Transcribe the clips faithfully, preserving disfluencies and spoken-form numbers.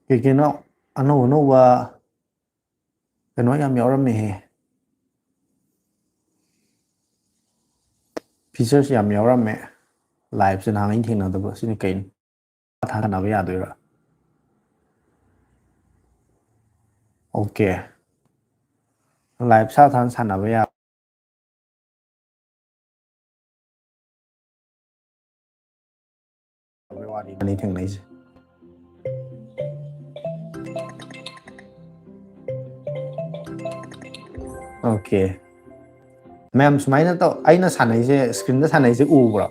ꯀꯩ ꯀꯩꯅꯣ ꯑꯅꯧ ꯑꯅꯧꯕ ꯀꯩꯅꯣ ꯌꯥꯝ ꯌꯥꯎꯔꯝꯃꯦꯍꯦ꯫ ꯐꯤꯆꯔꯁ ꯌꯥꯝ ꯌꯥꯎꯔꯝꯃꯦ꯫ ꯂꯥꯏꯞꯁꯦ ꯅꯍꯥꯟ ꯑꯩꯅ ꯊꯦꯡꯅꯗꯕ꯫ ꯁꯤꯅ ꯀꯩꯅꯣ? ꯊꯥꯅꯕ ꯌꯥꯗꯣꯏꯔꯥ? ꯑꯣꯀꯦ꯫ ꯂꯥꯏꯞ ꯁꯥ ꯊꯥꯅ ꯁꯥꯟꯅꯕ ꯌꯥ ꯋꯥꯔꯤꯅꯤ ꯊꯦꯡꯅꯩꯁꯦ꯫ ꯑꯣꯀꯦ꯫ ꯃꯌꯥꯝ ꯁꯨꯃꯥꯏꯅ ꯇꯧ, ꯑꯩꯅ ꯁꯥꯟꯅꯩꯁꯦ, ꯁ꯭ꯀ꯭ꯔꯤꯟꯗ ꯁꯥꯟꯅꯩꯁꯦ ꯎꯕ꯭ꯔꯣ?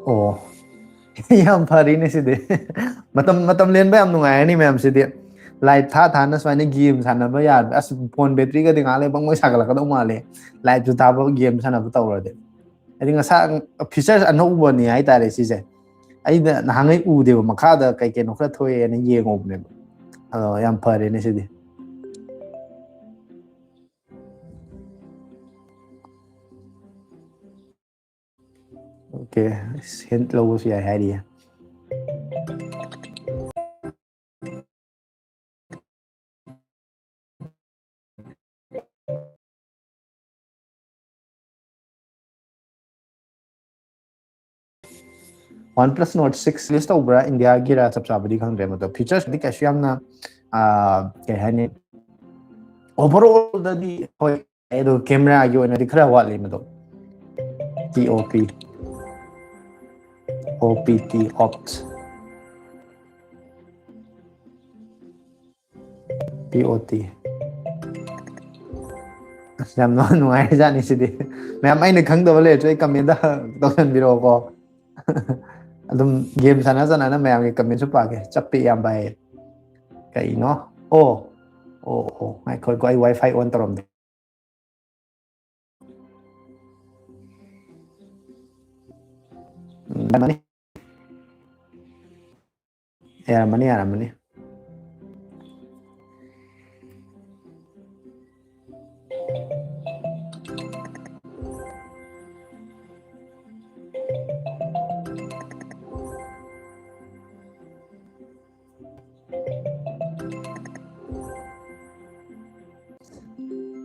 ꯑꯣ꯫ ꯌꯥꯝ ꯐꯔꯤꯅꯦ ꯁꯤꯗꯤ꯫ ꯃꯇꯝ, ꯃꯇꯝ ꯂꯦꯟꯕ ꯌꯥꯝ ꯅꯨꯡꯉꯥꯏꯔꯅꯤ ꯃꯌꯥꯝꯁꯤꯗꯤ꯫ ꯂꯥꯏꯞ ꯊꯥ ꯊꯥꯅ ꯁꯨꯃꯥꯏꯅ ꯒꯦꯝ ꯁꯥꯟꯅꯕ ꯌꯥꯕ꯫ ꯑꯁ, ꯐꯣꯟ ꯕꯦꯇ꯭ꯔꯤꯒꯗꯤ ꯉꯥꯏꯍꯥꯛ ꯂꯩ ꯄꯪꯃꯩ ꯁꯥꯒꯠꯂꯛꯀꯗꯧ ꯃꯥꯜꯂꯦ, ꯂꯥꯏꯞꯁꯨ ꯊꯥꯕ, ꯒꯦꯝ ꯁꯥꯟꯅꯕ ꯇꯧꯔꯗꯤ꯫ ꯍꯥꯏꯗꯤ ꯉꯁꯥꯏ ꯐꯤꯆꯔꯁ ꯑꯅꯧꯕꯅꯤ ꯍꯥꯏꯇꯥꯔꯦ ꯁꯤꯁꯦ꯫ ꯑꯩꯅ ꯅꯍꯥꯟꯉꯩ ꯎꯗꯦꯕ, ꯃꯈꯥꯗ ꯀꯩ ꯀꯩꯅꯣ ꯈꯔ ꯊꯣꯛꯑꯦꯅ ꯌꯦꯡꯉꯨꯕꯅꯦꯕ꯫ ꯑꯗꯣ ꯌꯥꯝ ꯐꯔꯦꯅꯦ ꯁꯤꯗꯤ꯫ ꯑꯣꯀꯦ, ꯍꯤꯟ ꯂꯧꯕꯁꯨ ꯌꯥꯏ ꯍꯥꯏꯔꯤꯌꯦ꯫ OnePlus Nord six release ꯇꯧꯕ꯭ꯔꯥ, ꯏꯟꯗꯤꯌꯥꯒꯤꯔ ꯆꯞ ꯆꯥꯕꯗꯤ ꯈꯪꯗ꯭ꯔꯦ, ꯃꯗꯣ features ꯇꯤ ꯀꯩꯁꯨ ꯌꯥꯝꯅ, ꯑꯥ, ꯀꯩ ꯍꯥꯏꯅꯤ, overall ꯗꯗꯤ ꯍꯣꯏ, ꯑꯗꯣ camera ꯒꯤ ꯑꯣꯏꯅꯗꯤ ꯈꯔ ꯋꯥꯠꯂꯤ ꯃꯗꯣ꯫ T O P, O P T, opt, P O T꯫ ꯑꯁ, ꯌꯥꯝ ꯅꯨꯡꯉꯥꯏꯔꯖꯥꯠꯅꯤ ꯁꯤꯗꯤ꯫ ꯃꯌꯥꯝ, ꯑꯩꯅ ꯈꯪꯗꯕ ꯂꯩꯔꯁꯨ ꯑꯩ comment ꯇꯧꯁꯟꯕꯤꯔꯛꯑꯣꯀꯣ꯫ ꯑꯗꯨꯝ game ꯁꯥꯟꯅ ꯁꯥꯟꯅꯅ ꯃꯌꯥꯝꯒꯤ comment ꯁꯨ ꯄꯥꯒꯦ꯫ ꯆꯞꯄꯦ ꯏꯌꯥꯝꯕ ꯍꯥꯏꯌꯦ꯫ ꯀꯩꯅꯣ? ꯑꯣ, ꯑꯣ, ꯑꯣ, ꯉꯥꯏꯈꯣꯀꯣ, ꯑꯩ WiFi on ꯇꯧꯔꯝꯗꯦ꯫ ꯎꯝ, ꯌꯥꯔꯝꯃꯅꯤ꯫ ꯌꯥꯔꯝꯃꯅꯤ, ꯌꯥꯔꯝꯃꯅꯤ꯫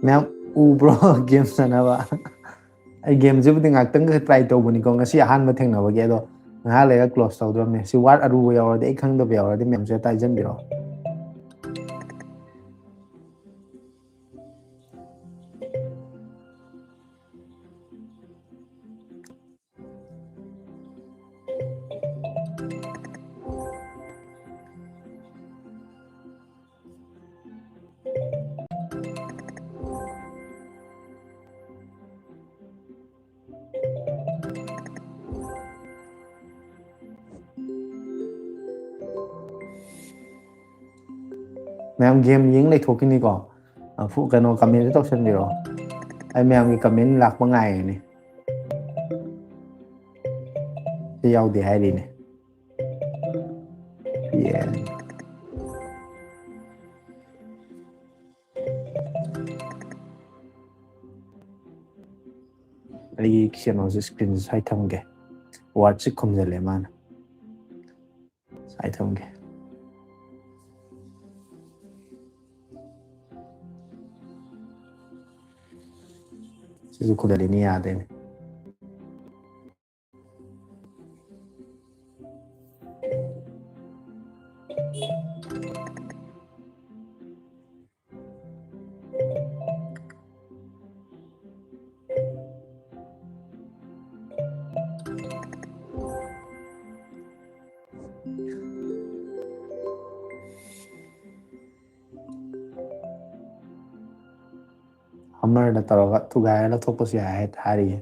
ꯃꯌꯥꯝ ꯎꯕ꯭ꯔꯣ? Game ꯁꯥꯟꯅꯕ꯫ ꯑꯩ game ꯁꯤꯕꯨꯗꯤ ꯉꯥꯛꯇꯪ try ꯇꯧꯕꯅꯤꯀꯣ, ꯉꯁꯤ ꯑꯍꯥꯟꯕ ꯊꯦꯡꯅꯕꯒꯤ꯫ ꯑꯗꯣ ꯉꯥꯏꯍꯥꯛ ꯂꯩꯔꯒ close ꯇꯧꯗ꯭ꯔꯕꯅꯦ꯫ ꯁꯤ word ꯑꯔꯨꯕ ꯌꯥꯎꯔꯗꯤ, ꯑꯩ ꯈꯪꯗꯕ ꯌꯥꯎꯔꯗꯤ ꯃꯌꯥꯝꯁꯨ ꯍꯦꯛꯇ ꯍꯥꯏꯖꯟꯕꯤꯔꯛꯑꯣ꯫ ꯃꯌꯥꯝ game ꯌꯦꯡ ꯂꯩꯊꯣꯛꯈꯤꯅꯤꯀꯣ꯫ ꯑ, ꯐꯨ-, ꯀꯩꯅꯣ, comment ꯁꯨ ꯇꯧꯁꯟꯕꯤꯔꯛꯑꯣ꯫ ꯑꯩ ꯃꯌꯥꯝꯒꯤ comment ꯂꯥꯛꯄ ꯉꯥꯏꯔꯤꯅꯦ꯫ ꯁꯤ ꯌꯥꯎꯗꯦ ꯍꯥꯏꯔꯤꯅꯦ꯫ ꯑꯦ꯫ ꯑꯩꯒꯤ ꯀꯩꯅꯣꯁꯦ, ꯁ꯭ꯀ꯭ꯔꯤꯟꯁꯦ ꯁ꯭ꯋꯥꯏ ꯊꯝꯒꯦ꯫ ꯋꯥꯔꯗꯁꯦ ꯈꯨꯝꯖꯜꯂꯦ ꯃꯥꯅ꯫ ꯁ꯭ꯋꯥꯏ ꯊꯝꯒꯦ꯫ ꯁꯤꯁꯨ ꯈꯨꯝꯖꯜꯂꯤꯅꯤ, ꯌꯥꯗꯦꯅꯦ꯫ ꯍꯃꯔꯅ ꯇꯧꯔꯒ ꯊꯨꯒꯥꯏꯔ ꯂꯧꯊꯣꯛꯄꯁꯨ ꯌꯥꯏ ꯍꯥꯏ-, ꯍꯥꯏꯔꯤꯌꯦ꯫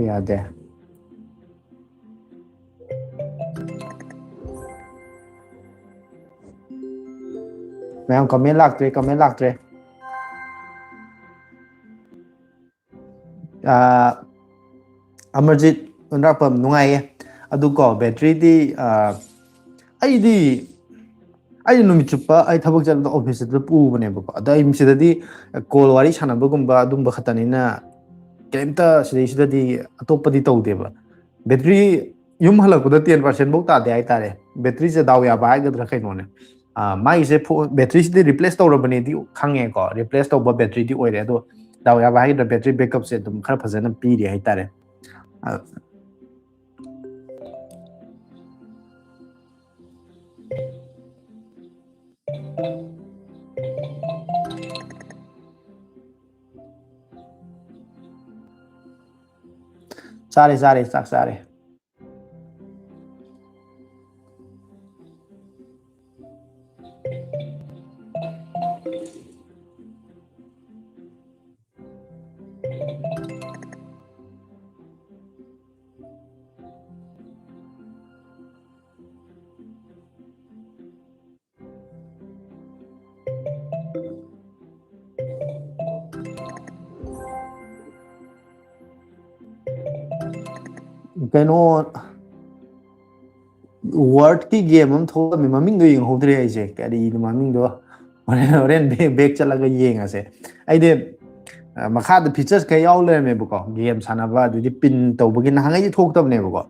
ꯌꯥꯗꯦ꯫ ꯃꯌꯥꯝ, comment ꯂꯥꯛꯇ꯭ꯔꯦ, comment ꯂꯥꯛꯇ꯭ꯔꯦ꯫ ꯑꯥ, ꯑꯃꯔꯖꯤꯠ ꯎꯟꯗ꯭ꯔꯥꯛꯄꯝ, ꯅꯨꯡꯉꯥꯏꯌꯦ꯫ ꯑꯗꯨ ꯀꯣ, ꯕꯦꯇ꯭ꯔꯤꯗꯤ, ꯑꯥ, ꯑꯩꯗꯤ, ꯑꯩꯗꯤ ꯅꯨꯃꯤꯠ ꯆꯨꯞꯄ ꯑꯩ ꯊꯕꯛ ꯆꯠꯄꯗ ꯑꯣꯐꯤꯁꯇ ꯄꯨꯕꯅꯦꯕꯀꯣ꯫ ꯑꯗꯣ ꯑꯩ ꯁꯤꯗꯗꯤ ꯀꯣꯜ ꯋꯥꯔꯤ ꯁꯥꯟꯅꯕꯒꯨꯝꯕ ꯑꯗꯨꯝꯕ ꯈꯛꯇꯅꯤꯅ, ꯀꯩꯝꯇ ꯁꯤꯗꯩꯁꯤꯗꯗꯤ ꯑꯇꯣꯞꯄꯗꯤ ꯇꯧꯗꯦꯕ꯫ ꯕꯦꯇ꯭ꯔꯤ ꯌꯨꯝ ꯍꯜꯂꯛꯄꯗ ten percent ꯐꯧ ꯇꯥꯗꯦ ꯍꯥꯏꯇꯥꯔꯦ꯫ ꯕꯦꯇ꯭ꯔꯤꯁꯦ ꯗꯥꯎ ꯌꯥꯕ ꯍꯥꯏꯒꯗ꯭ꯔꯥ ꯀꯩꯅꯣꯅꯦ꯫ ꯑꯥ, ꯃꯥꯒꯤꯁꯦ ꯐꯣ-, ꯕꯦꯇ꯭ꯔꯤꯁꯤꯗꯤ ꯔꯤꯄ꯭ꯂꯦꯁ ꯇꯧꯔꯕꯅꯦꯗꯤ ꯈꯪꯉꯦꯀꯣ꯫ ꯔꯤꯄ꯭ꯂꯦꯁ ꯇꯧꯕ ꯕꯦꯇ꯭ꯔꯤꯗꯤ ꯑꯣꯏꯔꯦ, ꯑꯗꯣ ꯗꯥꯎ ꯌꯥꯕ ꯍꯥꯏꯒꯗ꯭ꯔꯥ, ꯕꯦꯇ꯭ꯔꯤ ꯕꯦꯛꯀꯞꯁꯦ ꯑꯗꯨꯝ ꯈꯔ ꯐꯖꯅ ꯄꯤꯔꯤ ꯍꯥꯏꯇꯥꯔꯦ꯫ ꯑ, ꯆꯥꯔꯦ, ꯆꯥꯔꯦ, ꯆꯥꯛ ꯆꯥꯔꯦ꯫ ꯀꯩꯅꯣ, ꯋꯥꯔꯗꯀꯤ ꯒꯦꯝ ꯑꯃ ꯊꯣꯛꯂꯝꯃꯤ, ꯃꯃꯤꯡꯗꯣ ꯌꯦꯡꯍꯧꯗ꯭ꯔꯦ ꯑꯩꯁꯦ, ꯀꯔꯤꯅꯣ ꯃꯃꯤꯡꯗꯣ? ꯍꯣꯔꯦꯟ, ꯍꯣꯔꯦꯟ ꯕꯦꯛ, ꯕꯦꯛ ꯆꯠꯂꯒ ꯌꯦꯡꯉꯁꯦ꯫ ꯑꯩꯗꯤ ꯑ, ꯃꯈꯥꯗ ꯐꯤꯆꯔꯁ ꯈꯔ ꯌꯥꯎ ꯂꯩꯔꯝꯃꯦꯕꯀꯣ, ꯒꯦꯝ ꯁꯥꯟꯅꯕ, ꯑꯗꯩꯗꯤ ꯄꯤꯟ ꯇꯧꯕꯒꯤ ꯅꯍꯥꯟꯉꯩꯗꯤ ꯊꯣꯛꯇꯕꯅꯦꯕꯀꯣ,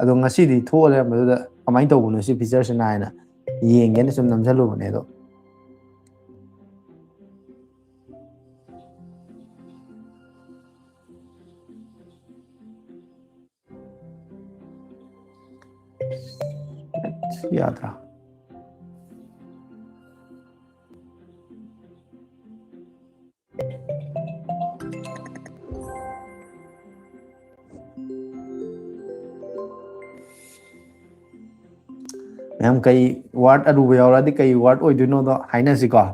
ꯑꯗꯣ ꯉꯁꯤꯗꯤ ꯊꯣꯛꯑ ꯂꯩꯔꯝꯕꯗꯨꯗ ꯀꯃꯥꯏꯅ ꯇꯧꯕꯅꯣ ꯁꯤ ꯐꯤꯆꯔꯁꯤꯅ ꯍꯥꯏꯅ ꯌꯦꯡꯒꯦꯅ ꯁꯨꯝ ꯅꯝꯁꯤꯜꯂꯨꯕꯅꯦ꯫ ꯑꯗꯣ ꯌꯥꯗ꯭ꯔꯥ? ꯃꯌꯥꯝ, ꯀꯩ ꯋꯥꯔꯗ ꯑꯔꯨꯕ ꯌꯥꯎꯔꯛꯑꯗꯤ ꯀꯩ ꯋꯥꯔꯗ ꯑꯣꯏꯗꯣꯏꯅꯣꯗꯣ ꯍꯥꯏꯅꯁꯤꯀꯣ꯫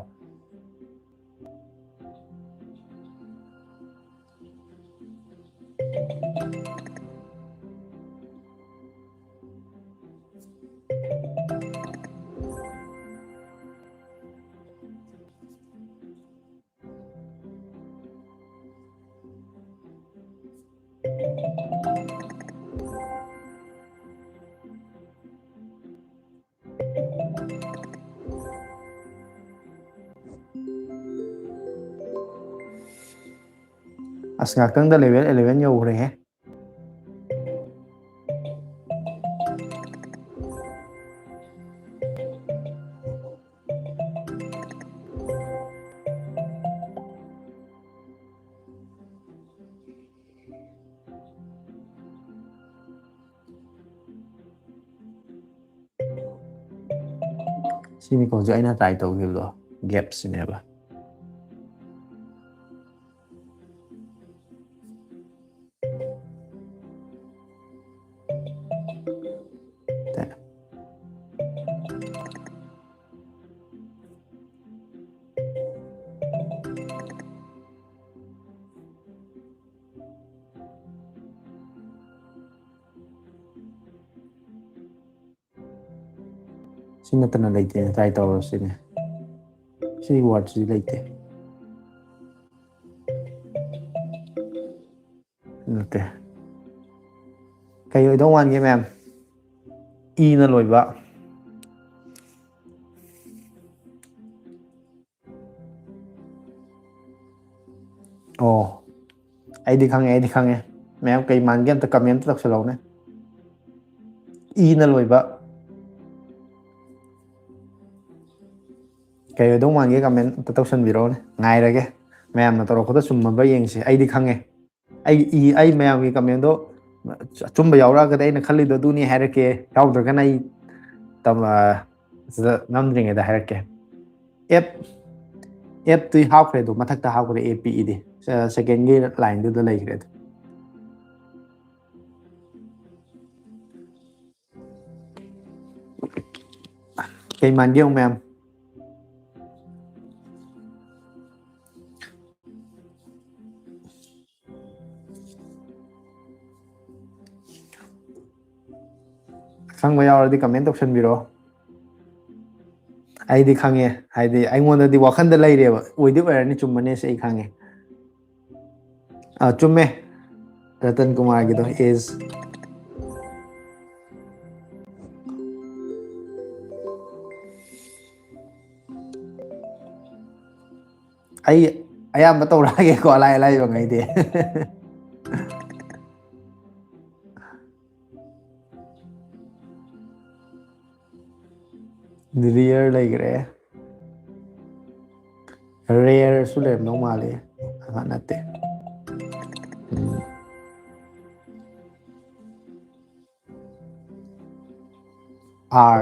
ꯑꯁ, ꯉꯥꯛꯇꯪꯗ ꯂꯦꯚꯦꯜ ꯑꯦꯂꯦꯚꯦꯟ ꯌꯧꯈ꯭ꯔꯦꯍꯦ꯫ ꯁꯤꯅꯤꯀꯣ ꯍꯧꯖꯤꯛ ꯑꯩꯅ ꯇ꯭ꯔꯥꯏ ꯇꯧꯈꯤꯕꯗꯣ, ꯒꯦꯞꯁꯤꯅꯦꯕ꯫ ꯁꯤ ꯅꯠꯇꯅ ꯂꯩꯇꯦ, ꯇ꯭ꯔꯥꯏ ꯇꯧꯔꯁꯤꯅꯦ꯫ ꯁꯤ ꯋꯥꯔꯗꯁꯤꯗꯤ ꯂꯩꯇꯦ꯫ ꯅꯠꯇꯦ꯫ ꯀꯩ ꯑꯣꯏꯗꯧ ꯃꯥꯟꯒꯦ ꯃꯌꯥꯝ? ꯏꯅ ꯂꯣꯏꯕ꯫ ꯑꯣ, ꯑꯩꯗꯤ ꯈꯪꯉꯦ, ꯑꯩꯗꯤ ꯈꯪꯉꯦ꯫ ꯃꯌꯥꯝ ꯀꯩ ꯃꯥꯟꯒꯦ ꯑꯝꯇ comment ꯇꯧꯁꯜꯂꯛꯎꯅꯦ꯫ ꯏꯅ ꯂꯣꯏꯕ꯫ ꯀꯩ ꯑꯣꯏꯗꯧ ꯃꯥꯟꯒꯦ comment ꯑꯝꯇ ꯇꯧꯁꯟꯕꯤꯔꯛꯎꯅꯦ꯫ ꯉꯥꯏꯔꯒꯦ꯫ ꯃꯌꯥꯝꯅ ꯇꯧꯔꯛꯄꯗ ꯆꯨꯝꯃꯕ꯭ꯔꯥ ꯌꯦꯡꯁꯦ꯫ ꯑꯩꯗꯤ ꯈꯪꯉꯦ꯫ ꯑꯩ ꯏ-, ꯑꯩ ꯃꯌꯥꯝꯒꯤ commentꯗꯣ ꯑꯆꯨꯝꯕ ꯌꯥꯎꯔꯛꯑꯒꯗꯤ ꯑꯩꯅ ꯈꯜꯂꯤꯗꯣ ꯑꯗꯨꯅꯤ ꯍꯥꯏꯔꯛꯀꯦ꯫ ꯌꯥꯎꯗ꯭ꯔꯒꯅ ꯑꯩ ꯇꯝ-, ꯑ, ꯁꯤꯗ ꯅꯝꯗ꯭ꯔꯤꯉꯩꯗ ꯍꯥꯏꯔꯛꯀꯦ꯫ F, Fꯇꯨ ꯍꯥꯞꯈ꯭ꯔꯦ, ꯑꯗꯣ ꯃꯊꯛꯇ ꯍꯥꯞꯈ꯭ꯔꯦ, A P E ꯗꯤ꯫ ꯑ, secondꯒꯤ lineꯗꯨꯗ ꯂꯩꯈ꯭ꯔꯦ ꯑꯗꯣ꯫ ꯀꯩ ꯃꯥꯟꯒꯦ ꯌꯦꯡꯉꯨ ꯃꯌꯥꯝ? ꯑꯈꯪꯕ ꯌꯥꯎꯔꯗꯤ comment ꯇꯧꯁꯟꯕꯤꯔꯣ꯫ ꯑꯩꯗꯤ ꯈꯪꯉꯦ, ꯍꯥꯏꯗꯤ ꯑꯩꯉꯣꯟꯗꯗꯤ ꯋꯥꯈꯟꯗ ꯂꯩꯔꯦꯕ, ꯑꯣꯏꯗꯤ ꯑꯣꯏꯔꯅꯤ, ꯆꯨꯝꯃꯅꯦꯁꯦ ꯑꯩ ꯈꯪꯉꯦ꯫ ꯑꯥ, ꯆꯨꯝꯃꯦ, ꯔꯇꯟ ꯀꯨꯃꯥꯔꯒꯤꯗꯣ is꯫ ꯑꯩ ꯑꯌꯥꯝꯕ ꯇꯧꯔꯛꯑꯒꯦꯀꯣ, ꯑꯂꯥꯏ ꯑꯂꯥꯏꯕꯉꯩꯗꯤ꯫ Rare ꯂꯩꯈ꯭ꯔꯦ꯫ Rareꯁꯨ ꯂꯩꯔꯝꯗꯧ ꯃꯥꯜꯂꯤ꯫ ꯑꯍ, ꯅꯠꯇꯦ꯫ ꯎꯝ꯫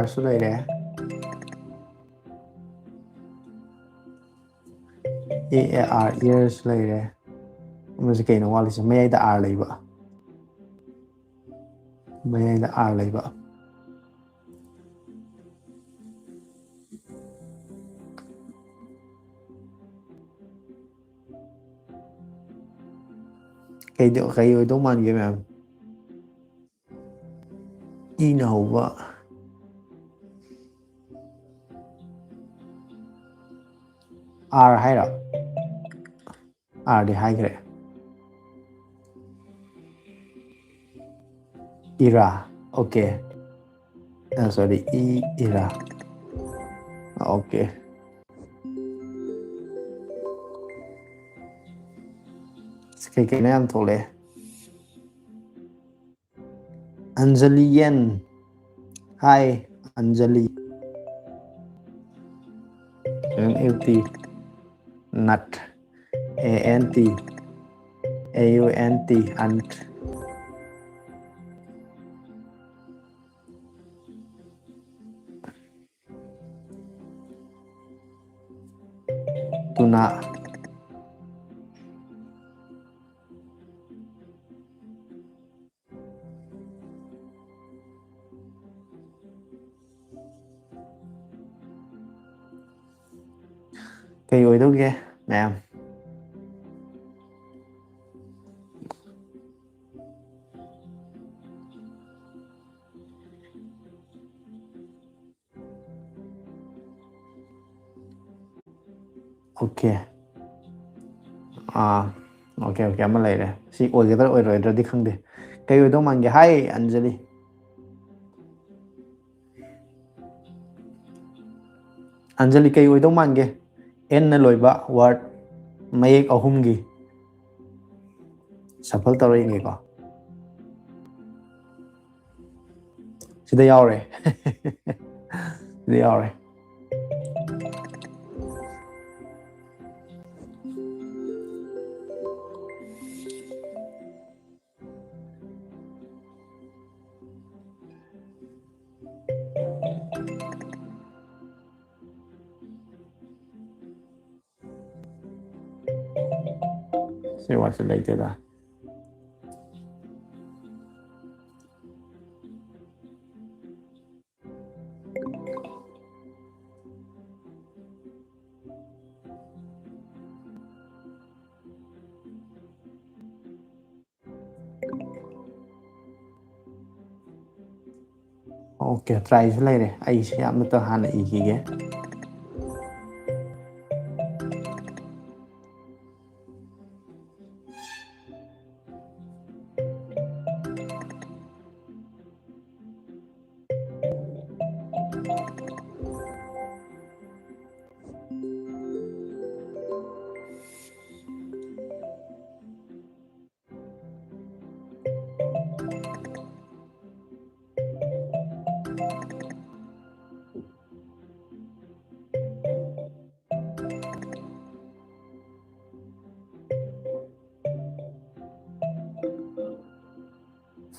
Rꯁꯨ ꯂꯩꯔꯦ꯫ A A R, years ꯂꯩꯔꯦ꯫ ꯑꯃꯁꯦ ꯀꯩꯅꯣ ꯋꯥꯠꯂꯤꯁꯦ? ꯃꯌꯥꯏꯗ R ꯂꯩꯕ꯫ ꯃꯌꯥꯏꯗ R ꯂꯩꯕ꯫ ꯀꯩꯗ-, ꯀꯩ ꯑꯣꯏꯗꯧ ꯃꯥꯟꯒꯦ ꯃꯌꯥꯝ? ꯏꯅ ꯍꯧꯕ꯫ R ꯍꯥꯏꯔꯣ? Rꯗꯤ ꯍꯥꯏꯈ꯭ꯔꯦ꯫ Ira. Okay. Sorry, E era. Okay. ꯀꯩ ꯀꯩꯅꯣ ꯌꯥꯝ ꯊꯣꯛꯂꯛꯑꯦ꯫ ꯑꯟꯖꯂꯤ ꯌꯦꯟ꯫ Hi, Anjali. N U T, nut. A N T. A U N T, ant. Tuna. ꯀꯩ ꯑꯣꯏꯗꯧꯒꯦ ꯃꯌꯥꯝ? Okay. ꯑꯥ, okay, okay, ꯑꯃ ꯂꯩꯔꯦ꯫ ꯁꯤ ꯑꯣꯏꯒꯗ꯭ꯔꯥ ꯑꯣꯏꯔꯣꯏꯗ꯭ꯔꯗꯤ ꯈꯪꯗꯦ꯫ ꯀꯩ ꯑꯣꯏꯗꯧ ꯃꯥꯟꯒꯦ? Hi, ꯑꯟꯖꯂꯤ꯫ ꯑꯟꯖꯂꯤ, ꯀꯩ ꯑꯣꯏꯗꯧ ꯃꯥꯟꯒꯦ? N ꯅ ꯂꯣꯏꯕ word ꯃꯌꯦꯛ ꯑꯍꯨꯝꯒꯤ꯫ Shuffle ꯇꯧꯔ ꯌꯦꯡꯒꯦꯀꯣ꯫ ꯁꯤꯗ ꯌꯥꯎꯔꯦ꯫ ꯁꯤꯗ ꯌꯥꯎꯔꯦ꯫ ꯁꯤ word ꯁꯤ ꯂꯩꯇꯦꯗ꯫ Okay, try ꯁꯨ ꯂꯩꯔꯦ꯫ ꯑꯩꯁꯦ ꯑꯃꯇ ꯍꯥꯟꯅ ꯏꯈꯤꯒꯦ꯫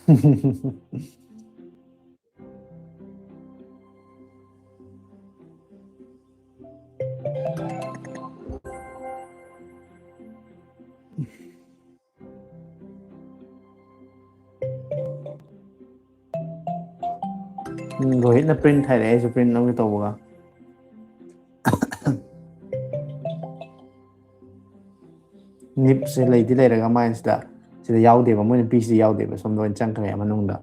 ꯎꯝ, ꯔꯣꯍꯤꯠꯅ print ꯍꯥꯏꯔꯛꯑꯦ, ꯑꯩꯁꯨ print ꯂꯧꯒꯦ ꯇꯧꯕꯒ꯫ Nibꯁꯦ ꯂꯩꯗꯤ ꯂꯩꯔꯒ ꯃꯥꯏꯁꯤꯗ, ꯁꯤꯗ ꯌꯥꯎꯗꯦꯕ, ꯃꯣꯏꯅ ꯄꯤꯁꯤꯗ ꯌꯥꯎꯗꯦꯕ, ꯁꯣꯝꯗ ꯑꯣꯏꯅ ꯆꯪꯈ꯭ꯔꯦ ꯃꯅꯨꯡꯗ꯫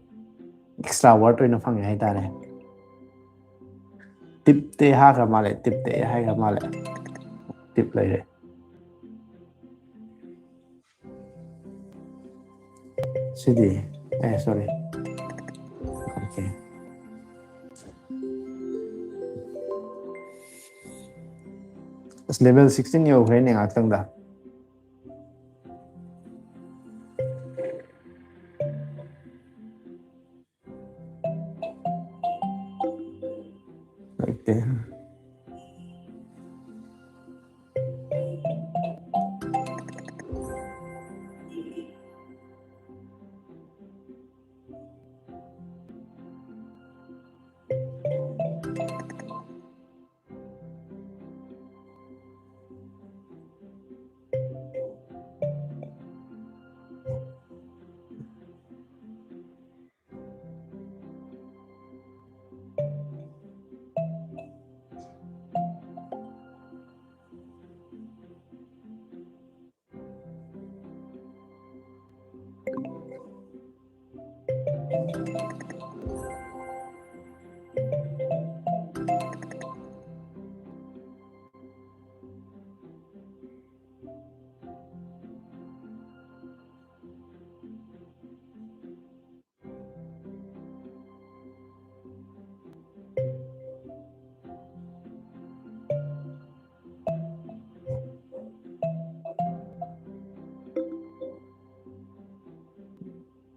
Extra word ꯑꯣꯏꯅ ꯐꯪꯉꯦ ꯍꯥꯏꯇꯥꯔꯦ꯫ Tipꯇꯤ ꯍꯥꯏꯈ꯭ꯔ ꯃꯥꯜꯂꯦ, tipꯇꯤ ꯍꯥꯏꯈ꯭ꯔ ꯃꯥꯜꯂꯦ꯫ Tip ꯂꯩꯔꯦ꯫ ꯁꯤꯗꯤ, ꯑꯦ, sorry꯫ Okay꯫ ꯑꯁ, level sixteen ꯌꯧꯈ꯭ꯔꯦꯅꯦ ꯉꯥꯛꯇꯪꯗ꯫ ꯂꯩꯇꯦ꯫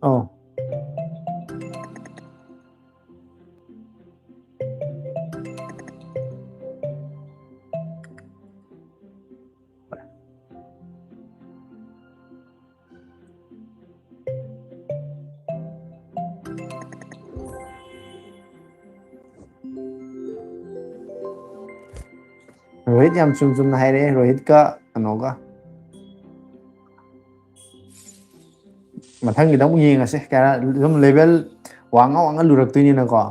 ꯑꯧ꯫ ꯔꯣꯍꯤꯠ ꯌꯥꯝ ꯆꯨꯝ ꯆꯨꯝꯅ ꯍꯥꯏꯔꯛꯑꯦ, ꯔꯣꯍꯤꯠꯀ ꯀꯩꯅꯣꯒ꯫ ꯃꯊꯪꯒꯤꯗ ꯑꯃꯨꯛ ꯌꯦꯡꯉꯁꯦ, ꯀꯌꯥ ꯑꯗꯨꯝ ꯂꯦꯚꯦꯜ ꯋꯥꯡꯉ ꯋꯥꯡꯉ ꯂꯨꯔꯛꯇꯣꯏꯅꯤꯅꯀꯣ꯫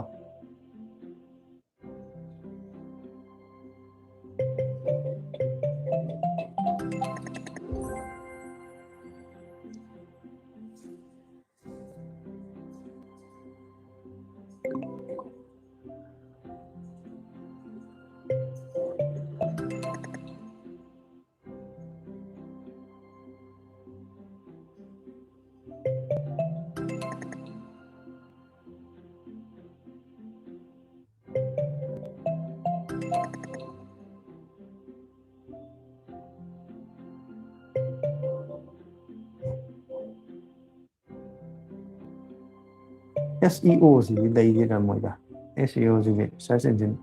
ꯑꯦꯁ ꯏ ꯑꯣ ꯁꯤꯗꯤ ꯂꯩꯒꯦꯔꯥ ꯃꯣꯏꯗ? ꯑꯦꯁ ꯏ ꯑꯣ ꯁꯤꯗꯤ search engine꯫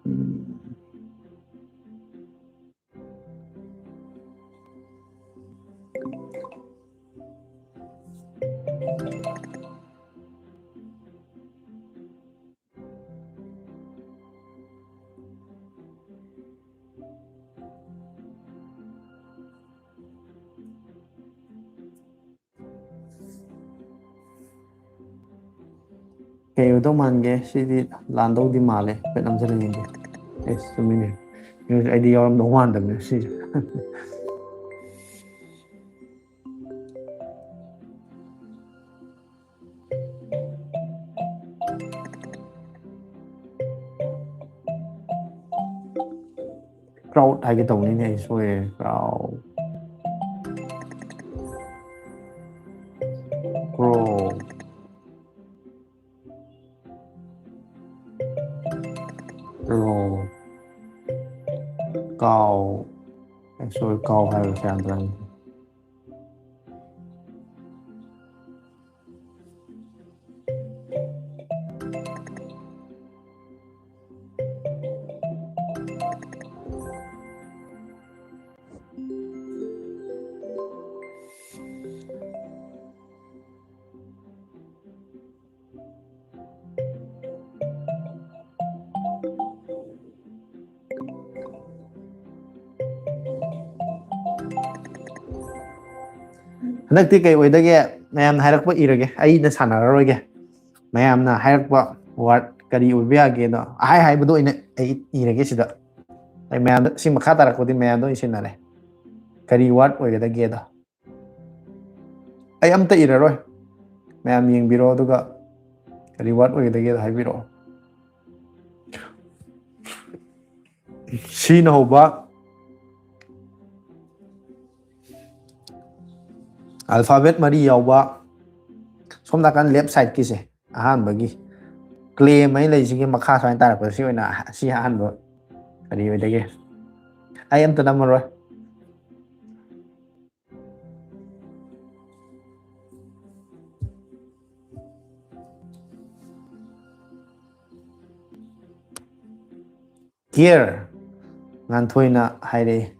ꯎꯝ꯫ ꯀꯩ ꯑꯣꯏꯗꯧ ꯃꯥꯟꯒꯦ? ꯁꯤꯗꯤ ꯂꯥꯟꯗꯧꯗꯤ ꯃꯥꯜꯂꯦ꯫ ꯍꯥꯏꯐꯦꯠ ꯅꯝꯁꯤꯜꯂ ꯌꯦꯡꯒꯦ꯫ ꯑꯦꯁ, ꯆꯨꯝꯃꯤꯅꯦ꯫ ꯅ꯭ꯌꯨꯁ ꯑꯩꯗꯤ ꯌꯥꯎꯔꯝꯗꯧ ꯃꯥꯟꯗꯕꯅꯦ ꯁꯤꯁꯦ꯫ Crowd ꯍꯥꯏꯒꯦ ꯇꯧꯕꯅꯤꯅꯦ, ꯑꯩ ꯁꯣꯏꯔꯦ꯫ Crowd꯫ Crow꯫ Row꯫ Cow꯫ ꯑꯩ ꯁꯣꯏ, cow ꯍꯥꯏꯕ ꯁꯦꯔꯥꯟ ꯇꯨꯔꯥꯟ꯫ ꯍꯟꯗꯛꯇꯤ ꯀꯩ ꯑꯣꯏꯗꯒꯦ? ꯃꯌꯥꯝꯅ ꯍꯥꯏꯔꯛꯄ ꯏꯔꯒꯦ, ꯑꯩꯅ ꯁꯥꯟꯅꯔꯔꯣꯏꯒꯦ꯫ ꯃꯌꯥꯝꯅ ꯍꯥꯏꯔꯛꯄ ꯋꯥꯔꯗ ꯀꯔꯤ ꯑꯣꯏꯕ ꯌꯥꯒꯦꯗꯣ, ꯑꯍꯥꯏ ꯍꯥꯏꯕꯗꯣ ꯑꯣꯏꯅ ꯑꯩ ꯏꯔꯒꯦ ꯁꯤꯗ꯫ ꯑꯩ ꯃꯌꯥꯝꯗ ꯁꯤ ꯃꯈꯥ ꯇꯥꯔꯛꯄꯗꯤ ꯃꯌꯥꯝꯗ ꯑꯣꯏꯅ ꯁꯤꯟꯅꯔꯦ, ꯀꯔꯤ ꯋꯥꯔꯗ ꯑꯣꯏꯒꯗꯒꯦꯗꯣ꯫ ꯑꯩ ꯑꯝꯇ ꯏꯔꯔꯣꯏ, ꯃꯌꯥꯝ ꯌꯦꯡꯕꯤꯔꯣ, ꯑꯗꯨꯒ ꯀꯔꯤ ꯋꯥꯔꯗ ꯑꯣꯏꯒꯗꯒꯦꯗꯣ ꯍꯥꯏꯕꯤꯔꯛꯑꯣ꯫ ꯁꯤꯅ ꯍꯧꯕ, ꯑꯜꯐꯥꯕꯦꯠ ꯃꯔꯤ ꯌꯥꯎꯕ, ꯁꯣꯝ ꯅꯥꯀꯟ ꯂꯦꯐ ꯁꯥꯏꯠꯀꯤꯁꯦ ꯑꯍꯥꯟꯕꯒꯤ ꯀ꯭ꯂꯦꯝ ꯍꯥꯏꯅ ꯂꯩꯁꯤꯒꯤ ꯃꯈꯥ ꯁꯨꯃꯥꯏꯅ ꯇꯥꯔꯛꯄꯗ ꯁꯤ ꯑꯣꯏꯅ, ꯁꯤ ꯑꯍꯥꯟꯕ ꯀꯔꯤ ꯑꯣꯏꯗꯒꯦ? ꯑꯩ ꯑꯝꯇ ꯅꯝꯃꯔꯣꯏ꯫ ꯀꯤꯌꯔ, ꯉꯥꯟꯊꯣꯏꯅ ꯍꯥꯏꯔꯛꯏ꯫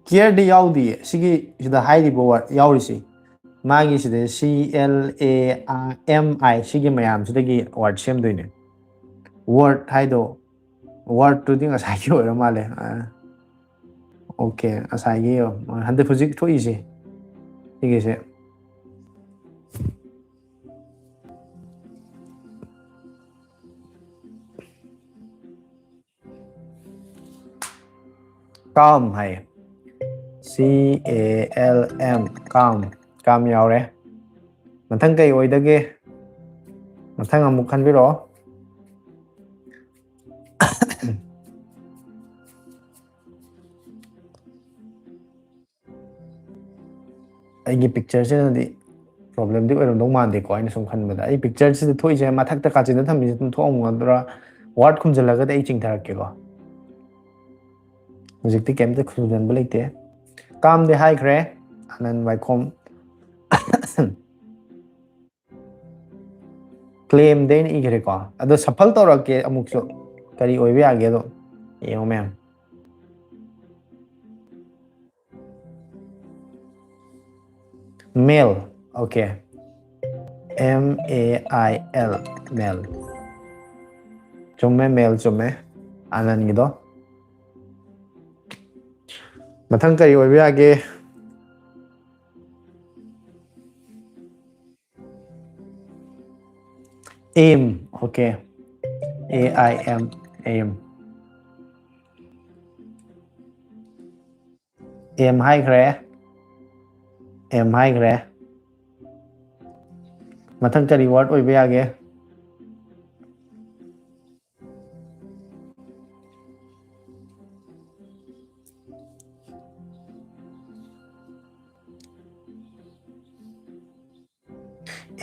ꯀꯤꯌꯔꯗꯤ ꯌꯥꯎꯗꯤꯌꯦ ꯁꯤꯒꯤ, ꯁꯤꯗ ꯍꯥꯏꯔꯤꯕ ꯋꯥꯔꯗ ꯌꯥꯎꯔꯤꯁꯤ꯫ ꯃꯥꯒꯤ ꯁꯤꯗ C L A M I, ꯁꯤꯒꯤ ꯃꯌꯥꯝꯁꯤꯗꯒꯤ ꯋꯥꯔꯗ ꯁꯦꯝꯗꯣꯏꯅꯦ꯫ ꯋꯥꯔꯗ ꯍꯥꯏꯗꯣ, ꯋꯥꯔꯗꯇꯨꯗꯤ ꯉꯁꯥꯏꯒꯤ ꯑꯣꯏꯔ ꯃꯥꯜꯂꯦ꯫ ꯑꯣꯀꯦ, ꯉꯁꯥꯏꯒꯤ ꯍꯟꯗꯛ ꯍꯧꯖꯤꯛ ꯊꯣꯛꯏꯁꯦ, ꯁꯤꯒꯤꯁꯦ꯫ ꯀꯥꯝ ꯍꯥꯏꯌꯦ꯫ C A L M, ꯀꯥꯝ꯫ ꯀꯥꯝ ꯌꯥꯎꯔꯦ꯫ ꯃꯊꯪ ꯀꯩ ꯑꯣꯏꯗꯒꯦ? ꯃꯊꯪ ꯑꯃꯨꯛ ꯈꯟꯕꯤꯔꯛꯑꯣ꯫ ꯑꯩꯒꯤ ꯄꯤꯛꯆꯔꯁꯤꯅꯗꯤ ꯄ꯭ꯔꯣꯕ꯭ꯂꯦꯝꯗꯤ ꯑꯣꯏꯔꯝꯗꯧ ꯃꯥꯟꯗꯦꯀꯣ, ꯑꯩꯅ ꯁꯨꯝ ꯈꯟꯕꯗ꯫ ꯑꯩ ꯄꯤꯛꯆꯔꯁꯤꯗ ꯊꯣꯛꯏꯁꯦ, ꯃꯊꯛꯇ ꯀꯥꯆꯤꯟꯗ ꯊꯝꯃꯤꯁꯦ ꯑꯗꯨꯝ ꯊꯣꯛꯑꯝꯒꯗ꯭ꯔꯥ? ꯋꯥꯔꯗ ꯈꯨꯝꯖꯤꯜꯂꯒꯗꯤ ꯑꯩ ꯆꯤꯡꯊꯔꯛꯀꯦꯀꯣ꯫ ꯍꯧꯖꯤꯛꯇꯤ ꯀꯩꯝꯇ ꯈꯨꯝꯖꯤꯟꯕ ꯂꯩꯇꯦ꯫ ꯀꯥꯝꯗꯤ ꯍꯥꯏꯈ꯭ꯔꯦ, ꯑꯅꯟ ꯋꯥꯏꯈꯣꯝ꯫ ꯀ꯭ꯂꯦꯝꯗꯤ ꯑꯩꯅ ꯏꯈ꯭ꯔꯦꯀꯣ꯫ ꯑꯗꯣ ꯁꯐꯜ ꯇꯧꯔꯛꯀꯦ ꯑꯃꯨꯛꯁꯨ, ꯀꯔꯤ ꯑꯣꯏꯕ ꯌꯥꯒꯦꯗꯣ ꯌꯦꯡꯉꯣ ꯃꯌꯥꯝ꯫ Mail. Okay. M A I L, mail. ꯆꯨꯝꯃꯦ, ꯃꯦꯜ ꯆꯨꯝꯃꯦ꯫ ꯑꯅꯟꯒꯤꯗꯣ꯫ ꯃꯊꯪ ꯀꯔꯤ ꯑꯣꯏꯕ ꯌꯥꯒꯦ? Aim. Okay. A I M. Aim. Aim ꯍꯥꯏꯈ꯭ꯔꯦ. Aim ꯍꯥꯏꯈ꯭ꯔꯦ. ꯃꯊꯪ ꯀꯔꯤ word ꯑꯣꯏꯕ ꯌꯥꯒꯦ?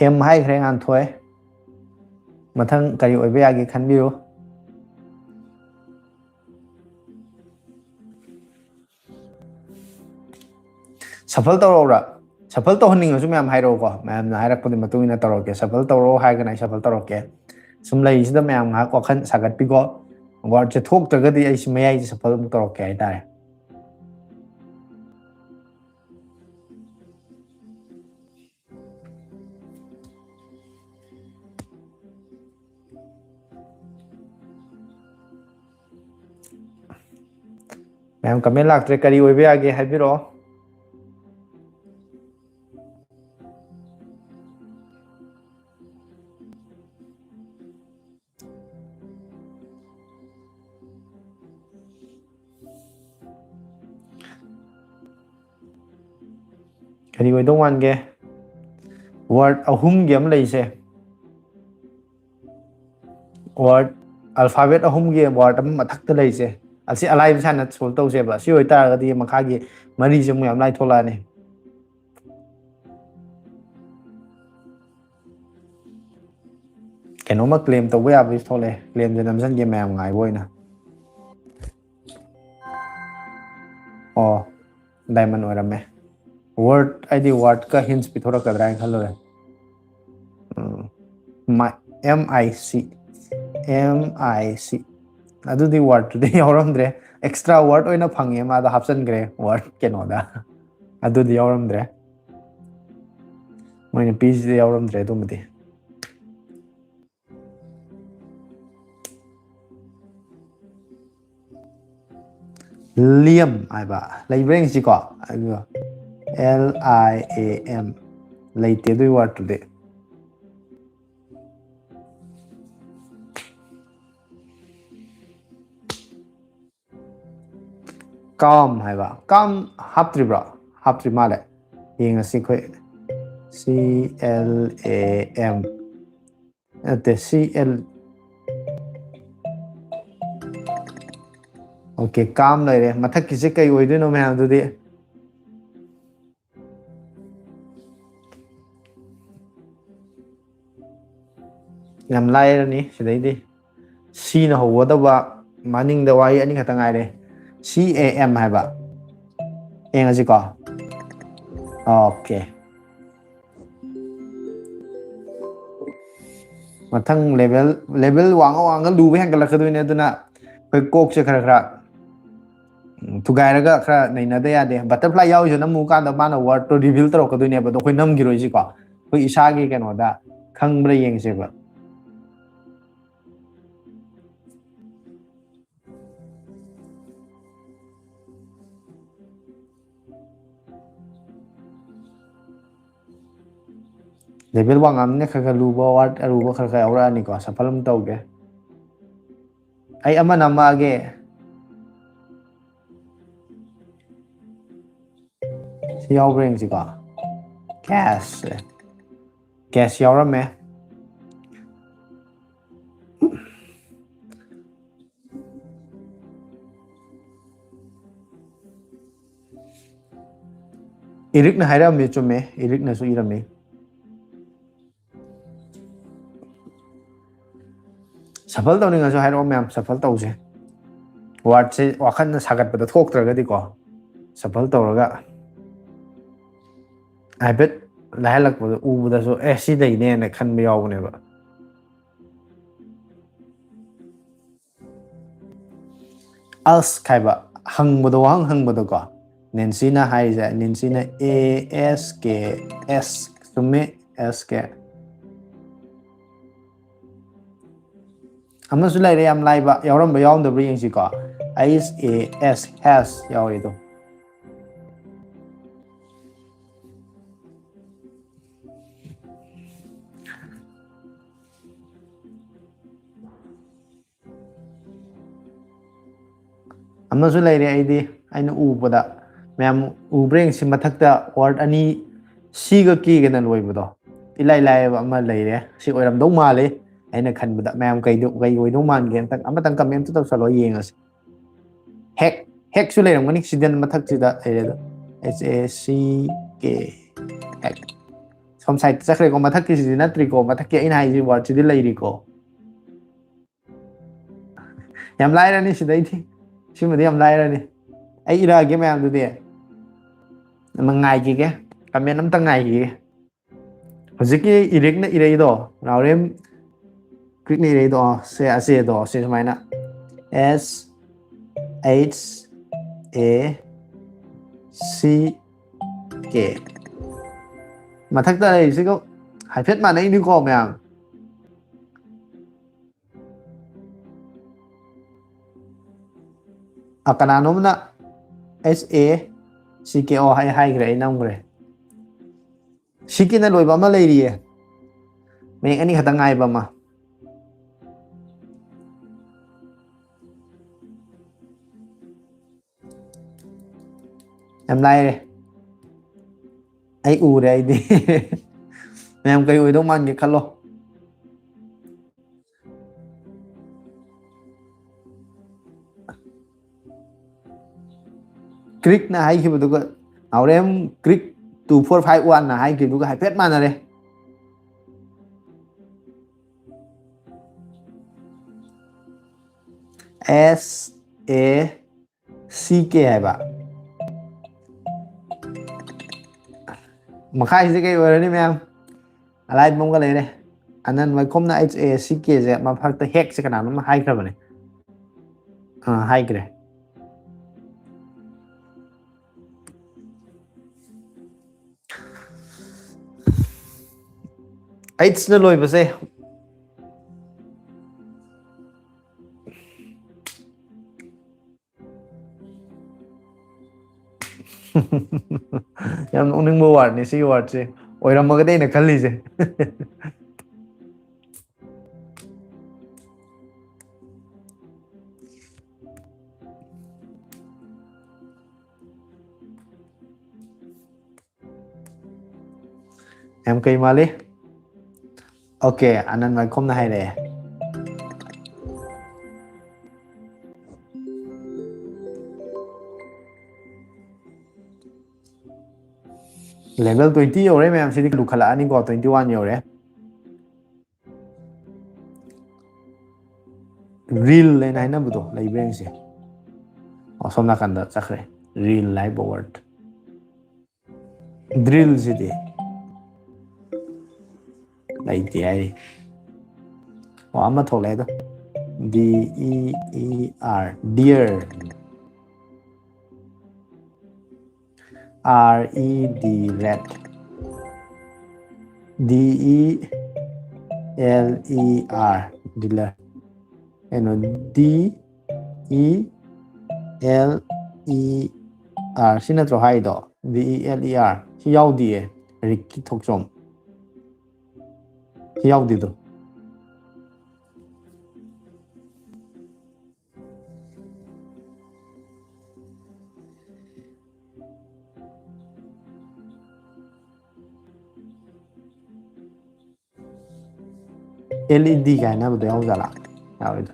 Aim ꯍꯥꯏꯈ꯭ꯔꯦ, ꯉꯥꯟꯊꯣꯏ꯫ ꯃꯊꯪ ꯀꯔꯤ ꯑꯣꯏꯕ ꯌꯥꯒꯦ ꯈꯟꯕꯤꯌꯨ꯫ Shuffle ꯇꯧꯔꯛꯎꯔꯥ? Shuffle ꯇꯧꯍꯟꯅꯤꯡꯉꯁꯨ ꯃꯌꯥꯝ ꯍꯥꯏꯔꯛꯎꯀꯣ, ꯃꯌꯥꯝꯅ ꯍꯥꯏꯔꯛꯄꯗꯨꯒꯤ ꯃꯇꯨꯡ ꯏꯟꯅ ꯇꯧꯔꯛꯀꯦ꯫ Shuffle ꯇꯧꯔꯛꯑꯣ ꯍꯥꯏꯔꯒꯅ ꯑꯩ shuffle ꯇꯧꯔꯛꯀꯦ꯫ ꯁꯨꯝ ꯂꯩꯔꯤꯁꯤꯗ ꯃꯌꯥꯝ ꯉꯥꯏꯍꯥꯛ ꯋꯥꯈꯜ ꯁꯥꯒꯠꯄꯤꯀꯣ꯫ Wordꯁꯦ ꯊꯣꯛꯇ꯭ꯔꯒꯗꯤ ꯑꯩ ꯁꯤ ꯃꯌꯥꯏꯁꯦ shuffle ꯑꯃꯨꯛ ꯇꯧꯔꯛꯀꯦ ꯍꯥꯏꯇꯥꯔꯦ꯫ ꯃꯌꯥꯝ comment ꯂꯥꯛꯇ꯭ꯔꯦ, ꯀꯔꯤ ꯑꯣꯏꯕ ꯌꯥꯒꯦ ꯍꯥꯏꯕꯤꯔꯛꯑꯣ꯫ ꯀꯔꯤ ꯑꯣꯏꯗꯧ ꯃꯥꯟꯒꯦ? Word ꯑꯍꯨꯝꯒꯤ ꯑꯃ ꯂꯩꯁꯦ꯫ Word, alphabet ꯑꯍꯨꯝꯒꯤ word ꯑꯃ ꯃꯊꯛꯇ ꯂꯩꯁꯦ꯫ ꯑꯁꯤ ꯑꯂꯥꯏꯕ ꯁꯥꯏꯅ solve ꯇꯧꯁꯦꯕ꯫ ꯑꯁꯤ ꯑꯣꯏꯇꯥꯔꯒꯗꯤ ꯃꯈꯥꯒꯤ ꯃꯔꯤꯁꯦ ꯑꯃꯨꯛ ꯌꯥꯝ ꯂꯥꯏ ꯊꯣꯛꯂꯛꯑꯅꯤ꯫ ꯀꯩꯅꯣꯝꯃ claim ꯇꯧꯕ ꯌꯥꯕꯒꯤ ꯊꯣꯛꯂꯛꯑꯦ꯫ Claimꯁꯦ ꯅꯝꯁꯤꯟꯒꯦ ꯃꯌꯥꯝ ꯉꯥꯏꯕ ꯑꯣꯏꯅ꯫ ꯑꯣ, diamond ꯑꯣꯏꯔꯝꯃꯦ꯫ Word, ꯑꯩꯗꯤ wordꯀ hints ꯄꯤꯊꯣꯔꯛꯀꯗ꯭ꯔꯥ ꯍꯥꯏꯅ ꯈꯜꯂꯨꯔꯦ꯫ ꯎꯝ, ꯃꯥ-, M I C, M I C꯫ ꯑꯗꯨꯗꯤ wordꯇꯨꯗꯤ ꯌꯥꯎꯔꯝꯗ꯭ꯔꯦ꯫ Extra word ꯑꯣꯏꯅ ꯐꯪꯉꯦ, ꯃꯥꯗꯣ ꯍꯥꯞꯆꯤꯟꯈ꯭ꯔꯦ word ꯀꯩꯅꯣꯗ꯫ ꯑꯗꯨꯗꯤ ꯌꯥꯎꯔꯝꯗ꯭ꯔꯦ꯫ ꯃꯣꯏꯅ ꯄꯤꯁꯤꯗ ꯌꯥꯎꯔꯝꯗ꯭ꯔꯦ ꯑꯗꯨꯃꯗꯤ꯫ Liam ꯍꯥꯏꯕ ꯂꯩꯕ꯭ꯔꯥ ꯌꯦꯡꯁꯤꯀꯣ꯫ ꯑꯗꯨꯒ L I A M꯫ ꯂꯩꯇꯦ ꯑꯗꯨꯒꯤ wordꯇꯨꯗꯤ꯫ Calm ꯍꯥꯏꯕ, calm ꯍꯥꯞꯇ꯭ꯔꯤꯕ꯭ꯔꯣ? ꯍꯥꯞꯇ꯭ꯔꯤ ꯃꯥꯜꯂꯦ꯫ ꯌꯦꯡꯉꯁꯤ ꯑꯩꯈꯣꯏ꯫ C L A M, ꯅꯠꯇꯦ, C L, okay, calm ꯂꯩꯔꯦ꯫ ꯃꯊꯛꯀꯤꯁꯦ ꯀꯩ ꯑꯣꯏꯗꯣꯏꯅꯣ ꯃꯌꯥꯝ? ꯑꯗꯨꯗꯤ ꯌꯥꯝ ꯂꯥꯏꯔꯅꯤ ꯁꯤꯗꯩꯗꯤ꯫ C ꯅ ꯍꯧꯒꯗꯧꯕ ꯃꯅꯤꯡꯗ ꯋꯥꯍꯩ ꯑꯅꯤꯈꯛꯇ ꯉꯥꯏꯔꯦ꯫ C A M ꯍꯥꯏꯕ꯫ ꯌꯦꯡꯉꯁꯤꯀꯣ꯫ Okay꯫ ꯃꯊꯪ level, level ꯋꯥꯡꯉ ꯋꯥꯡꯉ ꯂꯨꯕ ꯍꯦꯟꯒꯠꯂꯛꯀꯗꯣꯏꯅꯦ꯫ ꯑꯗꯨꯅ ꯑꯩꯈꯣꯏ ꯀꯣꯛꯁꯦ ꯈꯔ ꯈꯔ, ꯎꯝ, ꯊꯨꯒꯥꯏꯔꯒ ꯈꯔ ꯅꯩꯅꯗ ꯌꯥꯗꯦ꯫ Butterfly ꯌꯥꯎꯔꯤꯁꯦ ꯅꯝꯃꯨ ꯀꯥꯟꯗ ꯃꯥꯅ word ꯇꯣ reveal ꯇꯧꯔꯛꯀꯗꯣꯏꯅꯦꯕ, ꯑꯗꯣ ꯑꯩꯈꯣꯏ ꯅꯝꯈꯤꯔꯣꯏꯁꯤꯀꯣ꯫ ꯑꯩꯈꯣꯏ ꯏꯁꯥꯒꯤ ꯀꯩꯅꯣꯗ ꯈꯪꯕ꯭ꯔꯥ ꯌꯦꯡꯁꯦꯕ꯫ Level ꯋꯥꯡꯉꯝꯅꯤꯅ ꯈꯔ ꯈꯔ ꯂꯨꯕ, word ꯑꯔꯨꯕ ꯈꯔ ꯈꯔ ꯌꯥꯎꯔꯛꯑꯅꯤꯀꯣ꯫ Shuffle ꯑꯃ ꯇꯧꯒꯦ꯫ ꯑꯩ ꯑꯃ ꯅꯝꯃꯛꯑꯒꯦ꯫ ꯁꯤ ꯌꯥꯎꯕ꯭ꯔꯥ ꯌꯦꯡꯁꯤꯀꯣ꯫ Cash꯫ Cash ꯌꯥꯎꯔꯝꯃꯦ꯫ ꯏꯔꯤꯛꯅ ꯍꯥꯏꯔꯝꯃꯤ, ꯆꯨꯝꯃꯦ, ꯏꯔꯤꯛꯅꯁꯨ ꯏꯔꯝꯃꯤ꯫ Shuffle ꯇꯧꯅꯤꯡꯉꯁꯨ ꯍꯥꯏꯔꯛꯑꯣ ꯃꯌꯥꯝ, shuffle ꯇꯧꯁꯦ꯫ Word ꯁꯦ ꯋꯥꯈꯜꯅ ꯁꯥꯒꯠꯄꯗ ꯊꯣꯛꯇ꯭ꯔꯒꯗꯤꯀꯣ, shuffle ꯇꯧꯔꯒ ꯍꯥꯏꯐꯦꯠ ꯂꯥꯏꯍꯜꯂꯛꯄꯗ ꯎꯕꯗꯁꯨ, "ꯑꯦ, ꯁꯤ ꯂꯩꯅꯦꯅ" ꯈꯟꯕ ꯌꯥꯎꯕꯅꯦꯕ꯫ Ask ꯍꯥꯏꯕ, ꯍꯪꯕꯗꯣ, ꯋꯥꯍꯪ ꯍꯪꯕꯗꯣꯀꯣ꯫ ꯅꯦꯟꯁꯤꯅ ꯍꯥꯏꯔꯤꯁꯦ, ꯅꯦꯟꯁꯤꯅ A S K, S, ꯆꯨꯝꯃꯤ, S K꯫ ꯑꯃꯁꯨ ꯂꯩꯔꯦ ꯌꯥꯝ ꯂꯥꯏꯕ, ꯌꯥꯎꯔꯝꯕ ꯌꯥꯎꯔꯝꯗꯕ꯭ꯔꯥ ꯌꯦꯡꯁꯤꯀꯣ꯫ H A S, has ꯌꯥꯎꯔꯤꯗꯣ꯫ ꯑꯃꯁꯨ ꯂꯩꯔꯦ ꯑꯩꯗꯤ꯫ ꯑꯩꯅ ꯎꯕꯗ, ꯃꯌꯥꯝ ꯎꯕ꯭ꯔꯥ ꯌꯦꯡꯁꯤ, ꯃꯊꯛꯇ word ꯑꯅꯤ, ꯁꯤꯒ ꯀꯦꯒꯅ ꯂꯣꯏꯕꯗꯣ, ꯏꯂꯥꯏ ꯂꯥꯏꯕ ꯑꯃ ꯂꯩꯔꯦ꯫ ꯁꯤ ꯑꯣꯏꯔꯝꯗꯧ ꯃꯥꯜꯂꯤ ꯑꯩꯅ ꯈꯟꯕꯗ꯫ ꯃꯌꯥꯝ ꯀꯩꯗꯧ-, ꯀꯩ ꯑꯣꯏꯗꯧ ꯃꯥꯟꯒꯦ? ꯑꯝꯇꯪ, ꯑꯃꯇꯪ comment ꯇꯧꯁꯜꯂꯣ, ꯌꯦꯡꯉꯁꯤ꯫ Hack, hackꯁꯨ ꯂꯩꯔꯝꯒꯅꯤ ꯁꯤꯗ ꯃꯊꯛꯁꯤꯗ ꯂꯩꯔꯦ ꯑꯗꯣ꯫ H A C K, hack꯫ ꯁꯣꯝ side ꯆꯠꯈ꯭ꯔꯦꯀꯣ, ꯃꯊꯛꯀꯤꯁꯤꯗꯤ ꯅꯠꯇ꯭ꯔꯤꯀꯣ, ꯃꯊꯛꯀꯤ ꯑꯩꯅ ꯍꯥꯏꯁꯤ wordꯁꯤꯗꯤ ꯂꯩꯔꯤꯀꯣ꯫ ꯌꯥꯝ ꯂꯥꯏꯔꯅꯤ ꯁꯤꯗꯩꯗꯤ꯫ ꯁꯤꯃꯗꯤ ꯌꯥꯝ ꯂꯥꯏꯔꯅꯤ꯫ ꯑꯩ ꯏꯔꯛꯑꯒꯦ ꯃꯌꯥꯝꯗꯨꯗꯤ꯫ ꯑꯃ ꯉꯥꯏꯈꯤꯒꯦ꯫ Comment ꯑꯝꯇ ꯉꯥꯏꯈꯤꯒꯦ꯫ ꯍꯧꯖꯤꯛꯀꯤ ꯏꯔꯤꯛꯅ ꯏꯔꯛꯏꯗꯣ, ꯅꯥꯎꯔꯦꯝ ꯀ꯭ꯔꯤꯛꯅ ꯏꯔꯛꯏꯗꯣ, ꯁꯦ ꯑꯆꯦꯗꯣ, ꯁꯤ ꯁꯨꯃꯥꯏꯅ S H A C K꯫ ꯃꯊꯛꯇ ꯂꯩꯔꯤꯁꯤꯒ ꯍꯥꯏꯐꯦꯠ ꯃꯥꯟꯅꯩꯅꯤꯀꯣ ꯃꯌꯥꯝ꯫ ꯑ, ꯀꯅꯥꯅꯣꯝꯅ H A C K O ꯍꯥꯏ ꯍꯥꯏꯈ꯭ꯔꯦ, ꯑꯩ ꯅꯝꯈ꯭ꯔꯦ꯫ ꯁꯤꯀꯤꯅ ꯂꯣꯏꯕ ꯑꯃ ꯂꯩꯔꯤꯌꯦ, ꯃꯌꯦꯛ ꯑꯅꯤ ꯈꯛꯇ ꯉꯥꯏꯕ ꯑꯃ꯫ ꯌꯥꯝ ꯂꯥꯏꯔꯦ꯫ ꯑꯩ ꯎꯔꯦ ꯑꯩꯗꯤ꯫ ꯃꯌꯥꯝ ꯀꯩ ꯑꯣꯏꯗꯧ ꯃꯥꯟꯒꯦ ꯈꯜꯂꯣ꯫ ꯀ꯭ꯔꯤꯛꯅ ꯍꯥꯏꯈꯤꯕꯗꯨꯒ, ꯅꯥꯎꯔꯦꯝ ꯀ꯭ꯔꯤꯛ two four five one ꯅ ꯍꯥꯏꯈꯤꯕꯗꯨꯒ ꯍꯥꯏꯐꯦꯠ ꯃꯥꯟꯅꯔꯦ꯫ S A C K ꯍꯥꯏꯕ꯫ ꯃꯈꯥꯏꯁꯦ ꯀꯩ ꯑꯣꯏꯔꯅꯤ ꯃꯌꯥꯝ? ꯑꯂꯥꯏꯕ ꯑꯃꯒ ꯂꯩꯔꯦ꯫ ꯑꯅꯟ ꯋꯥꯏꯈꯣꯝꯅ H A C K ꯁꯦ ꯃꯊꯛꯇ hackꯁꯦ ꯀꯅꯥꯅꯣꯝꯅ ꯍꯥꯏꯈ꯭ꯔꯕꯅꯦ꯫ ꯑꯥ, ꯍꯥꯏꯈ꯭ꯔꯦ꯫ H ꯅ ꯂꯣꯏꯕꯁꯦ꯫ ꯌꯥꯝ ꯅꯣꯛꯅꯤꯡꯕ wordꯅꯤ ꯁꯤꯒꯤ wordꯁꯦ꯫ ꯑꯣꯏꯔꯝꯃꯒꯗꯤ ꯑꯩꯅ ꯈꯜꯂꯤꯁꯦ꯫ ꯌꯥꯝ ꯀꯩ ꯃꯥꯜꯂꯤ? ꯑꯣꯀꯦ, ꯑꯅꯟ ꯋꯥꯏꯈꯣꯝꯅ ꯍꯥꯏꯔꯛꯑꯦ꯫ Level twenty ꯌꯧꯔꯦ ꯃꯌꯥꯝ, ꯁꯤꯗꯤ ꯂꯨꯈꯠꯂꯛꯑꯅꯤꯀꯣ, twenty one ꯌꯧꯔꯦ꯫ Reel ꯍꯥꯏꯅ ꯍꯥꯏꯅꯕꯗꯣ ꯂꯩꯕ꯭ꯔꯥ ꯌꯦꯡꯁꯦ꯫ ꯑꯣ, ꯁꯣꯝ ꯅꯥꯀꯟꯗ ꯆꯠꯈ꯭ꯔꯦ, reel ꯍꯥꯏꯕ word꯫ Drill ꯁꯤꯗꯤ ꯂꯩꯇꯦ ꯍꯥꯏꯔꯤ꯫ ꯑꯣ, ꯑꯃ ꯊꯣꯛꯂꯛꯑꯦ ꯑꯗꯣ, D E E R, deer. R E D, red. D E L E R, dealer. ꯀꯩꯅꯣ, D E L E R ꯁꯤ ꯅꯠꯇ꯭ꯔꯣ ꯍꯥꯏꯗꯣ? D E L E R ꯁꯤ ꯌꯥꯎꯗꯤꯌꯦ, ꯔꯤꯛꯀꯤ ꯊꯣꯛꯆꯣꯝ꯫ ꯁꯤ ꯌꯥꯎꯗꯦꯗꯣ꯫ L E D ꯀꯥꯏꯅ ꯍꯥꯏꯕꯗꯣ ꯌꯥꯎꯖꯥꯠꯂꯥ? ꯌꯥꯎꯔꯤꯗꯣ꯫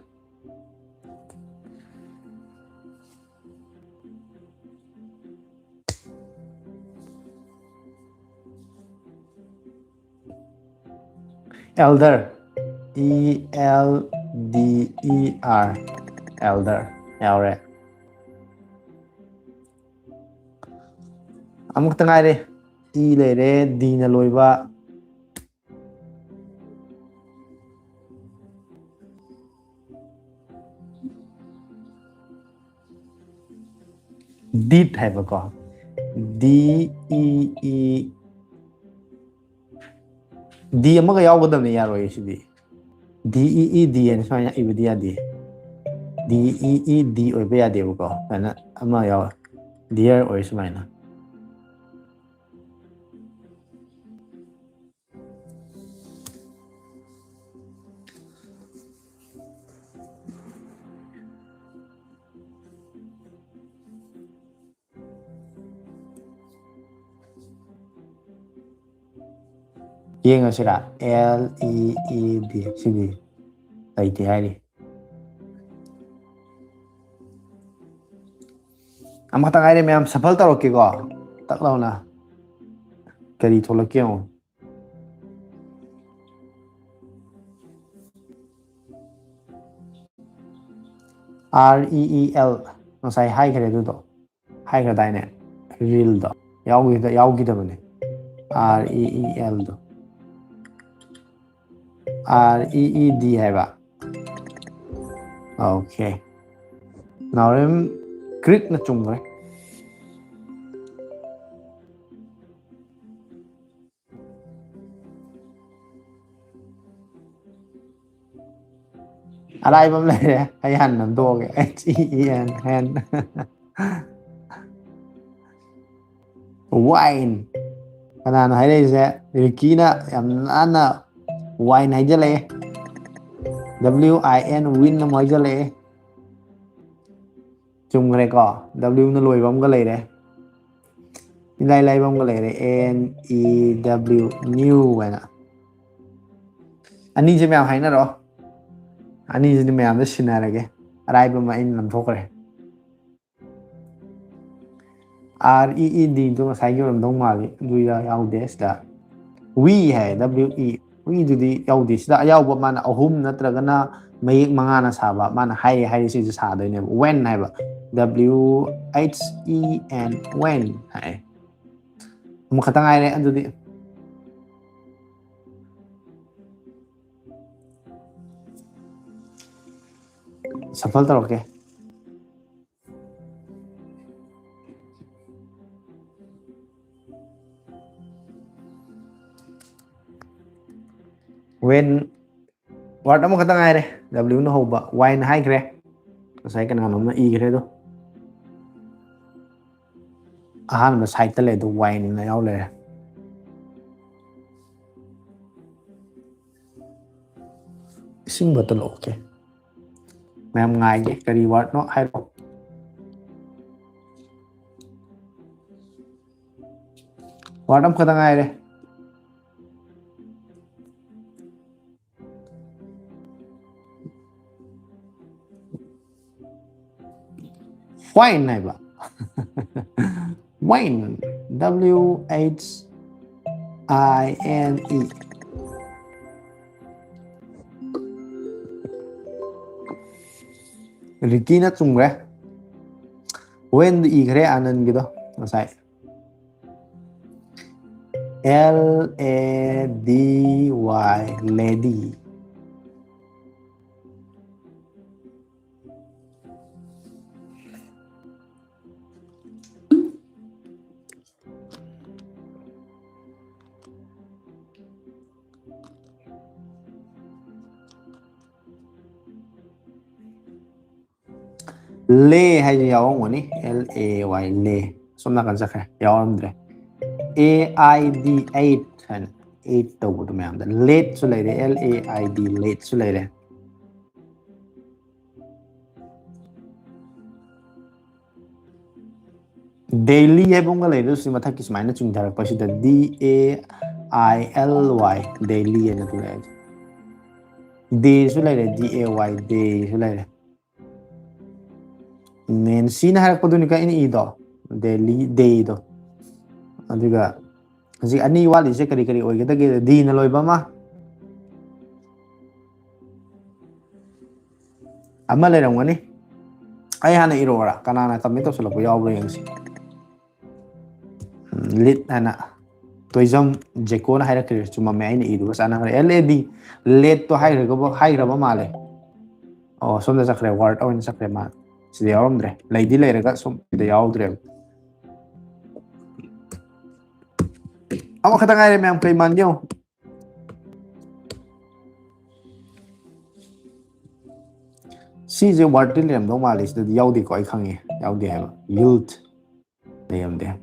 Elder, E L D E R, elder ꯌꯥꯎꯔꯦ꯫ ꯑꯃꯨꯛꯇ ꯉꯥꯏꯔꯦ꯫ E ꯂꯩꯔꯦ, D ꯅ ꯂꯣꯏꯕ꯫ Deed ꯍꯥꯏꯕꯀꯣ, D E E, D ꯑꯃꯒ ꯌꯥꯎꯒꯗꯕꯅꯤ, ꯌꯥꯔꯣꯏꯌꯦ ꯁꯤꯗꯤ꯫ D E E D ꯍꯥꯏꯅ ꯁꯨꯃꯥꯏꯅ ꯏꯕꯗꯤ ꯌꯥꯗꯦ꯫ D E E D ꯑꯣꯏꯕ ꯌꯥꯗꯦꯕꯀꯣ, ꯁꯨꯃꯥꯏꯅ ꯑꯃ ꯌꯥꯎꯋꯦ, dear ꯑꯣꯏ ꯁꯨꯃꯥꯏꯅ꯫ ꯌꯦꯡꯉꯁꯤꯔꯥ? L E E D, ꯁꯤꯗꯤ ꯂꯩꯇꯦ ꯍꯥꯏꯔꯤ꯫ ꯑꯃꯈꯛꯇ ꯉꯥꯏꯔꯦ ꯃꯌꯥꯝ, shuffle ꯇꯧꯔꯛꯀꯦꯀꯣ꯫ ꯇꯛ ꯂꯥꯎꯅ ꯀꯔꯤ ꯊꯣꯛꯂꯛꯀꯦ ꯌꯦꯡꯉꯣ꯫ R E E L, ꯉꯁꯥꯏ ꯍꯥꯏꯈ꯭ꯔꯦ ꯑꯗꯨꯗꯣ꯫ ꯍꯥꯏꯈ꯭ꯔꯗꯥꯏꯅꯦ? Reelꯗꯣ ꯌꯥꯎꯈꯤꯗ-, ꯌꯥꯎꯈꯤꯗꯕꯅꯦ꯫ R E E Lꯗꯣ꯫ R E E D ꯍꯥꯏꯕ꯫ Okay꯫ ꯅꯥꯎꯔꯦꯝ ꯀ꯭ꯔꯤꯛꯅ ꯆꯨꯝꯈ꯭ꯔꯦ꯫ ꯑꯔꯥꯏꯕ ꯑꯃ ꯂꯩꯔꯦ, ꯑꯩ ꯍꯥꯟꯅ ꯅꯝꯊꯣꯛꯑꯒꯦ꯫ H E E N, hen꯫ Wine꯫ ꯀꯅꯥꯅꯣ ꯍꯥꯏꯔꯛꯏꯁꯦ? ꯔꯤꯀꯤꯅ ꯌꯥꯝ ꯅꯥꯟꯅ wine ꯍꯥꯏꯖꯜꯂꯛꯑꯦ꯫ W I N, win ꯑꯃ ꯍꯥꯏꯖꯜꯂꯛꯑꯦ꯫ ꯆꯨꯝꯈ꯭ꯔꯦꯀꯣ? W ꯅ ꯂꯣꯏꯕ ꯑꯃꯒ ꯂꯩꯔꯦ꯫ ꯏꯂꯥꯏ ꯂꯥꯏꯕ ꯑꯃꯒ ꯂꯩꯔꯦ, N E W, new ꯍꯥꯏꯅ꯫ ꯑꯅꯤꯁꯦ ꯃꯌꯥꯝ ꯍꯥꯏꯅꯔꯣ꯫ ꯑꯅꯤꯁꯤꯗꯤ ꯃꯌꯥꯝꯗ ꯁꯤꯟꯅꯔꯒꯦ꯫ ꯑꯔꯥꯏꯕ ꯑꯃ ꯑꯩꯅ ꯅꯝꯊꯣꯛꯈ꯭ꯔꯦ꯫ R E E D ꯗꯣ ꯉꯁꯥꯏꯒꯤ ꯑꯣꯏꯔꯝꯗꯧ ꯃꯥꯜꯂꯤ꯫ ꯑꯗꯨ ꯌꯥ-, ꯌꯥꯎꯗꯦ ꯁꯤꯗ꯫ We high, W E꯫ We ꯗꯨꯗꯤ ꯌꯥꯎꯗꯦ꯫ ꯁꯤꯗ ꯑꯌꯥꯎꯕ ꯃꯥꯅ ꯑꯍꯨꯝ ꯅꯠꯇ꯭ꯔꯒꯅ ꯃꯌꯦꯛ ꯃꯉꯥꯅ ꯁꯥꯕ, ꯃꯥꯅ ꯍꯥꯏꯔꯦ ꯍꯥꯏꯔꯦ ꯁꯤꯁꯦ ꯁꯥꯗꯣꯏꯅꯦꯕ꯫ When ꯍꯥꯏꯕ꯫ W H E N, when ꯍꯥꯏ꯫ ꯑꯃꯈꯛꯇ ꯉꯥꯏꯔꯦ ꯑꯗꯨꯗꯤ꯫ Shuffle ꯇꯧꯔꯛꯀꯦ꯫ When, word ꯑꯃꯈꯛꯇ ꯉꯥꯏꯔꯦ, W ꯅ ꯍꯧꯕ, wine ꯍꯥꯏꯈ꯭ꯔꯦ꯫ ꯉꯁꯥꯏ ꯀꯅꯥꯅꯣꯝꯅ ꯏꯈ꯭ꯔꯦ ꯑꯗꯣ꯫ ꯑꯍꯥꯟꯕ sideꯇ ꯂꯩ ꯑꯗꯣ, wine ꯅ ꯌꯥꯎ ꯂꯩꯔꯦ꯫ ꯏꯁꯤꯡ bottle, okay꯫ ꯃꯌꯥꯝ ꯉꯥꯏꯒꯦ, ꯀꯔꯤ wordꯅꯣ ꯍꯥꯏꯔꯛꯑꯣ꯫ Word ꯑꯃꯈꯛꯇ ꯉꯥꯏꯔꯦ꯫ Wine ꯍꯥꯏꯕ꯫ Wine, W H I N E꯫ ꯔꯤꯀꯤꯅ ꯆꯨꯝꯈ꯭ꯔꯦ꯫ When ꯗꯨ ꯏꯈ꯭ꯔꯦ ꯑꯥꯅꯟꯒꯤꯗꯣ ꯉꯁꯥꯏ꯫ L A D Y, lady꯫ Lay ꯍꯥꯏꯁꯦ ꯌꯥꯎꯔꯝꯒꯅꯤ꯫ L A Y, lay꯫ ꯁꯣꯝ ꯅꯥꯀꯟ ꯆꯠꯈ꯭ꯔꯦ, ꯌꯥꯎꯔꯝꯗ꯭ꯔꯦ꯫ A I D, aid ꯍꯥꯏꯅ, aid ꯇꯧꯕꯗꯣ ꯃꯌꯥꯝꯗ꯫ Late ꯁꯨ ꯂꯩꯔꯦ, L A I D, late ꯁꯨ ꯂꯩꯔꯦ꯫ Daily ꯍꯥꯏꯕ ꯑꯃꯒ ꯂꯩꯕꯗꯣ, ꯁꯤ ꯃꯊꯛꯀꯤ ꯁꯨꯃꯥꯏꯅ ꯆꯤꯡꯊꯔꯛꯄꯁꯤꯗ, D A I L Y, daily ꯍꯥꯏꯅ ꯊꯣꯛꯂꯛꯑꯦ꯫ Day ꯁꯨ ꯂꯩꯔꯦ, D A Y, day ꯁꯨ ꯂꯩꯔꯦ꯫ ꯅꯦꯟꯁꯤꯅ ꯍꯥꯏꯔꯛꯄꯗꯨꯅꯤꯀꯣ ꯑꯩꯅ ꯏꯗꯣ, daily, day ꯗꯣ꯫ ꯑꯗꯨꯒ ꯍꯧꯖꯤꯛ ꯑꯅꯤ ꯋꯥꯠꯂꯤꯁꯦ ꯀꯔꯤ ꯀꯔꯤ ꯑꯣꯏꯒꯗꯒꯦ? D ꯅ ꯂꯣꯏꯕ ꯑꯃ, ꯑꯃ ꯂꯩꯔꯝꯒꯅꯤ꯫ ꯑꯩ ꯍꯥꯟꯅ ꯏꯔꯛꯑꯣꯔꯥ? ꯀꯅꯥꯅ comment ꯇꯧꯁꯜꯂꯛꯄ ꯌꯥꯎꯕ꯭ꯔꯥ ꯌꯦꯡꯁꯤ꯫ ꯎꯝ, lit ꯍꯥꯏꯅ ꯇꯣꯏꯖꯝ ꯖꯦꯀꯣꯅ ꯍꯥꯏꯔꯛꯈ꯭ꯔꯦ꯫ ꯆꯨꯝꯃꯝꯃꯦ, ꯑꯩꯅ ꯏꯗꯨꯒ ꯆꯥꯟꯅꯈ꯭ꯔꯦ꯫ L A D, late ꯇꯣ ꯍꯥꯏꯈ꯭ꯔꯒꯕ, ꯍꯥꯏꯈ꯭ꯔꯕ ꯃꯥꯜꯂꯦ꯫ ꯑꯣ, ꯁꯣꯝꯗ ꯆꯠꯈ꯭ꯔꯦ, word ꯑꯣꯏꯅ ꯆꯠꯈ꯭ꯔꯦ ꯃꯥ꯫ ꯁꯤꯗ ꯌꯥꯎꯔꯝꯗ꯭ꯔꯦ, ꯂꯩꯗꯤ ꯂꯩꯔꯒ ꯁꯣꯝꯗ ꯌꯥꯎꯗ꯭ꯔꯦꯕ꯫ ꯑꯃꯈꯛꯇ ꯉꯥꯏꯔꯦ ꯃꯌꯥꯝ, ꯀꯩ ꯃꯥꯟꯒꯦ ꯌꯦꯡꯉꯣ꯫ ꯁꯤꯁꯦ word ꯇꯤ ꯂꯩꯔꯝꯗꯧ ꯃꯥꯜꯂꯦ, ꯁꯤꯗꯗꯤ ꯌꯥꯎꯗꯦꯀꯣ, ꯑꯩ ꯈꯪꯉꯦ, ꯌꯥꯎꯗꯦ ꯍꯥꯏꯕ꯫ Youth ꯂꯩꯔꯝꯗꯦ꯫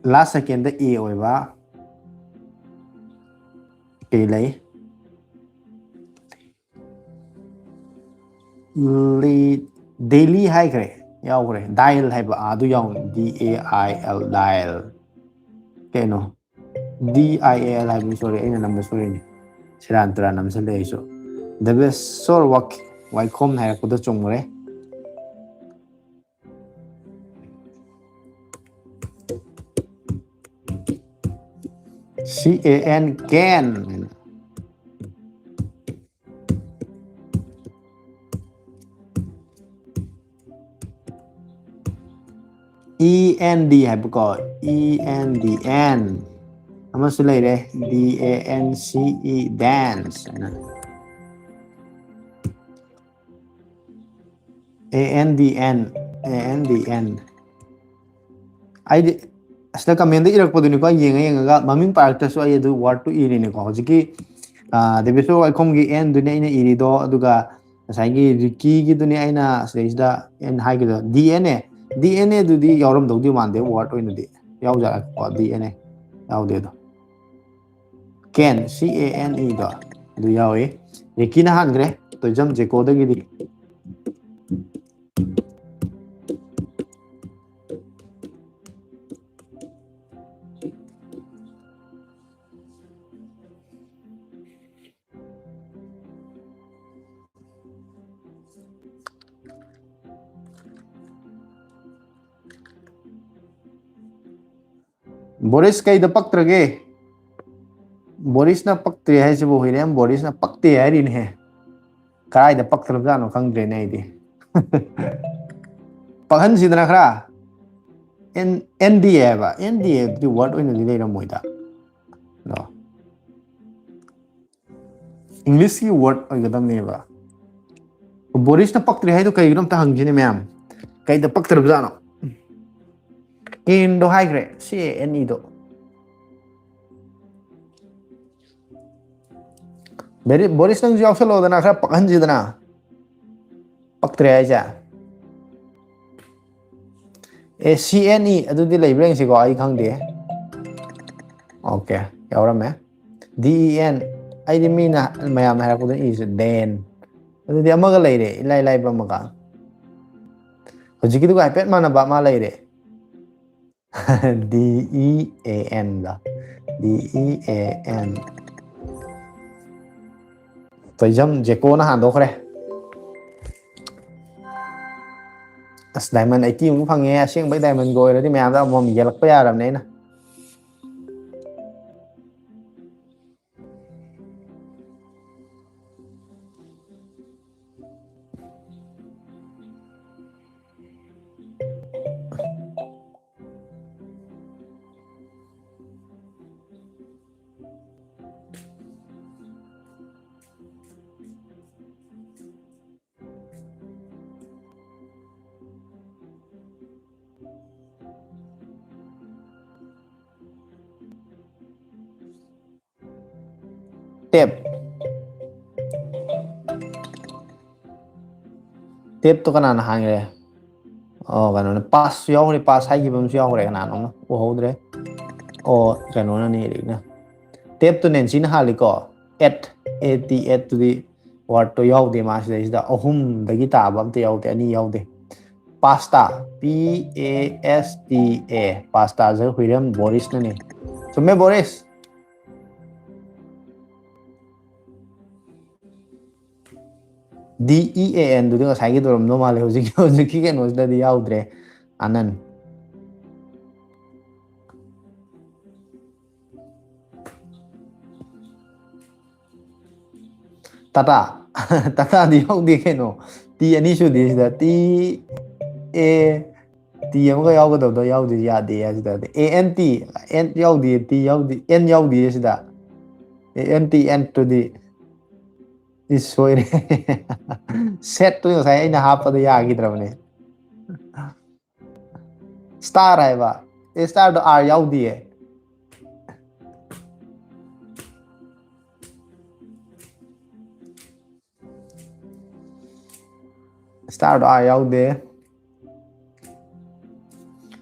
Last second ꯗ A ꯑꯣꯏꯕ ꯀꯩ ꯂꯩ? Daily ꯍꯥꯏꯈ꯭ꯔꯦ, ꯌꯥꯎꯈ꯭ꯔꯦ꯫ Dial ꯍꯥꯏꯕ ꯑꯥꯗꯨ ꯌꯥꯎꯅꯤ, D A I L, dial꯫ ꯀꯩꯅꯣ? D I A L ꯍꯥꯏꯕꯅꯤ, sorry, ꯑꯩꯅ ꯅꯝꯕ ꯁꯣꯏꯔꯤꯅꯤ꯫ ꯁꯦꯔꯥꯟ ꯇꯨꯔꯥꯟ ꯅꯝꯁꯜꯂꯦ ꯑꯩꯁꯨ꯫ ꯗꯕꯦꯁꯣꯔ ꯋꯥꯛ-, ꯋꯥꯏꯈꯣꯝꯅ ꯍꯥꯏꯔꯛꯄꯗꯣ ꯆꯨꯝꯈ꯭ꯔꯦ꯫ C A N, can ꯍꯥꯏꯅ꯫ E N D ꯍꯥꯏꯕꯀꯣ, E N D, N ꯑꯃꯁꯨ ꯂꯩꯔꯦ, D A N C E, dance ꯍꯥꯏꯅ꯫ A N D N, A N D N꯫ ꯑꯩꯗꯤ ꯑꯁꯤꯗ comment ꯏꯔꯛꯄꯗꯨꯅꯤꯀꯣ, ꯑꯩ ꯌꯦꯡꯉ ꯌꯦꯡꯉꯒ ꯃꯃꯤꯡ ꯄꯥꯔꯛꯇ꯭ꯔꯁꯨ ꯑꯩ ꯑꯗꯨ word ꯇꯨ ꯏꯔꯤꯅꯤꯀꯣ꯫ ꯍꯧꯖꯤꯛꯀꯤ, ꯑ, ꯗꯦꯕꯦꯁꯣꯔ ꯋꯥꯏꯈꯣꯝꯒꯤ N ꯗꯨꯅꯤ ꯑꯩꯅ ꯏꯔꯤꯗꯣ, ꯑꯗꯨꯒ ꯉꯁꯥꯏꯒꯤ ꯔꯤꯀꯤꯒꯤꯗꯨꯅꯤ ꯑꯩꯅ ꯁꯤꯗꯩꯁꯤꯗ N ꯍꯥꯏꯒꯤꯗꯣ꯫ D N A, D N A ꯗꯨꯗꯤ ꯌꯥꯎꯔꯝꯗꯧꯗꯤ ꯃꯥꯟꯗꯦ word ꯑꯣꯏꯅꯗꯤ꯫ ꯌꯥꯎꯖꯔꯛꯀꯣ, D N A ꯌꯥꯎꯗꯦ ꯑꯗꯣ꯫ Can, C A N E ꯗꯣ ꯑꯗꯨ ꯌꯥꯎꯏ꯫ ꯔꯤꯀꯤꯅ ꯍꯥꯟꯈ꯭ꯔꯦ, ꯇꯣꯏꯖꯝ ꯖꯦꯀꯣꯗꯒꯤꯗꯤ꯫ ꯕꯣꯔꯤꯁ, ꯀꯩꯗ ꯄꯛꯇ꯭ꯔꯒꯦ? ꯕꯣꯔꯤꯁꯅ ꯄꯛꯇ꯭ꯔꯦ ꯍꯥꯏꯁꯤꯕꯨ ꯍꯨꯏꯔꯦꯝ ꯕꯣꯔꯤꯁꯅ ꯄꯛꯇꯦ ꯍꯥꯏꯔꯤꯅꯦꯍꯦ꯫ ꯀꯗꯥꯏꯗ ꯄꯛꯇ꯭ꯔꯕꯖꯥꯠꯅꯣ ꯈꯪꯗ꯭ꯔꯦꯅꯦ ꯑꯩꯗꯤ꯫ ꯄꯛꯍꯟꯁꯤꯗꯅ ꯈꯔ꯫ N, N D A ꯍꯥꯏꯕ, N D A ꯗꯨꯗꯤ word ꯑꯣꯏꯅꯗꯤ ꯂꯩꯔꯝꯃꯣꯏꯗ꯫ ꯑꯗꯣ English ꯀꯤ word ꯑꯣꯏꯒꯗꯕꯅꯦꯕ꯫ ꯕꯣꯔꯤꯁꯅ ꯄꯛꯇ꯭ꯔꯦ ꯍꯥꯏꯗꯣ ꯀꯩꯒꯤꯅꯣ ꯑꯝꯇ ꯍꯪꯁꯤꯅꯦ ꯃꯌꯥꯝ꯫ ꯀꯩꯗ ꯄꯛꯇ꯭ꯔꯕꯖꯥꯠꯅꯣ? N ꯗꯣ ꯍꯥꯏꯈ꯭ꯔꯦ, C A N E ꯗꯣ꯫ ꯕꯦꯔꯤ-, ꯕꯣꯔꯤꯁ, ꯅꯪꯁꯨ ꯌꯥꯎꯁꯜꯂꯛꯑꯣꯗꯅ, ꯈꯔ ꯄꯛꯍꯟꯁꯤꯗꯅ꯫ ꯄꯛꯇ꯭ꯔꯦ ꯍꯥꯏꯁꯦ? ꯑꯦ, C N E ꯑꯗꯨꯗꯤ ꯂꯩꯕ꯭ꯔꯥ ꯌꯦꯡꯁꯤꯀꯣ, ꯑꯩ ꯈꯪꯗꯦ꯫ OK, ꯌꯥꯎꯔꯝꯃꯦ꯫ D E N, ꯑꯩꯗꯤ ꯃꯤꯅ, ꯃꯌꯥꯝꯅ ꯍꯥꯏꯔꯛꯄꯗ ꯏꯁꯦ, ꯗꯦꯟ꯫ ꯑꯗꯨꯗꯤ ꯑꯃꯒ ꯂꯩꯔꯦ, ꯏꯂꯥꯏ ꯂꯥꯏꯕ ꯑꯃꯒ꯫ ꯍꯧꯖꯤꯛꯀꯤꯗꯨꯒ ꯍꯥꯏꯐꯦꯠ ꯃꯥꯟꯅꯕ ꯑꯃ ꯂꯩꯔꯦ꯫ D E A N the. D E A N꯫ Toijam ꯖꯦꯀꯣꯅ ꯍꯥꯟꯗꯣꯛꯈ꯭ꯔꯦ꯫ ꯑꯁ, diamond eighty ꯑꯃꯨꯛ ꯐꯪꯉꯦ꯫ ꯑꯁꯦꯡꯕꯩ diamondꯒ ꯑꯣꯏꯔꯗꯤ ꯃꯌꯥꯝꯗ ꯑꯃꯃꯝ ꯌꯦꯜꯂꯛꯄ ꯌꯥꯔꯕꯅꯦ ꯑꯩꯅ꯫ ꯇꯦꯞ꯫ ꯇꯦꯞꯇꯣ ꯀꯅꯥꯅ ꯍꯥꯡꯉꯦ? ꯑꯣ, ꯀꯩꯅꯣꯅꯦ, ꯄꯥꯁꯁꯨ ꯌꯥꯎꯈ꯭ꯔꯦ, ꯄꯥꯁ ꯍꯥꯏꯈꯤꯕ ꯑꯃꯁꯨ ꯌꯥꯎꯈ꯭ꯔꯦ, ꯀꯅꯥꯅꯣꯝꯅ ꯎꯍꯧꯗ꯭ꯔꯦ꯫ ꯑꯣ, ꯀꯩꯅꯣꯅꯅꯦ, ꯏꯔꯤꯛꯅ꯫ ꯇꯦꯞꯇꯨ ꯅꯦꯟꯁꯤꯅ ꯍꯥꯜꯂꯤꯀꯣ꯫ ꯑꯦꯠ, ꯑꯦ ꯇꯤ ꯑꯦꯠꯇꯨꯗꯤ ꯋꯥꯔꯗꯇꯣ ꯌꯥꯎꯗꯦ ꯃꯥ ꯁꯤꯗꯩꯁꯤꯗ꯫ ꯑꯍꯨꯝꯗꯒꯤ ꯇꯥꯕ ꯑꯝꯇ ꯌꯥꯎꯗꯦ, ꯑꯅꯤ ꯌꯥꯎꯗꯦ꯫ Pasta, P A S T A, ꯄꯥꯁꯇꯥꯁꯦ ꯍꯨꯏꯔꯦꯝ ꯕꯣꯔꯤꯁꯅꯅꯦ꯫ ꯆꯨꯝꯃꯦ, ꯕꯣꯔꯤꯁ꯫ ꯗꯤ ꯏ ꯑꯦ ꯑꯦꯟꯗꯨꯗꯤ ꯉꯁꯥꯏꯒꯤꯗꯣ ꯑꯣꯏꯔꯝꯗꯧ ꯃꯥꯜꯂꯦ꯫ ꯍꯧꯖꯤꯛꯀꯤ, ꯍꯧꯖꯤꯛꯀꯤ ꯀꯩꯅꯣꯁꯤꯗꯗꯤ ꯌꯥꯎꯗ꯭ꯔꯦ, ꯑꯅꯟ꯫ ꯇꯥꯇꯥ꯫ ꯇꯥꯇꯥꯗꯤ ꯌꯥꯎꯗꯦ ꯀꯩꯅꯣ꯫ ꯇꯤ ꯑꯅꯤ ꯁꯨꯗꯦ ꯁꯤꯗ꯫ ꯇꯤ ꯑꯦ, ꯇꯤ ꯑꯃꯒ ꯌꯥꯎꯒꯗꯕꯗꯣ ꯌꯥꯎꯗꯦ, ꯌꯥꯗꯦ ꯍꯥꯏꯁꯤꯗ꯫ ꯑꯦ ꯑꯦꯟ ꯇꯤ, ꯑꯦꯟ ꯌꯥꯎꯗꯦ, ꯇꯤ ꯌꯥꯎꯗꯦ, ꯑꯦꯟ ꯌꯥꯎꯗꯦ ꯁꯤꯗ꯫ A N T ꯑꯦꯟꯇꯨꯗꯤ꯫ ꯏꯁ, ꯁꯣꯏꯔꯦ꯫ ꯁꯦꯠꯇꯨ ꯉꯁꯥꯏ ꯑꯩꯅ ꯍꯥꯞꯄꯗ ꯌꯥꯈꯤꯗ꯭ꯔꯕꯅꯦ꯫ ꯁ꯭ꯇꯥꯔ ꯍꯥꯏꯕ꯫ ꯑꯦ, ꯁ꯭ꯇꯥꯔꯗꯣ ꯑꯥꯔ ꯌꯥꯎꯗꯤꯌꯦ꯫ ꯁ꯭ꯇꯥꯔꯗꯣ ꯑꯥꯔ ꯌꯥꯎꯗꯦ꯫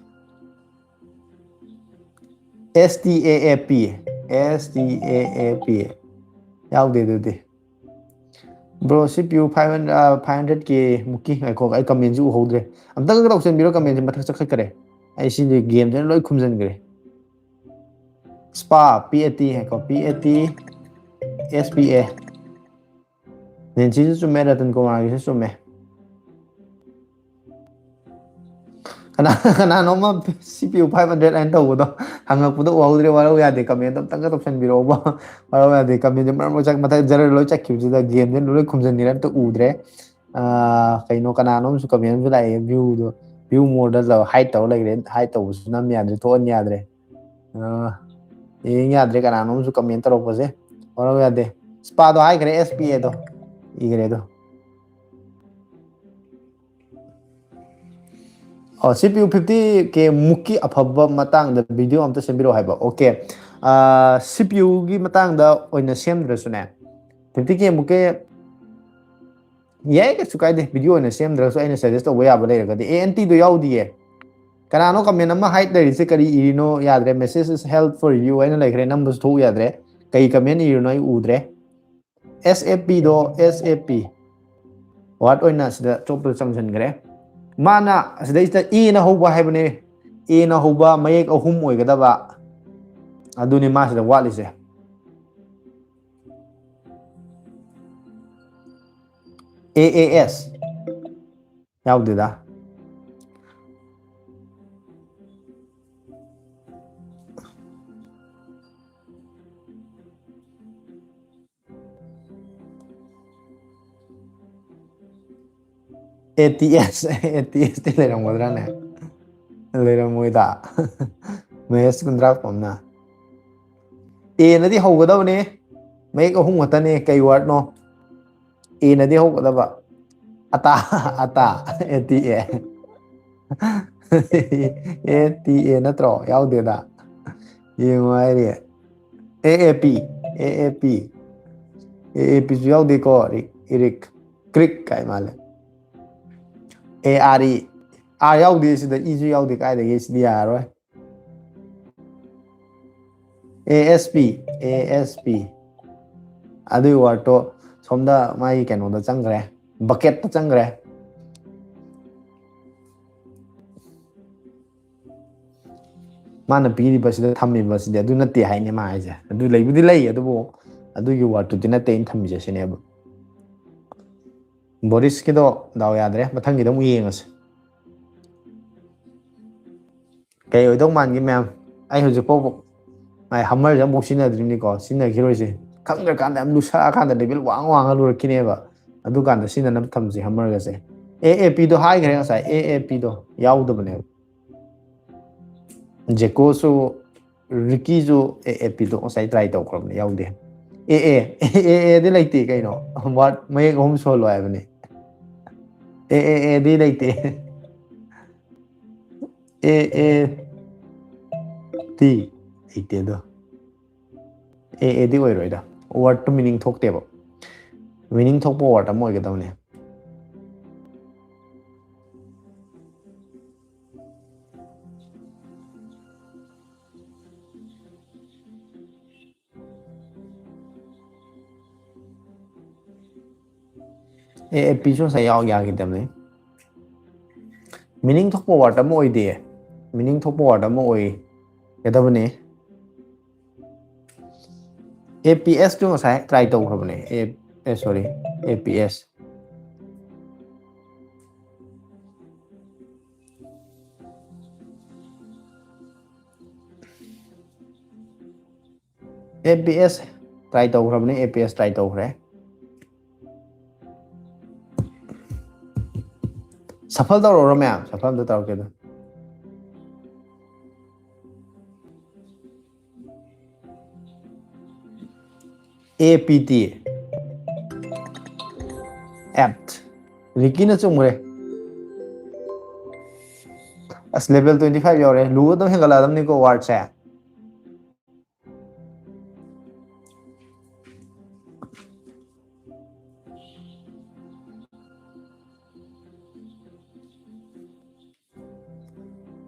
S T A A P, S T A A P. ꯌꯥꯎꯗꯦ ꯑꯗꯨꯗꯤ꯫ ꯕ꯭ꯔꯣ, ꯁꯤ ꯄꯤꯌꯨ ꯐꯥꯏꯚ ꯍꯟꯗ꯭ꯔꯦꯠ, ꯑ, ꯐꯥꯏꯚ ꯍꯟꯗ꯭ꯔꯦꯠ ꯀꯦ ꯃꯨꯛꯀꯤ꯫ ꯉꯥꯏꯈꯣ, ꯑꯩ ꯀꯃꯦꯟꯁꯤ ꯎꯍꯧꯗ꯭ꯔꯦ꯫ ꯑꯝꯇꯪꯒ ꯇꯧꯁꯟꯕꯤꯔꯣ, ꯀꯃꯦꯟꯁꯤ ꯃꯊꯛ ꯆꯠꯈꯠꯈ꯭ꯔꯦ꯫ ꯑꯩ ꯁꯤꯗꯤ ꯒꯦꯝꯁꯤꯅ ꯂꯣꯏ ꯈꯨꯝꯖꯤꯟꯈ꯭ꯔꯦ꯫ ꯁ꯭ꯄꯥ, ꯄꯤ ꯑꯦ ꯇꯤ ꯍꯥꯏꯀꯣ, ꯄꯤ ꯑꯦ ꯇꯤ, ꯑꯦꯁ ꯄꯤ ꯑꯦ꯫ ꯅꯦꯟꯁꯤꯁꯨ ꯆꯨꯝꯃꯦ, ꯔꯇꯟ ꯀꯨꯃꯥꯔꯒꯤꯁꯨ ꯆꯨꯝꯃꯦ꯫ ꯀꯅꯥ, ꯀꯅꯥꯅꯣꯝꯃ ꯁꯤ ꯄꯤꯌꯨ ꯐꯥꯏꯚ ꯍꯟꯗ꯭ꯔꯦꯠ ꯍꯥꯏꯅ ꯇꯧꯕꯗꯣ ꯍꯪꯉꯛꯄꯗꯣ ꯎꯍꯧꯗ꯭ꯔꯦ, ꯋꯥꯔꯧ ꯌꯥꯗꯦ, ꯀꯃꯦꯟ ꯑꯝꯇꯪꯒ ꯇꯧꯁꯟꯕꯤꯔꯛꯎꯕ꯫ ꯋꯥꯔꯧ ꯌꯥꯗꯦ, ꯀꯃꯦꯟꯁꯦ ꯃꯔꯛ ꯃꯔꯛ ꯆꯠ-, ꯃꯊꯛ ꯖꯔ ꯂꯣꯏ ꯆꯠꯈꯤꯕꯁꯤꯗ ꯒꯦꯝꯁꯦ ꯂꯣꯏ ꯈꯨꯝꯖꯟꯈꯤꯔꯦ, ꯑꯝꯇ ꯎꯗ꯭ꯔꯦ꯫ ꯑꯥ, ꯀꯩꯅꯣ, ꯀꯅꯥꯅꯣꯝꯁꯨ ꯀꯃꯦꯟ ꯑꯃꯁꯨ ꯂꯥꯛꯑꯦ, ꯚ꯭ꯌꯨꯗꯣ, ꯚ꯭ꯌꯨ ꯃꯣꯔꯗ ꯍꯥꯏꯠ ꯇꯧꯔ ꯂꯩꯈ꯭ꯔꯦ, ꯍꯥꯏꯠ ꯇꯧꯕꯁꯨ ꯅꯝ ꯌꯥꯗ꯭ꯔꯦ, ꯊꯣꯛꯍꯟ ꯌꯥꯗ꯭ꯔꯦ꯫ ꯑꯥ, ꯌꯦꯡ ꯌꯥꯗ꯭ꯔꯦ, ꯀꯅꯥꯅꯣꯝꯁꯨ ꯀꯃꯦꯟ ꯇꯧꯔꯛꯄꯁꯦ, ꯋꯥꯔꯧ ꯌꯥꯗꯦ꯫ ꯁ꯭ꯄꯥꯗꯣ ꯍꯥꯏꯈ꯭ꯔꯦ, ꯑꯦꯁ ꯄꯤ ꯑꯦꯗꯣ ꯏꯈ꯭ꯔꯦ ꯑꯗꯣ꯫ ꯑꯣ, ꯁꯤ ꯄꯤ ꯌꯨ ꯐꯤꯐꯇꯤ ꯀꯦ ꯃꯨꯛꯀꯤ ꯑꯐꯕ ꯃꯇꯥꯡꯗ ꯚꯤꯗꯤꯑꯣ ꯑꯝꯇ ꯁꯦꯝꯕꯤꯔꯛꯑꯣ ꯍꯥꯏꯕ꯫ ꯑꯣꯀꯦ꯫ ꯁꯤ ꯄꯤ ꯌꯨꯒꯤ ꯃꯇꯥꯡꯗ ꯑꯣꯏꯅ ꯁꯦꯝꯗ꯭ꯔꯁꯨꯅꯦ, ꯇ꯭ꯋꯦꯟꯇꯤ ꯀꯦ ꯃꯨꯛꯀꯤ ꯌꯥꯏ, ꯀꯩꯁꯨ ꯀꯥꯏꯗꯦ꯫ ꯚꯤꯗꯤꯑꯣ ꯑꯣꯏꯅ ꯁꯦꯝꯗ꯭ꯔꯁꯨ ꯑꯩꯅ ꯁꯖꯦꯁ ꯇꯧꯕ ꯌꯥꯕ ꯂꯩꯔꯒꯗꯤ, ꯑꯦ ꯑꯦꯟ ꯇꯤꯗꯣ ꯌꯥꯎꯗꯤꯌꯦ꯫ ꯀꯅꯥꯅꯣ ꯀꯃꯦꯟ ꯑꯃ ꯍꯥꯏꯠ ꯂꯩꯔꯤꯁꯦ? ꯀꯔꯤ ꯏꯔꯤꯅꯣ? ꯌꯥꯗ꯭ꯔꯦ꯫ Message is held for you ꯍꯥꯏꯅ ꯂꯩꯈ꯭ꯔꯦ, ꯅꯝꯕꯁꯨ ꯊꯣꯛꯎ ꯌꯥꯗ꯭ꯔꯦ꯫ ꯀꯩ ꯀꯃꯦꯟ ꯏꯔꯤꯅꯣ ꯑꯩ ꯎꯗ꯭ꯔꯦ꯫ ꯑꯦꯁ ꯑꯦ ꯄꯤꯗꯣ, ꯑꯦꯁ ꯑꯦ ꯄꯤ ꯋꯥꯔꯗ ꯑꯣꯏꯅ ꯁꯤꯗ ꯆꯣꯞꯄꯗ ꯆꯪꯁꯤꯟꯈ꯭ꯔꯦ꯫ ꯃꯥꯅ ꯑꯁꯤꯗꯩꯁꯤꯗ ꯑꯦꯅ ꯍꯧꯕ ꯍꯥꯏꯕꯅꯦ꯫ ꯑꯦꯅ ꯍꯧꯕ ꯃꯌꯦꯛ ꯑꯍꯨꯝ ꯑꯣꯏꯒꯗꯕ, ꯑꯗꯨꯅꯤ ꯃꯥ ꯁꯤꯗ ꯋꯥꯠꯂꯤꯁꯦ꯫ ꯑꯦ ꯑꯦ ꯑꯦꯁ ꯌꯥꯎꯗꯦꯗ꯫ A T S, A T S T ꯂꯩꯔꯝꯒꯗ꯭ꯔꯥꯅꯦ? ꯂꯩꯔꯝꯃꯣꯏꯗ꯫ ꯃꯍꯦꯁ ꯀꯨꯟꯗ꯭ꯔꯥ ꯄꯝꯅ꯫ ꯑꯦꯅꯗꯤ ꯍꯧꯒꯗꯕꯅꯦ꯫ ꯃꯌꯦꯛ ꯑꯍꯨꯝ ꯈꯛꯇꯅꯦ꯫ ꯀꯩ ꯋꯥꯔꯗꯅꯣ? ꯑꯦꯅꯗꯤ ꯍꯧꯒꯗꯕ꯫ ꯑꯇꯥ, ꯑꯇꯥ, A T A. A T A ꯅꯠꯇ꯭ꯔꯣ? ꯌꯥꯎꯗꯦꯗ꯫ ꯌꯦꯡꯉꯣ ꯍꯥꯏꯔꯤ꯫ ꯑꯦ A P, A A P. ꯑꯦ ꯑꯦ ꯄꯤꯁꯨ ꯌꯥꯎꯗꯦꯀꯣ꯫ ꯔꯤꯛ, ꯏꯔꯤꯛ, ꯀ꯭ꯔꯤꯛ ꯀꯥꯏ ꯃꯥꯜꯂꯦ꯫ ꯑꯦ ꯑꯥꯔ ꯏ꯫ ꯑꯥꯔ ꯌꯥꯎꯗꯦ ꯁꯤꯗ, ꯏꯁꯨ ꯌꯥꯎꯗꯦ꯫ ꯀꯥꯏꯗꯒꯤ? ꯁꯤꯗꯤ ꯌꯥꯔꯔꯣꯏ꯫ A S P, A S P. ꯑꯗꯨꯒꯤ ꯋꯥꯔꯗꯇꯣ ꯁꯣꯝꯗ ꯃꯥꯒꯤ ꯀꯩꯅꯣꯗ ꯆꯪꯈ꯭ꯔꯦ, ꯕꯀꯦꯠꯇ ꯆꯪꯈ꯭ꯔꯦ꯫ ꯃꯥꯅ ꯄꯤꯔꯤꯕꯁꯤꯗ ꯊꯝꯃꯤꯕꯁꯤꯗꯤ ꯑꯗꯨ ꯅꯠꯇꯦ ꯍꯥꯏꯅꯦ ꯃꯥ ꯍꯥꯏꯁꯦ꯫ ꯑꯗꯨ ꯂꯩꯕꯨꯗꯤ ꯂꯩ, ꯑꯗꯨꯕꯨ ꯑꯗꯨꯒꯤ ꯋꯥꯔꯗꯇꯨꯗꯤ ꯅꯠꯇꯦ ꯑꯩꯅ ꯊꯝꯃꯤꯁꯦ ꯁꯤꯅꯦꯕ꯫ ꯕꯣꯔꯤꯁꯀꯤꯗꯣ ꯗꯥꯎ ꯌꯥꯗ꯭ꯔꯦ, ꯃꯊꯪꯒꯤꯗ ꯑꯃꯨꯛ ꯌꯦꯡꯉꯁꯤ꯫ ꯀꯩ ꯑꯣꯏꯗꯧ ꯃꯥꯟꯒꯦ ꯃꯌꯥꯝ? ꯑꯩ ꯍꯧꯖꯤꯛ ꯐꯥꯎꯕ ꯃꯥꯏ ꯍꯝꯃꯔꯁꯦ ꯑꯃꯨꯛ ꯁꯤꯖꯤꯟꯅꯗ꯭ꯔꯤꯕꯅꯤꯀꯣ, ꯁꯤꯖꯤꯟꯅꯈꯤꯔꯣꯏꯁꯦ꯫ ꯈꯪꯗ꯭ꯔꯀꯥꯟꯗ ꯌꯥꯝ ꯂꯨꯁꯛꯑꯀꯥꯟꯗ ꯂꯦꯚꯦꯜ ꯋꯥꯡ ꯋꯥꯡꯉ ꯂꯨꯔꯛꯈꯤꯅꯦꯕ꯫ ꯑꯗꯨꯀꯥꯟꯗ ꯁꯤꯖꯤꯟꯅꯅꯕ ꯊꯝꯁꯦ ꯍꯝꯃꯔꯒꯁꯦ꯫ ꯑꯦ ꯑꯦ ꯄꯤꯗꯣ ꯍꯥꯏꯈ꯭ꯔꯦ ꯉꯁꯥꯏ, ꯑꯦ ꯑꯦ ꯄꯤꯗꯣ ꯌꯥꯎꯗꯕꯅꯦꯕ꯫ ꯖꯦꯀꯣꯁꯨ, ꯔꯤꯀꯤꯁꯨ ꯑꯦ ꯑꯦ ꯄꯤꯗꯣ ꯉꯁꯥꯏ ꯇ꯭ꯔꯥꯏ ꯇꯧꯈ꯭ꯔꯕꯅꯦ, ꯌꯥꯎꯗꯦ꯫ ꯑꯦ ꯑꯦ, ꯑꯦ ꯑꯦꯗꯤ ꯂꯩꯇꯦ ꯀꯩꯅꯣ, ꯋꯥꯔꯗ ꯃꯌꯦꯛ ꯑꯍꯨꯝ ꯁꯣꯜꯂꯣ ꯍꯥꯏꯕꯅꯦ꯫ ꯑꯦ ꯑꯦ ꯑꯦꯗꯤ ꯂꯩꯇꯦ꯫ ꯑꯦ ꯑꯦ ꯇꯤ ꯂꯩꯇꯦ ꯑꯗꯣ꯫ ꯑꯦ ꯑꯦꯗꯤ ꯑꯣꯏꯔꯣꯏꯗ꯫ ꯋꯥꯔꯗꯇꯨ ꯃꯤꯅꯤꯡ ꯊꯣꯛꯇꯦꯕ꯫ ꯃꯤꯅꯤꯡ ꯊꯣꯛꯄ ꯋꯥꯔꯗ ꯑꯃ ꯑꯣꯏꯒꯗꯕꯅꯦ꯫ ꯑꯦ ꯑꯦ ꯄꯤꯁꯨ ꯉꯁꯥꯏ ꯌꯥꯎ ꯌꯥꯈꯤꯗꯕꯅꯤ꯫ ꯃꯤꯅꯤꯡ ꯊꯣꯛꯄ ꯋꯥꯔꯗ ꯑꯃ ꯑꯣꯏꯗꯦ꯫ ꯃꯤꯅꯤꯡ ꯊꯣꯛꯄ ꯋꯥꯔꯗ ꯑꯃ ꯑꯣꯏꯒꯗꯕꯅꯤ꯫ ꯑꯦ ꯄꯤ ꯑꯦꯁꯇꯨ ꯉꯁꯥꯏ ꯇ꯭ꯔꯥꯏ ꯇꯧꯈ꯭ꯔꯕꯅꯦ꯫ ꯑꯦ ꯑꯦ ꯁꯣꯔꯤ, ꯑꯦ ꯄꯤ ꯑꯦꯁ꯫ ꯑꯦ ꯄꯤ ꯑꯦꯁ ꯇ꯭ꯔꯥꯏ ꯇꯧꯈ꯭ꯔꯕꯅꯤ꯫ ꯑꯦ ꯄꯤ ꯑꯦꯁ ꯇ꯭ꯔꯥꯏ ꯇꯧꯈ꯭ꯔꯦ꯫ ꯁꯐꯜ ꯇꯧꯔꯛꯎꯔꯣ ꯃꯌꯥꯝ? ꯁꯐꯜ ꯑꯝꯇ ꯇꯧꯔꯛꯀꯦ ꯑꯗꯨ꯫ ꯑꯦ ꯄꯤ ꯇꯤ꯫ ꯑꯦꯞ꯫ ꯔꯤꯀꯤꯅ ꯆꯨꯝꯈ꯭ꯔꯦ꯫ ꯑꯁ, ꯂꯦꯚꯦꯜ ꯇ꯭ꯋꯦꯟꯇꯤ ꯐꯥꯏꯚ ꯌꯧꯔꯦ꯫ ꯂꯨꯕ ꯑꯗꯨꯝ ꯍꯦꯟꯒꯠꯂꯛꯑꯗꯕꯅꯤꯀꯣ ꯋꯥꯔꯗꯁꯦ꯫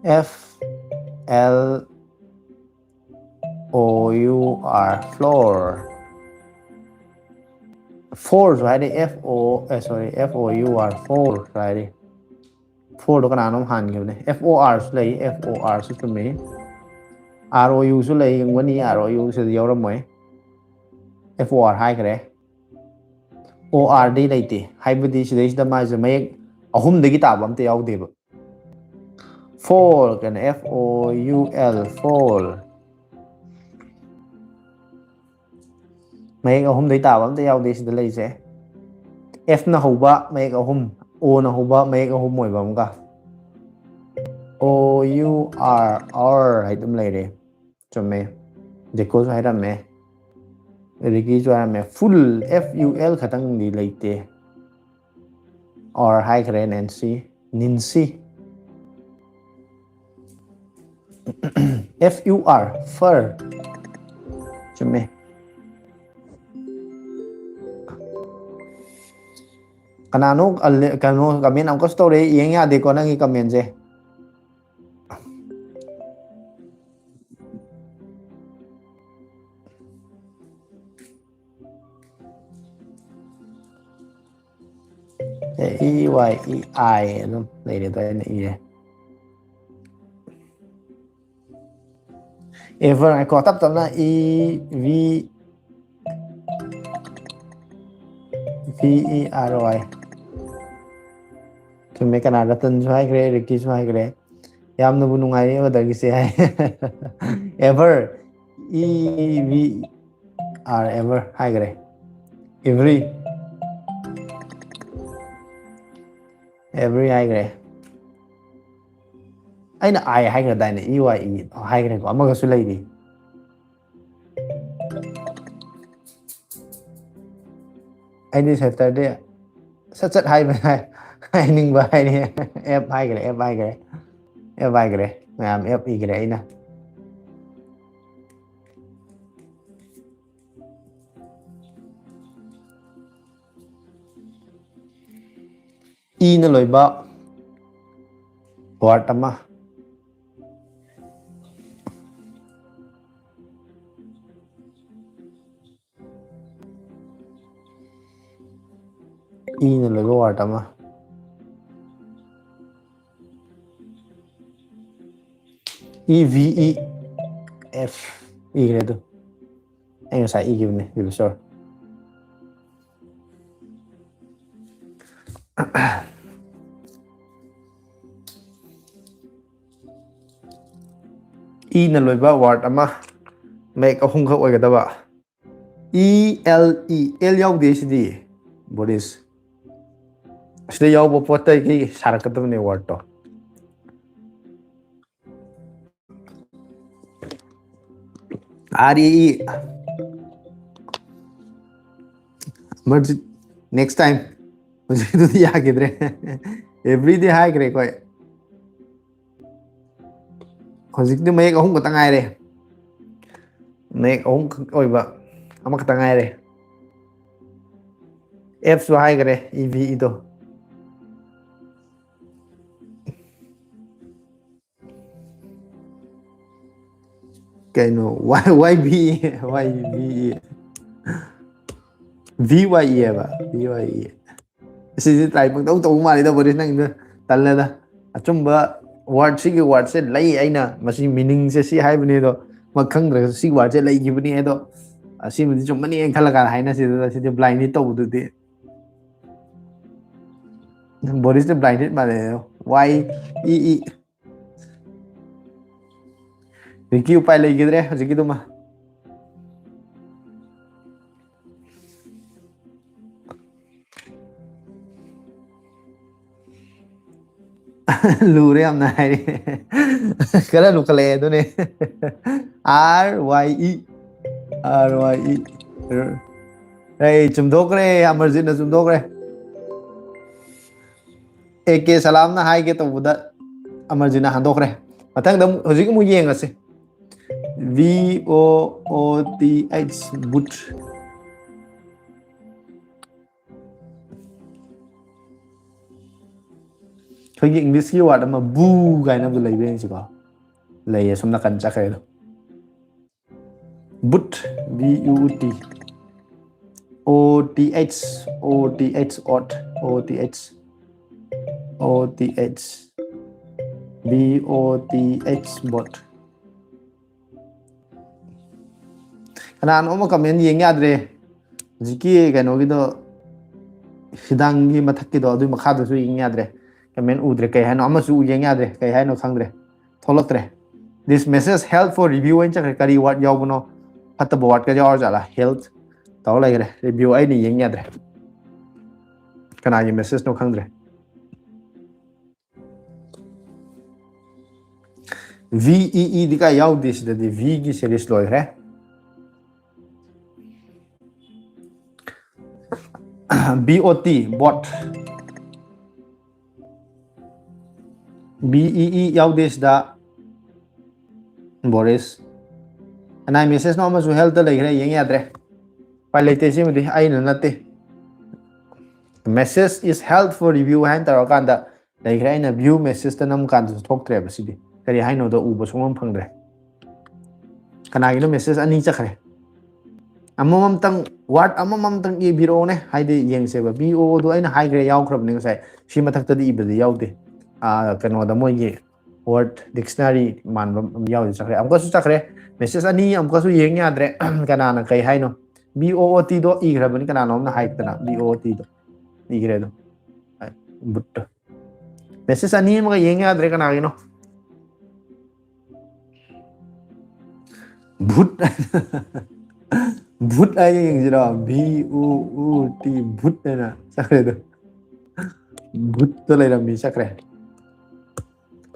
F L O U R, floor꯫ Fourꯁꯨ ꯍꯥꯏꯗꯤ F O, ꯑꯦ, sorry, F O U R, fourꯁꯨ ꯍꯥꯏꯗꯤ꯫ Fourꯗꯣ ꯀꯅꯥꯅꯣꯝ ꯍꯥꯟꯈꯤꯕꯅꯦ꯫ F O Rꯁꯨ ꯂꯩ, F O Rꯁꯨ ꯆꯨꯝꯃꯤ꯫ R O Uꯁꯨ ꯂꯩ, ꯌꯦꯡꯒꯅꯤ, R O U ꯁꯤꯗ ꯌꯥꯎꯔꯝꯃꯣꯏ꯫ F O R ꯍꯥꯏꯈ꯭ꯔꯦ꯫ O R ꯗꯤ ꯂꯩꯇꯦ, ꯍꯥꯏꯕꯗꯤ ꯁꯤꯗꯩꯁꯤꯗ ꯃꯥꯁꯦ ꯃꯌꯦꯛ ꯑꯍꯨꯝꯗꯒꯤ ꯇꯥꯕ ꯑꯝꯇ ꯌꯥꯎꯗꯦꯕ꯫ Foul ꯀꯩꯅꯣ, F O U L, foul꯫ ꯃꯌꯦꯛ ꯑꯍꯨꯝꯗꯩ ꯇꯥꯕ ꯑꯝꯇ ꯌꯥꯎꯗꯦ ꯁꯤꯗ ꯂꯩꯁꯦ꯫ Fꯅ ꯍꯧꯕ ꯃꯌꯦꯛ ꯑꯍꯨꯝ, Oꯅ ꯍꯧꯕ ꯃꯌꯦꯛ ꯑꯍꯨꯝ ꯑꯣꯏꯕ ꯑꯃꯒ, O U R, our ꯍꯥꯏ ꯑꯗꯨꯝ ꯂꯩꯔꯦ꯫ ꯆꯨꯝꯃꯦ꯫ ꯖꯦꯀꯣꯁꯨ ꯍꯥꯏꯔꯝꯃꯦ꯫ ꯔꯤꯀꯤꯁꯨ ꯍꯥꯏꯔꯝꯃꯦ꯫ Full, F U L ꯈꯛꯇꯪꯗꯤ ꯂꯩꯇꯦ꯫ Our ꯍꯥꯏꯈ꯭ꯔꯦ, ꯅꯦꯟꯁꯤ꯫ ꯅꯤꯟꯁꯤ꯫ F U R, fur꯫ ꯆꯨꯝꯃꯦ꯫ ꯀꯅꯥꯅꯣ ꯑꯜ-, ꯀꯩꯅꯣ comment ꯑꯃꯨꯛꯀꯁꯨ ꯇꯧꯔꯛꯑꯦ, ꯌꯦꯡ ꯌꯥꯗꯦꯀꯣ ꯅꯪꯒꯤ commentꯁꯦ꯫ ꯑꯦ, E Y E I ꯑꯗꯨꯝ ꯂꯩꯔꯦ, ꯑꯗꯣ ꯑꯩꯅ ꯏꯔꯦ꯫ Ever ꯍꯥꯏꯀꯣ, ꯇꯞ ꯇꯞꯅ E V, V E R Y꯫ ꯆꯨꯝꯃꯦ, ꯀꯅꯥ? ꯔꯇꯟꯁꯨ ꯍꯥꯏꯈ꯭ꯔꯦ, ꯔꯤꯀꯤꯁꯨ ꯍꯥꯏꯈ꯭ꯔꯦ꯫ ꯌꯥꯝꯅꯕꯨ ꯅꯨꯡꯉꯥꯏꯔꯦ ꯑꯣꯗꯔꯒꯤꯁꯦ ꯍꯥꯏ꯫ Ever, E V R, ever ꯍꯥꯏꯈ꯭ꯔꯦ꯫ Every, every ꯍꯥꯏꯈ꯭ꯔꯦ꯫ ꯑꯩꯅ I ꯍꯥꯏꯈ꯭ꯔꯗꯥꯏꯅꯦ? E Y E ꯍꯥꯏꯈ꯭ꯔꯦꯀꯣ, ꯑꯃꯒꯁꯨ ꯂꯩꯔꯤ꯫ ꯑꯩꯗꯤ Saturday ꯁꯠ ꯁꯠ ꯍꯥꯏꯕ ꯍꯥꯏ-, ꯍꯥꯏꯅꯤꯡꯕ ꯍꯥꯏꯔꯦ꯫ F ꯍꯥꯏꯈ꯭ꯔꯦ, F ꯍꯥꯏꯈ꯭ꯔꯦ, F ꯍꯥꯏꯈ꯭ꯔꯦ꯫ ꯃꯌꯥꯝ F ꯏꯈ꯭ꯔꯦ ꯑꯩꯅ꯫ Eꯅ ꯂꯣꯏꯕ word ꯑꯃ꯫ Eꯅ ꯂꯣꯏꯕ word ꯑꯃ꯫ E V E F ꯏꯈ꯭ꯔꯦ ꯑꯗꯨ꯫ ꯑꯩ ꯉꯁꯥꯏ ꯏꯈꯤꯕꯅꯦ, ꯏꯕꯁꯣꯔ꯫ Eꯅ ꯂꯣꯏꯕ word ꯑꯃ, ꯃꯌꯦꯛ ꯑꯍꯨꯝꯈꯛ ꯑꯣꯏꯒꯗꯕ꯫ E L E, L ꯌꯥꯎꯗꯦ ꯁꯤꯗꯤ, ꯕꯣꯔꯤꯁ꯫ ꯑꯁꯤꯗ ꯌꯥꯎꯕ ꯄꯣꯠꯇꯒꯤ ꯁꯥꯔꯛꯀꯗꯕꯅꯦ wordꯇꯣ꯫ R E E꯫ Next time꯫ ꯍꯧꯖꯤꯛꯀꯤꯗꯨꯗꯤ ꯌꯥꯈꯤꯗ꯭ꯔꯦ꯫ Everyday ꯍꯥꯏꯈ꯭ꯔꯦ ꯑꯩꯈꯣꯏ꯫ ꯍꯧꯖꯤꯛꯇꯤ ꯃꯌꯦꯛ ꯑꯍꯨꯝ ꯈꯛꯇ ꯉꯥꯏꯔꯦ꯫ ꯃꯌꯦꯛ ꯑꯍꯨꯝ ꯈꯛ ꯑꯣꯏꯕ ꯑꯃꯈꯛꯇ ꯉꯥꯏꯔꯦ꯫ Fꯁꯨ ꯍꯥꯏꯈ꯭ꯔꯦ, E V Eꯗꯣ꯫ ꯀꯩꯅꯣ, Y, Y B E, Y B E, V Y E ꯍꯥꯏꯕ, V Y E꯫ ꯁꯤꯁꯦ try ꯄꯪꯇꯧ ꯇꯧꯕ ꯃꯥꯜꯂꯤꯗ, ꯕꯣꯔꯤꯁ, ꯅꯪꯗꯣ꯫ ꯇꯜꯂꯦꯗ꯫ ꯑꯆꯨꯝꯕ word, ꯁꯤꯒꯤ wordꯁꯦ ꯂꯩ, ꯑꯩꯅ ꯃꯁꯤ meaningꯁꯦ ꯁꯤ ꯍꯥꯏꯕꯅꯤ ꯑꯗꯣ, ꯃ ꯈꯪꯗ꯭ꯔꯒꯁꯨ ꯁꯤ wordꯁꯦ ꯂꯩꯈꯤꯕꯅꯤ ꯑꯗꯣ, ꯑꯁꯤꯃꯗꯤ ꯆꯨꯝꯃꯅꯤ ꯈꯜꯂ ꯀꯥꯟꯗ ꯍꯥꯏꯅꯁꯤꯗ, ꯁꯤꯗꯤ blindly ꯇꯧꯕꯗꯨꯗꯤ꯫ ꯕꯣꯔꯤꯁꯇ blinded ꯃꯥꯜꯂꯦ꯫ Y E E꯫ ꯔꯤꯀꯤ, ꯎꯄꯥꯏ ꯂꯩꯈꯤꯗ꯭ꯔꯦ ꯍꯧꯖꯤꯛꯀꯤꯗꯨꯃ꯫ ꯂꯨꯔꯦ ꯌꯥꯝꯅ ꯍꯥꯏꯔꯤ꯫ ꯈꯔ ꯂꯨꯈꯠꯂꯛꯑꯦ ꯑꯗꯨꯅꯦ꯫ R Y E, R Y E꯫ ꯑꯩ ꯆꯨꯝꯊꯣꯛꯈ꯭ꯔꯦ, ꯑꯃꯔꯖꯤꯠꯅ ꯆꯨꯝꯊꯣꯛꯈ꯭ꯔꯦ꯫ A K ꯁꯂꯥꯝꯅ ꯍꯥꯏꯒꯦ ꯇꯧꯕꯗ ꯑꯃꯔꯖꯤꯠꯅ ꯍꯟꯗꯣꯛꯈ꯭ꯔꯦ꯫ ꯃꯊꯪꯗ ꯑꯃꯨꯛ, ꯍꯧꯖꯤꯛ ꯑꯃꯨꯛ ꯌꯦꯡꯉꯁꯤ꯫ V O O T H, boot꯫ ꯑꯩꯈꯣꯏꯒꯤ Englishꯀꯤ word ꯑꯃ boo ꯀꯥꯏꯅ ꯑꯃꯁꯨ ꯂꯩꯕ, ꯌꯦꯡꯁꯤꯀꯣ꯫ ꯂꯩꯌꯦ, ꯁꯣꯝ ꯅꯥꯀꯟ ꯆꯠꯈ꯭ꯔꯦ ꯑꯗꯣ꯫ Boot, B U T, O T H, O T H, ot, O T H, O T H, B O T H, bot꯫ ꯀꯅꯥꯅꯣ ꯑꯃ comment ꯌꯦꯡ ꯌꯥꯗ꯭ꯔꯦ꯫ ꯍꯧꯖꯤꯛꯀꯤ ꯀꯩꯅꯣꯒꯤꯗꯣ, ꯍꯤꯗꯥꯡꯒꯤ ꯃꯊꯛꯀꯤꯗꯣ, ꯑꯗꯨꯒꯤ ꯃꯈꯥꯗꯁꯨ ꯌꯦꯡ ꯌꯥꯗ꯭ꯔꯦ꯫ Comment ꯎꯗ꯭ꯔꯦ꯫ ꯀꯩ ꯍꯥꯏꯅꯣ? ꯑꯃꯁꯨ ꯌꯦꯡ ꯌꯥꯗ꯭ꯔꯦ꯫ ꯀꯩ ꯍꯥꯏꯅꯣ ꯈꯪꯗ꯭ꯔꯦ꯫ ꯊꯣꯛꯂꯛꯇ꯭ꯔꯦ꯫ This message held for review ꯍꯥꯏꯅ ꯆꯠꯈ꯭ꯔꯦ꯫ ꯀꯔꯤ word ꯌꯥꯎꯕꯅꯣ? ꯐꯠꯇꯕ wordꯀ ꯌꯥꯎꯔ ꯖꯥꯠꯂꯥ? Held ꯇꯧꯔ ꯂꯩꯈ꯭ꯔꯦ꯫ Review ꯑꯩꯅ ꯌꯦꯡ ꯌꯥꯗ꯭ꯔꯦ꯫ ꯀꯅꯥꯒꯤ messageꯅꯣ ꯈꯪꯗ꯭ꯔꯦ꯫ V E E ꯗꯤ ꯀꯥꯏ ꯌꯥꯎꯗꯦ ꯁꯤꯗꯗꯤ꯫ Vꯒꯤ series ꯂꯣꯏꯈ꯭ꯔꯦ꯫ B O T, bot꯫ B E E ꯌꯥꯎꯗꯦ ꯁꯤꯗ꯫ ꯕꯣꯔꯤꯁ꯫ ꯀꯅꯥꯏ messageꯅꯣ? ꯑꯃꯁꯨ heldꯇ ꯂꯩꯈ꯭ꯔꯦ, ꯌꯦꯡ ꯌꯥꯗ꯭ꯔꯦ꯫ ꯎꯄꯥꯏ ꯂꯩꯇꯦ, ꯁꯤꯃꯗꯤ ꯑꯩꯅ ꯅꯠꯇꯦ꯫ Message is held for review ꯍꯥꯏꯅ ꯇꯧꯔꯀꯥꯟꯗ ꯂꯩꯈ꯭ꯔꯦ꯫ ꯑꯩꯅ view message ꯇ ꯅꯝ ꯀꯥꯟꯗꯁꯨ ꯊꯣꯛꯇ꯭ꯔꯦꯕ꯫ ꯁꯤꯗꯤ ꯀꯔꯤ ꯍꯥꯏꯅꯣꯗ ꯎꯕ ꯁꯨꯡꯐꯪ ꯐꯪꯗ꯭ꯔꯦ꯫ ꯀꯅꯥꯒꯤꯅꯣ? Message ꯑꯅꯤ ꯆꯠꯈ꯭ꯔꯦ꯫ ꯑꯃꯃꯝꯇꯪ, word ꯑꯃꯃꯝꯇꯪ ꯏꯕꯤꯔꯛꯑꯣꯅꯦ꯫ ꯍꯥꯏꯗꯤ ꯌꯦꯡꯁꯦꯕ꯫ B O O ꯗꯣ ꯑꯩꯅ ꯍꯥꯏꯈ꯭ꯔꯦ, ꯌꯥꯎꯈ꯭ꯔꯕꯅꯦ ꯉꯁꯥꯏ꯫ ꯁꯤ ꯃꯊꯛꯇꯗꯤ ꯏꯕꯗꯤ ꯌꯥꯎꯗꯦ꯫ ꯑꯥ, ꯀꯩꯅꯣꯗ ꯃꯣꯏꯒꯤ word dictionary ꯃꯥꯟꯕ ꯑꯃ ꯌꯥꯎꯗꯤ ꯆꯠꯈ꯭ꯔꯦ꯫ ꯑꯃꯨꯛꯀꯁꯨ ꯆꯠꯈ꯭ꯔꯦ꯫ Message ꯑꯅꯤ ꯑꯃꯨꯛꯀꯁꯨ ꯌꯦꯡ ꯌꯥꯗ꯭ꯔꯦ꯫ ꯀꯅꯥꯅ ꯀꯩ ꯍꯥꯏꯅꯣ? B O O T ꯗꯣ ꯏꯈ꯭ꯔꯕꯅꯤ꯫ ꯀꯅꯥꯅꯣꯝꯅ ꯍꯥꯏꯗꯅ B O O T ꯗꯣ ꯏꯈ꯭ꯔꯦ ꯑꯗꯣ꯫ ꯕꯨꯠꯇꯣ꯫ Message ꯑꯅꯤ ꯑꯃꯒ ꯌꯦꯡ ꯌꯥꯗ꯭ꯔꯦ꯫ ꯀꯅꯥꯒꯤꯅꯣ? ꯚꯨꯠ꯫ ꯚꯨꯠ ꯍꯥꯏꯅ ꯌꯦꯡꯁꯤꯔꯣ? V O O T, ꯚꯨꯠ ꯍꯥꯏꯅ ꯆꯠꯈ꯭ꯔꯦ ꯑꯗꯣ꯫ ꯚꯨꯠꯇ ꯂꯩꯔꯝꯃꯤ, ꯆꯠꯈ꯭ꯔꯦ꯫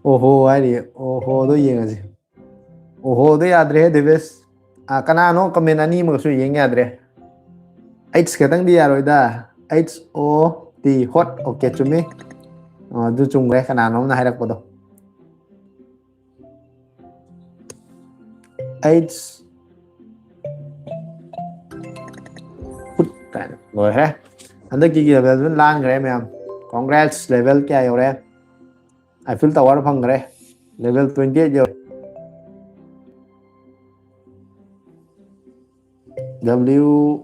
ꯑꯣꯍꯣ ꯍꯥꯏꯔꯤ꯫ ꯑꯣꯍꯣꯗꯣ ꯌꯦꯡꯉꯁꯤ꯫ ꯑꯣꯍꯣꯗꯣ ꯌꯥꯗ꯭ꯔꯦ, ꯗꯦꯕꯦꯁ꯫ ꯑꯥ, ꯀꯅꯥꯅꯣ comment ꯑꯅꯤꯃꯒꯁꯨ ꯌꯦꯡ ꯌꯥꯗ꯭ꯔꯦ? H ꯈꯛꯇꯪꯗꯤ ꯌꯥꯔꯣꯏꯗ꯫ H O T, hot꯫ Okay, ꯆꯨꯝꯃꯤ꯫ ꯑꯥ, ꯑꯗꯨ ꯆꯨꯝꯈ꯭ꯔꯦ, ꯀꯅꯥꯅꯣꯝꯅ ꯍꯥꯏꯔꯛꯄꯗꯣ꯫ H ꯍꯨꯠ ꯀꯥꯏꯅ ꯂꯣꯏꯈ꯭ꯔꯦ꯫ ꯍꯟꯗꯛꯀꯤ level ꯗꯨ ꯂꯥꯟꯈ꯭ꯔꯦ ꯃꯌꯥꯝ꯫ Congrats, level ꯀꯌꯥ ꯌꯧꯔꯦ? Eiffel Tower ꯐꯪꯈ꯭ꯔꯦ꯫ Level twenty eight ꯌꯧꯔꯦ꯫ W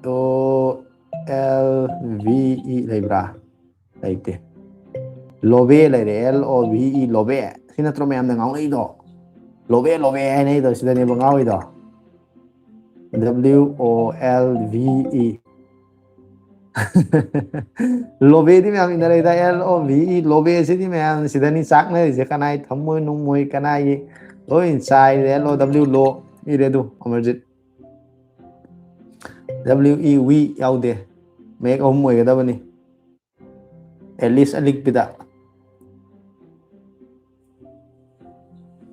O L V E ꯂꯩꯕ꯭ꯔꯥ? ꯂꯩꯇꯦ꯫ ꯂꯣꯕꯦ ꯂꯩꯔꯦ, L O V E, ꯂꯣꯕꯦ꯫ ꯁꯤ ꯅꯠꯇ꯭ꯔꯣ ꯃꯌꯥꯝꯅ ꯉꯥꯎꯅꯩꯗꯣ? ꯂꯣꯕꯦ, ꯂꯣꯕꯦ ꯍꯥꯏꯅꯩꯗꯣ, ꯁꯤꯗꯅꯦꯕ ꯉꯥꯎꯔꯤꯗꯣ꯫ W O L V E꯫ ꯂꯣꯕꯦꯗꯤ ꯃꯌꯥꯝ ꯏꯟꯅꯔꯦꯗ, L O V E, ꯂꯣꯕꯦ꯫ ꯁꯤꯗꯤ ꯃꯌꯥꯝ ꯁꯤꯗꯅꯤ ꯆꯥꯛꯅꯔꯤꯁꯦ꯫ ꯀꯅꯥꯏ ꯊꯝꯃꯣꯏ ꯅꯨꯡꯃꯣꯏ, ꯀꯅꯥꯏꯒꯤ ꯂꯣꯏ ꯆꯥꯏꯔꯦ꯫ L O W, ꯂꯣ ꯏꯔꯦ ꯑꯗꯨ, ꯑꯃꯔꯖꯤꯠ꯫ W E, ꯋꯤ ꯌꯥꯎꯗꯦ꯫ ꯃꯌꯦꯛ ꯑꯍꯨꯝ ꯑꯣꯏꯒꯗꯕꯅꯤ꯫ ꯑꯦꯂꯤꯁ ꯑꯂꯤꯛꯄꯤꯗ꯫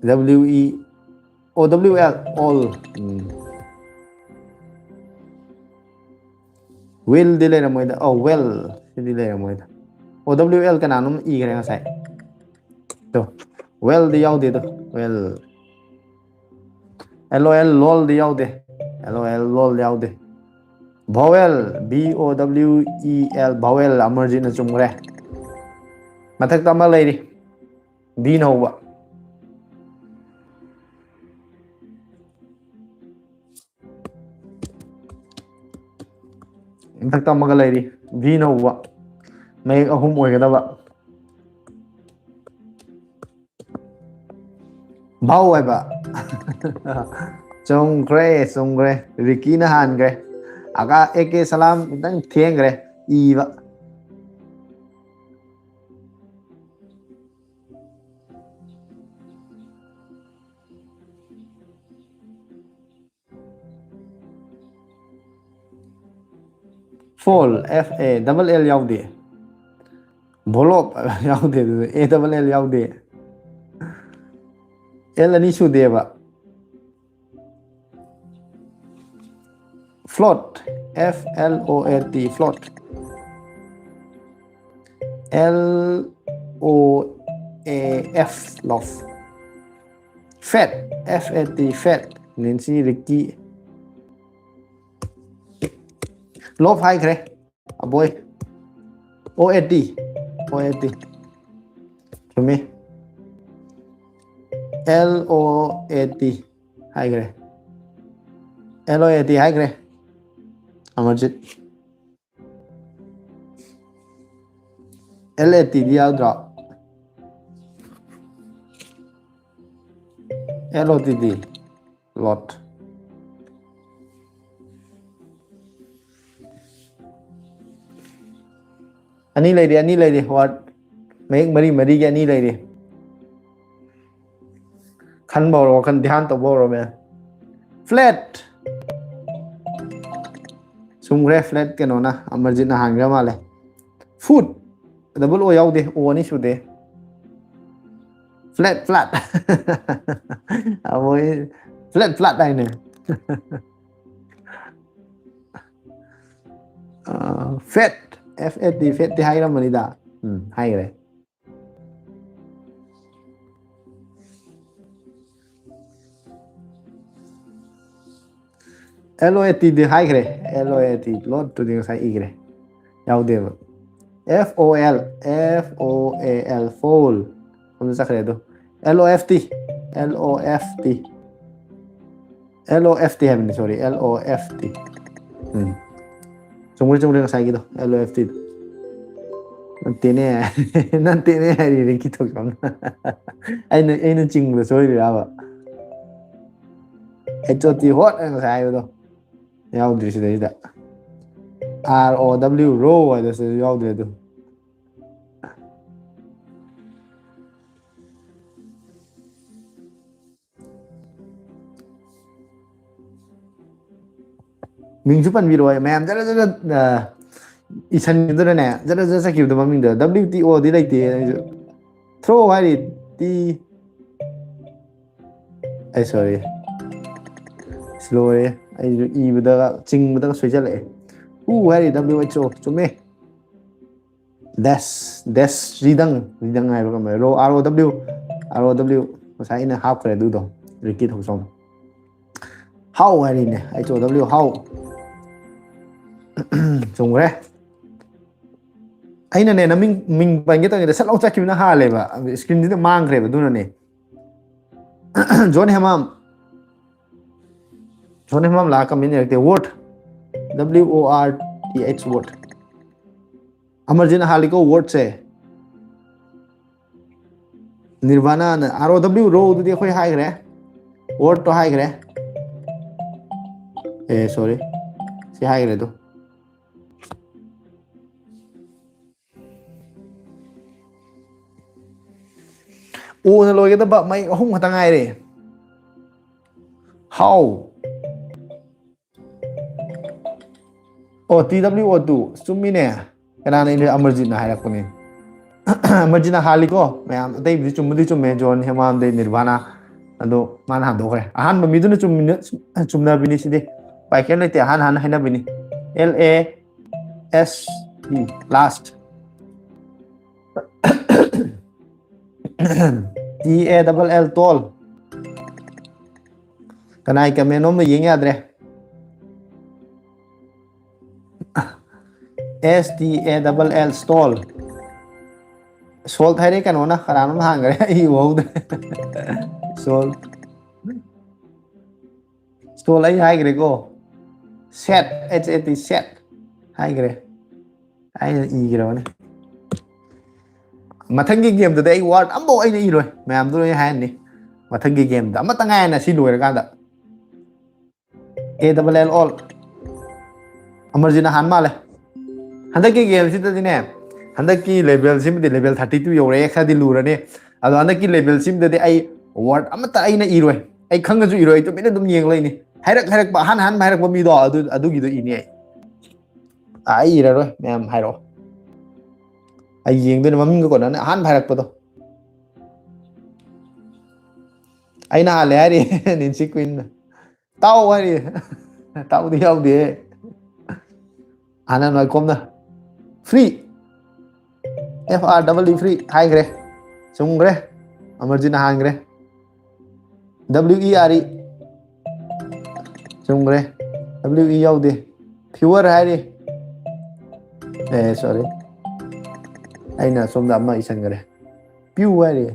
W E, O W L, owl. ꯎꯝ꯫ ꯋꯤꯜꯗꯤ ꯂꯩꯔꯝꯃꯣꯏꯗ꯫ ꯑꯧ, ꯋꯦꯜ꯫ ꯁꯤꯗꯤ ꯂꯩꯔꯝꯃꯣꯏꯗ꯫ O W L ꯀꯅꯥꯅꯣꯝ ꯏꯈ꯭ꯔꯦ ꯉꯁꯥꯏ꯫ ꯇꯣ, ꯋꯦꯜꯗꯤ ꯌꯥꯎꯗꯦꯗꯣ꯫ ꯋꯦꯜ꯫ L O L, ꯂꯣꯜꯗꯤ ꯌꯥꯎꯗꯦ꯫ L O L, ꯂꯣꯜ ꯌꯥꯎꯗꯦ꯫ Vowel, V O W E L, vowel, ꯑꯃꯔꯖꯤꯠꯅ ꯆꯨꯝꯈ꯭ꯔꯦ꯫ ꯃꯊꯛꯇ ꯑꯃ ꯂꯩꯔꯤ, V ꯅ ꯍꯧꯕ꯫ ꯃꯊꯛꯇ ꯑꯃꯒ ꯂꯩꯔꯤ, V ꯅ ꯍꯧꯕ, ꯃꯌꯦꯛ ꯑꯍꯨꯝ ꯑꯣꯏꯒꯗꯕ꯫ ꯚꯥꯎ ꯍꯥꯏꯕ꯫ ꯆꯨꯝꯈ꯭ꯔꯦ, ꯆꯨꯝꯈ꯭ꯔꯦ꯫ ꯔꯤꯀꯤꯅ ꯍꯥꯟꯈ꯭ꯔꯦ꯫ ꯑꯒꯥ ꯑꯦ ꯀꯦ ꯁꯂꯥꯝ ꯈꯤꯇꯪ ꯊꯦꯡꯈ꯭ꯔꯦ ꯏꯕ꯫ Fold, F A, double L ꯌꯥꯎꯗꯦ꯫ Flop ꯌꯥꯎꯗꯦ, ꯑꯗꯨꯗ A double L ꯌꯥꯎꯗꯦ꯫ L ꯑꯅꯤ ꯁꯨꯗꯦꯕ꯫ Float, F L O A T, float. L O A F, loaf. Fat, F A T, fat. ꯅꯦꯟꯁꯤ, ꯔꯤꯛꯀꯤ꯫ Loaf ꯍꯥꯏꯈ꯭ꯔꯦ, ꯑꯕꯣꯏ꯫ O A T, O A T꯫ ꯆꯨꯝꯃꯤ꯫ L O A T ꯍꯥꯏꯈ꯭ꯔꯦ꯫ L O A T ꯍꯥꯏꯈ꯭ꯔꯦ, Amarjeet. L A T ꯗꯤ ꯌꯥꯎꯗ꯭ꯔꯣ? L O T D, lot꯫ ꯑꯅꯤ ꯂꯩꯔꯤ, ꯑꯅꯤ ꯂꯩꯔꯤ, word ꯃꯌꯦꯛ ꯃꯔꯤ ꯃꯔꯤꯒꯤ ꯑꯅꯤ ꯂꯩꯔꯤ꯫ ꯈꯟꯕ ꯍꯧꯔꯣ, ꯋꯥꯈꯜ ꯙ꯭ꯌꯥꯟ ꯇꯧꯕ ꯍꯧꯔꯣ, ꯃꯌꯥꯝ꯫ Flat꯫ ꯆꯨꯝꯈ꯭ꯔꯦ, flat ꯀꯩꯅꯣꯅ, ꯑꯃꯔꯖꯤꯠꯅ ꯍꯥꯟꯈ꯭ꯔ ꯃꯥꯜꯂꯦ꯫ Foot꯫ Double O ꯌꯥꯎꯗꯦ, O ꯑꯅꯤ ꯁꯨꯗꯦ꯫ Flat, flat꯫ ꯑꯃꯣꯏ flat, flat ꯍꯥꯏꯅꯦ꯫ ꯑ, fat, F A T, fat T ꯍꯥꯏꯔꯝꯃꯅꯤꯗ꯫ ꯎꯝ, ꯍꯥꯏꯈ꯭ꯔꯦ꯫ L O A T ꯗꯤ ꯍꯥꯏꯈ꯭ꯔꯦ꯫ L O A T, ꯂꯣꯠꯇꯨꯗꯤ ꯉꯁꯥꯏ ꯏꯈ꯭ꯔꯦ꯫ ꯌꯥꯎꯗꯦꯕ꯫ F O L, F O A L, foul꯫ ꯑꯗꯨ ꯆꯠꯈ꯭ꯔꯦ ꯑꯗꯣ꯫ L O F T, L O F T, L O F T ꯍꯥꯏꯕꯅꯤ, sorry, L O F T꯫ ꯎꯝ꯫ ꯆꯨꯝꯈ꯭ꯔꯦ, ꯆꯨꯝꯈ꯭ꯔꯦ ꯉꯁꯥꯏꯒꯤꯗꯣ, L O F T꯫ ꯅꯠꯇꯦꯅꯦ꯫ ꯅꯠꯇꯦꯅꯦ ꯍꯥꯏꯔꯤ ꯔꯤꯡꯀꯤ ꯊꯣꯛꯄꯝ꯫ ꯑꯩꯅ, ꯑꯩꯅ ꯆꯤꯡꯕꯗ ꯁꯣꯏꯔꯤꯔꯕ? H O T, ꯍꯣꯠ ꯍꯥꯏꯅ ꯉꯁꯥꯏ ꯍꯥꯏꯕꯗꯣ꯫ ꯌꯥꯎꯗ꯭ꯔꯤ ꯁꯤꯗꯩꯗ꯫ R O W, row ꯍꯥꯏꯗꯣ ꯁꯤꯗꯁꯨ ꯌꯥꯎꯗ꯭ꯔꯦ ꯑꯗꯨ꯫ ꯃꯤꯡꯁꯨ ꯄꯟꯕꯤꯔꯛꯑꯣ ꯃꯌꯥꯝ, ꯖꯔ ꯖꯔ, ꯑ, ꯏꯁꯟꯒꯤꯗꯨꯅꯅꯦ, ꯖꯔ ꯖꯔ ꯆꯠꯈꯤꯕꯗꯣ ꯃꯃꯤꯡꯗꯣ꯫ W T O ꯗꯤ ꯂꯩꯇꯦ ꯑꯩꯁꯨ꯫ Throw ꯍꯥꯏꯔꯤ, T꯫ ꯑꯩ sorry꯫ ꯂꯣꯏꯔꯦ꯫ ꯑꯩꯁꯨ ꯏꯕꯗꯒ, ꯆꯤꯡꯕꯗꯒ ꯁꯣꯏꯖꯜꯂꯛꯑꯦ꯫ Who ꯍꯥꯏꯔꯤ, W H O꯫ ꯆꯨꯝꯃꯦ꯫ Dash, dash, ꯔꯤꯗꯪ, ꯔꯤꯗꯪ ꯍꯥꯏꯕ ꯀꯃꯥꯏꯅ? Row, R O W, R O W꯫ ꯉꯁꯥꯏ ꯑꯩꯅ ꯍꯥꯞꯈ꯭ꯔꯦ ꯑꯗꯨꯗꯣ, ꯔꯤꯡꯀꯤ ꯊꯣꯛꯆꯣꯝ꯫ How ꯍꯥꯏꯔꯤꯅꯦ, H O W, how꯫ ꯆꯨꯝꯈ꯭ꯔꯦ꯫ ꯑꯩꯅꯅꯦ, ꯅꯃꯤꯡ, ꯃꯤꯡ ꯄꯟꯒꯦ ꯇꯧꯔꯤꯉꯩꯗ ꯁꯠ ꯂꯥꯎ ꯆꯠꯈꯤꯕꯅ ꯍꯥꯜꯂꯦꯕ, screenꯁꯤꯗ ꯃꯥꯡꯈ꯭ꯔꯦꯕ, ꯑꯗꯨꯅꯅꯦ꯫ ꯖꯣꯟ ꯍꯦꯃꯥꯝ꯫ ꯖꯣꯟ ꯍꯦꯃꯥꯝ ꯂꯥꯛꯑ comment ꯏꯔꯛꯇꯦ꯫ Word, W O R T H, word꯫ ꯑꯃꯔꯖꯤꯠꯅ ꯍꯥꯜꯂꯤꯀꯣ wordꯁꯦ꯫ ꯅꯤꯔꯚꯥꯅꯥꯅ, R O W, rowꯗꯨꯗꯤ ꯑꯩꯈꯣꯏ ꯍꯥꯏꯈ꯭ꯔꯦ꯫ Wordꯇꯣ ꯍꯥꯏꯈ꯭ꯔꯦ꯫ ꯑꯦ, sorry꯫ ꯁꯤ ꯍꯥꯏꯈ꯭ꯔꯦ ꯑꯗꯣ꯫ Oꯅ ꯂꯣꯏꯒꯗꯕ ꯃꯌꯦꯛ ꯑꯍꯨꯝ ꯈꯛꯇ ꯉꯥꯏꯔꯦ꯫ How꯫ ꯑꯣ, T W O two꯫ ꯆꯨꯝꯃꯤꯅꯦ꯫ ꯀꯅꯥꯅ ꯏꯔꯦ? ꯑꯃꯔꯖꯤꯠꯅ ꯍꯥꯏꯔꯛꯄꯅꯦ꯫ ꯑꯃꯔꯖꯤꯠꯅ ꯍꯥꯜꯂꯤꯀꯣ꯫ ꯃꯌꯥꯝ ꯑꯇꯩꯕꯨꯗꯤ ꯆꯨꯝꯕꯨꯗꯤ ꯆꯨꯝꯃꯦ, ꯖꯣꯟ ꯍꯦꯃꯥꯝꯗꯩ ꯅꯤꯔꯚꯥꯅꯥ꯫ ꯑꯗꯣ ꯃꯥꯅ ꯍꯟꯗꯣꯛꯈ꯭ꯔꯦ꯫ ꯑꯍꯥꯟꯕ ꯃꯤꯗꯨꯅ ꯆꯨꯝꯃꯤꯅ-, ꯆꯨꯝꯅꯕꯤꯅꯤ ꯁꯤꯗꯤ꯫ ꯎꯄꯥꯏ ꯀꯩꯝ ꯂꯩꯇꯦ, ꯑꯍꯥꯟ ꯍꯥꯟꯅ ꯍꯥꯏꯅꯕꯤꯅꯤ꯫ L A S T, last꯫ T A double L, tall꯫ ꯀꯅꯥꯏ comment ꯅꯣꯝꯗ ꯌꯦꯡ ꯌꯥꯗ꯭ꯔꯦ꯫ S T A double L, stall. Sold ꯍꯥꯏꯔꯦ ꯀꯩꯅꯣꯅ, ꯀꯅꯥꯅꯣꯝ ꯍꯥꯡꯈ꯭ꯔꯦ, ꯑꯩ ꯎꯍꯧꯗ꯭ꯔꯦ꯫ Sold. Stall ꯑꯩ ꯍꯥꯏꯈ꯭ꯔꯦꯀꯣ꯫ Set, H A T, set ꯍꯥꯏꯈ꯭ꯔꯦ꯫ ꯑꯩꯅ ꯏꯈ꯭ꯔꯕꯅꯦ꯫ ꯃꯊꯪꯒꯤ ꯒꯦꯝꯗꯨꯗꯤ ꯑꯩ ꯋꯥꯔꯗ ꯑꯃꯐꯥꯎ ꯑꯩꯅ ꯏꯔꯣꯏ, ꯃꯌꯥꯝꯗꯣ ꯂꯣꯏ ꯍꯥꯏꯍꯟꯅꯤ꯫ ꯃꯊꯪꯒꯤ ꯒꯦꯝꯗ ꯑꯃꯇ ꯉꯥꯏꯔꯦ ꯁꯤ ꯂꯣꯏꯔꯀꯥꯟꯗ꯫ A double L, all. ꯑꯃꯔꯖꯤꯠꯅ ꯍꯥꯟ ꯃꯥꯜꯂꯦ꯫ ꯍꯟꯗꯛꯀꯤ ꯒꯦꯝꯁꯤꯗꯗꯤꯅꯦ, ꯍꯟꯗꯛꯀꯤ ꯂꯦꯚꯦꯜꯁꯤꯃꯗꯤ, ꯂꯦꯚꯦꯜ ꯊꯥꯔꯇꯤ ꯇꯨ ꯌꯧꯔꯛꯑꯦ, ꯈꯔꯗꯤ ꯂꯨꯔꯅꯤ꯫ ꯑꯗꯣ ꯍꯟꯗꯛꯀꯤ ꯂꯦꯚꯦꯜꯁꯤꯃꯗꯗꯤ ꯑꯩ ꯋꯥꯔꯗ ꯑꯃꯠꯇ ꯑꯩꯅ ꯏꯔꯣꯏ꯫ ꯑꯩ ꯈꯪꯉꯁꯨ ꯏꯔꯣꯏ, ꯑꯩ ꯇꯨꯃꯤꯟꯅ ꯑꯗꯨꯝ ꯌꯦꯡ ꯂꯩꯅꯤ꯫ ꯍꯥꯏꯔꯛ ꯍꯥꯏꯔꯛꯄ, ꯑꯍꯥꯟ ꯑꯍꯥꯟꯕ ꯍꯥꯏꯔꯛꯄ ꯃꯤꯗꯣ ꯑꯗꯨ, ꯑꯗꯨꯒꯤꯗꯣ ꯏꯅꯤ ꯑꯩ꯫ ꯑꯥ, ꯑꯩ ꯏꯔꯔꯣꯏ, ꯃꯌꯥꯝ ꯍꯥꯏꯔꯛꯑꯣ꯫ ꯑꯩ ꯌꯦꯡꯗꯣꯏꯅꯦ ꯃꯃꯤꯡꯒ ꯀꯣꯟꯅꯅ, ꯑꯍꯥꯟꯕ ꯍꯥꯏꯔꯛꯄꯗꯣ꯫ ꯑꯩꯅ ꯍꯥꯜꯂꯦ ꯍꯥꯏꯔꯤ꯫ ꯅꯦꯟꯁꯤ ꯀ꯭ꯋꯤꯟꯅ꯫ ꯇꯥꯎ ꯍꯥꯏꯔꯤ꯫ ꯇꯥꯎꯗꯤ ꯌꯥꯎꯗꯦ꯫ ꯍꯥꯟꯅ ꯅꯣꯏꯀꯣꯝꯅ꯫ Free. F R E E, free ꯍꯥꯏꯈ꯭ꯔꯦ꯫ ꯆꯨꯝꯈ꯭ꯔꯦ꯫ ꯑꯃꯔꯖꯤꯠꯅ ꯍꯥꯟꯈ꯭ꯔꯦ꯫ W E R E. ꯆꯨꯝꯈ꯭ꯔꯦ꯫ W E ꯌꯥꯎꯗꯦ꯫ Fewer ꯍꯥꯏꯔꯤ꯫ ꯑꯦ, sorry꯫ ꯑꯩꯅ ꯁꯣꯝꯗ ꯑꯃ ꯏꯁꯟꯈ꯭ꯔꯦ꯫ Few ꯍꯥꯏꯔꯤ꯫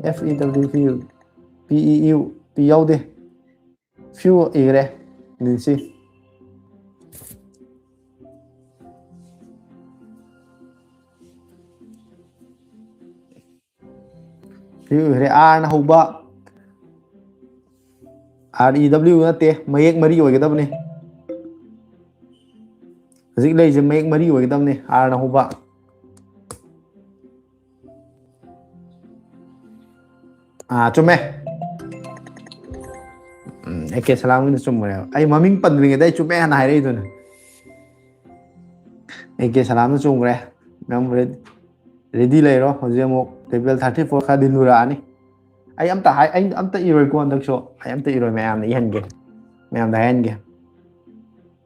F E W, few. P E U, P ꯌꯥꯎꯗꯦ꯫ Few ꯏꯈ꯭ꯔꯦ꯫ ꯅꯤꯟꯁꯤ꯫ Few ꯏꯈ꯭ꯔꯦ꯫ R ꯅ ꯍꯧꯕ꯫ R E W ꯅꯠꯇꯦ, ꯃꯌꯦꯛ ꯃꯔꯤ ꯑꯣꯏꯒꯗꯕꯅꯤ꯫ ꯍꯧꯖꯤꯛ ꯂꯩꯔꯤꯁꯦ ꯃꯌꯦꯛ ꯃꯔꯤ ꯑꯣꯏꯒꯗꯕꯅꯤ, R ꯅ ꯍꯧꯕ꯫ ꯑꯥ, ꯆꯨꯝꯃꯦ꯫ ꯎꯝ, A K ꯁꯂꯥꯝꯒꯤꯗꯣ ꯆꯨꯝꯕꯅꯦꯕ꯫ ꯑꯩ ꯃꯃꯤꯡ ꯄꯟꯗ꯭ꯔꯤꯉꯩꯗ ꯑꯩ ꯆꯨꯝꯃꯦ ꯍꯥꯟꯅ ꯍꯥꯏꯔꯛꯏꯗꯨꯅꯦ꯫ A K ꯁꯂꯥꯝꯅ ꯆꯨꯝꯈ꯭ꯔꯦ꯫ ꯅꯪ ꯔꯦ-, ready ꯂꯩꯔꯣ꯫ ꯍꯧꯖꯤꯛ ꯑꯃꯨꯛ level thirty four ꯈꯔꯗꯤ ꯂꯨꯔꯛꯑꯅꯤ꯫ ꯑꯩ ꯑꯝꯇ ꯍꯥꯏ-, ꯑꯩ ꯑꯝꯇ ꯏꯔꯣꯏꯀꯣ ꯍꯟꯗꯛꯁꯨ꯫ ꯑꯩ ꯑꯝꯇ ꯏꯔꯣꯏ, ꯃꯌꯥꯝꯅ ꯏꯍꯟꯒꯦ꯫ ꯃꯌꯥꯝꯗ ꯍꯥꯏꯍꯟꯒꯦ꯫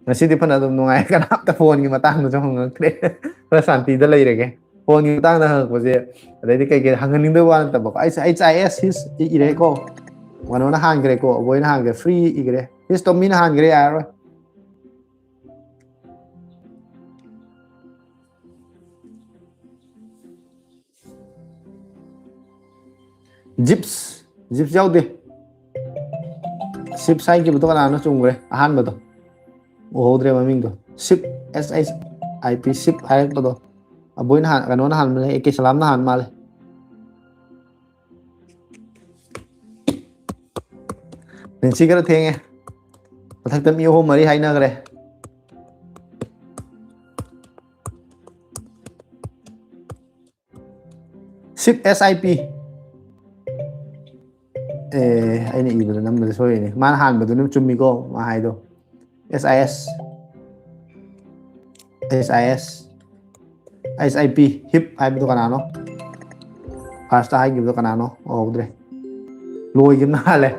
ꯉꯁꯤꯗꯤ ꯐꯅ ꯑꯗꯨꯝ ꯅꯨꯡꯉꯥꯏ꯫ ꯀꯅꯥꯝꯇ ꯐꯣꯟꯒꯤ ꯃꯇꯥꯡꯗꯁꯨ ꯍꯪꯉꯛꯇ꯭ꯔꯦ꯫ ꯈꯔ ꯁꯥꯟꯇꯤꯗ ꯂꯩꯔꯒꯦ꯫ ꯐꯣꯟꯒꯤ ꯃꯇꯥꯡꯗ ꯍꯪꯉꯛꯄꯁꯦ, ꯑꯗꯩꯗꯤ ꯀꯩꯀꯩ ꯍꯪꯍꯟꯅꯤꯡꯗꯕ ꯋꯥ ꯅꯠꯇꯕꯀꯣ꯫ ꯑꯩꯁꯦ H I S, his ꯏꯔꯦꯀꯣ꯫ ꯀꯩꯅꯣꯅ ꯍꯥꯟꯈ꯭ꯔꯦꯀꯣ, ꯑꯕꯣꯏꯅ ꯍꯥꯟꯈ꯭ꯔꯦ, free ꯏꯈ꯭ꯔꯦ꯫ His ꯇꯣꯝꯕꯤꯅ ꯍꯥꯟꯈ꯭ꯔꯦ, ꯌꯥꯔꯔꯣꯏ꯫ ꯖꯤꯞꯁ, ꯖꯤꯞꯁ ꯌꯥꯎꯗꯦ꯫ ꯁꯤꯞꯁ ꯍꯥꯏꯈꯤꯕꯗꯣ ꯀꯅꯥꯅꯣ? ꯆꯨꯝꯈ꯭ꯔꯦ, ꯑꯍꯥꯟꯕꯗꯣ꯫ ꯎꯍꯧꯗ꯭ꯔꯦ ꯃꯃꯤꯡꯗꯣ꯫ Shift, S H I P, shift ꯍꯥꯏꯔꯛꯄꯗꯣ꯫ ꯑꯕꯣꯏꯅ ꯍꯥꯟ-, ꯀꯩꯅꯣꯅ ꯍꯥꯟꯕꯅꯦ, A K ꯁꯂꯥꯝꯅ ꯍꯥꯟ ꯃꯥꯜꯂꯦ꯫ ꯅꯤꯟꯁꯤ ꯈꯔ ꯊꯦꯡꯉꯦ꯫ ꯃꯊꯛꯇ ꯃꯤ ꯑꯍꯨꯝ ꯃꯔꯤ ꯍꯥꯏꯅꯈ꯭ꯔꯦ꯫ Ship, S I P꯫ ꯑꯦ, ꯑꯩꯅ ꯏꯕꯗ ꯅꯝꯕꯗ ꯁꯣꯏꯔꯤꯅꯦ꯫ ꯃꯥꯅ ꯍꯥꯟꯕꯗꯨꯅ ꯆꯨꯝꯃꯤꯀꯣ, ꯃꯥ ꯍꯥꯏꯗꯣ꯫ S I S꯫ S I S꯫ S I P, hip ꯍꯥꯏꯕꯗꯣ ꯀꯅꯥꯅꯣ? ꯐꯥꯔꯁꯇ ꯍꯥꯏꯈꯤꯕꯗꯣ ꯀꯅꯥꯅꯣ? ꯎꯍꯧꯗ꯭ꯔꯦ꯫ ꯂꯣꯏꯈꯤꯕꯅ ꯍꯥꯜꯂꯦ꯫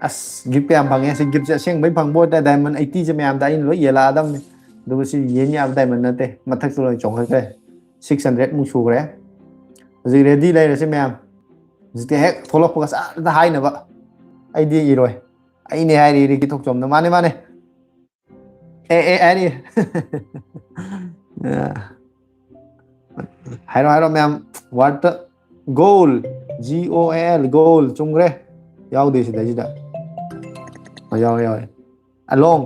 ꯑꯁ, ꯒꯤꯐ ꯀꯌꯥꯝ ꯐꯪꯉꯦ꯫ ꯁꯤ ꯒꯤꯐꯁꯦ ꯑꯁꯦꯡꯕꯩ ꯐꯪꯕ ꯑꯣꯏꯇꯥꯔꯗꯤ diamond eighty ꯁꯦ ꯃꯌꯥꯝꯗ ꯑꯩꯅ ꯂꯣꯏ ꯌꯦꯜꯂꯛꯑꯗꯝꯅꯤ꯫ ꯑꯗꯨꯒ ꯁꯤ ꯌꯦꯟ ꯌꯥꯕ diamond ꯅꯠꯇꯦ꯫ ꯃꯊꯛꯇ ꯂꯣꯏ ꯆꯣꯡꯈꯠꯈ꯭ꯔꯦ꯫ Six hundred ꯃꯨꯛ ꯁꯨꯈ꯭ꯔꯦ꯫ ꯍꯧꯖꯤꯛ ready ꯂꯩꯔꯁꯤ ꯃꯌꯥꯝ꯫ ꯍꯧꯖꯤꯛꯇꯤ ꯍꯦꯛ ꯊꯣꯛꯂꯛꯄꯒ ꯁꯠ ꯍꯦꯛꯇ ꯍꯥꯏꯅꯕ꯫ ꯑꯩꯗꯤ ꯏꯔꯣꯏ꯫ ꯑꯩꯅꯦ ꯍꯥꯏꯔꯤ ꯔꯤꯀꯤ ꯊꯣꯛꯆꯣꯝꯅ꯫ ꯃꯥꯅꯦ, ꯃꯥꯅꯦ꯫ ꯑꯦ, ꯑꯦ, ꯍꯥꯏꯔꯤ꯫ ꯍꯥꯏꯔꯣ, ꯍꯥꯏꯔꯣ ꯃꯌꯥꯝ꯫ Word ꯇ goal, G O A L, goal꯫ ꯆꯨꯝꯈ꯭ꯔꯦ꯫ ꯌꯥꯎꯗꯦ ꯁꯤꯗꯩꯁꯤꯗ꯫ ꯑ, ꯌꯥꯎꯔꯦ, ꯌꯥꯎꯔꯦ꯫ Along꯫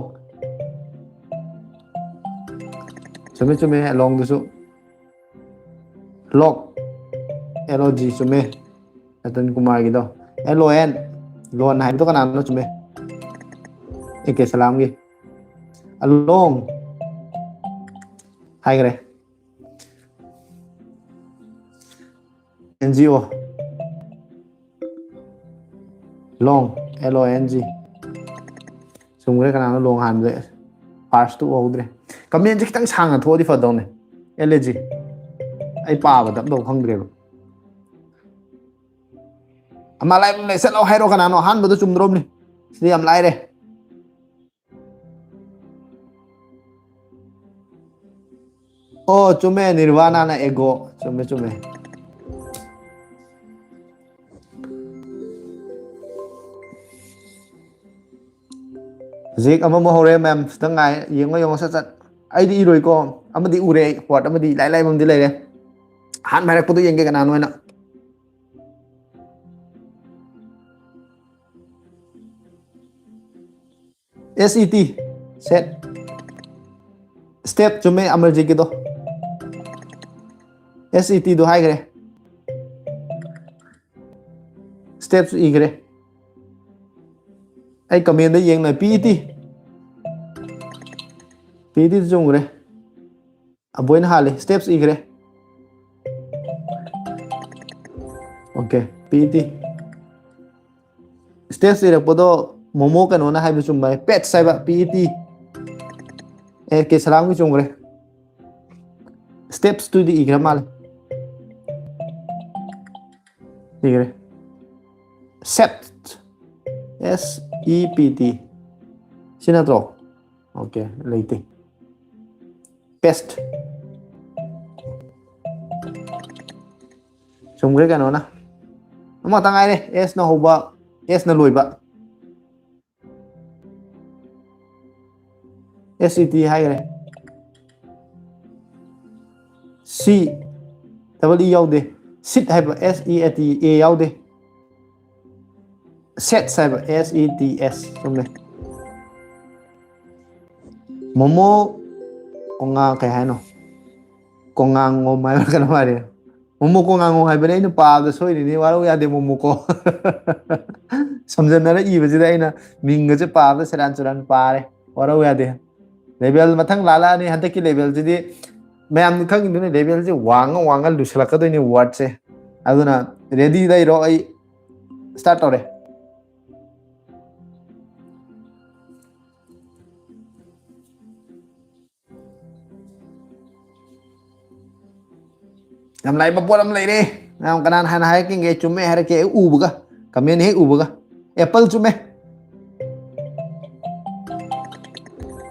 ꯆꯨꯝꯃꯦ, ꯆꯨꯝꯃꯦ, along ꯗꯨꯁꯨ꯫ Log, L O G, ꯆꯨꯝꯃꯦ꯫ ꯔꯇꯟ ꯀꯨꯃꯥꯔꯒꯤꯗꯣ꯫ L O N, ꯂꯣꯟ ꯍꯥꯏꯕꯗꯣ ꯀꯅꯥꯅꯣ? ꯆꯨꯝꯃꯦ꯫ A K ꯁꯂꯥꯝꯒꯤ꯫ Along ꯍꯥꯏꯈ꯭ꯔꯦ꯫ N G O꯫ Long, L O N G꯫ ꯆꯨꯝꯈ꯭ꯔꯦ, ꯀꯅꯥꯅꯣ long ꯍꯥꯟꯕꯗ? ꯐꯥꯔꯁꯇꯨ ꯎꯍꯧꯗ꯭ꯔꯦ꯫ Comment ꯁꯦ ꯈꯤꯇꯪ ꯁꯥꯡꯅ ꯊꯣꯛꯑꯗꯤ ꯐꯗꯧꯅꯦ꯫ L A G꯫ ꯑꯩ ꯄꯥꯕꯗ ꯑꯝꯇ ꯈꯪꯗ꯭ꯔꯦꯕ꯫ ꯑꯃ ꯂꯥꯏꯕ ꯂꯩ, ꯆꯠꯂꯣ ꯍꯥꯏꯔꯣ, ꯀꯅꯥꯅꯣ? ꯑꯍꯥꯟꯕꯗꯣ ꯆꯨꯝꯗ꯭ꯔꯣꯝꯅꯤ꯫ ꯁꯤꯗꯤ ꯌꯥꯝ ꯂꯥꯏꯔꯦ꯫ ꯑꯣ, ꯆꯨꯝꯃꯦ, ꯅꯤꯔꯚꯥꯅꯥꯅ ego꯫ ꯆꯨꯝꯃꯦ, ꯆꯨꯝꯃꯦ꯫ ꯍꯧꯖꯤꯛ ꯑꯃꯃꯨꯛ ꯍꯧꯔꯦ, ꯃꯌꯥꯝ ꯈꯤꯇꯪ ꯉꯥꯏ꯫ ꯌꯦꯡꯉꯣ, ꯌꯦꯡꯉꯣ, ꯁꯠ ꯁꯠ꯫ ꯑꯩꯗꯤ ꯏꯔꯣꯏꯀꯣ꯫ ꯑꯃꯗꯤ ꯎꯔꯦ ꯑꯩ, word ꯑꯃꯗꯤ ꯏꯂꯥꯏ ꯂꯥꯏꯕ ꯑꯃꯗꯤ ꯂꯩꯔꯦ꯫ ꯑꯍꯥꯟꯕ ꯍꯥꯏꯔꯛꯄꯗꯣ ꯌꯦꯡꯒꯦ ꯀꯅꯥꯅꯣ ꯍꯥꯏꯅ꯫ S E T, set. Step ꯆꯨꯝꯃꯦ, ꯑꯃꯔꯖꯤꯠꯀꯤꯗꯣ꯫ S E T ꯗꯣ ꯍꯥꯏꯈ꯭ꯔꯦ꯫ Steps ꯏꯈ꯭ꯔꯦ꯫ ꯑꯩ comment ꯗ ꯌꯦꯡꯅ P E T꯫ P E T ꯆꯨꯝꯈ꯭ꯔꯦ꯫ ꯑꯕꯣꯏꯅ ꯍꯥꯜꯂꯦ꯫ Steps ꯏꯈ꯭ꯔꯦ꯫ Okay, P E T꯫ Steps ꯏꯔꯛꯄꯗꯣ momo ꯀꯩꯅꯣꯅ ꯍꯥꯏꯕ ꯆꯨꯝꯕ꯫ Pets ꯍꯥꯏꯕ, P E T꯫ ꯑꯦ, ꯀꯦ ꯁꯂꯥꯝꯒꯤ ꯆꯨꯝꯈ꯭ꯔꯦ꯫ Steps ꯇꯨꯗꯤ ꯏꯈ꯭ꯔ ꯃꯥꯜꯂꯦ꯫ ꯏꯈ꯭ꯔꯦ꯫ Sept, S E P T꯫ ꯁꯤ ꯅꯠꯇ꯭ꯔꯣ? Okay, ꯂꯩꯇꯦ꯫ Pest꯫ ꯆꯨꯝꯈ꯭ꯔꯦ ꯀꯩꯅꯣꯅ꯫ ꯑꯃꯇ ꯉꯥꯏꯔꯦ, S ꯅ ꯍꯧꯕ, S ꯅ ꯂꯣꯏꯕ꯫ S E T ꯍꯥꯏꯈ꯭ꯔꯦ꯫ C, double E ꯌꯥꯎꯗꯦ꯫ Seat ꯍꯥꯏꯕ, S E A T, A ꯌꯥꯎꯗꯦ꯫ Sets ꯍꯥꯏꯕ, S E T S꯫ ꯆꯨꯝꯃꯦ꯫ ꯃꯣꯃꯣ ꯀꯣꯉꯥ ꯀꯩ ꯍꯥꯏꯅꯣ? ꯀꯣꯉꯥꯡꯉꯣꯝ ꯍꯥꯏꯕ ꯀꯩꯅꯣ ꯍꯥꯏꯔꯦ꯫ ꯃꯣꯃꯣ ꯀꯣꯉꯥꯡꯉꯣꯝ ꯍꯥꯏꯕꯅꯦ, ꯑꯩꯅ ꯄꯥꯕꯗ ꯁꯣꯏꯔꯤꯅꯤ, ꯋꯥꯔꯧ ꯌꯥꯗꯦ ꯃꯣꯃꯣꯀꯣ꯫ ꯁꯝꯖꯟꯅꯔ ꯏꯕꯁꯤꯗ ꯑꯩꯅ ꯃꯤꯡꯒꯁꯦ ꯄꯥꯕꯗ ꯁꯦꯔꯥꯟ ꯆꯨꯔꯥꯟ ꯄꯥꯔꯦ, ꯋꯥꯔꯧ ꯌꯥꯗꯦ꯫ Level ꯃꯊꯪ ꯂꯥꯜꯂꯛꯑꯅꯤ꯫ ꯍꯟꯗꯛꯀꯤ level ꯁꯤꯗꯤ ꯃꯌꯥꯝ ꯈꯪꯉꯤꯗꯨꯅꯤ, level ꯁꯤ ꯋꯥꯡꯉ ꯋꯥꯡꯉ ꯂꯨꯁꯜꯂꯛꯀꯗꯣꯏꯅꯤ word ꯁꯦ꯫ ꯑꯗꯨꯅ ready ꯂꯩꯔꯣ, ꯑꯩ start ꯇꯧꯔꯦ꯫ ꯌꯥꯝ ꯂꯥꯏꯕ ꯄꯣꯠ ꯑꯃ ꯂꯩꯔꯦ꯫ ꯃꯌꯥꯝ ꯀꯅꯥꯅ ꯍꯥꯟꯅ ꯍꯥꯏꯔꯛꯀꯦ? ꯆꯨꯝꯃꯦ ꯍꯥꯏꯔꯛꯀꯦ, ꯑꯩ ꯎꯕꯒ, comment ꯍꯦꯛ ꯎꯕꯒ꯫ Apple ꯆꯨꯝꯃꯦ꯫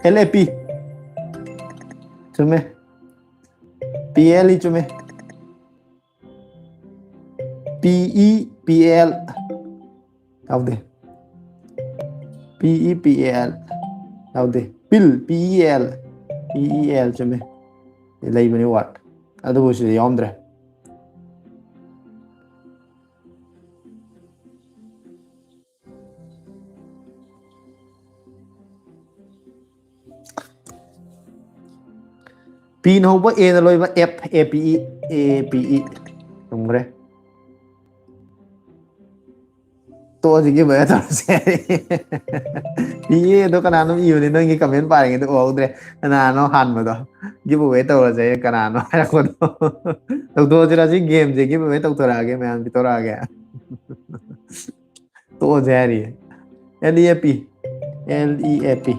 L A P꯫ ꯆꯨꯝꯃꯦ꯫ P L E ꯆꯨꯝꯃꯦ꯫ P E P L꯫ ꯌꯥꯎꯗꯦ꯫ P E P A L꯫ ꯌꯥꯎꯗꯦ꯫ Pill, P E L꯫ P E L ꯆꯨꯝꯃꯦ꯫ ꯂꯩꯕꯅꯤ word꯫ ꯑꯗꯨꯕꯨ ꯁꯤꯗ ꯌꯥꯎꯔꯝꯗ꯭ꯔꯦ꯫ ꯄꯤꯅ ꯍꯧꯕ, ꯑꯦꯅ ꯂꯣꯏꯕ, ꯑꯦꯞ, ꯑꯦ ꯄꯤ ꯏ, ꯑꯦ ꯄꯤ ꯏ꯫ ꯆꯨꯝꯈ꯭ꯔꯦ꯫ ꯇꯣꯛꯑꯁꯤ, ꯒꯤꯕ ꯇꯧꯔꯁꯦ꯫ ꯄꯤ ꯑꯦꯗꯣ ꯀꯅꯥꯅꯣ ꯏꯕꯅꯤ, ꯅꯪꯒꯤ ꯀꯃꯦꯟ ꯄꯥꯔꯤꯉꯩꯗ ꯎꯍꯧꯗ꯭ꯔꯦ꯫ ꯀꯅꯥꯅꯣ ꯍꯥꯟꯕꯗꯣ? ꯒꯤꯕ ꯇꯧꯔꯁꯦ, ꯀꯅꯥꯅꯣ ꯍꯥꯏꯔꯛꯄꯗꯣ꯫ ꯇꯧꯊꯣꯛꯑꯁꯤꯔ ꯁꯤ ꯒꯦꯝꯁꯦ? ꯒꯤꯕ ꯇꯧꯊꯣꯔꯛꯑꯒꯦ, ꯃꯌꯥꯝ ꯄꯤꯊꯣꯔꯛꯑꯒꯦ꯫ ꯇꯣꯛꯑꯁꯦ ꯍꯥꯏꯔꯤ꯫ ꯑꯦꯜ ꯏ ꯑꯦ ꯄꯤ꯫ ꯑꯦꯜ ꯏ ꯑꯦ ꯄꯤ꯫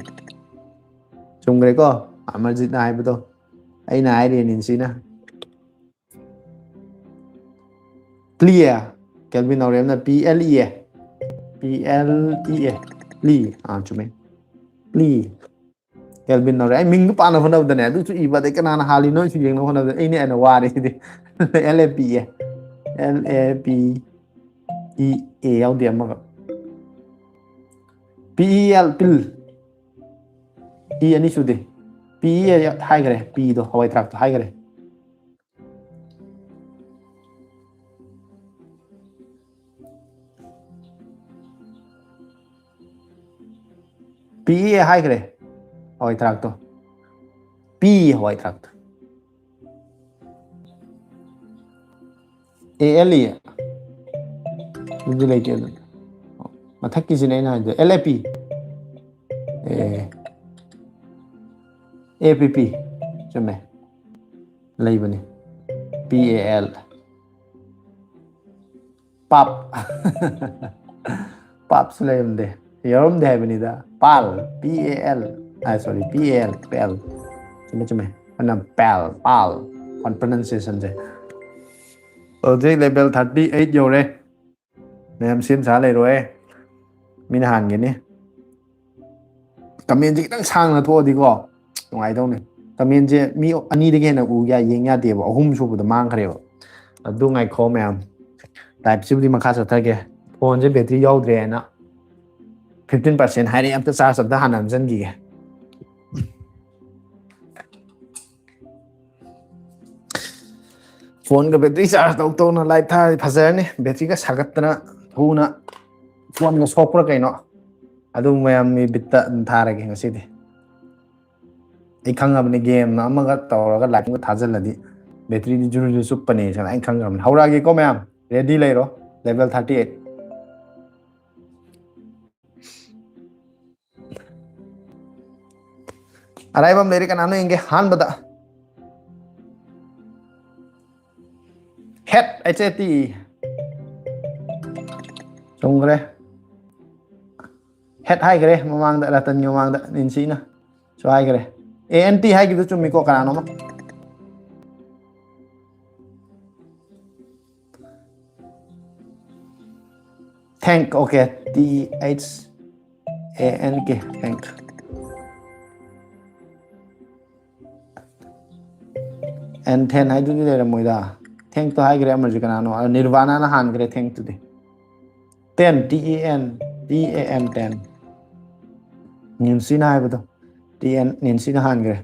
ꯆꯨꯝꯈ꯭ꯔꯦꯀꯣ? ꯑꯃꯔꯖꯤꯠꯅ ꯍꯥꯏꯕꯗꯣ꯫ ꯑꯩꯅ ꯍꯥꯏꯔꯤꯅꯤ ꯁꯤꯅ꯫ ꯄ꯭ꯂꯤꯌꯦ꯫ ꯀꯦꯜꯕꯤꯟ ꯅꯥꯎꯔꯦꯝꯅ ꯄꯤ ꯑꯦꯜ ꯏ ꯑꯦ꯫ ꯄꯤ ꯑꯦꯜ ꯏ ꯑꯦ꯫ ꯄ꯭ꯂꯤ꯫ ꯑꯥ, ꯆꯨꯝꯃꯦ꯫ ꯄ꯭ꯂꯤ꯫ ꯀꯦꯜꯕꯤꯟ ꯅꯥꯎꯔꯦꯝ꯫ ꯑꯩ ꯃꯤꯡꯗꯨ ꯄꯥꯅ ꯍꯣꯠꯅꯕꯗꯅꯦ, ꯑꯗꯨꯁꯨ ꯏꯕ, ꯑꯗꯩ ꯀꯅꯥꯅ ꯍꯥꯜꯂꯤꯅꯣ ꯑꯩꯁꯨ ꯌꯦꯡꯅꯕ ꯍꯣꯠꯅꯕꯗ ꯑꯩꯅ ꯍꯦꯟꯅ ꯋꯥꯔꯦ ꯁꯤꯗꯤ꯫ L A P A. L A P E A ꯌꯥꯎꯗꯦ ꯑꯃꯒ꯫ ꯄꯤ ꯏ ꯑꯦꯜ, ꯄꯤꯜ꯫ ꯏ ꯑꯅꯤ ꯁꯨꯗꯦ꯫ ꯄꯤ ꯏ ꯑꯦ ꯍꯥꯏꯈ꯭ꯔꯦ, ꯄꯤꯗꯣ, ꯍꯋꯥꯏ ꯊ꯭ꯔꯥꯛꯇꯣ ꯍꯥꯏꯈ꯭ꯔꯦ꯫ ꯄꯤ ꯏ ꯑꯦ ꯍꯥꯏꯈ꯭ꯔꯦ, ꯍꯋꯥꯏ ꯊ꯭ꯔꯥꯛꯇꯣ꯫ ꯄꯤ ꯍꯋꯥꯏ ꯊ꯭ꯔꯥꯛꯇꯣ꯫ A L E. ꯑꯗꯨꯗꯤ ꯂꯩꯇꯦ ꯑꯗꯨꯗꯤ꯫ ꯃꯊꯛꯀꯤꯁꯤꯅꯦ ꯑꯩꯅ ꯍꯥꯏꯗꯣ, L A P. A A ꯄꯤ ꯄꯤ꯫ ꯆꯨꯝꯃꯦ꯫ ꯂꯩꯕꯅꯤ꯫ ꯄꯤ ꯑꯦ ꯑꯦꯜ꯫ ꯄꯥꯞ꯫ ꯄꯥꯞꯁꯨ ꯂꯩꯔꯝꯗꯦ꯫ ꯌꯥꯎꯔꯝꯗꯦ ꯍꯥꯏꯕꯅꯤꯗ꯫ ꯄꯥꯜ꯫ ꯄꯤ A L. Ah, sorry, P A L. ꯄꯦꯜ꯫ ꯆꯨꯝꯃꯦ, ꯆꯨꯝꯃꯦ꯫ ꯑꯩꯅ ꯄꯦꯜ, ꯄꯥꯜ꯫ ꯄ꯭ꯔꯣꯅꯟꯁꯤꯌꯦꯁꯟꯁꯦ꯫ ꯍꯧꯖꯤꯛ ꯂꯦꯚꯦꯜ ꯊꯥꯔꯇꯤ ꯑꯩꯠ ꯌꯧꯔꯦ꯫ ꯃꯌꯥꯝ ꯁꯦꯝ ꯁꯥ ꯂꯩꯔꯣꯏ꯫ ꯃꯤꯅ ꯍꯥꯟꯒꯅꯤ꯫ ꯀꯃꯦꯟꯁꯦ ꯈꯤꯇꯪ ꯁꯥꯡꯅ ꯊꯣꯛꯑꯗꯤꯀꯣ, ꯅꯨꯡꯉꯥꯏꯗꯧꯅꯤ꯫ ꯀꯃꯦꯟꯁꯦ ꯃꯤ ꯑꯅꯤꯗꯒꯤ ꯍꯦꯟꯅ ꯎ ꯌꯥ-, ꯌꯦꯡ ꯌꯥꯗꯦꯕ꯫ ꯑꯍꯨꯝ ꯁꯨꯕꯗ ꯃꯥꯡꯈ꯭ꯔꯦꯕ꯫ ꯑꯗꯨ ꯉꯥꯏꯈꯣ ꯃꯌꯥꯝ꯫ ꯂꯥꯏꯞꯁꯤꯕꯨꯗꯤ ꯃꯈꯥ ꯆꯠꯊꯒꯦ꯫ ꯐꯣꯟꯁꯦ ꯕꯦꯇ꯭ꯔꯤ ꯌꯥꯎꯗ꯭ꯔꯦꯅ ꯐꯤꯐꯇꯤꯟ ꯄꯥꯔꯁꯦꯟ ꯍꯥꯏꯔꯛꯑꯦ꯫ ꯑꯝꯇ ꯆꯥꯔꯖ ꯑꯝꯇ ꯍꯥꯟꯅ ꯍꯥꯞꯆꯤꯟꯈꯤꯒꯦ꯫ ꯐꯣꯟꯒ ꯕꯦꯇ꯭ꯔꯤ ꯆꯥꯔꯖ ꯇꯧ ꯇꯧꯅ ꯂꯥꯏꯞ ꯊꯥꯔꯗꯤ ꯐꯖꯔꯅꯤ꯫ ꯕꯦꯇ꯭ꯔꯤꯒ ꯁꯥꯒꯠꯇꯅ ꯊꯨꯅ ꯐꯣꯟꯒ ꯁꯣꯛꯄ꯭ꯔꯥ ꯀꯩꯅꯣ꯫ ꯑꯗꯨ ꯃꯌꯥꯝꯒꯤ ꯕꯤꯠꯇ ꯑꯗꯨꯝ ꯊꯥꯔꯒꯦ ꯉꯁꯤꯗꯤ꯫ ꯑꯩ ꯈꯪꯉꯕꯅꯤ, ꯒꯦꯝ ꯑꯃꯒ ꯇꯧꯔꯒ ꯂꯥꯏꯛ ꯑꯃꯒ ꯊꯥꯖꯤꯜꯂꯗꯤ ꯕꯦꯇ꯭ꯔꯤꯗꯤ ꯖꯨꯔꯨ ꯖꯨꯔꯨ ꯆꯨꯞꯄꯅꯤ ꯁꯤꯅ ꯑꯩ ꯈꯪꯉꯕꯅꯤ꯫ ꯍꯧꯔꯛꯑꯒꯦꯀꯣ ꯃꯌꯥꯝ, ꯔꯦꯗꯤ ꯂꯩꯔꯣ꯫ Level thirty eight꯫ ꯑꯔꯥꯏꯕ ꯑꯃ ꯂꯩꯔꯦ, ꯀꯅꯥꯅꯣ ꯌꯦꯡꯒꯦ? ꯑꯍꯥꯟꯕꯗ ꯍꯦꯠ, H A T꯫ ꯆꯨꯝꯈ꯭ꯔꯦ꯫ ꯍꯦꯠ ꯍꯥꯏꯈ꯭ꯔꯦ ꯃꯃꯥꯡꯗ, ꯔꯇꯟꯒꯤ ꯃꯃꯥꯡꯗ ꯅꯤꯟꯁꯤꯅ ꯁꯨ ꯍꯥꯏꯈ꯭ꯔꯦ꯫ A N T ꯍꯥꯏꯈꯤꯕꯗꯨ ꯆꯨꯝꯃꯤꯀꯣ, ꯀꯅꯥꯅꯣꯃ? Thank, okay, T H A N K, thank꯫ And then ꯍꯥꯏꯗꯨꯗꯤ ꯂꯩꯔꯝꯃꯣꯏꯗ꯫ Thank ꯇꯣ ꯍꯥꯏꯈ꯭ꯔꯦ ꯑꯃꯔꯖꯤꯠ, ꯀꯅꯥꯅꯣ? ꯑ, ꯅꯤꯔꯕꯥꯅꯥꯅ ꯍꯥꯟꯈ꯭ꯔꯦ thank ꯇꯨꯗꯤ꯫ Ten, T E N, T A N, ten꯫ ꯅꯤꯟꯁꯤꯅ ꯍꯥꯏꯕꯗꯣ꯫ T N, ꯅꯤꯟꯁꯤꯅ ꯍꯥꯟꯈ꯭ꯔꯦ꯫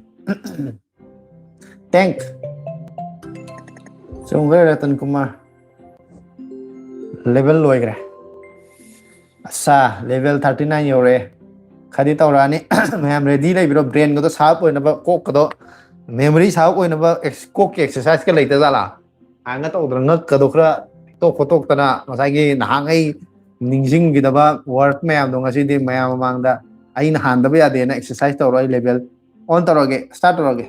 Thank꯫ ꯆꯨꯝꯈ꯭ꯔꯦ Ratan Kumar. Level ꯂꯣꯏꯈ꯭ꯔꯦ꯫ ꯑꯁꯥ, level thirty nine ꯌꯧꯔꯛꯑꯦ꯫ ꯈꯔꯗꯤ ꯇꯧꯔꯛꯑꯅꯤ꯫ ꯃꯌꯥꯝ ꯔꯦꯗꯤ ꯂꯩꯕꯤꯔꯣ? ꯕ꯭ꯔꯦꯟꯒꯗꯣ ꯁꯥꯔꯞ ꯑꯣꯏꯅꯕ, ꯀꯣꯛꯀꯗꯣ memory ꯁꯥꯔꯞ ꯑꯣꯏꯅꯕ ꯑꯦꯛꯁ-, ꯀꯣꯛꯀꯤ exercise ꯀ ꯂꯩꯇ ꯖꯥꯠꯂꯥ? ꯍꯥꯟꯅ ꯇꯧꯗꯅ ꯉꯛꯀꯗꯣ ꯈꯔ ꯇꯣꯛ ꯈꯣꯠꯇꯣꯛꯇꯅ, ꯉꯁꯥꯏꯒꯤ ꯅꯍꯥꯟꯈꯩ ꯅꯤꯡꯁꯤꯡꯈꯤꯗꯕ word ꯃꯌꯥꯝꯗꯣ ꯉꯁꯤꯗꯤ ꯃꯌꯥꯝ ꯃꯃꯥꯡꯗ ꯑꯩꯅ ꯍꯥꯟꯗꯕ ꯌꯥꯗꯦꯅ exercise ꯇꯧꯔꯣ꯫ ꯑꯩ level on ꯇꯧꯔꯒꯦ, start ꯇꯧꯔꯒꯦ꯫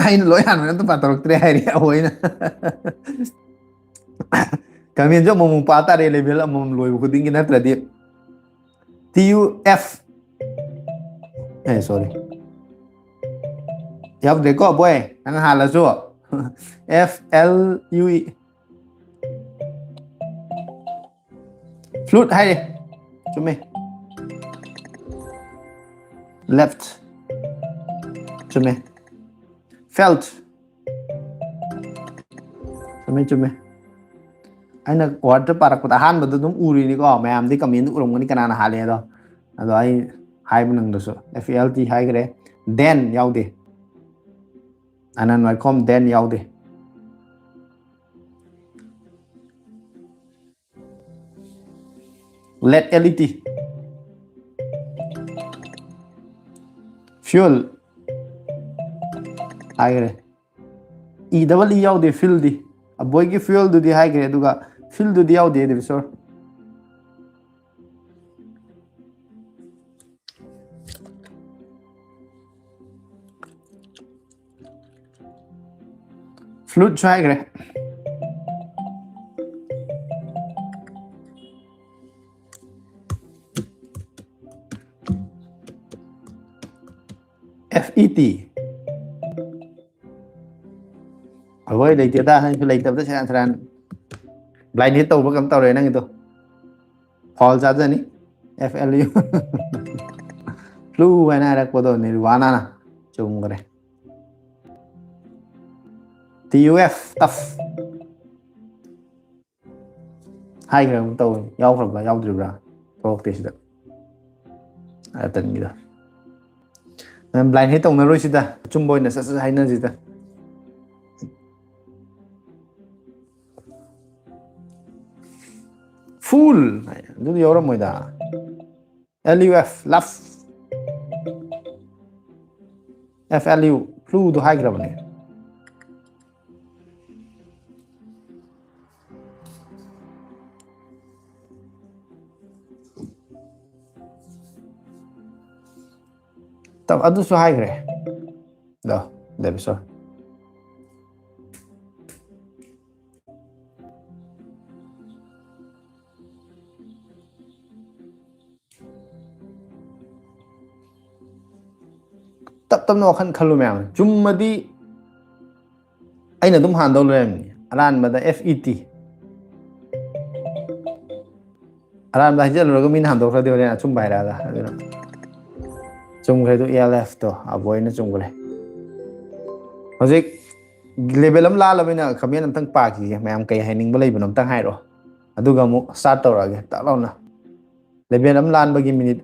ꯑꯩꯅ ꯂꯣꯏ ꯍꯥꯟꯕ ꯅꯠꯇ ꯄꯥꯊꯣꯔꯛꯇ꯭ꯔꯦ ꯍꯥꯏꯔꯤ ꯑꯩꯈꯣꯏꯅ꯫ Comment ꯁꯨ ꯑꯃꯨꯛ ꯑꯃꯨꯛ ꯄꯥ ꯇꯥꯔꯦ, level ꯑꯃꯃꯝ ꯂꯣꯏꯕ ꯈꯨꯗꯤꯡꯒꯤ, ꯅꯠꯇ꯭ꯔꯗꯤ꯫ T U F꯫ ꯑꯦ, sorry꯫ ꯌꯥꯎꯗ꯭ꯔꯦꯀꯣ, ꯕꯣꯏ꯫ ꯅꯪ ꯍꯥꯜꯂꯁꯨ꯫ F L U E꯫ Flute ꯍꯥꯏꯔꯦ꯫ ꯆꯨꯝꯃꯦ꯫ Left꯫ ꯆꯨꯝꯃꯦ꯫ Felt꯫ ꯆꯨꯝꯃꯦ, ꯆꯨꯝꯃꯦ꯫ ꯑꯩꯅ word ꯇ ꯄꯥꯔꯛꯄꯗ ꯑꯍꯥꯟꯕꯗ ꯑꯗꯨꯝ ꯎꯔꯤꯅꯤꯀꯣ, ꯃꯌꯥꯝꯗꯤ comment ꯎꯔꯝꯒꯅꯤ ꯀꯅꯥꯅ ꯍꯥꯜꯂꯦ ꯑꯗꯣ꯫ ꯑꯗꯣ ꯑꯩ ꯍꯥꯏꯕ ꯅꯪꯗꯁꯨ F E L T ꯍꯥꯏꯈ꯭ꯔꯦ꯫ Then ꯌꯥꯎꯗꯦ꯫ ꯑꯅꯟ ꯋꯥꯏꯈꯣꯝ then ꯌꯥꯎꯗꯦ꯫ Let L E T. Fuel ꯍꯥꯏꯈ꯭ꯔꯦ꯫ ꯏ ꯗꯕꯜ ꯏ ꯌꯥꯎꯗꯦ, ꯐꯤꯜꯗꯤ꯫ ꯑꯕꯣꯏꯒꯤ ꯐ꯭ꯌꯨꯑꯦꯜꯗꯨꯗꯤ ꯍꯥꯏꯈ꯭ꯔꯦ, ꯑꯗꯨꯒ ꯐꯤꯜꯗꯨꯗꯤ ꯌꯥꯎꯗꯦ, ꯗꯦꯕꯤꯁꯣꯔ꯫ ꯐ꯭ꯂꯨꯏꯗꯁꯨ ꯍꯥꯏꯈ꯭ꯔꯦ꯫ F E T. ꯑꯩꯈꯣꯏ ꯂꯩꯇꯦꯗ, ꯅꯪꯁꯨ ꯂꯩꯇꯕꯗ ꯁꯦꯔꯥꯟ ꯁꯦꯔꯥꯟ꯫ ꯕ꯭ꯂꯥꯏꯟ ꯍꯤꯠ ꯇꯧꯕ ꯀꯩꯝ ꯇꯧꯔꯦ ꯅꯪꯒꯤꯗꯣ꯫ ꯐꯥꯎꯜ ꯆꯥꯖꯅꯤ꯫ ꯑꯦꯐ ꯑꯦꯜ ꯌꯨ꯫ ꯐ꯭ꯂꯨ ꯍꯥꯏꯅ ꯍꯥꯏꯔꯛꯄꯗꯣ ꯅꯤꯔꯋꯥꯅꯥꯅ ꯆꯨꯝꯈ꯭ꯔꯦ꯫ ꯇꯤ ꯌꯨ ꯑꯦꯐ, ꯇꯐ꯫ ꯍꯥꯏꯈ꯭ꯔꯒꯨꯝ ꯇꯧꯋꯤ꯫ ꯌꯥꯎꯈ꯭ꯔꯕ꯭ꯔꯥ ꯌꯥꯎꯗ꯭ꯔꯤꯕ꯭ꯔꯥ? ꯊꯣꯛꯂꯛꯇꯦ ꯁꯤꯗ꯫ ꯑꯇꯟꯒꯤꯗ꯫ ꯅꯪ ꯕ꯭ꯂꯥꯏꯟ ꯍꯤꯠ ꯇꯧꯅꯔꯣꯏꯁꯤꯗ꯫ ꯑꯆꯨꯝꯕ ꯑꯣꯏꯅ ꯁꯠ ꯁꯠ ꯍꯥꯏꯅꯁꯤꯗ꯫ ꯐꯨꯜ ꯍꯥꯏ꯫ ꯑꯗꯨꯗꯤ ꯌꯥꯎꯔꯝꯃꯣꯏꯗ꯫ ꯑꯦꯜ ꯌꯨ ꯑꯦꯐ, ꯂꯐ꯫ ꯑꯦꯐ ꯑꯦꯜ ꯌꯨ, ꯐ꯭ꯂꯨꯗꯣ ꯍꯥꯏꯈ꯭ꯔꯕꯅꯦ꯫ ꯇ-, ꯑꯗꯨꯁꯨ ꯍꯥꯏꯈ꯭ꯔꯦ꯫ ꯗꯣ, ꯗꯦꯕꯤꯁꯣꯔ꯫ ꯇꯞ ꯇꯞꯅ ꯋꯥꯈꯜ ꯈꯜꯂꯨ ꯃꯌꯥꯝ꯫ ꯆꯨꯝꯃꯗꯤ ꯑꯩꯅ ꯑꯗꯨꯝ ꯍꯥꯟꯗꯧ ꯂꯩꯔꯝꯅꯤ꯫ ꯑꯔꯥꯟꯕꯗ ꯑꯦꯐ ꯏ ꯇꯤ꯫ ꯑꯔꯥꯟꯕ ꯍꯥꯏꯖꯜꯂꯨꯔꯒ ꯃꯤꯅ ꯍꯟꯗꯣꯛꯈ꯭ꯔꯗꯤ ꯍꯣꯔꯦꯟ ꯑꯆꯨꯝꯕ ꯍꯥꯏꯔꯛꯑꯒ꯫ ꯑꯗꯨꯅ ꯆꯨꯝꯈ꯭ꯔꯦ ꯑꯗꯨ, ꯑꯦꯜ ꯑꯦꯐꯇꯣ ꯑꯕꯣꯏꯅ ꯆꯨꯝꯈ꯭ꯔꯦ꯫ ꯍꯧꯖꯤꯛ ꯂꯦꯕꯦꯜ ꯑꯃ ꯂꯥꯜꯂꯕꯅꯤꯅ ꯀꯃꯦꯟ ꯑꯝꯇꯪ ꯄꯥꯈꯤꯒꯦ꯫ ꯃꯌꯥꯝ ꯀꯩ ꯍꯥꯏꯅꯤꯡꯕ ꯂꯩꯕꯅꯣ ꯑꯝꯇꯪ ꯍꯥꯏꯔꯛꯑꯣ꯫ ꯑꯗꯨꯒ ꯑꯃꯨꯛ ꯁ꯭ꯇꯥꯔꯠ ꯇꯧꯔꯛꯑꯒꯦ ꯇꯛ ꯂꯥꯎꯅ꯫ ꯂꯦꯕꯦꯜ ꯑꯃ ꯂꯥꯟꯕꯒꯤ ꯃꯤꯅꯤꯠ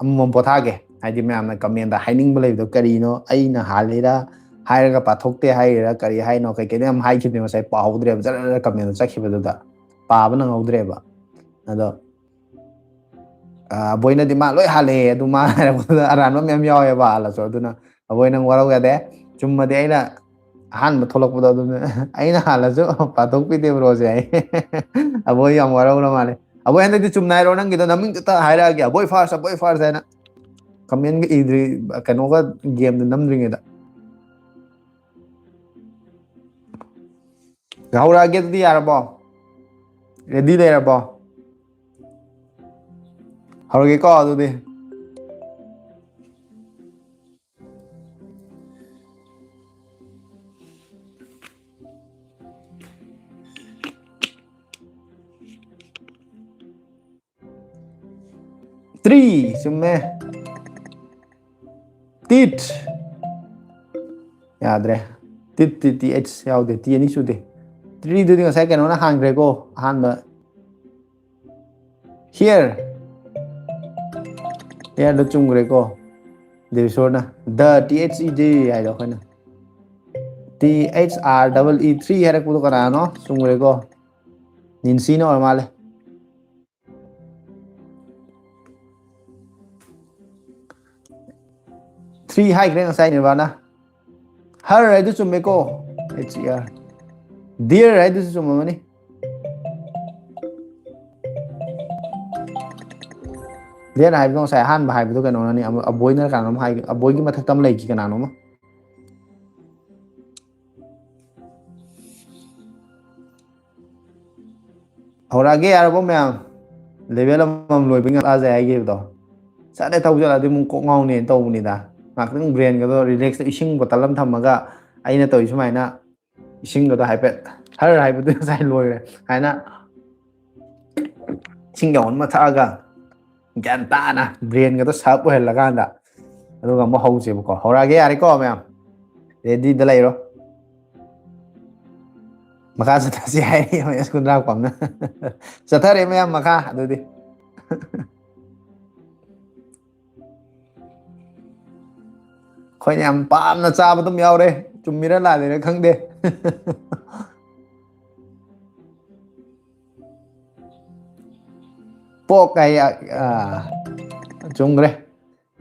ꯑꯃꯃꯝ ꯄꯣꯊꯥꯒꯦ꯫ ꯍꯥꯏꯗꯤ ꯃꯌꯥꯝꯅ ꯀꯃꯦꯟꯗ ꯍꯥꯏꯅꯤꯡꯕ ꯂꯩꯕꯗꯣ ꯀꯔꯤꯅꯣ, ꯑꯩꯅ ꯍꯥꯜꯂꯤꯔꯥ ꯍꯥꯏꯔꯒ ꯄꯥꯊꯣꯛꯇꯦ ꯍꯥꯏꯔꯤꯔꯥ ꯀꯔꯤ ꯍꯥꯏꯅꯣ, ꯀꯩ ꯀꯩꯅꯣ ꯌꯥꯝ ꯍꯥꯏꯈꯤꯕꯅꯦ ꯉꯁꯥꯏ, ꯄꯥꯍꯧꯗ꯭ꯔꯦꯕ꯫ ꯖꯔ ꯖꯔ ꯀꯃꯦꯟꯗ ꯆꯠꯈꯤꯕꯗꯨꯗ ꯄꯥꯕ ꯅꯪꯍꯧꯗ꯭ꯔꯦꯕ꯫ ꯑꯗꯣ ꯑꯕꯣꯏꯅꯗꯤ ꯃꯥ ꯂꯣꯏ ꯍꯥꯜꯂꯛꯑꯦ, ꯑꯗꯨ ꯃꯥ ꯍꯥꯏꯔꯛꯄꯗ ꯑꯔꯥꯟꯕ ꯃꯌꯥꯝ ꯌꯥꯎꯋꯦꯕ ꯍꯥꯜꯂꯁꯨ꯫ ꯑꯗꯨꯅ ꯑꯕꯣꯏ ꯅꯪ ꯋꯥꯔꯧ ꯌꯥꯗꯦ꯫ ꯆꯨꯝꯃꯗꯤ ꯑꯩꯅ ꯑꯍꯥꯟꯕ ꯊꯣꯛꯂꯛꯄꯗꯣ ꯑꯗꯨꯝ ꯑꯩꯅ ꯍꯥꯜꯂꯁꯨ ꯄꯥꯊꯣꯛꯄꯤꯗꯦ ꯕ꯭ꯔꯣꯁꯦ ꯑꯩ꯫ ꯑꯕꯣꯏ ꯌꯥꯝ ꯋꯥꯔꯧꯔ ꯃꯥꯜꯂꯦ꯫ ꯑꯕꯣꯏ ꯍꯟꯗꯛꯇꯤ ꯆꯨꯝꯅ ꯍꯥꯏꯔꯣ, ꯅꯪꯒꯤꯗꯣ ꯅꯃꯤꯡꯗꯨꯇ ꯍꯥꯏꯔꯛꯑꯒꯦ, "ꯑꯕꯣꯏ ꯐꯥꯔꯁ, ꯑꯕꯣꯏ ꯐꯥꯔꯁ" ꯍꯥꯏꯅ꯫ ꯀꯃꯦꯟꯒ ꯏꯗ꯭ꯔꯤ, ꯀꯩꯅꯣꯒ ꯒꯦꯝꯗ ꯅꯝꯗ꯭ꯔꯤꯉꯩꯗ꯫ ꯍꯧꯔꯛꯑꯒꯦ ꯑꯗꯨꯗꯤ, ꯌꯥꯔꯕꯣ? ꯔꯦꯗꯤ ꯂꯩꯔꯕꯣ? ꯍꯧꯔꯒꯦꯀꯣ ꯑꯗꯨꯗꯤ꯫ ꯇ꯭ꯔꯤ ꯆꯨꯝꯃꯦ꯫ ꯇꯤꯠ ꯌꯥꯗ꯭ꯔꯦ꯫ ꯇꯤꯠ ꯇꯤ ꯇꯤ ꯑꯩꯆ ꯌꯥꯎꯗꯦ, ꯇꯤ ꯑꯅꯤ ꯁꯨꯗꯦ꯫ ꯇ꯭ꯔꯤꯗꯨꯗꯤ ꯉꯁꯥꯏ ꯀꯩꯅꯣꯅ ꯍꯥꯟꯈ꯭ꯔꯦꯀꯣ, ꯑꯍꯥꯟꯕ꯫ ꯍꯤꯌꯔ꯫ ꯍꯤꯌꯔꯗꯣ ꯆꯨꯝꯈ꯭ꯔꯦꯀꯣ꯫ ꯗꯦꯕꯤꯁꯣꯔꯅ ꯗ ꯇꯤ ꯑꯩꯆ ꯏ ꯗꯤ ꯍꯥꯏꯗꯣ ꯑꯩꯈꯣꯏꯅ T H R double E three ꯍꯥꯏꯔꯛꯄꯗꯣ ꯀꯅꯥꯅꯣ? ꯆꯨꯝꯈ꯭ꯔꯦꯀꯣ꯫ ꯅꯤꯟꯁꯤꯅ ꯑꯣꯏꯔ ꯃꯥꯜꯂꯦ꯫ ꯊ꯭ꯔꯤ ꯍꯥꯏꯈ꯭ꯔꯦ ꯉꯁꯥꯏ ꯅꯤꯔꯕꯥꯅ꯫ ꯍꯔ ꯍꯥꯏꯗꯨ ꯆꯨꯝꯃꯦꯀꯣ꯫ H E R. ꯗꯤꯌꯔ ꯍꯥꯏꯗꯨꯁꯨ ꯆꯨꯝꯃꯝꯃꯅꯤ꯫ ꯗꯤꯌꯔ ꯍꯥꯏꯕꯗꯣ ꯉꯁꯥꯏ ꯑꯍꯥꯟꯕ ꯍꯥꯏꯕꯗꯣ ꯀꯩꯅꯣꯅꯅꯤ, ꯑꯃ ꯑꯕꯣꯏꯅ ꯀꯅꯥꯅꯣꯝ ꯍꯥꯏ, ꯑꯕꯣꯏꯒꯤ ꯃꯊꯛꯇ ꯑꯃ ꯂꯩꯈꯤ ꯀꯅꯥꯅꯣꯝꯃ꯫ ꯍꯧꯔꯛꯑꯒꯦ ꯌꯥꯔꯕꯣ ꯃꯌꯥꯝ? ꯂꯦꯚꯦꯜ ꯑꯃꯃꯝ ꯂꯣꯏꯕ ꯉꯥꯛꯂꯥꯁꯦ ꯍꯥꯏꯈꯤꯕꯗꯣ꯫ ꯆꯠꯂꯦ ꯊꯧꯖꯜꯂꯗꯤ ꯑꯃꯨꯛ ꯀꯣꯛ ꯉꯥꯎꯅꯦꯅ ꯇꯧꯕꯅꯤꯗ꯫ ꯉꯥꯛꯇꯪ ꯕ꯭ꯔꯦꯟꯒꯗꯣ ꯔꯤꯂꯦꯛꯁꯇ ꯏꯁꯤꯡ ꯕꯣꯇꯜ ꯑꯃ ꯊꯝꯃꯒ ꯑꯩꯅ ꯇꯧꯔꯤ ꯁꯨꯃꯥꯏꯅ ꯏꯁꯤꯡꯒꯗꯣ ꯍꯥꯏꯐꯦꯠ ꯍꯔ ꯍꯥꯏꯕꯗꯨ ꯉꯁꯥꯏ ꯂꯣꯏꯈ꯭ꯔꯦ꯫ ꯍꯥꯏꯅ ꯏꯁꯤꯡ ꯌꯥꯎꯍꯟꯕ ꯊꯛꯑꯒ ꯒ꯭ꯌꯥꯟ ꯇꯥꯅ ꯕ꯭ꯔꯦꯟꯒꯗꯣ ꯁꯥꯔꯞ ꯑꯣꯏꯍꯜꯂꯀꯥꯟꯗ ꯑꯗꯨꯒ ꯑꯃꯨꯛ ꯍꯧꯁꯦꯕꯀꯣ꯫ ꯍꯧꯔꯛꯑꯒꯦ ꯌꯥꯔꯦꯀꯣ ꯃꯌꯥꯝ? ꯔꯦꯗꯤꯗ ꯂꯩꯔꯣ꯫ ꯃꯈꯥ ꯆꯠꯊꯁꯤ ꯍꯥꯏꯔꯤ ꯑꯦꯝ ꯑꯦꯁ ꯀꯨꯟꯗ꯭ꯔꯥꯛꯄꯝꯅ꯫ ꯆꯠꯊꯔꯦ ꯃꯌꯥꯝ ꯃꯈꯥ ꯑꯗꯨꯗꯤ꯫ ꯑꯩꯈꯣꯏꯅ ꯌꯥꯝ ꯄꯥꯝꯅ ꯆꯥꯕ ꯑꯗꯨꯝ ꯌꯥꯎꯔꯦ꯫ ꯆꯨꯝꯃꯤꯔ ꯂꯥꯜꯂꯤꯔ ꯈꯪꯗꯦ꯫ ꯄꯣꯛ ꯍꯥꯏ꯫ ꯑꯥ, ꯆꯨꯝꯈ꯭ꯔꯦ꯫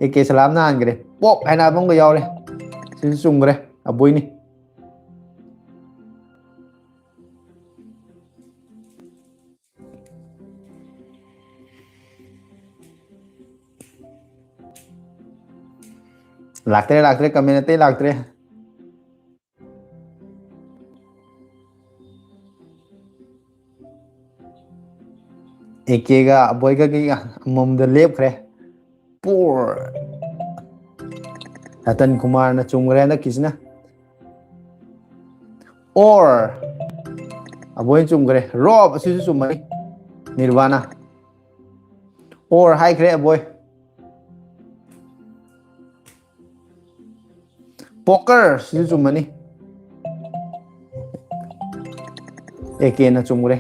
A K ꯁꯂꯥꯝꯅ ꯍꯥꯟꯈ꯭ꯔꯦ꯫ ꯄꯣꯛ ꯍꯥꯏꯅ ꯑꯃꯒ ꯌꯥꯎꯔꯦ꯫ ꯁꯤꯁꯨ ꯆꯨꯝꯈ꯭ꯔꯦ꯫ ꯑꯕꯣꯏꯅꯤ꯫ ꯂꯥꯛꯇ꯭ꯔꯦ, ꯂꯥꯛꯇ꯭ꯔꯦ, ꯀꯃꯦꯟ ꯑꯇꯩ ꯂꯥꯛꯇ꯭ꯔꯦ꯫ ꯑꯦ ꯀꯦꯒ ꯑꯕꯣꯏꯒꯒꯤ ꯑꯃꯃꯝꯗ ꯂꯦꯞꯈ꯭ꯔꯦ꯫ ꯄꯣꯔ꯫ ꯔꯇꯟ ꯀꯨꯃꯥꯔꯅ ꯆꯨꯝꯈ꯭ꯔꯦ ꯍꯟꯗꯛꯀꯤꯁꯤꯅ꯫ ꯑꯣꯔ꯫ ꯑꯕꯣꯏꯅ ꯆꯨꯝꯈ꯭ꯔꯦ꯫ ꯔꯣꯞ ꯑꯁꯤꯁꯨ ꯆꯨꯝꯃꯅꯤ꯫ ꯅꯤꯔꯕꯥꯅ꯫ ꯑꯣꯔ ꯍꯥꯏꯈ꯭ꯔꯦ ꯑꯕꯣꯏ꯫ ꯄꯣꯀꯔ ꯁꯤꯁꯨ ꯆꯨꯝꯃꯅꯤ꯫ ꯑꯦ ꯀꯦꯅ ꯆꯨꯝꯈ꯭ꯔꯦ꯫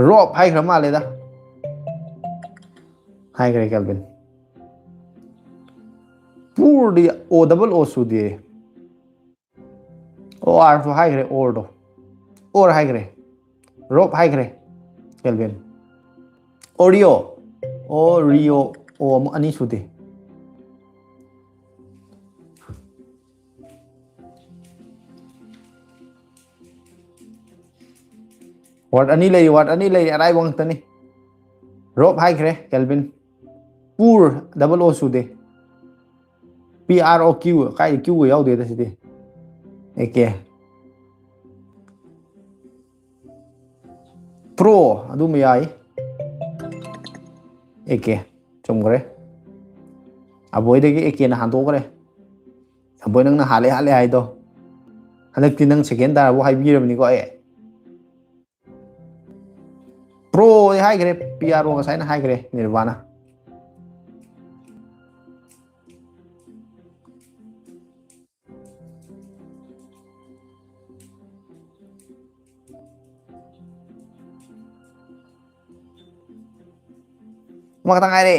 ꯔꯣꯞ ꯍꯥꯏꯈ꯭ꯔ ꯃꯥꯜꯂꯦꯗ꯫ ꯍꯥꯏꯈ꯭ꯔꯦ ꯀꯦꯜꯚꯤꯟ꯫ ꯄꯨꯔꯗꯤ ꯑꯣ ꯗꯕꯜ ꯑꯣ ꯁꯨꯗꯦ꯫ ꯑꯣ ꯑꯥꯔꯁꯨ ꯍꯥꯏꯈ꯭ꯔꯦ, ꯑꯣꯔꯗꯣ꯫ ꯑꯣꯔ ꯍꯥꯏꯈ꯭ꯔꯦ꯫ ꯔꯣꯞ ꯍꯥꯏꯈ꯭ꯔꯦ꯫ ꯀꯦꯜꯚꯤꯟ꯫ ꯑꯣꯔꯤꯑꯣ꯫ ꯑꯣ ꯔꯤꯑꯣ꯫ ꯑꯣ ꯑꯃꯨꯛ ꯑꯅꯤ ꯁꯨꯗꯦ꯫ ꯋꯥꯔꯗ ꯑꯅꯤ ꯂꯩꯔꯤ, ꯋꯥꯔꯗ ꯑꯅꯤ ꯂꯩꯔꯤ, ꯑꯔꯥꯏꯕ ꯉꯥꯛꯇꯅꯤ꯫ ꯔꯣꯞ ꯍꯥꯏꯈ꯭ꯔꯦ, ꯀꯦꯜꯚꯤꯟ꯫ ꯄꯨꯔ, ꯗꯕꯜ ꯑꯣ ꯁꯨꯗꯦ꯫ ꯄꯤ ꯑꯥꯔ ꯑꯣ ꯀ꯭ꯌꯨ, ꯀꯥꯏꯗ ꯀ꯭ꯌꯨꯒ ꯌꯥꯎꯗꯦꯗ ꯁꯤꯗꯤ꯫ A K. ꯄ꯭ꯔꯣ, ꯑꯗꯨꯝ ꯌꯥꯏ꯫ A K, ꯆꯨꯝꯈ꯭ꯔꯦ꯫ ꯑꯕꯣꯏꯗꯒꯤ ꯑꯦ ꯀꯦꯅ ꯍꯥꯟꯗꯣꯛꯈ꯭ꯔꯦ꯫ ꯑꯕꯣꯏ, ꯅꯪꯅ ꯍꯥꯜꯂꯦ, ꯍꯥꯜꯂꯦ ꯍꯥꯏꯗꯣ꯫ ꯍꯟꯗꯛꯇꯤ ꯅꯪ ꯁꯦꯀꯦꯟ ꯇꯥꯔꯕꯣ ꯍꯥꯏꯕꯤꯔꯕꯅꯤꯀꯣ ꯑꯩ꯫ ꯄ꯭ꯔꯣ ꯍꯥꯏꯈ꯭ꯔꯦ, ꯄꯤ ꯑꯥꯔ ꯑꯣ ꯉꯁꯥꯏꯅ ꯍꯥꯏꯈ꯭ꯔꯦ, ꯅꯤꯔꯕꯥꯅ꯫ ꯑꯃꯈꯛꯇ ꯉꯥꯏꯔꯦ꯫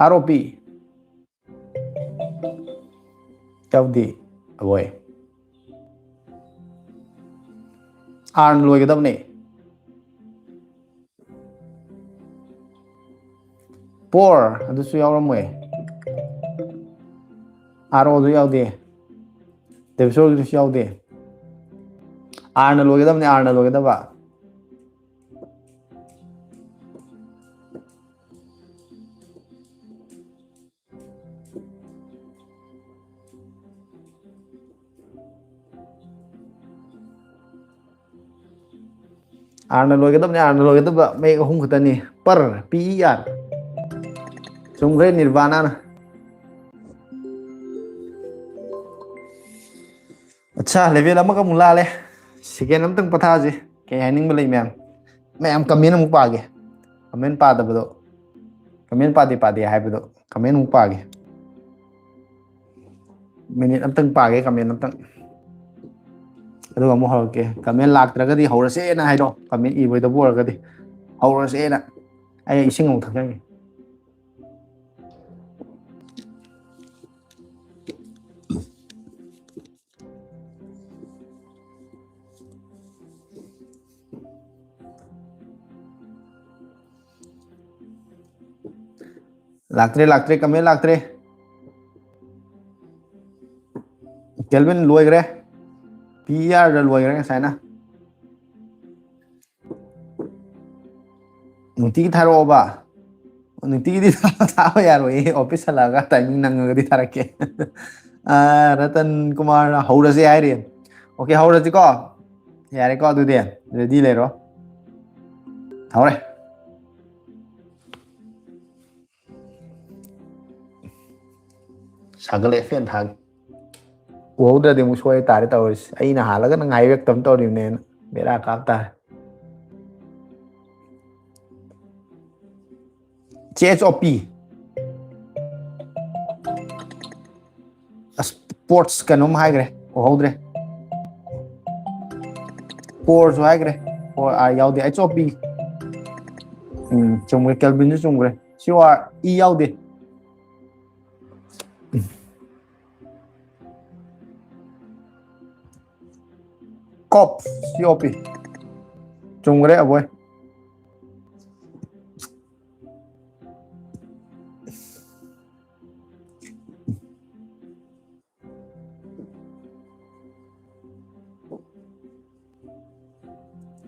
ꯑꯥꯔ ꯑꯣ ꯄꯤ꯫ ꯌꯥꯎꯗꯦ꯫ ꯑꯕꯣꯏ꯫ R ꯅ ꯂꯣꯏꯒꯗꯕꯅꯦ꯫ Poor ꯑꯗꯨꯁꯨ ꯌꯥꯎꯔꯝꯃꯣꯏ꯫ R O ꯗꯨ ꯌꯥꯎꯗꯦ꯫ Debiswar ꯒꯤꯗꯨꯁꯨ ꯌꯥꯎꯗꯦ꯫ R ꯅ ꯂꯣꯏꯒꯗꯕꯅꯦ, R ꯅ ꯂꯣꯏꯒꯗꯕ꯫ R ꯅ ꯂꯣꯏꯒꯗꯕꯅꯤ, R ꯅ ꯂꯣꯏꯒꯗꯕ ꯃꯌꯦꯛ ꯑꯍꯨꯝ ꯈꯛꯇꯅꯤ꯫ Per, P E R꯫ ꯆꯨꯝꯈ꯭ꯔꯦ, ꯅꯤꯔꯕꯥꯅꯥꯅ꯫ ꯑꯠꯁꯥ, level ꯑꯃꯒ ꯑꯃꯨꯛ ꯂꯥꯜꯂꯦ꯫ Second ꯑꯝꯇꯪ ꯄꯊꯥꯁꯤ꯫ ꯀꯩ ꯍꯥꯏꯅꯤꯡꯕ ꯂꯩ ꯃꯌꯥꯝ? ꯃꯌꯥꯝ comment ꯑꯃꯨꯛ ꯄꯥꯒꯦ꯫ Comment ꯄꯥꯗꯕꯗꯣ, comment ꯄꯥꯗꯦ ꯄꯥꯗꯦ ꯍꯥꯏꯕꯗꯣ comment ꯑꯃꯨꯛ ꯄꯥꯒꯦ꯫ Minute ꯑꯝꯇꯪ ꯄꯥꯒꯦ, comment ꯑꯝꯇꯪ꯫ ꯑꯗꯨꯒ ꯑꯃꯨꯛ ꯍꯧꯔꯛꯀꯦ꯫ Comment ꯂꯥꯛꯇ꯭ꯔꯒꯗꯤ ꯍꯧꯔꯁꯦꯅ ꯍꯥꯏꯔꯣ, comment ꯏꯔꯣꯏꯗꯕ ꯑꯣꯏꯔꯒꯗꯤ꯫ ꯍꯧꯔꯁꯦꯅ꯫ ꯑꯩ ꯏꯁꯤꯡ ꯑꯃꯨꯛ ꯊꯛꯆꯟꯒꯦ꯫ ꯂꯥꯛꯇ꯭ꯔꯦ, ꯂꯥꯛꯇ꯭ꯔꯦ, comment ꯂꯥꯛꯇ꯭ꯔꯦ꯫ Kelvin ꯂꯣꯏꯈ꯭ꯔꯦ꯫ P E R ꯗ ꯂꯣꯏꯈ꯭ꯔꯦ ꯉꯁꯥꯏꯅ꯫ ꯅꯨꯡꯇꯤꯒꯤ ꯊꯥꯔꯛꯑꯣꯕ꯫ ꯅꯨꯡꯇꯤꯒꯤꯗꯤ ꯊꯥꯕ ꯌꯥꯔꯣꯏꯌꯦ꯫ Office ꯍꯜꯂꯛꯑꯒ timing ꯅꯪꯉꯒꯗꯤ ꯊꯥꯔꯛꯀꯦ꯫ ꯑꯥ, ꯔꯇꯟ ꯀꯨꯃꯥꯔꯅ ꯍꯧꯔꯁꯦ ꯍꯥꯏꯔꯤ꯫ Okay, ꯍꯧꯔꯁꯤꯀꯣ꯫ ꯌꯥꯔꯦꯀꯣ, ꯑꯗꯨꯗꯤ ready ꯂꯩꯔꯣ꯫ ꯍꯧꯔꯦ꯫ ꯁꯥꯒꯠꯂꯛꯑꯦ, fan ꯊꯥꯒꯦ꯫ ꯎꯍꯧꯗ꯭ꯔꯗꯤ ꯑꯃꯨꯛ ꯁꯣꯏ ꯇꯥꯔꯦ ꯇꯧꯔꯤꯁꯦ꯫ ꯑꯩꯅ ꯍꯥꯜꯂꯒ ꯅꯪ ꯍꯥꯏꯔꯛꯇꯕ ꯇꯧꯔꯤꯕꯅꯦꯅ ꯕꯦꯔꯥ ꯀꯥꯞ ꯇꯥꯔꯦ꯫ C H O P꯫ ꯑꯁ, sports ꯀꯩꯅꯣꯝ ꯍꯥꯏꯈ꯭ꯔꯦ, ꯎꯍꯧꯗ꯭ꯔꯦ꯫ Poor ꯁꯨ ꯍꯥꯏꯈ꯭ꯔꯦ꯫ Poor, R ꯌꯥꯎꯗꯦ꯫ H O P꯫ ꯎꯝ, ꯆꯨꯝꯈ꯭ꯔꯦ꯫ Kelvin ꯁꯨ ꯆꯨꯝꯈ꯭ꯔꯦ꯫ C O R, E ꯌꯥꯎꯗꯦ꯫ ꯀꯣꯞ, ꯁꯤ ꯑꯣ ꯄꯤ꯫ ꯆꯨꯝꯈ꯭ꯔꯦ ꯑꯕꯣꯏ꯫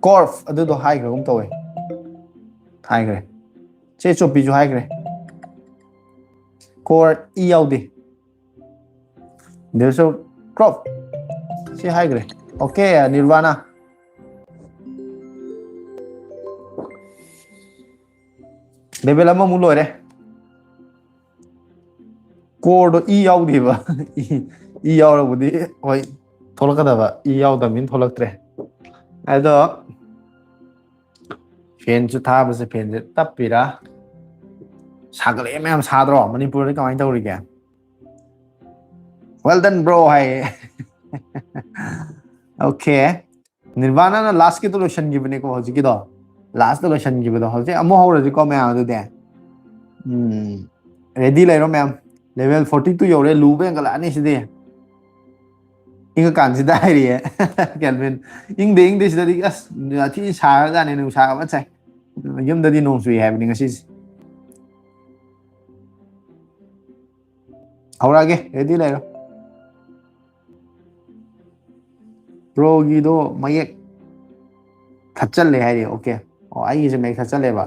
ꯀꯣꯔꯐ ꯑꯗꯨꯗꯣ ꯍꯥꯏꯈ꯭ꯔꯒꯨꯝ ꯇꯧꯋꯦ꯫ ꯍꯥꯏꯈ꯭ꯔꯦ꯫ ꯆꯦ ꯆꯣꯞꯄꯤꯁꯨ ꯍꯥꯏꯈ꯭ꯔꯦ꯫ ꯀꯣꯔ ꯏ ꯌꯥꯎꯗꯦ꯫ ꯗꯤꯜꯁꯨ ꯀ꯭ꯔꯣꯞ꯫ ꯁꯤ ꯍꯥꯏꯈ꯭ꯔꯦ꯫ ꯑꯣꯀꯦ, ꯅꯤꯔꯕꯥꯅꯥ꯫ ꯂꯦꯚꯦꯜ ꯑꯃꯃꯨꯛ ꯂꯣꯏꯔꯦ꯫ ꯀꯣꯔꯗꯣ ꯏ ꯌꯥꯎꯗꯦꯕ꯫ ꯏ, ꯏ ꯌꯥꯎꯔꯕꯨꯗꯤ ꯍꯣꯏ ꯊꯣꯛꯂꯛꯀꯗꯕ, ꯏ ꯌꯥꯎꯗꯕꯅꯤꯅ ꯊꯣꯛꯂꯛꯇ꯭ꯔꯦ꯫ ꯑꯗꯣ ꯐꯦꯟꯁꯨ ꯊꯥꯕꯁꯦ, ꯐꯦꯟꯁꯦ ꯇꯞꯄꯤꯔꯥ? ꯁꯥꯒꯠꯂꯛꯑꯦ ꯃꯌꯥꯝ, ꯁꯥꯗ꯭ꯔꯣ? ꯃꯅꯤꯄꯨꯔꯗꯤ ꯀꯃꯥꯏꯅ ꯇꯧꯔꯤꯒꯦ? Well done, bro ꯍꯥꯏꯌꯦ꯫ ꯑꯣꯀꯦ꯫ ꯅꯤꯔꯕꯥꯅꯥꯅ ꯂꯥꯁꯀꯤꯗꯣ ꯂꯣꯏꯁꯤꯟꯈꯤꯕꯅꯦꯀꯣ ꯍꯧꯖꯤꯛꯀꯤꯗꯣ꯫ ꯂꯥꯁꯇ ꯂꯣꯏꯁꯤꯟꯈꯤꯕꯗꯣ꯫ ꯍꯧꯖꯤꯛ ꯑꯃꯨꯛ ꯍꯧꯔꯁꯤꯀꯣ ꯃꯌꯥꯝ ꯑꯗꯨꯗꯤ꯫ ꯎꯝ꯫ ꯔꯦꯗꯤ ꯂꯩꯔꯣ ꯃꯌꯥꯝ꯫ ꯂꯦꯚꯦꯜ ꯐꯣꯔꯇꯤ ꯇꯨ ꯌꯧꯔꯦ, ꯂꯨꯕ ꯍꯦꯟꯒꯠꯂꯛꯑꯅꯤ ꯁꯤꯗꯤ꯫ ꯏꯪꯉꯀꯥꯟꯁꯤꯗ ꯍꯥꯏꯔꯤꯌꯦ꯫ ꯀꯦꯜꯚꯤꯟ꯫ ꯏꯪꯗꯦ, ꯏꯪꯗꯦ ꯁꯤꯗꯗꯤ ꯑꯁ ꯊꯤ ꯁꯥꯔꯖꯥꯠꯅꯤ, ꯅꯨꯡꯁꯥꯒ ꯐꯖꯅ ꯁꯥꯏ꯫ ꯌꯨꯝꯗꯗꯤ ꯅꯣꯡ ꯆꯨꯏ ꯍꯥꯏꯕꯅꯤ ꯉꯁꯤꯁꯦ꯫ ꯍꯧꯔꯛꯑꯒꯦ, ꯔꯦꯗꯤ ꯂꯩꯔꯣ꯫ ꯕ꯭ꯔꯣꯒꯤꯗꯣ ꯃꯌꯦꯛ ꯊꯠꯆꯜꯂꯦ ꯍꯥꯏꯔꯤ꯫ ꯑꯣꯀꯦ꯫ ꯑꯣ, ꯑꯩꯒꯤꯁꯦ ꯃꯌꯦꯛ ꯊꯠꯆꯜꯂꯦꯕ꯫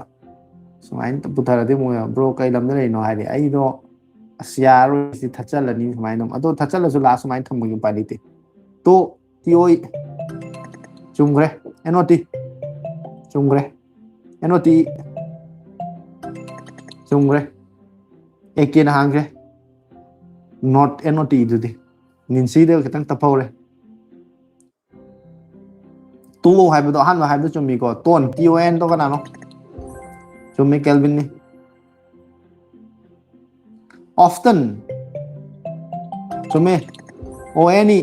ꯁꯨꯃꯥꯏꯅ ꯄꯨꯊꯔꯗꯤ ꯑꯃꯨꯛ ꯌꯦꯡꯉꯣ꯫ ꯕ꯭ꯔꯣ ꯀꯩ ꯂꯝꯗ ꯂꯩꯔꯤꯅꯣ ꯍꯥꯏꯔꯤ꯫ ꯑꯩꯗꯣ ꯑꯁ ꯌꯥꯔꯣꯏ ꯁꯤ ꯊꯠꯆꯜꯂꯅꯤ ꯁꯨꯃꯥꯏꯅ ꯑꯗꯨꯝ꯫ ꯑꯗꯣ ꯊꯠꯆꯜꯂꯁꯨ ꯂꯥꯁ ꯁꯨꯃꯥꯏꯅ ꯊꯝꯕꯒꯤ ꯎꯄꯥꯏ ꯂꯩꯇꯦ꯫ Toe T O E. ꯆꯨꯝꯈ꯭ꯔꯦ꯫ N O T. ꯆꯨꯝꯈ꯭ꯔꯦ꯫ N O T. ꯆꯨꯝꯈ꯭ꯔꯦ꯫ ꯑꯦ ꯀꯦꯅ ꯍꯥꯡꯈ꯭ꯔꯦ꯫ ꯅꯣꯠ ꯑꯦꯟ ꯑꯣ ꯇꯤ ꯗꯨꯗꯤ꯫ ꯅꯤꯟꯁꯤꯗ ꯈꯤꯇꯪ ꯇꯞꯍꯧꯔꯦ꯫ ꯇꯣ ꯍꯥꯏꯕꯗꯣ ꯑꯍꯥꯟꯕ ꯍꯥꯏꯕꯗꯣ ꯆꯨꯝꯃꯤꯀꯣ꯫ ꯇꯣꯟ, ꯇꯤ ꯑꯣ ꯑꯦꯟ ꯗꯣ ꯀꯅꯥꯅꯣ? ꯆꯨꯝꯃꯤ, ꯀꯦꯜꯚꯤꯟꯅꯤ꯫ Often꯫ ꯆꯨꯝꯃꯦ꯫ ꯑꯣ ꯑꯦꯟ ꯏ꯫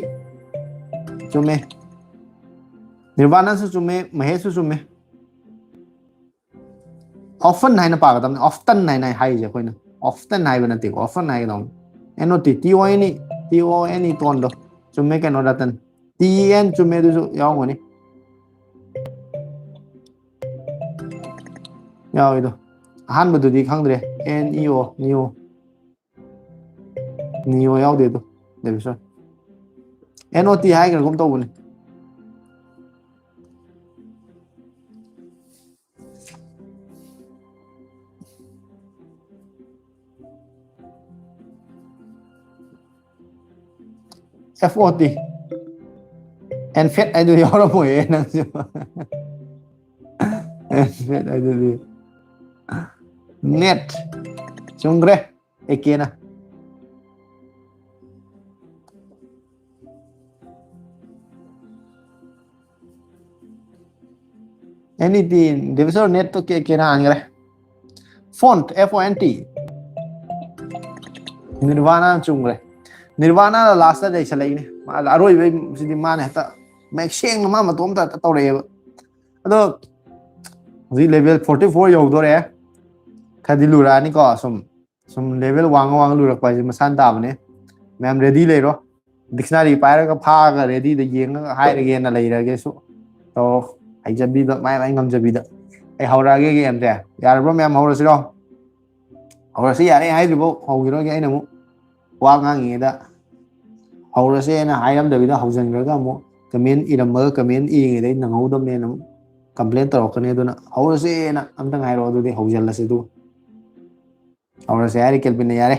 ꯆꯨꯝꯃꯦ꯫ ꯅꯤꯔꯕꯥꯅꯥꯁꯨ ꯆꯨꯝꯃꯦ, ꯃꯍꯦꯁꯁꯨ ꯆꯨꯝꯃꯦ꯫ Often ꯍꯥꯏꯅ ꯄꯥꯒꯗꯕꯅꯤ꯫ Often ꯍꯥꯏꯅ ꯍꯥꯏꯔꯤꯁꯦ ꯑꯩꯈꯣꯏꯅ꯫ Often ꯍꯥꯏꯕ ꯅꯠꯇꯦꯀꯣ, often ꯍꯥꯏꯒꯗꯧꯅꯤ꯫ N O T, T O N E, T O N E ꯇꯣꯟꯗꯣ꯫ ꯆꯨꯝꯃꯦ ꯀꯩꯅꯣ, ꯔꯇꯟ꯫ T E N ꯆꯨꯝꯃꯦ, ꯑꯗꯨꯁꯨ ꯌꯥꯎꯔꯝꯒꯅꯤ꯫ ꯌꯥꯎꯋꯤꯗꯣ꯫ ꯑꯍꯥꯟꯕꯗꯨꯗꯤ ꯈꯪꯗ꯭ꯔꯦ꯫ N E O, ꯅꯤꯑꯣ꯫ ꯅꯤꯑꯣ ꯌꯥꯎꯗꯦ ꯑꯗꯣ꯫ Davidson. N O T ꯍꯥꯏꯈ꯭ꯔꯒꯨꯝ ꯇꯧꯕꯅꯦ꯫ F O T. And fat ꯍꯥꯏꯗꯨ ꯌꯥꯎꯔꯝꯃꯣꯏꯌꯦ ꯅꯪꯁꯨ꯫ And fat ꯍꯥꯏꯗꯨꯗꯤ꯫ Net. ꯆꯨꯝꯈ꯭ꯔꯦ꯫ ꯑꯦ ꯀꯦꯅ꯫ N E T, Davidson net ꯇꯣ ꯀꯦ ꯀꯦꯅ ꯍꯥꯟꯈ꯭ꯔꯦ꯫ Font, F O N T. Nirvana ꯆꯨꯝꯈ꯭ꯔꯦ꯫ Nirvana ꯂꯥꯁꯇ ꯂꯩꯁꯜꯂꯛꯏꯅꯦ꯫ ꯃꯥ ꯑꯔꯣꯏꯕꯩ ꯁꯤꯗꯤ ꯃꯥꯅ ꯍꯦꯛꯇ ꯃꯌꯦꯛ ꯁꯦꯡꯅ ꯃꯥ ꯃꯇꯣꯝꯇ ꯍꯦꯛꯇ ꯇꯧꯔꯛꯑꯦꯕ꯫ ꯑꯗꯣ ꯍꯧꯖꯤꯛ level forty four ꯌꯧꯗꯣꯔꯦ꯫ ꯈꯔꯗꯤ ꯂꯨꯔꯛꯑꯅꯤꯀꯣ꯫ ꯁꯨꯝ ꯁꯨꯝ level ꯋꯥꯡꯉ ꯋꯥꯡꯉ ꯂꯨꯔꯛꯄ ꯍꯥꯏꯁꯦ ꯃꯁꯥꯅ ꯇꯥꯕꯅꯦ꯫ ꯃꯌꯥꯝ ready ꯂꯩꯔꯣ꯫ Dictionary ꯄꯥꯏꯔꯒ ꯐꯥꯛꯑꯒ ready ꯗ ꯌꯦꯡꯉꯒ ꯍꯥꯏꯔꯒꯦꯅ ꯂꯩꯔꯒꯦꯁꯨ꯫ ꯇꯧꯔꯣ꯫ ꯍꯩꯖꯕꯤꯗ, ꯃꯥꯏ ꯃꯥꯏ ꯉꯝꯖꯕꯤꯗ꯫ ꯑꯩ ꯍꯧꯔꯛꯑꯒꯦ game ꯁꯦ꯫ ꯌꯥꯔꯕ꯭ꯔꯣ ꯃꯌꯥꯝ? ꯍꯧꯔꯁꯤꯔꯣ? ꯍꯧꯔꯁꯤ ꯌꯥꯔꯦ ꯍꯥꯏꯗ꯭ꯔꯤꯐꯥꯎ ꯍꯧꯈꯤꯔꯣꯏꯒꯦ꯫ ꯑꯩꯅ ꯑꯃꯨꯛ ꯋꯥ ꯉꯥꯡꯉꯤꯉꯩꯗ ꯍꯧꯔꯁꯦꯅ ꯍꯥꯏꯔꯝꯗꯕꯤꯗ ꯍꯧꯖꯤꯟꯈ꯭ꯔꯒ ꯑꯃꯨꯛ comment ꯏꯔꯝꯃꯒ comment ꯏꯔꯤꯉꯩꯗ ꯑꯩ ꯅꯪꯍꯧꯗꯕꯅꯦꯅ ꯑꯃꯨꯛ complain ꯇꯧꯔꯛꯀꯅꯤ꯫ ꯑꯗꯨꯅ ꯍꯧꯔꯁꯦꯅ ꯑꯝꯇꯪ ꯍꯥꯏꯔꯛꯑꯣ, ꯑꯗꯨꯗꯤ ꯍꯧꯖꯤꯜꯂꯁꯤ꯫ ꯑꯗꯨ ꯍꯧꯔꯁꯦ ꯍꯥꯏꯔꯦ ꯀꯦꯜꯕꯤꯟꯅ, ꯌꯥꯔꯦ꯫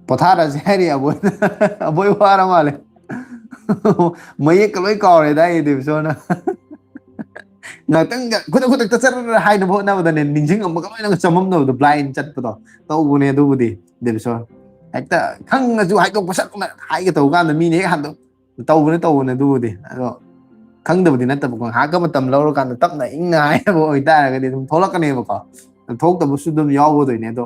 ꯄꯣꯊꯥꯔꯁꯦ ꯍꯥꯏꯔꯤ ꯑꯕꯣꯏꯅ꯫ ꯑꯕꯣꯏ ꯋꯥꯔ ꯃꯥꯜꯂꯦ꯫ ꯃꯌꯦꯛꯀ ꯂꯣꯏ ꯀꯥꯎꯔꯦꯗ ꯑꯩ ꯗꯦꯕꯤꯁꯣꯔꯅ꯫ ꯉꯥꯛꯇꯪ ꯈꯨꯗꯛ ꯈꯨꯗꯛꯇ ꯆꯠ ꯍꯥꯏꯅꯕ ꯍꯣꯠꯅꯕꯗꯅꯦ, ꯅꯤꯡꯁꯤꯡꯉꯝꯕꯒ ꯂꯣꯏꯅ ꯆꯃꯝꯅꯕꯗꯣ, blind ꯆꯠꯄꯗꯣ ꯇꯧꯕꯅꯦ꯫ ꯑꯗꯨꯕꯨꯗꯤ ꯗꯦꯕꯤꯁꯣꯔ ꯍꯦꯛꯇ ꯈꯪꯉꯁꯨ ꯍꯥꯏꯗꯣꯛꯄ ꯁꯛꯅ ꯍꯥꯏꯒꯦ ꯇꯧꯕ ꯀꯥꯟꯗ ꯃꯤꯅ ꯍꯦꯛ ꯍꯟꯗꯣꯛ ꯇꯧꯕꯅꯦ, ꯇꯧꯕꯅꯦ꯫ ꯑꯗꯨꯕꯨꯗꯤ ꯑꯗꯣ ꯈꯪꯗꯕꯗꯤ ꯅꯠꯇꯕꯀꯣ, ꯉꯥꯏꯍꯥꯛꯀ ꯃꯇꯝ ꯂꯧꯔꯀꯥꯟꯗ ꯇꯞꯅ ꯏꯪꯅ ꯍꯥꯏꯅꯕ ꯑꯣꯏꯇꯥꯔꯒꯗꯤ ꯑꯗꯨꯝ ꯊꯣꯛꯂꯛꯀꯅꯦꯕꯀꯣ꯫ ꯊꯣꯛꯇꯕꯁꯨ ꯑꯗꯨꯝ ꯌꯥꯎꯒꯗꯣꯏꯅꯦ꯫ ꯑꯗꯣ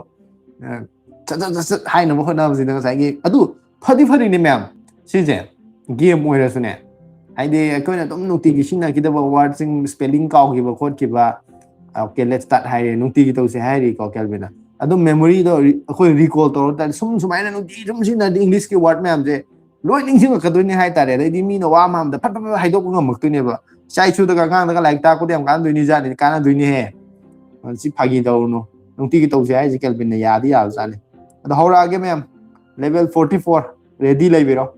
ꯑ, ꯁꯠ ꯁꯠ ꯁꯠ ꯁꯠ ꯍꯥꯏꯅꯕ ꯍꯣꯠꯅꯕꯁꯤꯗ ꯉꯁꯥꯏꯒꯤ, ꯑꯗꯨ ꯐꯗꯤ ꯐꯔꯤꯅꯦ ꯃꯌꯥꯝ꯫ ꯁꯤꯁꯦ game ꯑꯣꯏꯔꯁꯨꯅꯦ, ꯍꯥꯏꯗꯤ ꯑꯩꯈꯣꯏꯅ ꯑꯗꯨꯝ ꯅꯨꯡꯇꯤꯒꯤ ꯁꯤꯖꯤꯟꯅꯈꯤꯗꯕ word ꯁꯤꯡ spelling ꯀꯥꯎꯈꯤꯕ ꯈꯣꯠꯈꯤꯕ꯫ Okay, let's start ꯍꯥꯏꯔꯦ, ꯅꯨꯡꯇꯤꯒꯤ ꯇꯧꯁꯦ ꯍꯥꯏꯔꯤꯀꯣ ꯀꯦꯜꯕꯤꯟꯅ꯫ ꯑꯗꯨꯝ memory ꯗꯣ ꯑꯩꯈꯣꯏ recall ꯇꯧꯔ ꯇꯥꯔꯗꯤ, ꯁꯨꯝ ꯁꯨꯃꯥꯏꯅ ꯅꯨꯡꯇꯤ ꯁꯨꯝ ꯁꯤꯖꯤꯟꯅꯔꯗꯤ English ꯀꯤ word ꯃꯌꯥꯝꯁꯦ ꯂꯣꯏ ꯅꯤꯡꯁꯤꯡꯉꯛꯀꯗꯣꯏꯅꯦ ꯍꯥꯏꯇꯥꯔꯦ꯫ ꯑꯗꯩꯗꯤ ꯃꯤꯅ ꯋꯥ ꯑꯃ ꯍꯥꯏꯕꯗ ꯐꯠ ꯐꯠ ꯐꯠ ꯍꯥꯏꯗꯣꯛꯄ ꯉꯝꯃꯛꯇꯣꯏꯅꯦꯕ꯫ ꯏꯆꯥ ꯏꯁꯨꯗꯒ, ꯑꯉꯥꯡꯗꯒ ꯂꯥꯏꯔꯤꯛ ꯇꯥꯛꯄꯗ ꯌꯥꯝ ꯀꯥꯟꯅꯗꯣꯏꯅꯤ ꯖꯥꯠꯅꯤ, ꯀꯥꯟꯅꯗꯣꯏꯅꯤꯍꯦ꯫ ꯁꯤ ꯐꯥꯒꯤ ꯇꯧꯔꯨꯅꯨ, ꯅꯨꯡꯇꯤꯒꯤ ꯇꯧꯁꯦ ꯍꯥꯏꯁꯦ ꯀꯦꯜꯕꯤꯟꯅ ꯌꯥꯗꯤ ꯌꯥꯕꯖꯥꯠꯅꯤ꯫ ꯑꯗꯣ ꯍꯧꯔꯛꯑꯒꯦ ꯃꯌꯥꯝ, level forty four, ready ꯂꯩꯕꯤꯔꯣ꯫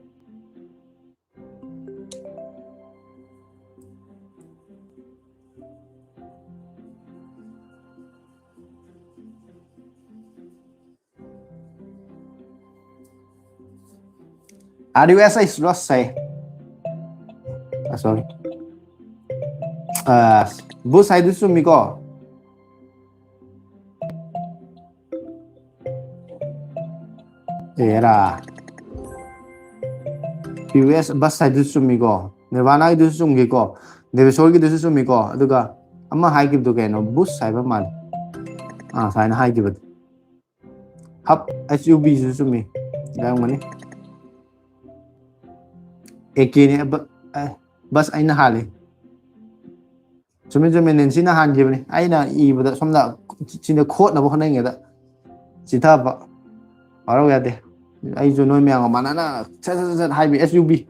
Are you S I Lost ꯍꯥꯏ? ꯑ, sorry. ꯑ, Bush ꯍꯥꯏꯗꯨꯁꯨ ꯆꯨꯝꯃꯤꯀꯣ? ꯑꯦꯔꯥ, ꯄꯤ ꯌꯨ ꯑꯦꯁ ꯕꯁ ꯍꯥꯏꯗꯨꯁꯨ ꯆꯨꯝꯃꯤꯀꯣ, ꯅꯤꯔꯕꯥꯅꯥꯒꯤꯗꯨꯁꯨ ꯆꯨꯝꯈꯤꯀꯣ, ꯗꯦꯕꯦꯁꯣꯔꯒꯤꯗꯨꯁꯨ ꯆꯨꯝꯃꯤꯀꯣ, ꯑꯗꯨꯒ ꯑꯃ ꯍꯥꯏꯈꯤꯕꯗꯨ ꯀꯩꯅꯣ, ꯕꯨꯁ ꯍꯥꯏꯕ ꯃꯥꯜꯂꯦ꯫ ꯑꯥ, ꯁꯨꯃꯥꯏꯅ ꯍꯥꯏꯈꯤꯕꯗꯨ꯫ ꯍꯞ, ꯑꯩꯆ ꯌꯨ ꯕꯤꯁꯨ ꯆꯨꯝꯃꯤ꯫ ꯌꯥꯔꯝꯒꯅꯤ꯫ ꯑꯦ ꯀꯦꯅꯦ, ꯕ-, ꯑꯦ, ꯕꯁ ꯑꯩꯅ ꯍꯥꯜꯂꯤ꯫ ꯆꯨꯝꯃꯤ, ꯆꯨꯝꯃꯤ, ꯅꯦꯟꯁꯤꯅ ꯍꯥꯟꯈꯤꯕꯅꯤ꯫ ꯑꯩꯅ ꯏꯕꯗ ꯁꯣꯝꯗ ꯁꯤꯗ ꯈꯣꯠꯅꯕ ꯍꯣꯠꯅꯔꯤꯉꯩꯗ ꯆꯤꯊꯕ꯫ ꯋꯥꯔꯧ ꯌꯥꯗꯦ꯫ ꯑꯩꯁꯨ ꯅꯣꯏ ꯃꯌꯥꯝꯒ ꯃꯥꯟꯅꯅ ꯁꯠ ꯁꯠ ꯁꯠ ꯁꯠ ꯍꯥꯏꯕꯤ, ꯑꯦꯁ ꯌꯨ ꯕꯤ꯫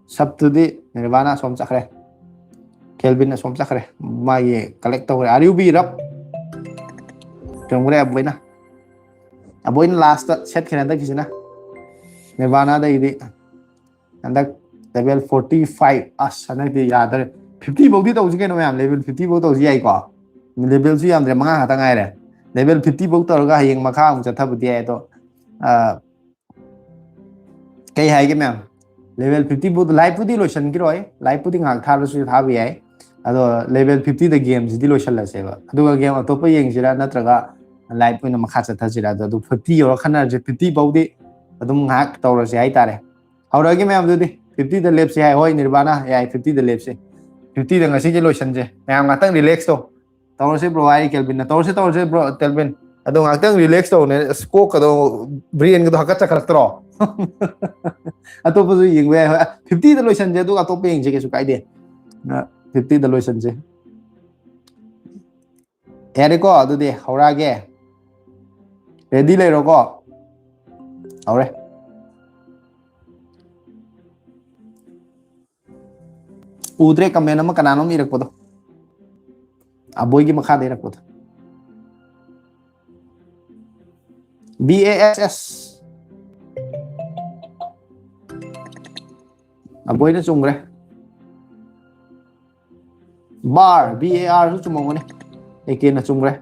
ꯁꯞꯇꯨꯗꯤ ꯅꯤꯔꯕꯥꯅ ꯑꯁꯣꯝ ꯆꯠꯈ꯭ꯔꯦ꯫ ꯀꯦꯜꯕꯤꯟ ꯑꯁꯣꯝ ꯆꯠꯈ꯭ꯔꯦ꯫ ꯃꯥꯒꯤ ꯀꯂꯦꯛ ꯇꯧꯈ꯭ꯔꯦ꯫ R U B rub. ꯆꯨꯝꯈ꯭ꯔꯦ ꯑꯕꯣꯏꯅ꯫ ꯑꯕꯣꯏꯅ ꯂꯥꯁꯇ ꯁꯦꯠꯈ꯭ꯔꯦ ꯍꯟꯗꯛꯀꯤꯁꯤꯅ꯫ ꯅꯤꯔꯕꯥꯅꯗꯒꯤꯗꯤ ꯍꯟꯗꯛ level forty five꯫ ꯑꯁ, ꯍꯟꯗꯛꯇꯤ ꯌꯥꯗ꯭ꯔꯦ꯫ Fifty ꯐꯧꯗꯤ ꯇꯧꯁꯤ ꯀꯩꯅꯣ ꯃꯌꯥꯝ, level fifty ꯐꯧ ꯇꯧꯁꯤ ꯌꯥꯏꯀꯣ꯫ Levelꯁꯨ ꯌꯥꯝꯗ꯭ꯔꯦ, ꯃꯉꯥ ꯈꯛꯇ ꯉꯥꯏꯔꯦ꯫ Level fifty ꯐꯧ ꯇꯧꯔꯒ ꯍꯌꯦꯡ ꯃꯈꯥ ꯑꯃꯨꯛ ꯆꯠꯊꯕꯗꯤ ꯌꯥꯏ, ꯑꯗꯣ, ꯑ, ꯀꯩ ꯍꯥꯏꯒꯦ ꯃꯌꯥꯝ, level fifty ꯐꯧ, liveꯄꯨꯗꯤ ꯂꯣꯏꯁꯤꯟꯈꯤꯔꯣꯏ, liveꯄꯨꯗꯤ ꯉꯥꯏꯍꯥꯛ ꯊꯥꯕꯁꯨ ꯊꯥꯕ ꯌꯥꯏ, ꯑꯗꯣ level fiftyꯗ gameꯁꯤꯗꯤ ꯂꯣꯏꯁꯤꯜꯂꯁꯦꯕ, ꯑꯗꯨꯒ game ꯑꯇꯣꯞꯄ ꯌꯦꯡꯁꯤꯔꯥ ꯅꯠꯇ꯭ꯔꯒ live ꯑꯣꯏꯅ ꯃꯈꯥ ꯆꯠꯊꯁꯤꯔꯥ, ꯑꯗꯣ ꯑꯗꯨ fifty ꯌꯧꯔ ꯈꯟꯅꯔꯁꯦ꯫ Fifty ꯐꯧꯗꯤ ꯑꯗꯨꯝ ꯉꯥꯏꯍꯥꯛ ꯇꯧꯔꯁꯦ ꯍꯥꯏꯇꯥꯔꯦ꯫ ꯍꯧꯔꯛꯑꯒꯦ ꯃꯌꯥꯝꯗꯨꯗꯤ꯫ Fiftyꯗ ꯂꯦꯞꯁꯦ ꯍꯥꯏ꯫ ꯍꯣꯏ, ꯅꯤꯔꯕꯥꯅ ꯌꯥꯏ, fiftyꯗ ꯂꯦꯞꯁꯦ꯫ Fiftyꯗ ꯉꯁꯤꯒꯤ ꯂꯣꯏꯁꯟꯁꯦ꯫ ꯃꯌꯥꯝ ꯉꯥꯛꯇꯪ relax ꯇꯧ꯫ ꯇꯧꯔꯁꯦ bro ꯍꯥꯏ ꯀꯦꯜꯕꯤꯟꯅ꯫ ꯇꯧꯔꯁꯦ, ꯇꯧꯔꯁꯦ bro, ꯀꯦꯜꯕꯤꯟ꯫ ꯑꯗꯣ ꯉꯥꯛꯇꯪ relax ꯇꯧꯅꯦ꯫ ꯑꯁ, ꯀꯣꯛꯀꯗꯣ, brainꯒꯗꯣ ꯍꯥꯀꯠꯆꯈꯠꯂꯛꯇ꯭ꯔꯣ? ꯑꯇꯣꯞꯄꯁꯨ ꯌꯦꯡꯕ ꯌꯥꯏ꯫ ꯍꯣꯏ, fiftyꯗ ꯂꯣꯏꯁꯟꯁꯦ, ꯑꯗꯨꯒ ꯑꯇꯣꯞꯄ ꯌꯦꯡꯁꯦ, ꯀꯩꯁꯨ ꯀꯥꯏꯗꯦ꯫ ꯑ, fiftyꯗ ꯂꯣꯏꯁꯟꯁꯦ꯫ ꯌꯥꯔꯦꯀꯣ, ꯑꯗꯨꯗꯤ ꯍꯧꯔꯛꯑꯒꯦ꯫ ꯔꯦꯗꯤ ꯂꯩꯔꯣꯀꯣ꯫ ꯍꯧꯔꯦ꯫ ꯎꯗ꯭ꯔꯦ ꯀꯃꯦꯟ ꯑꯃ ꯀꯅꯥꯅꯣꯝ ꯏꯔꯛꯄꯗꯣ꯫ ꯑꯕꯣꯏꯒꯤ ꯃꯈꯥꯗ ꯏꯔꯛꯄꯗꯣ꯫ B A S S. ꯑꯕꯣꯏꯅ ꯆꯨꯝꯈ꯭ꯔꯦ꯫ ꯕꯥꯔ, ꯕꯤ ꯑꯦ ꯑꯥꯔꯁꯨ ꯆꯨꯝꯃꯝꯒꯅꯤ꯫ ꯑꯦ ꯀꯦꯅ ꯆꯨꯝꯈ꯭ꯔꯦ꯫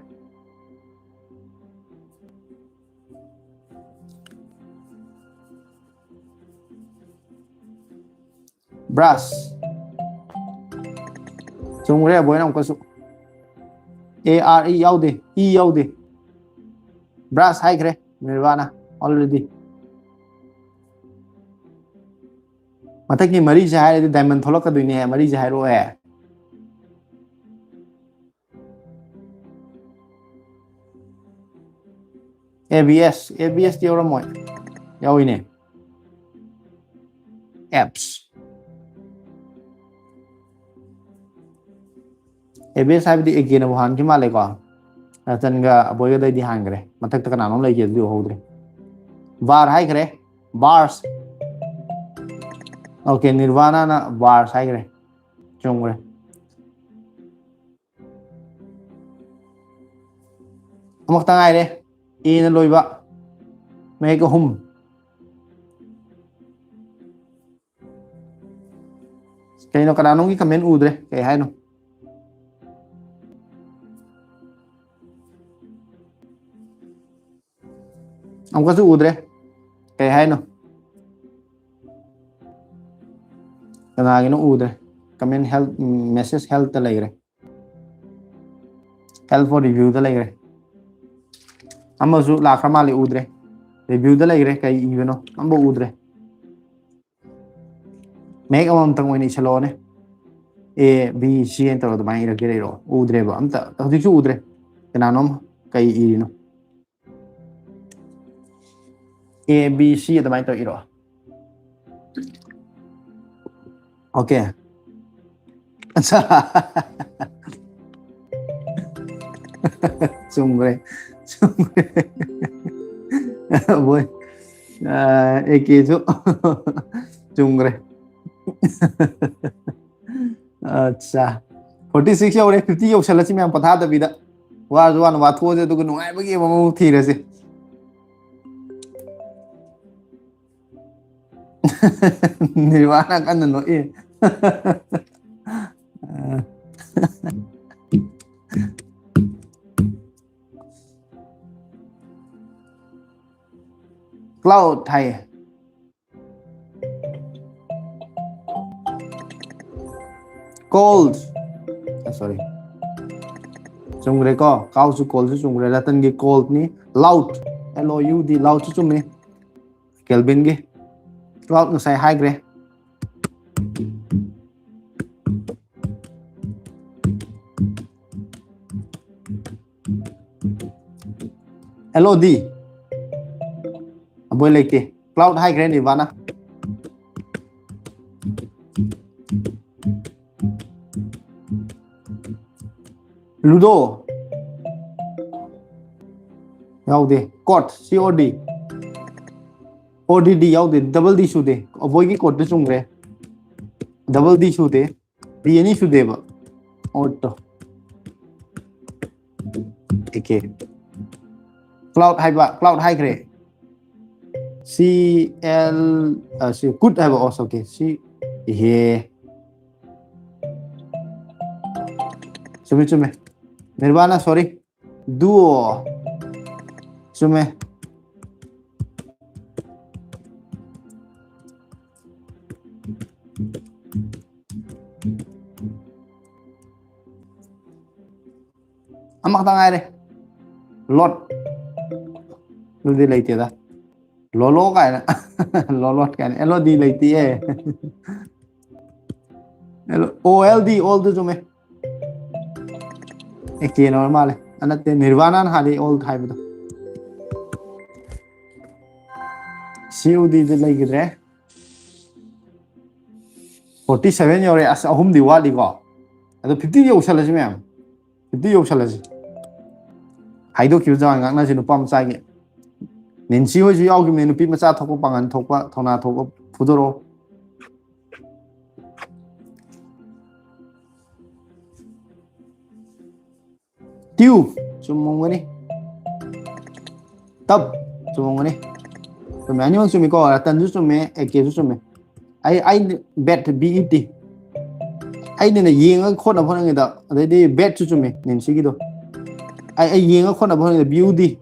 ꯕ꯭ꯔꯥꯁ꯫ ꯆꯨꯝꯈ꯭ꯔꯦ ꯑꯕꯣꯏꯅ ꯑꯃꯨꯛꯀꯁꯨ꯫ ꯑꯦ ꯑꯥꯔ ꯏ ꯌꯥꯎꯗꯦ, ꯏ ꯌꯥꯎꯗꯦ꯫ ꯕ꯭ꯔꯥꯁ ꯍꯥꯏꯈ꯭ꯔꯦ ꯅꯤꯔꯕꯥꯅ already꯫ ꯃꯊꯛꯀꯤ ꯃꯔꯤꯁꯦ ꯍꯥꯏꯔꯗꯤ diamond ꯊꯣꯛꯂꯛꯀꯗꯣꯏꯅꯦ, ꯃꯔꯤꯁꯦ ꯍꯥꯏꯔꯛꯑꯣꯍꯦ꯫ A B S, A B ꯑꯦꯁꯇꯤ ꯌꯥꯎꯔꯝꯃꯣꯏ꯫ ꯌꯥꯎꯏꯅꯦ꯫ ꯑꯦꯞꯁ꯫ ꯑꯦ ꯕꯤ ꯑꯦꯁ ꯍꯥꯏꯕꯗꯤ ꯑꯦ ꯀꯦꯅꯕꯨ ꯍꯥꯟꯈꯤ ꯃꯥꯜꯂꯦꯀꯣ꯫ ꯔꯇꯟꯒ ꯑꯕꯣꯏꯒꯗꯩꯗꯤ ꯍꯥꯟꯈ꯭ꯔꯦ꯫ ꯃꯊꯛꯇ ꯀꯅꯥꯅꯣꯝ ꯂꯩꯒꯦ ꯑꯗꯨꯗꯤ ꯎꯍꯧꯗ꯭ꯔꯦ꯫ ꯕꯥꯔ ꯍꯥꯏꯈ꯭ꯔꯦ꯫ ꯕꯥꯔꯁ꯫ ꯑꯣꯀꯦ, ꯅꯤꯔꯕꯥꯅꯥꯅ ꯕꯥꯔꯁ ꯍꯥꯏꯈ꯭ꯔꯦ꯫ ꯆꯨꯝꯈ꯭ꯔꯦ꯫ ꯑꯃꯈꯛꯇ ꯉꯥꯏꯔꯦ꯫ ꯑꯦꯅ ꯂꯣꯏꯕ꯫ ꯃꯌꯦꯛ ꯑꯍꯨꯝ꯫ ꯀꯩꯅꯣ, ꯀꯅꯥꯅꯣꯝꯒꯤ ꯀꯃꯦꯟ ꯎꯗ꯭ꯔꯦ꯫ ꯀꯩ ꯍꯥꯏꯅꯣ? ꯑꯃꯨꯛꯀꯁꯨ ꯎꯗ꯭ꯔꯦ꯫ ꯀꯩ ꯍꯥꯏꯅꯣ? ꯀꯅꯥꯒꯤꯅꯣ ꯎꯗ꯭ꯔꯦ꯫ ꯀꯃꯦꯟ ꯍꯦꯜꯞ, ꯃꯦꯁꯦꯖ ꯍꯦꯜꯞꯇ ꯂꯩꯈ꯭ꯔꯦ꯫ ꯍꯦꯜꯞ ꯐꯣꯔ ꯔꯤꯚ꯭ꯌꯨꯗ ꯂꯩꯈ꯭ꯔꯦ꯫ ꯑꯃꯁꯨ ꯂꯥꯛꯈ꯭ꯔ ꯃꯥꯜꯂꯦ, ꯎꯗ꯭ꯔꯦ꯫ ꯔꯤꯚ꯭ꯌꯨꯗ ꯂꯩꯈ꯭ꯔꯦ, ꯀꯩ ꯏꯕꯅꯣ ꯑꯝꯐꯥꯎ ꯎꯗ꯭ꯔꯦ꯫ ꯃꯌꯦꯛ ꯑꯃꯃꯝꯇꯪ ꯑꯣꯏꯅ ꯏꯁꯜꯂꯛꯑꯣꯅꯦ꯫ ꯑꯦ ꯕꯤ ꯁꯤ ꯍꯥꯏꯅ ꯇꯧꯔꯒ ꯑꯗꯨꯃꯥꯏꯅ ꯏꯔꯛꯀꯦ ꯂꯩꯔꯣ꯫ ꯎꯗ꯭ꯔꯦꯕ ꯑꯝꯇ, ꯍꯧꯖꯤꯛꯁꯨ ꯎꯗ꯭ꯔꯦ꯫ ꯀꯅꯥꯅꯣꯝ ꯀꯩ ꯏꯔꯤꯅꯣ? ꯑꯦ ꯕꯤ ꯁꯤ ꯑꯗꯨꯃꯥꯏꯅ ꯇꯧꯔ ꯏꯔꯣ꯫ ꯑꯣꯀꯦ꯫ ꯑꯠꯆꯥ꯫ ꯆꯨꯝꯈ꯭ꯔꯦ꯫ ꯆꯨꯝꯈ꯭ꯔꯦ꯫ ꯕꯣꯏ꯫ ꯑꯦ ꯀꯦꯁꯨ꯫ ꯆꯨꯝꯈ꯭ꯔꯦ꯫ ꯑꯠꯆꯥ꯫ ꯐꯣꯔꯇꯤ ꯁꯤꯛꯁ ꯌꯧꯔꯦ, ꯐꯤꯐꯇꯤ ꯌꯧꯁꯜꯂꯁꯤ ꯃꯌꯥꯝ ꯄꯣꯊꯥꯗꯕꯤꯗ꯫ ꯋꯥꯔꯁꯨ ꯋꯥꯅ ꯋꯥꯊꯣꯛꯑꯁꯦ, ꯑꯗꯨꯒ ꯅꯨꯡꯉꯥꯏꯕꯒꯤ ꯑꯃꯃꯨꯛ ꯊꯤꯔꯁꯦ꯫ ꯅꯤꯔꯕꯥꯅ ꯀꯟꯅ ꯅꯣꯛꯏ꯫ ꯀ꯭ꯂꯥꯎꯗ ꯍꯥꯏꯌꯦ꯫ ꯀꯣꯜꯗ꯫ ꯁꯣꯔꯤ꯫ ꯆꯨꯝꯈ꯭ꯔꯦꯀꯣ꯫ ꯀꯥꯎꯁꯨ ꯀꯣꯜꯁꯨ ꯆꯨꯝꯈ꯭ꯔꯦ꯫ ꯔꯇꯟꯒꯤ ꯀꯣꯜꯗꯅꯤ꯫ ꯂꯥꯎꯗ꯫ ꯑꯦꯜ ꯑꯣ ꯌꯨ ꯗꯤ꯫ ꯂꯥꯎꯗꯁꯨ ꯆꯨꯝꯃꯤ꯫ ꯀꯦꯜꯕꯤꯟꯒꯤ꯫ ꯀ꯭ꯂꯥꯎꯗ ꯉꯁꯥꯏ ꯍꯥꯏꯈ꯭ꯔꯦ꯫ ꯑꯦꯜ ꯑꯣ ꯗꯤ꯫ ꯑꯕꯣꯏ ꯂꯩꯇꯦ꯫ ꯀ꯭ꯂꯥꯎꯗ ꯍꯥꯏꯈ꯭ꯔꯦ ꯅꯤꯔꯕꯥꯅ꯫ ꯂꯨꯗꯣ꯫ ꯌꯥꯎꯗꯦ꯫ ꯀꯣꯗ꯫ ꯁꯤ ꯑꯣ ꯗꯤ꯫ ꯑꯣ ꯗꯤ ꯗꯤ ꯌꯥꯎꯗꯦ꯫ ꯗꯕꯜ ꯗꯤ ꯁꯨꯗꯦ꯫ ꯑꯕꯣꯏꯒꯤ ꯀꯣꯗꯇ ꯆꯨꯝꯈ꯭ꯔꯦ꯫ ꯗꯕꯜ ꯗꯤ ꯁꯨꯗꯦ꯫ ꯗꯤ ꯑꯅꯤ ꯁꯨꯗꯦꯕ꯫ ꯑꯣꯗꯇꯣ꯫ A K. ꯀ꯭ꯂꯥꯎꯗ ꯍꯥꯏꯕ꯫ ꯀ꯭ꯂꯥꯎꯗ ꯍꯥꯏꯈ꯭ꯔꯦ꯫ ꯁꯤ ꯑꯦꯜ, ꯑ, ꯁꯤ ꯀꯨꯠ ꯍꯥꯏꯕ꯫ ꯑꯣ, ꯑꯣꯀꯦ꯫ ꯁꯤ, ꯏꯍꯦ꯫ ꯆꯨꯝꯃꯦ, ꯆꯨꯝꯃꯦ꯫ ꯅꯤꯔꯕꯥꯅ, ꯁꯣꯔꯤ꯫ ꯗꯨꯑꯣ꯫ ꯆꯨꯝꯃꯦ꯫ ꯑꯃꯈꯛꯇ ꯉꯥꯏꯔꯦ꯫ ꯂꯣꯠ꯫ ꯑꯗꯨꯗꯤ ꯂꯩꯇꯦꯗ꯫ ꯂꯣꯂꯣ ꯀꯥꯏꯅ꯫ ꯂꯣꯂꯣꯠ ꯀꯥꯏꯅ꯫ ꯑꯦꯜ ꯑꯣ ꯗꯤ ꯂꯩꯇꯦꯌꯦ꯫ ꯑꯣ ꯑꯦꯜ ꯗꯤ, ꯑꯣꯜꯗꯨ ꯆꯨꯝꯃꯦ꯫ ꯑꯦ ꯀꯦꯅ ꯑꯣꯏꯔ ꯃꯥꯜꯂꯦ꯫ ꯑ, ꯅꯠꯇꯦ, ꯅꯤꯔꯕꯥꯅꯥꯅ ꯍꯥꯜꯂꯤ ꯑꯣꯜ ꯍꯥꯏꯕꯗꯣ꯫ ꯁꯤ ꯌꯨ ꯗꯤꯗ ꯂꯩꯈꯤꯗ꯭ꯔꯦ꯫ ꯐꯣꯔꯇꯤ ꯁꯚꯦꯟ ꯌꯧꯔꯦ꯫ ꯑꯁ, ꯑꯍꯨꯝꯗꯤ ꯋꯥꯠꯂꯤꯀꯣ꯫ ꯑꯗꯣ ꯐꯤꯐꯇꯤ ꯌꯧꯁꯜꯂꯁꯤ ꯃꯌꯥꯝ꯫ ꯐꯤꯐꯇꯤ ꯌꯧꯁꯜꯂꯁꯤ꯫ ꯍꯥꯏꯗꯣꯛꯈꯤꯕ ꯖꯋꯥꯟ ꯉꯥꯛꯅꯁꯦ ꯅꯨꯄꯥ ꯃꯆꯥꯒꯤ꯫ ꯅꯦꯟꯁꯤ ꯍꯣꯏꯁꯨ ꯌꯥꯎꯈꯤꯕꯅꯦ, ꯅꯨꯄꯤ ꯃꯆꯥ ꯊꯣꯛꯄ, ꯄꯥꯡꯒꯜ ꯊꯣꯛꯄ, ꯊꯧꯅꯥ ꯊꯣꯛꯄ꯫ ꯐꯨꯗꯣꯔꯛꯑꯣ꯫ ꯇ꯭ꯌꯨ ꯆꯨꯝꯃꯝꯒꯅꯤ꯫ ꯇꯞ ꯆꯨꯝꯃꯝꯒꯅꯤ꯫ ꯆꯨꯝꯃꯦ, ꯑꯅꯤꯃꯛ ꯆꯨꯝꯃꯤꯀꯣ꯫ ꯔꯇꯟꯁꯨ ꯆꯨꯝꯃꯦ, ꯑꯦ ꯀꯦꯁꯨ ꯆꯨꯝꯃꯦ꯫ ꯑꯩ ꯑꯩ ꯕꯦꯠ, ꯕꯤ ꯏ ꯇꯤ꯫ ꯑꯩꯅꯅꯦ ꯌꯦꯡꯉꯒ ꯈꯣꯠꯅꯕ ꯍꯣꯠꯅꯉꯩꯗ, ꯑꯗꯩꯗꯤ ꯕꯦꯠꯁꯨ ꯆꯨꯝꯃꯦ, ꯅꯦꯟꯁꯤꯒꯤꯗꯣ꯫ ꯑꯩ ꯑꯩ ꯌꯦꯡꯉꯒ ꯈꯣꯠꯅꯕ ꯍꯣꯠꯅꯉꯩꯗ ꯕꯤ ꯌꯨ ꯇꯤ꯫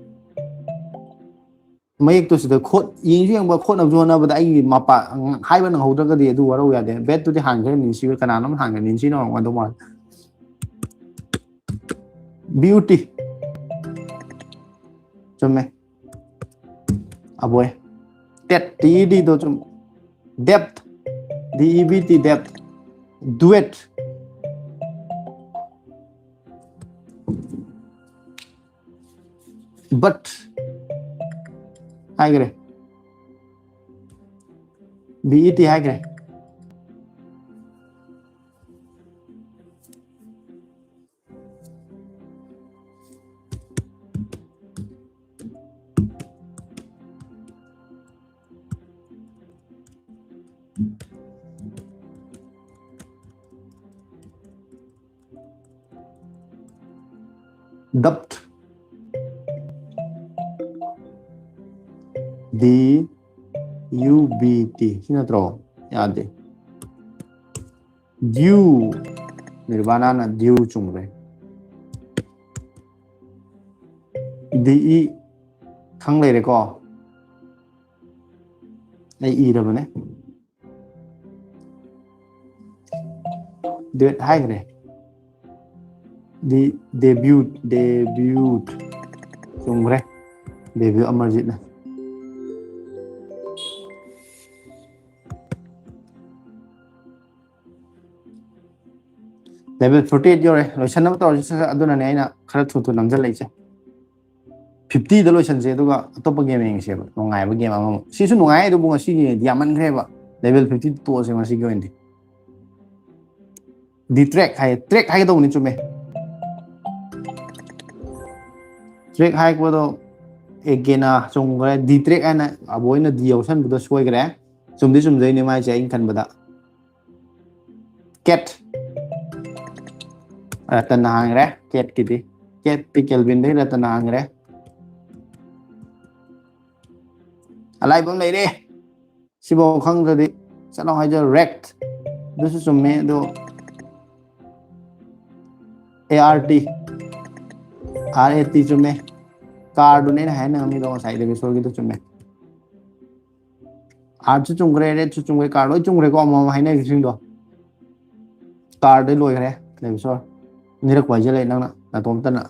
ꯃꯌꯦꯛꯇꯣ ꯁꯤꯗ ꯈꯣꯠ-, ꯌꯦꯡꯁꯨ ꯌꯦꯡꯕ, ꯈꯣꯠꯅꯕꯁꯨ ꯍꯣꯠꯅꯕꯗ ꯑꯩꯒꯤ ꯃꯄꯥ ꯍꯥꯏꯕ ꯅꯪꯍꯧꯗ꯭ꯔꯒꯗꯤ ꯑꯗꯨ ꯋꯥꯔꯧ ꯌꯥꯗꯦ꯫ ꯕꯦꯠꯇꯨꯗꯤ ꯍꯥꯟꯈ꯭ꯔꯦ, ꯅꯤꯟꯁꯤꯒ ꯀꯅꯥꯅꯣꯝ ꯍꯥꯟꯈ꯭ꯔꯦ, ꯅꯤꯟꯁꯤꯅ ꯍꯧꯔꯝꯒꯗꯧ ꯃꯥꯜꯂꯦ꯫ ꯕ꯭ꯌꯨꯇꯤ꯫ ꯆꯨꯝꯃꯦ꯫ ꯑꯕꯣꯏ꯫ ꯇꯦꯠ, ꯇꯤ ꯏ ꯗꯤꯗꯣ ꯆꯨꯝ-, ꯗꯦꯞ, ꯗꯤ ꯏ ꯕꯤ ꯇꯤ, ꯗꯦꯞ꯫ ꯗꯨꯋꯦꯠ꯫ ꯕꯠ ꯍꯥꯏꯈ꯭ꯔꯦ꯫ ꯕꯤ ꯏ ꯇꯤ ꯍꯥꯏꯈ꯭ꯔꯦ꯫ ꯗꯞ꯫ ꯗꯤ ꯌꯨ ꯕꯤ ꯇꯤ꯫ ꯁꯤ ꯅꯠꯇ꯭ꯔꯣ? ꯌꯥꯗꯦ꯫ ꯗ꯭ꯌꯨ꯫ ꯅꯤꯔꯕꯥꯅꯥꯅ ꯗ꯭ꯌꯨ ꯆꯨꯝꯈ꯭ꯔꯦ꯫ ꯗꯤ ꯏ ꯈꯪ ꯂꯩꯔꯦꯀꯣ? ꯑꯩ ꯏꯔꯕꯅꯦ꯫ ꯗꯦꯠ ꯍꯥꯏꯈ꯭ꯔꯦ꯫ ꯗꯤ, debut, debut. ꯆꯨꯝꯈ꯭ꯔꯦ꯫ Debut ꯑꯃꯔꯖꯤꯠꯅ꯫ Level forty eight ꯌꯧꯔꯦ꯫ ꯂꯣꯏꯁꯟꯅꯕ ꯇꯧꯔꯁꯤ ꯁꯠ ꯁꯠ꯫ ꯑꯗꯨꯅꯅꯦ ꯑꯩꯅ ꯈꯔ ꯊꯨ ꯊꯨ ꯅꯝꯖꯜꯂꯛꯏꯁꯦ꯫ ꯐꯤꯐꯇꯤꯗ ꯂꯣꯏꯁꯟꯁꯦ, ꯑꯗꯨꯒ ꯑꯇꯣꯞꯄ ꯒꯦꯝ ꯌꯦꯡꯁꯦꯕ꯫ ꯅꯨꯡꯉꯥꯏꯕ ꯒꯦꯝ ꯑꯃꯃꯨꯛ꯫ ꯁꯤꯁꯨ ꯅꯨꯡꯉꯥꯏ, ꯑꯗꯨꯕꯨ ꯉꯁꯤꯒꯤ ꯑꯣꯏꯅꯗꯤ ꯌꯥꯝꯃꯟꯈ꯭ꯔꯦꯕ꯫ ꯂꯦꯚꯦꯜ ꯐꯤꯐꯇꯤ ꯇꯣꯛꯑꯁꯦ ꯉꯁꯤꯒꯤ ꯑꯣꯏꯅꯗꯤ꯫ ꯗꯤ ꯇ꯭ꯔꯦꯛ ꯍꯥꯏꯌꯦ, ꯇ꯭ꯔꯦꯛ ꯍꯥꯏꯒꯗꯧꯕꯅꯤ, ꯆꯨꯝꯃꯦ꯫ ꯇ꯭ꯔꯦꯛ ꯍꯥꯏꯔꯛꯄꯗꯣ ꯑꯦꯒꯦꯅꯥ ꯆꯨꯝꯈ꯭ꯔꯦ꯫ ꯗꯤ ꯇ꯭ꯔꯦꯛ ꯍꯥꯏꯅ ꯑꯕꯣꯏꯅ ꯗꯤ ꯌꯥꯎꯁꯟꯕꯗꯣ ꯁꯣꯏꯈ꯭ꯔꯦ꯫ ꯆꯨꯝꯗꯤ ꯆꯨꯝꯗꯣꯏꯅꯦ ꯃꯥꯏꯁꯦ ꯑꯩꯅ ꯈꯟꯕꯗ꯫ ꯀꯦꯠ꯫ ꯔꯇꯟꯅ ꯍꯥꯡꯈ꯭ꯔꯦ ꯀꯦꯠꯀꯤꯗꯤ꯫ ꯀꯦꯠ ꯄꯤ ꯀꯦꯜꯕꯤꯟꯗꯩ ꯔꯇꯟꯅ ꯍꯥꯡꯈ꯭ꯔꯦ꯫ ꯑꯂꯥꯏꯕ ꯑꯃ ꯂꯩꯔꯦ꯫ ꯁꯤꯐꯥꯎ ꯈꯪꯗ꯭ꯔꯗꯤ ꯆꯠꯂꯣ ꯍꯥꯏꯖꯔꯣ꯫ ꯔꯦꯛ꯫ ꯑꯗꯨꯁꯨ ꯆꯨꯝꯃꯦ ꯑꯗꯣ꯫ A R T. R A T ꯆꯨꯝꯃꯦ꯫ ꯀꯥꯔꯗꯨꯅꯦ ꯑꯩꯅ ꯍꯥꯏꯅꯤꯡꯉꯝꯃꯤꯗꯣ ꯉꯁꯥꯏ ꯗꯦꯕꯦꯁꯣꯔꯒꯤꯗꯣ ꯆꯨꯝꯃꯦ꯫ ꯑꯥꯔꯠꯁꯨ ꯆꯨꯝꯈ꯭ꯔꯦ, ꯔꯦꯠꯁꯨ ꯆꯨꯝꯈ꯭ꯔꯦ, ꯀꯥꯔ ꯂꯣꯏ ꯆꯨꯝꯈ꯭ꯔꯦꯀꯣ ꯑꯃꯃꯝ ꯍꯥꯏꯅꯈꯤꯕꯁꯤꯡꯗꯣ꯫ ꯀꯥꯔꯗꯩ ꯂꯣꯏꯈ꯭ꯔꯦ ꯗꯦꯕꯦꯁꯣꯔ꯫ ꯑꯅꯤꯔꯛ ꯋꯥꯏꯁꯤꯜꯂꯛꯑꯦ ꯅꯪꯅ ꯅꯇꯣꯝꯇꯅ꯫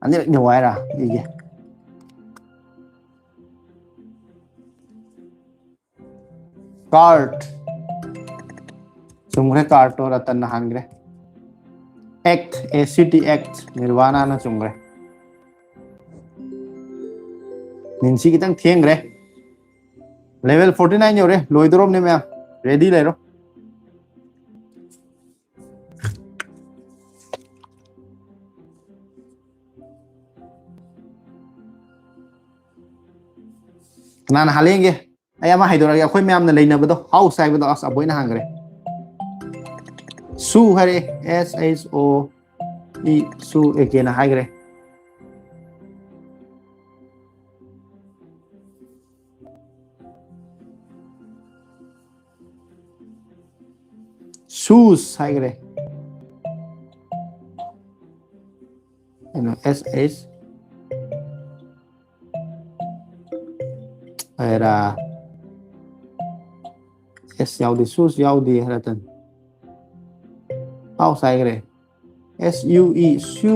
ꯑꯅꯤꯔꯛ ꯌꯧ ꯍꯥꯏꯔ ꯑꯩꯒꯤ꯫ ꯀꯥꯔꯠ꯫ ꯆꯨꯝꯈ꯭ꯔꯦ ꯀꯥꯔꯠꯇꯣ ꯔꯇꯟꯅ ꯍꯥꯟꯈ꯭ꯔꯦ꯫ ꯑꯦꯛ ꯑꯦ ꯁꯤ ꯇꯤ ꯑꯦꯛ ꯅꯤꯔꯕꯥꯅꯥꯅ ꯆꯨꯝꯈ꯭ꯔꯦ꯫ ꯃꯤꯟꯁꯤ ꯈꯤꯇꯪ ꯊꯦꯡꯈ꯭ꯔꯦ꯫ ꯂꯦꯚꯦꯜ ꯐꯣꯔꯇꯤ ꯅꯥꯏꯟ ꯌꯧꯔꯦ꯫ ꯂꯣꯏꯗꯣꯔꯕꯅꯦ ꯃꯌꯥꯝ꯫ ꯔꯦꯗꯤ ꯂꯩꯔꯣ꯫ ꯀꯅꯥꯅ ꯍꯥꯜꯂꯦ ꯌꯦꯡꯒꯦ? ꯑꯩ ꯑꯃ ꯍꯥꯏꯗꯣꯔꯛꯑꯒꯦ, ꯑꯩꯈꯣꯏ ꯃꯌꯥꯝꯅ ꯂꯩꯅꯕꯗꯣ, ꯍꯥꯎꯁ ꯍꯥꯏꯕꯗꯣ꯫ ꯑꯁ, ꯑꯕꯣꯏꯅ ꯍꯥꯡꯈ꯭ꯔꯦ꯫ ꯁꯨ ꯍꯥꯏꯔꯛꯑꯦ꯫ ꯑꯦꯁ ꯑꯩꯆ ꯑꯣ ꯏ, ꯁꯨ ꯑꯦ ꯀꯦꯅ ꯍꯥꯏꯈ꯭ꯔꯦ꯫ ꯁꯨꯁ ꯍꯥꯏꯈ꯭ꯔꯦ꯫ ꯀꯩꯅꯣ, ꯑꯦꯁ ꯑꯩꯆ ꯑꯦꯔꯥ꯫ ꯑꯦꯁ ꯌꯥꯎꯗꯦ, ꯁꯨꯁ ꯌꯥꯎꯗꯦ, ꯔꯇꯟ꯫ ꯍꯥꯎꯁ ꯍꯥꯏꯈ꯭ꯔꯦ꯫ ꯑꯦꯁ ꯌꯨ ꯏ, ꯁꯨ꯫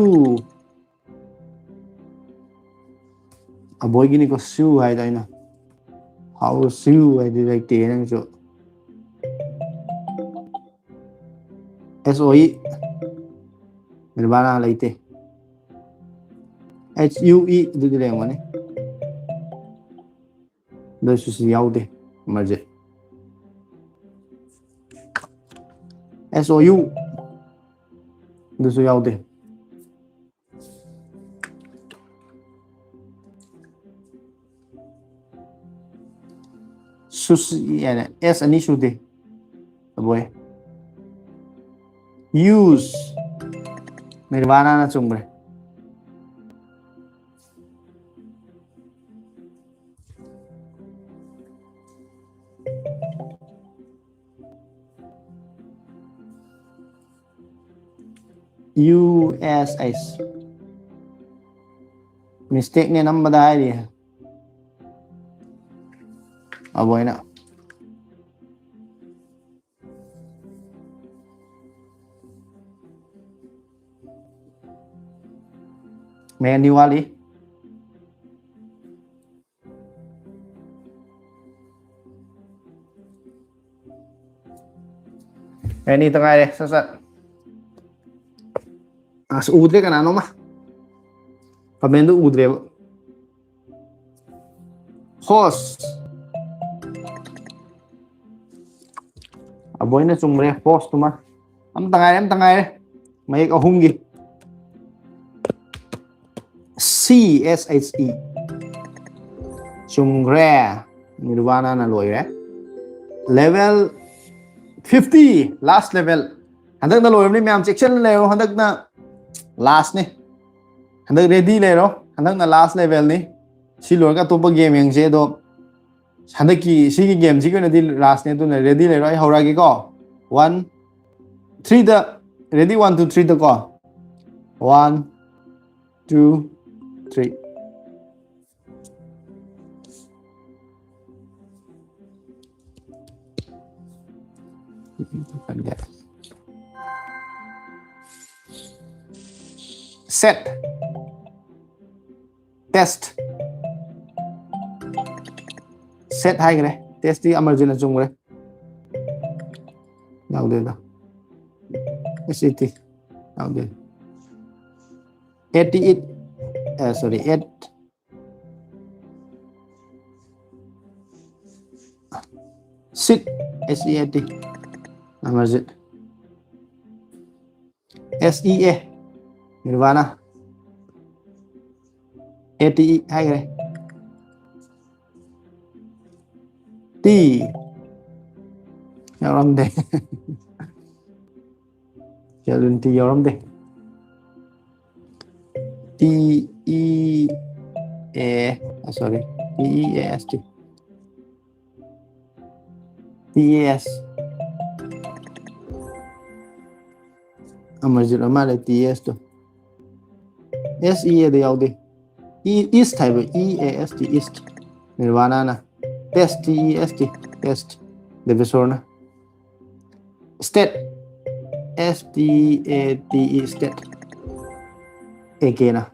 ꯑꯕꯣꯏꯒꯤꯅꯤꯀꯣ, ꯁꯨ ꯍꯥꯏꯗꯣ ꯑꯩꯅ꯫ ꯍꯥꯎ ꯁꯨ ꯍꯥꯏꯗꯤ ꯂꯩꯇꯦ ꯅꯪꯁꯨ꯫ ꯑꯦꯁ ꯑꯣ ꯏ꯫ ꯅꯤꯔꯕꯥꯅꯥ ꯂꯩꯇꯦ꯫ ꯑꯩꯆ ꯌꯨ ꯏ ꯑꯗꯨꯗꯤ ꯂꯩꯔꯝꯒꯅꯤ꯫ ꯑꯗꯨꯁꯨ ꯁꯤ ꯌꯥꯎꯗꯦ꯫ ꯑꯃꯁꯦ꯫ ꯑꯦꯁ ꯑꯣ ꯌꯨ꯫ ꯑꯗꯨꯁꯨ ꯌꯥꯎꯗꯦ꯫ ꯌꯥꯏꯅꯦ, ꯑꯦꯁ ꯑꯅꯤ ꯁꯨꯗꯦ꯫ ꯑꯕꯣꯏ꯫ Use꯫ ꯅꯤꯔꯕꯥꯅꯥꯅ ꯆꯨꯝꯈ꯭ꯔꯦ꯫ ꯌꯨ ꯑꯦꯁ ꯑꯩꯁ꯫ ꯃꯤꯁꯇꯦꯛꯅꯦ ꯅꯝꯕꯗ ꯍꯥꯏꯔꯤ꯫ ꯑꯕꯣꯏꯅ꯫ ꯃꯦꯟꯗꯤ ꯋꯥꯠꯂꯤ꯫ ꯑꯅꯤ ꯇ ꯉꯥꯏꯔꯦ, ꯁꯠ ꯁꯠ꯫ ꯑꯁ, ꯎꯗ꯭ꯔꯦ ꯀꯅꯥꯅꯣꯃ꯫ ꯀꯃꯦꯟꯗꯨ ꯎꯗ꯭ꯔꯦꯕ꯫ Host꯫ ꯑꯕꯣꯏꯅ ꯆꯨꯝꯈ꯭ꯔꯦ, host ꯇꯨꯃ꯫ ꯑꯝꯇ ꯉꯥꯏꯔꯦ, ꯑꯝꯇ ꯉꯥꯏꯔꯦ꯫ ꯃꯌꯦꯛ ꯑꯍꯨꯝꯒꯤ꯫ C S H E꯫ ꯆꯨꯝꯈ꯭ꯔꯦ꯫ ꯅꯤꯔꯕꯥꯅꯥꯅ ꯂꯣꯏꯔꯦ꯫ Level fifty, last level꯫ ꯍꯟꯗꯛꯅ ꯂꯣꯏꯔꯕꯅꯤ ꯃꯌꯥꯝ, ꯆꯦꯛꯁꯤꯟꯅ ꯂꯩꯔꯣ꯫ ꯍꯟꯗꯛꯅ last ꯅꯤ꯫ ꯍꯟꯗꯛ ready ꯂꯩꯔꯣ꯫ ꯍꯟꯗꯛꯅ last level ꯅꯤ꯫ ꯁꯤ ꯂꯣꯏꯔꯒ ꯑꯇꯣꯞꯄ game ꯌꯦꯡꯁꯦ꯫ ꯑꯗꯣ ꯍꯟꯗꯛꯀꯤ ꯁꯤꯒꯤ game ꯁꯤꯒꯤ ꯑꯣꯏꯅꯗꯤ last ꯅꯦ꯫ ꯑꯗꯨꯅ ready ꯂꯩꯔꯣ, ꯑꯩ ꯍꯧꯔꯛꯑꯒꯦꯀꯣ꯫ One, three ꯗ, ready, one, two, three ꯗꯀꯣ꯫ One, two, three꯫ Set꯫ Test꯫ Set ꯍꯥꯏꯈ꯭ꯔꯦ꯫ Test ꯇꯤ ꯑꯃꯔꯖꯤꯠꯅ ꯆꯨꯝꯈ꯭ꯔꯦ꯫ ꯌꯥꯎꯗꯦꯗ꯫ S E T꯫ ꯌꯥꯎꯗꯦ꯫ Eighty eight꯫ ꯑ, sorry, eight꯫ Seat꯫ S E A T꯫ Amarjeet. S E A꯫ ꯅꯤꯔꯕꯥꯅꯥ꯫ A T E ꯍꯥꯏꯈ꯭ꯔꯦ꯫ T ꯌꯥꯎꯔꯝꯗꯦ꯫ Kelvin T ꯌꯥꯎꯔꯝꯗꯦ꯫ T E A, sorry, T E A S T. T E A S. Amarjeet ꯑꯣꯏ ꯃꯥꯜꯂꯦ, T E A S to. S E A ꯗ ꯌꯥꯎꯗꯦ꯫ E, East ꯍꯥꯏꯕ, E A S T, East꯫ ꯅꯤꯔꯕꯥꯅꯥꯅ꯫ Test, T E S T, test꯫ ꯗꯦꯕꯦꯁꯣꯔꯅ꯫ State, S T A T E, state꯫ ꯑꯦ ꯀꯦꯅ꯫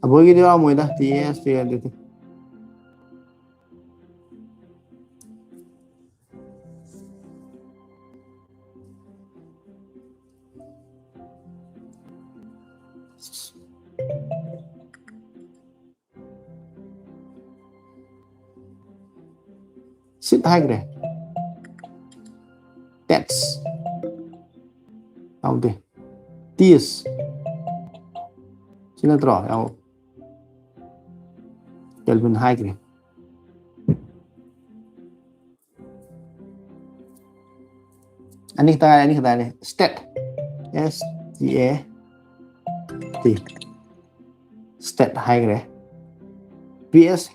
ꯑꯕꯣꯏꯒꯤꯗꯤ ꯌꯥꯎꯔꯝꯃꯣꯏꯗ, T A S T ꯑꯗꯨꯗꯤ꯫ Sit ꯍꯥꯏꯈ꯭ꯔꯦ꯫ Tats ꯌꯥꯎꯗꯦ꯫ Tis ꯁꯤ ꯅꯠꯇ꯭ꯔꯣ? ꯌꯥꯎ꯫ Kelvin ꯍꯥꯏꯈ꯭ꯔꯦ꯫ ꯑꯅꯤ ꯈꯛꯇ ꯉꯥꯏꯔꯦ, ꯑꯅꯤ ꯈꯛꯇ ꯉꯥꯏꯔꯦ꯫ State, S T A T, state ꯍꯥꯏꯈ꯭ꯔꯦ꯫ P S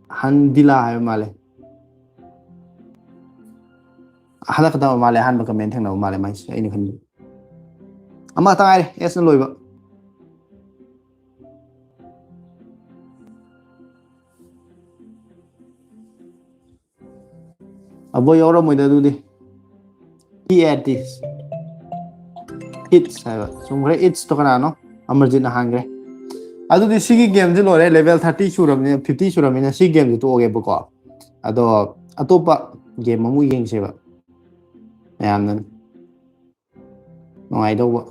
ꯍꯟꯗꯤꯂꯥ ꯍꯥꯏꯕ ꯃꯥꯜꯂꯦ꯫ ꯍꯟꯗꯛ ꯈꯛꯇ ꯑꯣꯏ ꯃꯥꯜꯂꯦ ꯑꯍꯥꯟꯕ comment ꯊꯦꯡꯅꯕ ꯃꯥꯜꯂꯦ ꯃꯥꯏꯁꯦ, ꯑꯩꯅ ꯈꯟꯕ꯫ ꯑꯃ ꯈꯛꯇ ꯉꯥꯏꯔꯦ, S ꯅ ꯂꯣꯏꯕ꯫ ꯑꯕꯣꯏ ꯌꯥꯎꯔꯝꯃꯣꯏꯗ ꯑꯗꯨꯗꯤ꯫ P A T, its ꯍꯥꯏꯕ꯫ ꯆꯨꯝꯈ꯭ꯔꯦ, its ꯇꯣ ꯀꯅꯥꯅꯣ? ꯑꯃꯔꯖꯤꯠꯅ ꯍꯥꯟꯈ꯭ꯔꯦ꯫ ꯑꯗꯨꯗꯤ ꯁꯤꯒꯤ game ꯁꯦ ꯂꯣꯏꯔꯦ, level thirty ꯁꯨꯔꯕꯅꯤꯅ, fifty ꯁꯨꯔꯕꯅꯤꯅ ꯁꯤ game ꯁꯦ ꯇꯣꯛꯑꯒꯦꯕꯀꯣ꯫ ꯑꯗꯣ ꯑꯇꯣꯞꯄ game ꯑꯃꯨꯛ ꯌꯦꯡꯁꯦꯕ ꯃꯌꯥꯝꯅ꯫ ꯅꯨꯡꯉꯥꯏꯗꯧꯕ꯫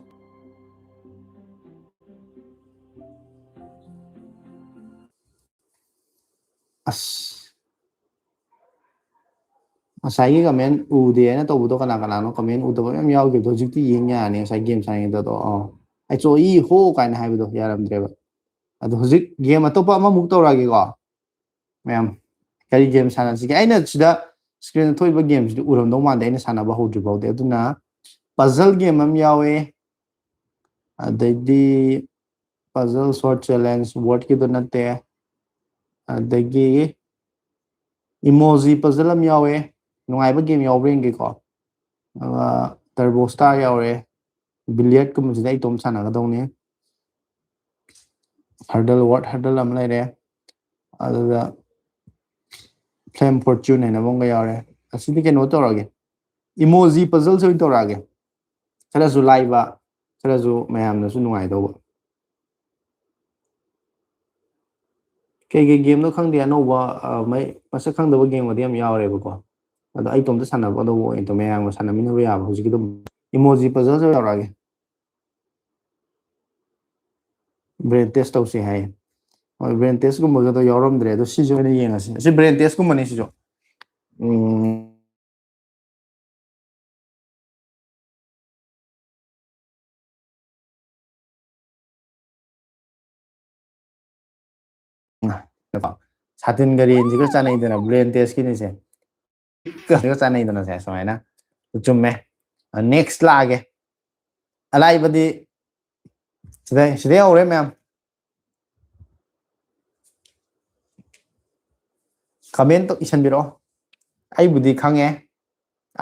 ꯑꯁ꯫ ꯉꯁꯥꯏꯒꯤ comment ꯎꯗꯦ ꯍꯥꯏꯅ ꯇꯧꯕꯗꯣ ꯀꯅꯥ ꯀꯅꯥꯅꯣ? Comment ꯎꯗꯕ ꯃꯌꯥꯝ ꯌꯥꯎꯈꯤꯕꯗꯣ ꯍꯧꯖꯤꯛꯇꯤ ꯌꯦꯡ ꯌꯥꯔꯅꯤ꯫ ꯉꯁꯥꯏ game ꯁꯥꯟꯅꯈꯤꯕꯗꯣ, ꯑꯣ, "ꯑꯩ ꯆꯣꯏ ꯍꯣ" ꯀꯥꯏꯅ ꯍꯥꯏꯕꯗꯣ ꯌꯥꯔꯝꯗ꯭ꯔꯦꯕ꯫ ꯑꯗꯣ ꯍꯧꯖꯤꯛ ꯒꯦꯝ ꯑꯇꯣꯞꯄ ꯑꯃꯃꯨꯛ ꯇꯧꯔꯛꯑꯒꯦꯀꯣ꯫ ꯃꯌꯥꯝ, ꯀꯔꯤ ꯒꯦꯝ ꯁꯥꯟꯅꯁꯤꯒꯦ? ꯑꯩꯅ ꯁꯤꯗ ꯁ꯭ꯀ꯭ꯔꯤꯟꯗ ꯊꯣꯛꯏꯕ ꯒꯦꯝꯁꯤꯗꯤ ꯎꯔꯝꯗꯧ ꯃꯥꯟꯗꯦ, ꯑꯩꯅ ꯁꯥꯟꯅꯕ ꯍꯧꯗ꯭ꯔꯤ ꯐꯥꯎꯗꯤ꯫ ꯑꯗꯨꯅ ꯄꯖꯜ ꯒꯦꯝ ꯑꯃ ꯌꯥꯎꯋꯦ, ꯑꯗꯩꯗꯤ ꯄꯖꯜ ꯁꯣꯔꯠ ꯆꯦꯂꯦꯟꯖ, ꯋꯥꯔꯗꯀꯤꯗꯣ ꯅꯠꯇꯦ, ꯑꯗꯒꯤ ꯏꯃꯣꯖꯤ ꯄꯖꯜ ꯑꯃ ꯌꯥꯎꯋꯦ꯫ ꯅꯨꯡꯉꯥꯏꯕ ꯒꯦꯝ ꯌꯥꯎꯕ꯭ꯔꯥ ꯌꯦꯡꯒꯦꯀꯣ꯫ ꯑꯗꯨꯒ ꯇꯔꯕꯣ ꯁ꯭ꯇꯥꯔ ꯌꯥꯎꯔꯦ꯫ ꯕꯤꯂꯤꯌꯠꯀꯨꯝꯕꯁꯤꯗꯤ ꯑꯩ ꯏꯇꯣꯝ ꯁꯥꯟꯅꯒꯗꯧꯅꯤ꯫ ꯍꯔꯗꯜ, ꯋꯥꯔꯗ ꯍꯔꯗꯜ ꯑꯃ ꯂꯩꯔꯦ꯫ ꯑꯗꯨꯒ ꯐ꯭ꯂꯦꯝ ꯐꯣꯔꯆꯨꯟ ꯍꯥꯏꯅ ꯑꯃꯒ ꯌꯥꯎꯔꯦ꯫ ꯑꯁꯤꯗꯤ ꯀꯩꯅꯣ ꯇꯧꯔꯒꯦ, ꯏꯃꯣꯖꯤ ꯄꯖꯜꯁꯦ ꯑꯣꯏꯅ ꯇꯧꯔꯛꯑꯒꯦ꯫ ꯈꯔꯁꯨ ꯂꯥꯏꯕ, ꯈꯔꯁꯨ ꯃꯌꯥꯝꯅꯁꯨ ꯅꯨꯡꯉꯥꯏꯗꯧꯕ꯫ ꯀꯩ ꯀꯩ ꯒꯦꯝꯅꯣ ꯈꯪꯗꯦ, ꯑꯅꯧꯕ, ꯑ, ꯃꯩ-, ꯃꯁꯛ ꯈꯪꯗꯕ ꯒꯦꯝꯒꯗꯤ ꯌꯥꯝ ꯌꯥꯎꯔꯦꯕꯀꯣ꯫ ꯑꯗꯣ ꯑꯩ ꯏꯇꯣꯝꯇ ꯁꯥꯟꯅꯕ ꯑꯗꯨꯕꯨ ꯑꯣꯏꯅ ꯃꯌꯥꯝꯒ ꯁꯥꯟꯅꯃꯤꯟꯅꯕ ꯌꯥꯕ ꯍꯧꯖꯤꯛꯀꯤ ꯑꯗꯨꯝ ꯏꯃꯣꯖꯤ ꯄꯖꯜꯁꯦ ꯇꯧꯔꯛꯑꯒꯦ꯫ ꯕ꯭ꯔꯦꯟ ꯇꯦꯁ ꯇꯧꯁꯦ ꯍꯥꯏꯌꯦ꯫ ꯍꯣꯏ, ꯕ꯭ꯔꯦꯟ ꯇꯦꯁꯀꯨꯝꯕꯒꯗꯣ ꯌꯥꯎꯔꯝꯗ꯭ꯔꯦ, ꯑꯗꯣ ꯁꯤꯁꯨ ꯑꯣꯏꯅ ꯌꯦꯡꯉꯁꯤ꯫ ꯑꯁꯤ ꯕ꯭ꯔꯦꯟ ꯇꯦꯁꯀꯨꯝꯕꯅꯤ ꯁꯤꯁꯨ꯫ ꯎꯝ꯫ ꯁꯥꯇꯤꯟꯒ ꯔꯦꯟꯁꯤꯒ ꯆꯥꯟꯅꯩꯗꯅ, ꯕ꯭ꯔꯦꯟ ꯇꯦꯁꯀꯤꯅꯤꯁꯦ꯫ ꯀꯩꯅꯣꯒ ꯆꯥꯟꯅꯩꯗꯅ ꯁꯦ, ꯁꯨꯃꯥꯏꯅ꯫ ꯆꯨꯝꯃꯦ꯫ ꯅꯦꯛꯁ ꯂꯥꯛꯑꯒꯦ꯫ ꯑꯂꯥꯏꯕꯗꯤ ꯁꯤꯗꯩ, ꯁꯤꯗꯩ ꯍꯧꯔꯦ ꯃꯌꯥꯝ꯫ ꯀꯃꯦꯟ ꯏꯁꯟꯕꯤꯔꯛꯑꯣ꯫ ꯑꯩꯕꯨꯗꯤ ꯈꯪꯉꯦ꯫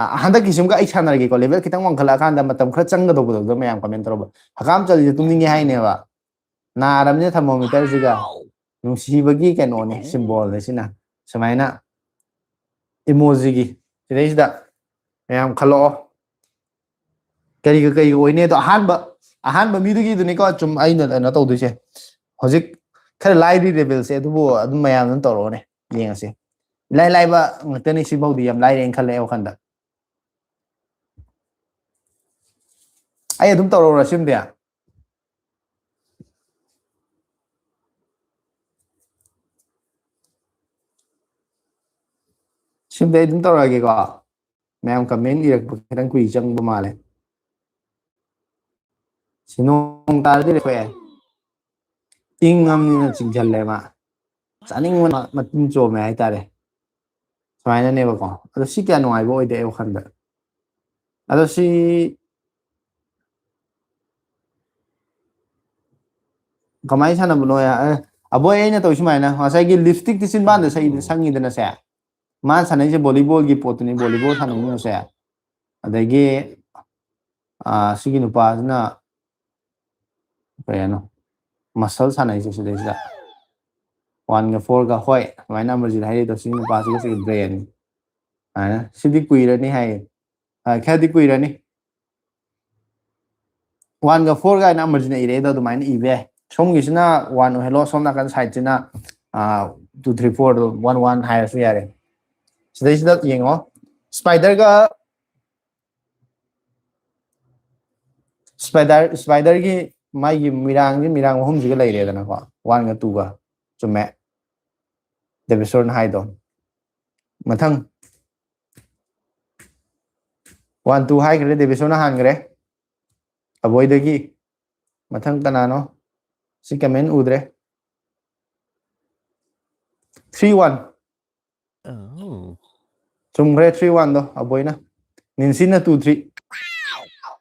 ꯑ, ꯍꯟꯗꯛꯀꯤꯁꯤꯃꯒ ꯑꯩ ꯁꯥꯟꯅꯔꯒꯦꯀꯣ꯫ ꯂꯦꯚꯦꯜ ꯈꯤꯇꯪ ꯋꯥꯡꯈꯠꯂꯛꯑꯀꯥꯟꯗ ꯃꯇꯝ ꯈꯔ ꯆꯪꯒꯗꯧꯕꯗꯣ ꯃꯌꯥꯝ ꯀꯃꯦꯟ ꯇꯧꯔꯛꯄ꯫ ꯍꯀꯥꯝ ꯆꯜꯂꯤꯁꯦ ꯇꯨꯝꯅꯤꯡꯉꯦ ꯍꯥꯏꯅꯦꯕ꯫ ꯅꯥꯔꯕꯅꯤꯅ ꯊꯔꯃꯣꯃꯤꯇꯔꯁꯤꯒ꯫ ꯅꯨꯡꯁꯤꯕꯒꯤ ꯀꯩꯅꯣꯅꯦ, ꯁꯤꯝꯕꯣꯜꯅꯦ ꯁꯤꯅ꯫ ꯁꯨꯃꯥꯏꯅ ꯏꯃꯣꯖꯤꯒꯤ ꯁꯤꯗꯩꯁꯤꯗ ꯃꯌꯥꯝ ꯈꯜꯂꯛꯑꯣ꯫ ꯀꯔꯤꯒ ꯀꯔꯤꯒ ꯑꯣꯏꯅꯤ ꯑꯗꯣ, ꯑꯍꯥꯟꯕ, ꯑꯍꯥꯟꯕ ꯃꯤꯗꯨꯒꯤꯗꯨꯅꯤꯀꯣ ꯆꯨꯝ ꯑꯩꯅ ꯀꯩꯅꯣ ꯇꯧꯗꯣꯏꯁꯦ꯫ ꯍꯧꯖꯤꯛ ꯈꯔ ꯂꯥꯏꯔꯤ ꯂꯦꯚꯦꯜꯁꯦ, ꯑꯗꯨꯕꯨ ꯑꯗꯨꯝ ꯃꯌꯥꯝ ꯑꯗꯨꯝ ꯇꯧꯔꯛꯑꯣꯅꯦ, ꯌꯦꯡꯉꯁꯤ꯫ ꯏꯂꯥꯏ ꯂꯥꯏꯕ ꯉꯥꯛꯇꯅꯤ, ꯁꯤꯐꯥꯎꯗꯤ ꯌꯥꯝ ꯂꯥꯏꯔꯦꯅ ꯈꯜꯂꯦ ꯑꯩ ꯋꯥꯈꯜꯗ꯫ ꯑꯩ ꯑꯗꯨꯝ ꯇꯧꯔꯛꯎꯔ ꯁꯤꯝꯗꯤ? ꯁꯤꯝꯗꯤ ꯑꯩ ꯑꯗꯨꯝ ꯇꯧꯔꯛꯑꯒꯦꯀꯣ꯫ ꯃꯌꯥꯝ ꯀꯃꯦꯟ ꯏꯔꯛꯄ ꯈꯤꯇꯪ ꯀꯨꯏ ꯆꯪꯕ ꯃꯥꯜꯂꯦ꯫ ꯁꯤ ꯅꯣꯡ ꯇꯥꯔꯗꯤ ꯂꯦꯞꯄ ꯌꯥꯏ꯫ ꯏꯪꯉꯝꯅꯤꯅ ꯆꯤꯡꯁꯤꯜꯂꯦ ꯃꯥ꯫ ꯆꯥꯅꯤꯡꯕꯅ ꯃꯇꯤꯟ ꯆꯣꯝꯃꯦ ꯍꯥꯏꯇꯥꯔꯦ꯫ ꯁꯨꯃꯥꯏꯅꯅꯦꯕꯀꯣ꯫ ꯑꯗꯣ ꯁꯤ ꯀꯌꯥ ꯅꯨꯡꯉꯥꯏꯕ ꯑꯣꯏꯗꯦ ꯑꯩ ꯋꯥꯈꯜꯗ꯫ ꯑꯗꯣ ꯁꯤ ꯀꯃꯥꯏꯅ ꯁꯥꯟꯅꯕꯅꯣ? ꯑꯦ, ꯑꯕꯣꯏ, ꯑꯩꯅ ꯇꯧꯔꯤ ꯁꯨꯃꯥꯏꯅ, ꯉꯁꯥꯏꯒꯤ ꯂꯤꯞꯁꯇꯤꯛꯇꯤ ꯆꯤꯟꯕꯥꯟꯗ ꯁꯛꯏ-, ꯁꯪꯉꯤꯗꯅꯁꯦ, ꯃꯥꯅ ꯁꯥꯟꯅꯩꯁꯦ ꯚꯣꯂꯤꯕꯣꯜꯒꯤ ꯄꯣꯠꯇꯨꯅꯤ, ꯚꯣꯂꯤꯕꯣꯜ ꯁꯥꯟꯅꯩꯅꯁꯦ꯫ ꯑꯗꯒꯤ, ꯑꯥ, ꯁꯤꯒꯤ ꯅꯨꯄꯥꯁꯤꯅ ꯀꯩ ꯍꯥꯏꯅꯣ, ꯃꯁꯜ ꯁꯥꯟꯅꯩꯁꯦ ꯁꯤꯗꯩꯁꯤꯗ꯫ ꯋꯥꯟꯒ ꯐꯣꯔꯒ, ꯍꯣꯏ, ꯑꯗꯨꯃꯥꯏꯅ ꯑꯃꯔꯖꯤꯠ ꯍꯥꯏꯔꯤꯗꯣ, ꯁꯤꯒꯤ ꯅꯨꯄꯥꯁꯤꯒ ꯁꯤꯒꯤ ꯕ꯭ꯔꯦꯟ꯫ ꯑꯗꯨꯃꯥꯏꯅ, ꯁꯤꯗꯤ ꯀꯨꯏꯔꯅꯤ ꯍꯥꯏꯌꯦ꯫ ꯑ, ꯈꯔꯗꯤ ꯀꯨꯏꯔꯅꯤ꯫ ꯋꯥꯟꯒ ꯐꯣꯔ ꯀꯥꯏꯅ ꯑꯃꯔꯖꯤꯠꯅ ꯏꯔꯛꯏꯗꯣ ꯑꯗꯨꯃꯥꯏꯅ ꯏꯕ ꯌꯥꯏ꯫ ꯁꯣꯝꯒꯤꯁꯤꯅ ꯋꯥꯟ ꯑꯣꯏꯍꯜꯂꯣ, ꯁꯣꯝ ꯅꯥꯀꯟ ꯁꯥꯏꯠꯁꯤꯅ, ꯑ, ꯇꯨ, ꯊ꯭ꯔꯤ, ꯐꯣꯔꯗꯣ ꯋꯥꯟ, ꯋꯥꯟ ꯍꯥꯏꯔꯁꯨ ꯌꯥꯔꯦ꯫ ꯁꯤꯗꯩꯁꯤꯗ ꯌꯦꯡꯉꯣ, ꯁ꯭ꯄꯥꯏꯗꯔꯒ ꯁ꯭ꯄꯥꯏꯗꯔ, ꯁ꯭ꯄꯥꯏꯗꯔꯒꯤ ꯃꯥꯒꯤ ꯃꯤꯔꯥꯡꯁꯤ, ꯃꯤꯔꯥꯡ ꯑꯍꯨꯝꯁꯤꯒ ꯂꯩꯔꯦꯗꯅꯀꯣ, ꯋꯥꯟꯒ ꯇꯨꯒ꯫ ꯆꯨꯝꯃꯦ, ꯗꯦꯕꯦꯁꯣꯔꯅ ꯍꯥꯏꯗꯣ꯫ ꯃꯊꯪ꯫ ꯋꯥꯟ, ꯇꯨ ꯍꯥꯏꯈ꯭ꯔꯦ, ꯗꯦꯕꯦꯁꯣꯔꯅ ꯍꯥꯟꯈ꯭ꯔꯦ꯫ ꯑꯕꯣꯏꯗꯒꯤ꯫ ꯃꯊꯪ ꯀꯅꯥꯅꯣ? ꯁꯤ ꯀꯃꯦꯟ ꯎꯗ꯭ꯔꯦ꯫ Three one. ꯆꯨꯝꯈ꯭ꯔꯦ, ꯊ꯭ꯔꯤ ꯋꯥꯟꯗꯣ ꯑꯕꯣꯏꯅ꯫ ꯅꯤꯟꯁꯤꯅ ꯇꯨ ꯊ꯭ꯔꯤ꯫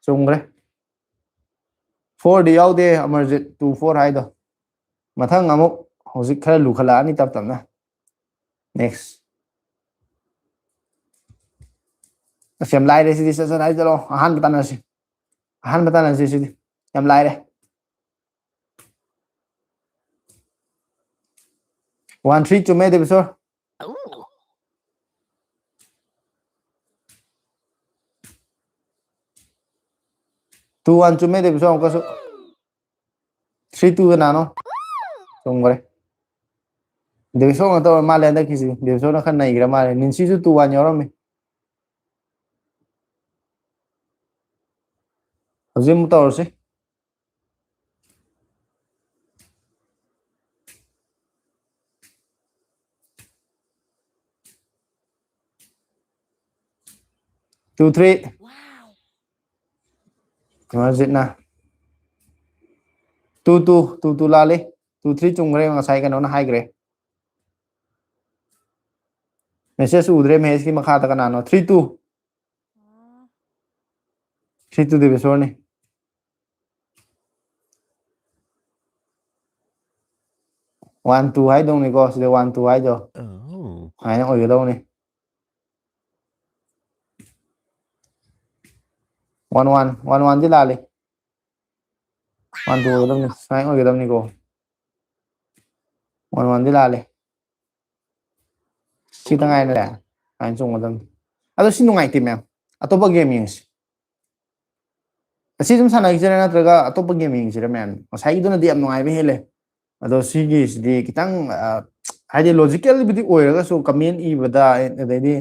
ꯆꯨꯝꯈ꯭ꯔꯦ꯫ ꯐꯣꯔꯗꯤ ꯌꯥꯎꯗꯦ, ꯑꯃꯔꯖꯤꯠ, ꯇꯨ ꯐꯣꯔ ꯍꯥꯏꯗꯣ꯫ ꯃꯊꯪ ꯑꯃꯨꯛ ꯍꯧꯖꯤꯛ ꯈꯔ ꯂꯨꯈꯠꯂꯛꯑꯅꯤ ꯇꯞ ꯇꯞꯅ꯫ ꯅꯦꯛꯁ꯫ ꯑꯁ, ꯌꯥꯝ ꯂꯥꯏꯔꯦ ꯁꯤꯗꯤ, ꯁꯠ ꯁꯠ ꯍꯥꯏꯖꯔꯣ꯫ ꯑꯍꯥꯟꯕ ꯇꯥꯟꯅꯁꯤ꯫ ꯑꯍꯥꯟꯕ ꯇꯥꯟꯅꯁꯤ ꯁꯤꯗꯤ꯫ ꯌꯥꯝ ꯂꯥꯏꯔꯦ꯫ ꯋꯥꯟ ꯊ꯭ꯔꯤ ꯆꯨꯝꯃꯦ, ꯗꯦꯕꯦꯁꯣꯔ꯫ ꯇꯨ ꯋꯥꯟ ꯆꯨꯝꯃꯦ, ꯗꯦꯕꯦꯁꯣꯔ ꯑꯃꯨꯛꯀꯁꯨ꯫ ꯊ꯭ꯔꯤ ꯇꯨ ꯀꯅꯥꯅꯣ? ꯆꯨꯝꯈ꯭ꯔꯦ꯫ ꯗꯦꯕꯦꯁꯣꯔ ꯉꯥꯛꯇ ꯑꯣꯏꯔ ꯃꯥꯜꯂꯦ ꯍꯟꯗꯛꯀꯤꯁꯤ꯫ ꯗꯦꯕꯦꯁꯣꯔꯅ ꯈꯔ ꯅꯩꯈ꯭ꯔ ꯃꯥꯜꯂꯦ꯫ ꯅꯤꯟꯁꯤꯁꯨ ꯇꯨ ꯋꯥꯟ ꯌꯥꯎꯔꯝꯃꯤ꯫ ꯍꯧꯖꯤꯛ ꯑꯃꯨꯛ ꯇꯧꯔꯁꯤ꯫ Two three. ꯀꯃꯔꯖꯤꯠꯅ꯫ ꯇꯨ ꯇꯨ, ꯇꯨ ꯇꯨ ꯂꯥꯜꯂꯤ꯫ Two three ꯆꯨꯝꯈ꯭ꯔꯦ, ꯉꯁꯥꯏ ꯀꯩꯅꯣꯅ ꯍꯥꯏꯈ꯭ꯔꯦ꯫ Message ꯎꯗ꯭ꯔꯦ ꯃꯍꯦꯁꯀꯤ ꯃꯈꯥꯗ ꯀꯅꯥꯅꯣ? Three two. Three two ꯗꯦꯕꯦꯁꯣꯔꯅꯤ. One two ꯍꯥꯏꯗꯧꯅꯤꯀꯣ, ꯁꯤꯗ one two ꯍꯥꯏꯗꯣ꯫ ꯁꯨꯃꯥꯏꯅ ꯑꯣꯏꯒꯗꯧꯅꯤ꯫ One one, one one ꯗꯤ ꯂꯥꯜꯂꯤ꯫ One two ꯑꯣꯏꯒꯗꯕꯅꯤ, ꯁꯨꯃꯥꯏꯅ ꯑꯣꯏꯒꯗꯕꯅꯤꯀꯣ꯫ One one ꯗꯤ ꯂꯥꯜꯂꯤ꯫ ꯁꯤ ꯈꯤꯇꯪ ꯉꯥꯏꯔꯦ꯫ ꯁꯨꯃꯥꯏꯅ ꯆꯣꯡꯒꯗꯕꯅꯤ꯫ ꯑꯗꯣ ꯁꯤ ꯅꯨꯡꯉꯥꯏꯇꯦ ꯃꯌꯥꯝ꯫ ꯑꯇꯣꯞꯄ game ꯌꯦꯡꯁꯤ꯫ ꯑꯁꯤ ꯑꯗꯨꯝ ꯁꯥꯟꯅꯈꯤꯁꯤꯔꯥ ꯅꯠꯇ꯭ꯔꯒ ꯑꯇꯣꯞꯄ game ꯌꯦꯡꯁꯤꯔꯥ ꯃꯌꯥꯝ? ꯉꯁꯥꯏꯒꯤꯗꯨꯅꯗꯤ ꯌꯥꯝ ꯅꯨꯡꯉꯥꯏꯕ ꯍꯦꯜꯂꯦ꯫ ꯑꯗꯣ ꯁꯤꯒꯤꯁꯤꯗꯤ ꯈꯤꯇꯪ, ꯑ, ꯍꯥꯏꯗꯤ logicalꯕꯨꯗꯤ ꯑꯣꯏꯔꯒꯁꯨ comment ꯏꯕꯗ, ꯑꯗꯩꯗꯤ,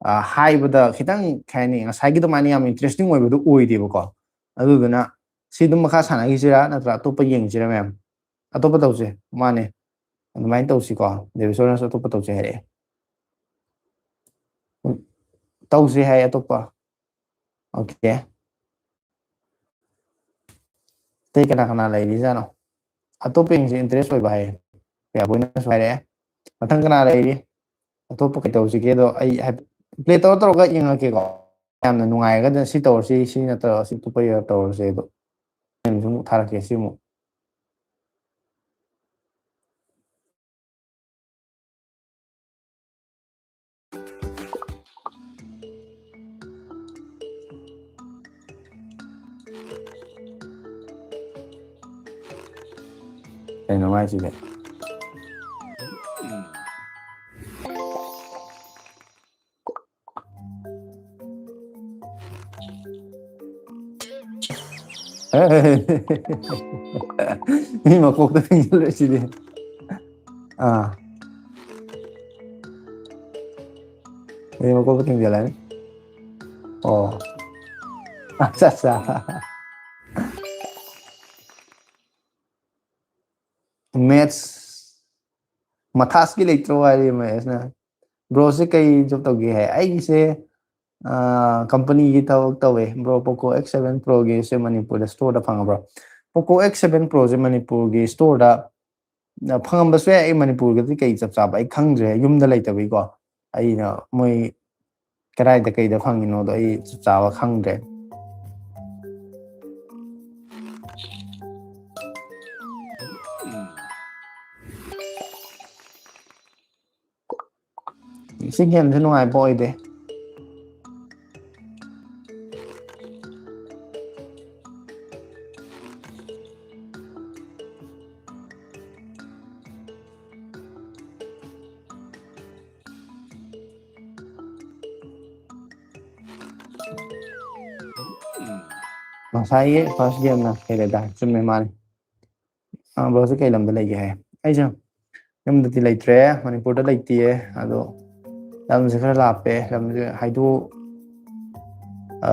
ꯑ, ꯍꯥꯏꯕꯗ ꯈꯤꯇꯪ, ꯀꯩ ꯍꯥꯏꯅꯤ, ꯉꯁꯥꯏꯒꯤ ꯑꯗꯨꯃꯥꯏꯅ ꯌꯥꯝ interesting ꯑꯣꯏꯕꯗꯣ ꯑꯣꯏꯗꯦꯕꯀꯣ꯫ ꯑꯗꯨꯗꯨꯅ ꯁꯤ ꯑꯗꯨꯝ ꯃꯈꯥ ꯁꯥꯟꯅꯈꯤꯁꯤꯔꯥ ꯅꯠꯇ꯭ꯔꯒ ꯑꯇꯣꯞꯄ ꯌꯦꯡꯁꯤꯔꯥ ꯃꯌꯥꯝ? ꯑꯇꯣꯞꯄ ꯇꯧꯁꯦ꯫ ꯃꯥꯅꯦ꯫ ꯑꯗꯨꯃꯥꯏꯅ ꯇꯧꯁꯤꯀꯣ꯫ ꯗꯦꯕꯦꯁꯣꯔꯅꯁꯨ ꯑꯇꯣꯞꯄ ꯇꯧꯁꯦ ꯍꯥꯏꯔꯛꯑꯦ꯫ ꯇꯧꯁꯦ ꯍꯥꯏ ꯑꯇꯣꯞꯄ꯫ Okay꯫ ꯑꯇꯩ ꯀꯅꯥ ꯀꯅꯥ ꯂꯩꯔꯤꯖꯥꯠꯅꯣ? ꯑꯇꯣꯞꯄꯁꯤꯡꯁꯦ interest ꯑꯣꯏꯕ ꯍꯥꯏꯌꯦ꯫ ꯄꯤꯌꯥꯕꯣꯏꯅꯁꯨ ꯍꯥꯏꯔꯛꯑꯦ꯫ ꯃꯊꯪ ꯀꯅꯥ ꯂꯩꯔꯤ? ꯑꯇꯣꯞꯄ ꯀꯩ ꯇꯧꯁꯤꯒꯦꯗꯣ ꯑꯩ ꯍꯥꯏꯐꯦꯠ play ꯇꯧꯔ ꯇꯧꯔꯒ ꯌꯦꯡꯉꯛꯀꯦꯀꯣ꯫ ꯌꯥꯝꯅ ꯅꯨꯡꯉꯥꯏꯔꯒꯗꯤ ꯁꯤ ꯇꯧꯔꯁꯤ, ꯁꯤ ꯅꯠꯇ꯭ꯔꯒ ꯁꯤ ꯑꯇꯣꯞꯄ ꯇꯧꯔꯁꯦ ꯑꯗꯣ꯫ ꯑꯩꯅꯁꯨ ꯑꯃꯨꯛ ꯊꯥꯔꯛꯀꯦ ꯁꯤ ꯑꯃꯨꯛ꯫ ꯀꯩꯅꯣ ꯃꯥꯏꯁꯤꯗꯤ? ꯃꯤ ꯃꯀꯣꯛꯇ ꯊꯤꯡꯖꯤꯜꯂꯣꯏ ꯁꯤꯗꯤ꯫ ꯑꯥ꯫ ꯃꯤ ꯃꯀꯣꯛꯇ ꯊꯤꯡꯖꯤꯜꯂꯅꯤ꯫ ꯑꯣ꯫ ꯑꯠꯆꯥ, ꯑꯠꯆꯥ꯫ Maths, ꯃꯊꯥꯁꯀꯤ ꯂꯩꯇ꯭ꯔꯣ ꯍꯥꯏꯔꯤ ꯃꯍꯦꯁꯅ꯫ Broꯁꯦ ꯀꯩ job ꯇꯧꯒꯦ ꯍꯥꯏ? ꯑꯩꯒꯤꯁꯦ, ꯑꯥ, companyꯒꯤ ꯊꯕꯛ ꯇꯧꯋꯦ꯫ Bro, Poco X seven Proꯒꯤꯁꯦ ꯃꯅꯤꯄꯨꯔꯗ storeꯗ ꯐꯪꯉꯕ꯭ꯔꯣ? Poco X seven Proꯁꯦ ꯃꯅꯤꯄꯨꯔꯒꯤ storeꯗ ꯐꯪꯉꯝꯕꯁꯨ ꯌꯥꯏ꯫ ꯑꯩ ꯃꯅꯤꯄꯨꯔꯒꯗꯤ ꯀꯩ ꯆꯞ ꯆꯥꯕ ꯑꯩ ꯈꯪꯗ꯭ꯔꯦ, ꯌꯨꯝꯗ ꯂꯩꯇꯕꯩꯀꯣ꯫ ꯑꯩꯅ ꯃꯣꯏ ꯀꯗꯥꯏꯗ ꯀꯩꯗ ꯐꯪꯉꯤꯅꯣꯗꯣ ꯑꯩ ꯆꯞ ꯆꯥꯕ ꯈꯪꯗ꯭ꯔꯦ꯫ ꯁꯤ ꯒꯦꯝꯁꯦ ꯅꯨꯡꯉꯥꯏꯕ ꯑꯣꯏꯗꯦ꯫ ꯉꯁꯥꯏꯒꯤ ꯐꯥꯔꯁ ꯒꯦꯝꯅ ꯍꯦꯜꯂꯦꯗ꯫ ꯆꯨꯝꯃꯦ, ꯃꯥꯅꯤ꯫ ꯑꯥ, ꯕ꯭ꯔꯣꯁꯦ ꯀꯩ ꯂꯝꯗ ꯂꯩꯒꯦ ꯍꯥꯏ? ꯑꯩꯁꯦ ꯌꯨꯝꯗꯗꯤ ꯂꯩꯇ꯭ꯔꯦ, ꯃꯅꯤꯄꯨꯔꯗ ꯂꯩꯇꯤꯌꯦ꯫ ꯑꯗꯣ ꯂꯝꯁꯦ ꯈꯔ ꯂꯥꯞꯄꯦ꯫ ꯂꯝꯁꯦ ꯍꯥꯏꯗꯣꯛ, ꯑ,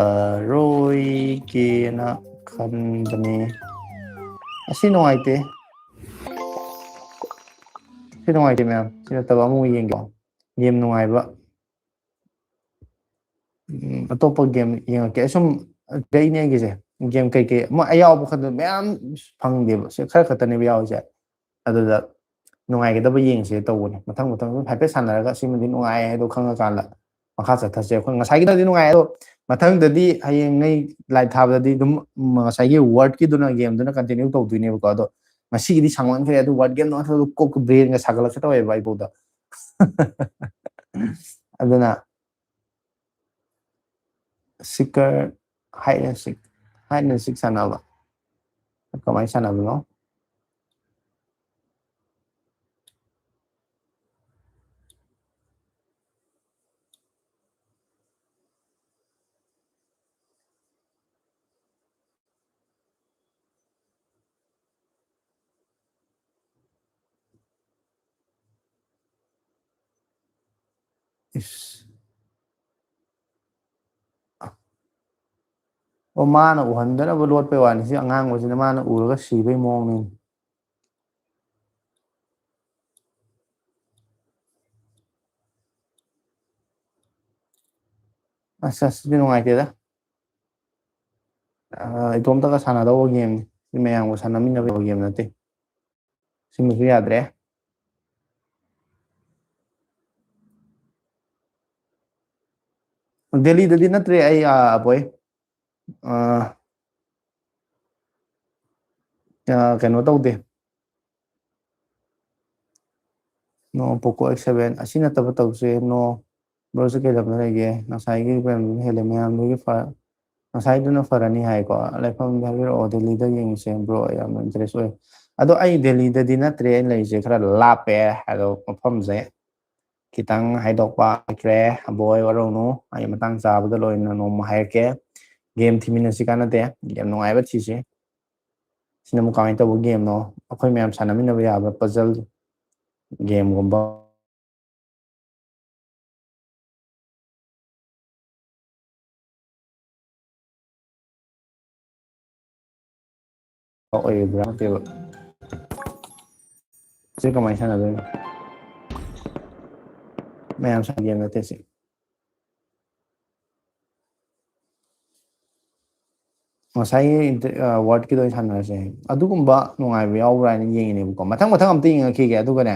ꯔꯣꯏꯒꯦꯅ ꯈꯟꯕꯅꯦ꯫ ꯑꯁꯤ ꯅꯨꯡꯉꯥꯏꯇꯦ꯫ ꯁꯤ ꯅꯨꯡꯉꯥꯏꯇꯦ ꯃꯌꯥꯝ꯫ ꯁꯤ ꯅꯠꯇꯕ ꯑꯃꯨꯛ ꯌꯦꯡꯒꯦ꯫ ꯒꯦꯝ ꯅꯨꯡꯉꯥꯏꯕ꯫ ꯎꯝ, ꯑꯇꯣꯞꯄ ꯒꯦꯝ ꯌꯦꯡꯉꯛꯀꯦ꯫ ꯑꯩ ꯁꯨꯝ ꯀꯩꯅꯦ ꯑꯩꯒꯤꯁꯦ꯫ ꯒꯦꯝ ꯀꯩꯀꯩ ꯑꯃ ꯑꯌꯥꯎꯕ ꯈꯛꯇ ꯃꯌꯥꯝ ꯐꯪꯗꯦꯕ꯫ ꯁꯤ ꯈꯔ ꯈꯛꯇꯅꯦꯕ ꯌꯥꯎꯔꯤꯁꯦ꯫ ꯑꯗꯨꯗ ꯅꯨꯡꯉꯥꯏꯒꯗꯕ ꯌꯦꯡꯁꯦ ꯇꯧꯕꯅꯦ꯫ ꯃꯊꯪ ꯃꯊꯪ ꯁꯨꯝ ꯍꯥꯏꯐꯦꯠ ꯁꯥꯟꯅꯔꯒ ꯁꯤꯃꯗꯤ ꯅꯨꯡꯉꯥꯏ ꯍꯥꯏꯗꯣ ꯈꯪꯉꯀꯥꯟꯗ ꯃꯈꯥ ꯆꯠꯊꯁꯦ꯫ ꯑꯩꯈꯣꯏ ꯉꯁꯥꯏꯒꯤꯗꯨꯗꯤ ꯅꯨꯡꯉꯥꯏ, ꯑꯗꯣ ꯃꯊꯪꯗꯗꯤ ꯍꯌꯦꯡ ꯅꯣꯏ ꯂꯥꯏꯚ ꯊꯥꯕꯗꯗꯤ ꯑꯗꯨꯝ ꯉꯁꯥꯏꯒꯤ ꯋꯥꯔꯗꯀꯤꯗꯨꯅ ꯒꯦꯝꯗꯨꯅ ꯀꯟꯇꯤꯅ꯭ꯌꯨ ꯇꯧꯗꯣꯏꯅꯦꯕꯀꯣ꯫ ꯑꯗꯣ ꯉꯁꯤꯒꯤꯗꯤ ꯁꯥꯡꯃꯟꯈ꯭ꯔꯦ꯫ ꯑꯗꯨ ꯋꯥꯔꯗ ꯒꯦꯝꯗꯣ ꯉꯥꯛꯇ ꯀꯣꯛ ꯕ꯭ꯔꯦꯟꯒ ꯁꯥꯒꯠꯂꯛꯀꯦ ꯇꯧꯋꯦꯕ ꯑꯩꯕꯨꯗ꯫ ꯑꯗꯨꯅ ꯁꯤꯀꯔ ꯍꯥꯏꯠ ꯑꯦꯟ ꯁꯤꯛ, ꯍꯥꯏꯠ ꯑꯦꯟ ꯁꯤꯛ ꯁꯥꯟꯅꯕ ꯀꯃꯥꯏꯅ ꯁꯥꯟꯅꯕꯅꯣ? ꯏꯁ꯫ ꯑꯣ, ꯃꯥꯅ ꯎꯍꯟꯗꯅꯕ ꯂꯣꯠꯄꯩ ꯋꯥꯅꯤ꯫ ꯁꯤ ꯑꯉꯥꯡꯕꯁꯤꯅ ꯃꯥꯅ ꯎꯔꯒ ꯁꯤꯕꯩ ꯃꯑꯣꯡꯅꯤ꯫ ꯑꯁ, ꯑꯁ, ꯁꯤꯗꯤ ꯅꯨꯡꯉꯥꯏꯇꯦꯗ꯫ ꯑ, ꯏꯇꯣꯝꯇꯒ ꯁꯥꯟꯅꯗꯧꯕ ꯒꯦꯝꯅꯤ꯫ ꯁꯤ ꯃꯌꯥꯝꯒ ꯁꯥꯟꯅꯃꯤꯟꯅꯕ ꯌꯥꯕ ꯒꯦꯝ ꯅꯠꯇꯦ꯫ ꯁꯤꯃꯁꯨ ꯌꯥꯗ꯭ꯔꯦ꯫ ꯗꯦꯜꯂꯤꯗꯗꯤ ꯅꯠꯇ꯭ꯔꯦ ꯑꯩ, ꯑꯥ, ꯑꯕꯣꯏ꯫ ꯑꯥ, ꯑꯥ, ꯀꯩꯅꯣ ꯇꯧꯗꯦ꯫ No, Poco X seven ꯑꯁꯤ ꯅꯠꯇꯕ ꯇꯧꯁꯦ꯫ No, ꯕ꯭ꯔꯣꯁꯦ ꯀꯩ ꯂꯝꯗ ꯂꯩꯒꯦ? ꯉꯁꯥꯏꯒꯤ ꯀꯩꯅꯣꯗꯨꯅ ꯍꯦꯜꯂꯦ, ꯃꯌꯥꯝꯗꯨꯒꯤ ꯐ-, ꯉꯁꯥꯏꯗꯨꯅ ꯐꯔꯅꯤ ꯍꯥꯏꯀꯣ꯫ ꯂꯩꯐꯝꯗꯤ ꯍꯥꯏꯕꯤꯔꯛꯑꯣ, ꯗꯦꯜꯂꯤꯗ ꯌꯦꯡꯉꯨꯁꯦ ꯕ꯭ꯔꯣ, ꯌꯥꯝꯅ ꯏꯟꯇꯔꯦꯁ ꯑꯣꯏ꯫ ꯑꯗꯣ ꯑꯩ ꯗꯦꯜꯂꯤꯗꯗꯤ ꯅꯠꯇ꯭ꯔꯦ, ꯑꯩꯅ ꯂꯩꯔꯤꯁꯦ ꯈꯔ ꯂꯥꯞꯄꯦ꯫ ꯑꯗꯣ ꯃꯐꯝꯁꯦ ꯈꯤꯇꯪ ꯍꯥꯏꯗꯣꯛꯄ ꯍꯩꯇ꯭ꯔꯦ, ꯑꯕꯣꯏ ꯋꯥꯔꯧꯅꯨ꯫ ꯑꯩ ꯃꯇꯥꯡ ꯆꯥꯕꯗ ꯂꯣꯏꯅ ꯅꯣꯡꯃ ꯍꯥꯏꯔꯛꯀꯦ꯫ ꯒꯦꯝ ꯊꯤꯃꯤꯟꯅꯁꯤ ꯀꯥꯟꯅꯗꯦ, ꯒꯦꯝ ꯅꯨꯡꯉꯥꯏꯕ ꯊꯤꯁꯤ꯫ ꯁꯤꯅ ꯑꯃꯨꯛ ꯀꯃꯥꯏꯅ ꯇꯧꯕ ꯒꯦꯝꯅꯣ? ꯑꯩꯈꯣꯏ ꯃꯌꯥꯝ ꯁꯥꯟꯅꯃꯤꯟꯅꯕ ꯌꯥꯕ ꯄꯖꯜ ꯒꯦꯝꯒꯨꯝꯕ꯫ ꯑꯣꯏꯔꯤꯕ꯭ꯔꯥ ꯅꯠꯇꯦꯕ꯫ ꯁꯤ ꯀꯃꯥꯏꯅ ꯁꯥꯟꯅꯗꯣꯏꯅꯣ? ꯃꯌꯥꯝ ꯁꯥꯟꯅ ꯒꯦꯝ ꯅꯠꯇꯦ ꯁꯤ꯫ ꯉꯁꯥꯏꯒꯤ ꯏꯟꯇ-, ꯑ, ꯋꯥꯔꯗꯀꯤꯗꯣ ꯑꯣꯏꯅ ꯁꯥꯟꯅꯔꯁꯦ꯫ ꯑꯗꯨꯒꯨꯝꯕ ꯅꯨꯡꯉꯥꯏꯕ ꯌꯥꯎꯕ꯭ꯔꯥ ꯍꯥꯏꯅ ꯌꯦꯡꯉꯤꯅꯦꯕꯀꯣ꯫ ꯃꯊꯪ ꯃꯊꯪ ꯑꯝꯇ ꯌꯦꯡꯉꯛꯈꯤꯒꯦ, ꯑꯗꯨꯒꯅꯦ,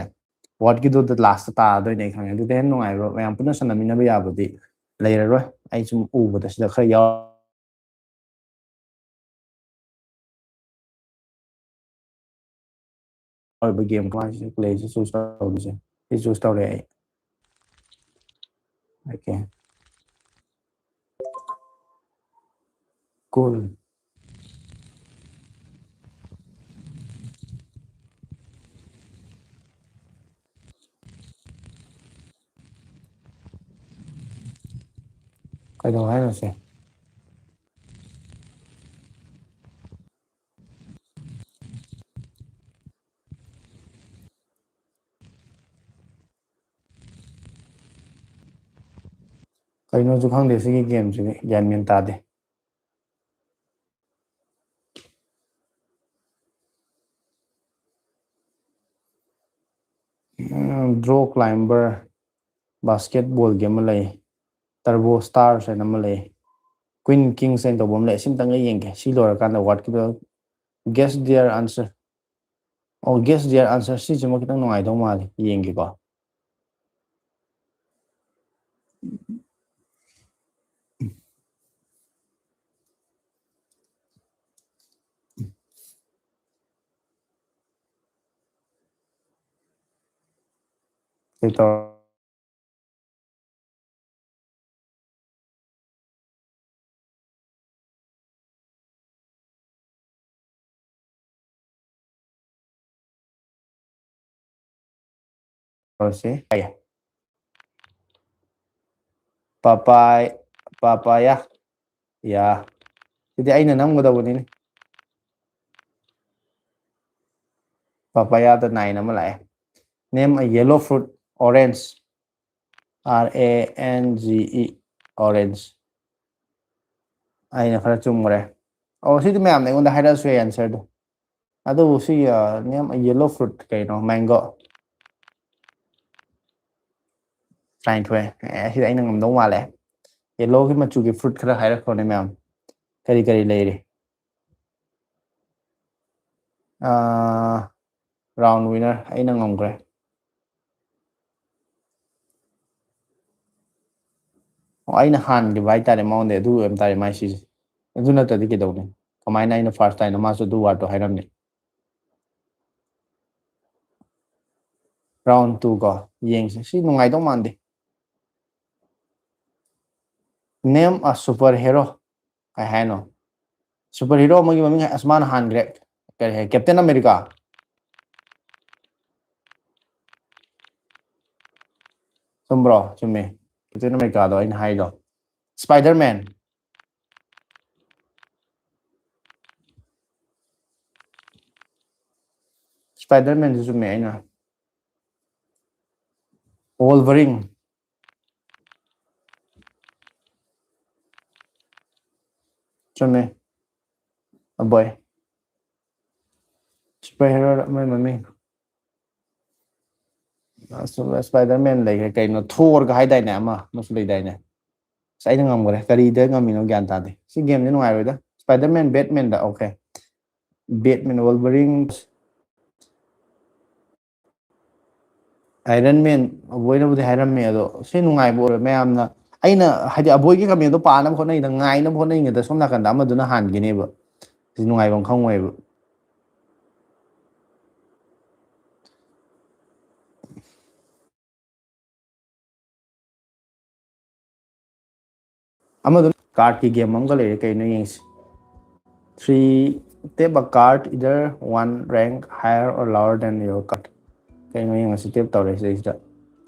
ꯋꯥꯔꯗꯀꯤꯗꯨꯗ ꯂꯥꯁꯇ ꯇꯥꯗꯣꯏꯅꯦ ꯑꯩ ꯈꯪꯉꯦ꯫ ꯑꯗꯨꯗ ꯍꯦꯟꯅ ꯅꯨꯡꯉꯥꯏꯕ, ꯃꯌꯥꯝ ꯄꯨꯟꯅ ꯁꯥꯟꯅꯃꯤꯟꯅꯕ ꯌꯥꯕꯗꯤ ꯂꯩꯔꯔꯣꯏ꯫ ꯑꯩ ꯁꯨꯝ ꯎꯕꯗ ꯁꯤꯗ ꯈꯔ ꯌꯥꯎ-, ꯑꯣꯏꯕ ꯒꯦꯝ ꯀꯃꯥꯏꯅ ꯄ꯭ꯂꯦꯁꯦ ꯆꯨꯁ ꯇꯧꯔꯤꯁꯦ? ꯁꯤ ꯆꯨꯁ ꯇꯧꯔꯦ ꯑꯩ꯫ ꯑꯣꯀꯦ꯫ ꯀꯨꯜ꯫ ꯀꯩꯗꯧ ꯍꯥꯏꯅꯣ ꯁꯦ? ꯀꯩꯅꯣꯁꯨ ꯈꯪꯗꯦ ꯁꯤꯒꯤ ꯒꯦꯝꯁꯤꯗꯤ, ꯒ꯭ꯌꯥꯟ ꯃꯦꯟ ꯇꯥꯗꯦ꯫ ꯎꯝ, ꯗ꯭ꯔꯣ ꯀ꯭ꯂꯥꯏꯝꯕꯔ, ꯕꯥꯁꯀꯦꯠꯕꯣꯜꯒꯤ ꯑꯃ ꯂꯩ, ꯇꯔꯕꯣ ꯁ꯭ꯇꯥꯔꯁ ꯍꯥꯏꯅ ꯑꯃ ꯂꯩ, ꯀ꯭ꯋꯤꯟ ꯀꯤꯡꯁ ꯍꯥꯏꯅ ꯇꯧꯕ ꯑꯃ ꯂꯩ꯫ ꯑꯁꯤꯝꯇꯪꯒ ꯌꯦꯡꯒꯦ꯫ ꯁꯤ ꯂꯣꯏꯔꯀꯥꯟꯗ ꯋꯥꯔꯗꯀꯤꯗꯣ guess their answer꯫ ꯑꯣ, guess their answer, ꯁꯤꯁꯤꯃ ꯈꯤꯇꯪ ꯅꯨꯡꯉꯥꯏꯗꯧ ꯃꯥꯜꯂꯦ, ꯌꯦꯡꯒꯦꯀꯣ꯫ ꯀꯩ ꯇꯧꯔ- ꯇꯧꯔꯁꯤ꯫ ꯄꯥꯄꯥꯏ, ꯄꯥꯄꯥꯌꯥ꯫ ꯌꯥ꯫ ꯁꯤꯗꯤ ꯑꯩꯅ ꯅꯝꯒꯗꯧꯕꯅꯤꯅꯦ꯫ ꯄꯥꯄꯥꯌꯥꯗ nine ꯑꯃ ꯂꯥꯛꯑꯦ꯫ Name a yellow fruit, orange. R A N G E, orange. ꯑꯩꯅ ꯈꯔ ꯆꯨꯝꯈ꯭ꯔꯦ꯫ ꯑꯣ, ꯁꯤꯗꯤ ꯃꯌꯥꯝꯅ ꯑꯩꯉꯣꯟꯗ ꯍꯥꯏꯔꯛꯑꯁꯨ ꯌꯥꯏ answerꯗꯣ꯫ ꯑꯗꯨꯕꯨ ꯁꯤ, ꯑ, name a yellow fruit ꯀꯩꯅꯣ? Mango꯫ ꯇꯔꯥꯅꯤꯊꯣꯏ꯫ ꯑꯦ, ꯁꯤꯗꯤ ꯑꯩꯅ ꯉꯝꯗꯧ ꯃꯥꯜꯂꯦ꯫ Yellowꯒꯤ ꯃꯆꯨꯒꯤ fruit ꯈꯔ ꯍꯥꯏꯔꯛꯈ꯭ꯔꯣꯅꯦ ꯃꯌꯥꯝ꯫ ꯀꯔꯤ ꯀꯔꯤ ꯂꯩꯔꯤ? ꯑꯥ, round winner ꯑꯩꯅ ꯉꯝꯈ꯭ꯔꯦ꯫ ꯑꯣ, ꯑꯩꯅ ꯍꯥꯟꯈꯤꯕ ꯍꯥꯏꯇꯥꯔꯦ ꯃꯉꯣꯟꯗ, ꯑꯗꯨ ꯑꯣꯏꯕ ꯇꯥꯔꯦ ꯃꯥꯏ ꯁꯤꯁꯦ꯫ ꯑꯗꯨ ꯅꯠꯇ꯭ꯔꯗꯤ ꯀꯩꯗꯧꯅꯤ? ꯀꯃꯥꯏꯅ ꯑꯩꯅ first ꯇꯥꯏꯅ ꯃꯥꯁꯨ ꯑꯗꯨ wordꯇꯣ ꯍꯥꯏꯔꯝꯅꯤ? Round two ꯀꯣ, ꯌꯦꯡꯁꯦ꯫ ꯁꯤ ꯅꯨꯡꯉꯥꯏꯗꯧ ꯃꯥꯟꯗꯦ꯫ Name a superhero꯫ ꯀꯩ ꯍꯥꯏꯅꯣ? Superhero ꯑꯃꯒꯤ ꯃꯃꯤꯡ ꯍꯥꯏ-, ꯑꯁ, ꯃꯥꯅ ꯍꯥꯟꯈ꯭ꯔꯦ꯫ ꯀꯔꯤ ꯍꯥꯏ? Captain America꯫ ꯆꯨꯝꯕ꯭ꯔꯣ? ꯆꯨꯝꯃꯦ꯫ Captain Americaꯗꯣ ꯑꯩꯅ ꯍꯥꯏꯗꯣ꯫ Spider-Man꯫ Spider-Manꯁꯨ ꯆꯨꯝꯃꯦ ꯑꯩꯅ꯫ Wolverine꯫ ꯆꯨꯝꯃꯦ꯫ ꯑꯕꯣꯏ꯫ Superhero ꯑꯃꯒꯤ ꯃꯃꯤꯡ꯫ ꯑꯁ, Spider-Man ꯂꯩꯈ꯭ꯔꯦ꯫ ꯀꯩꯅꯣ, Thorꯒ ꯍꯥꯏꯗꯥꯏꯅꯦ? ꯑꯃ, ꯑꯃꯁꯨ ꯂꯩꯗꯥꯏꯅꯦ? ꯑꯁ, ꯑꯩꯅ ꯉꯝꯈ꯭ꯔꯦ꯫ ꯀꯔꯤꯗ ꯉꯝꯃꯤꯅꯣ ꯒ꯭ꯌꯥꯟ ꯇꯥꯗꯦ꯫ ꯁꯤ gameꯁꯦ ꯅꯨꯡꯉꯥꯏꯔꯣꯏꯗ꯫ Spider-Man, Batmanꯗ, okay꯫ Batman, Wolverine꯫ Iron Man ꯑꯕꯣꯏꯅꯕꯨꯗꯤ ꯍꯥꯏꯔꯝꯃꯦ, ꯑꯗꯣ ꯁꯤ ꯅꯨꯡꯉꯥꯏꯕ ꯑꯣꯏꯔꯣꯏ꯫ ꯃꯌꯥꯝꯅ, ꯑꯩꯅ ꯍꯥꯏꯗꯤ ꯑꯕꯣꯏꯒꯤ ꯀꯃꯦꯟꯗꯣ ꯄꯥꯅꯕ ꯍꯣꯠꯅꯩꯗ, ꯉꯥꯏꯅꯕ ꯍꯣꯠꯅꯩꯉꯩꯗ ꯁꯣꯝ ꯅꯥꯀꯟꯗ ꯑꯃꯗꯨꯅ ꯍꯥꯟꯈꯤꯅꯦꯕ꯫ ꯁꯤ ꯅꯨꯡꯉꯥꯏꯕ ꯑꯃ ꯈꯪꯉꯣꯏꯕ꯫ ꯑꯃꯗꯨꯅ ꯀꯥꯔꯠꯀꯤ ꯒꯦꯝ ꯑꯃꯒ ꯂꯩꯔꯦ, ꯀꯩꯅꯣ ꯌꯦꯡꯁꯤ꯫ Three, tap a card, either one rank higher or lower than your card. ꯀꯩꯅꯣ ꯌꯦꯡꯉꯁꯤ, ꯇꯦꯞ ꯇꯧꯔꯦ ꯁꯤꯗꯩꯁꯤꯗ꯫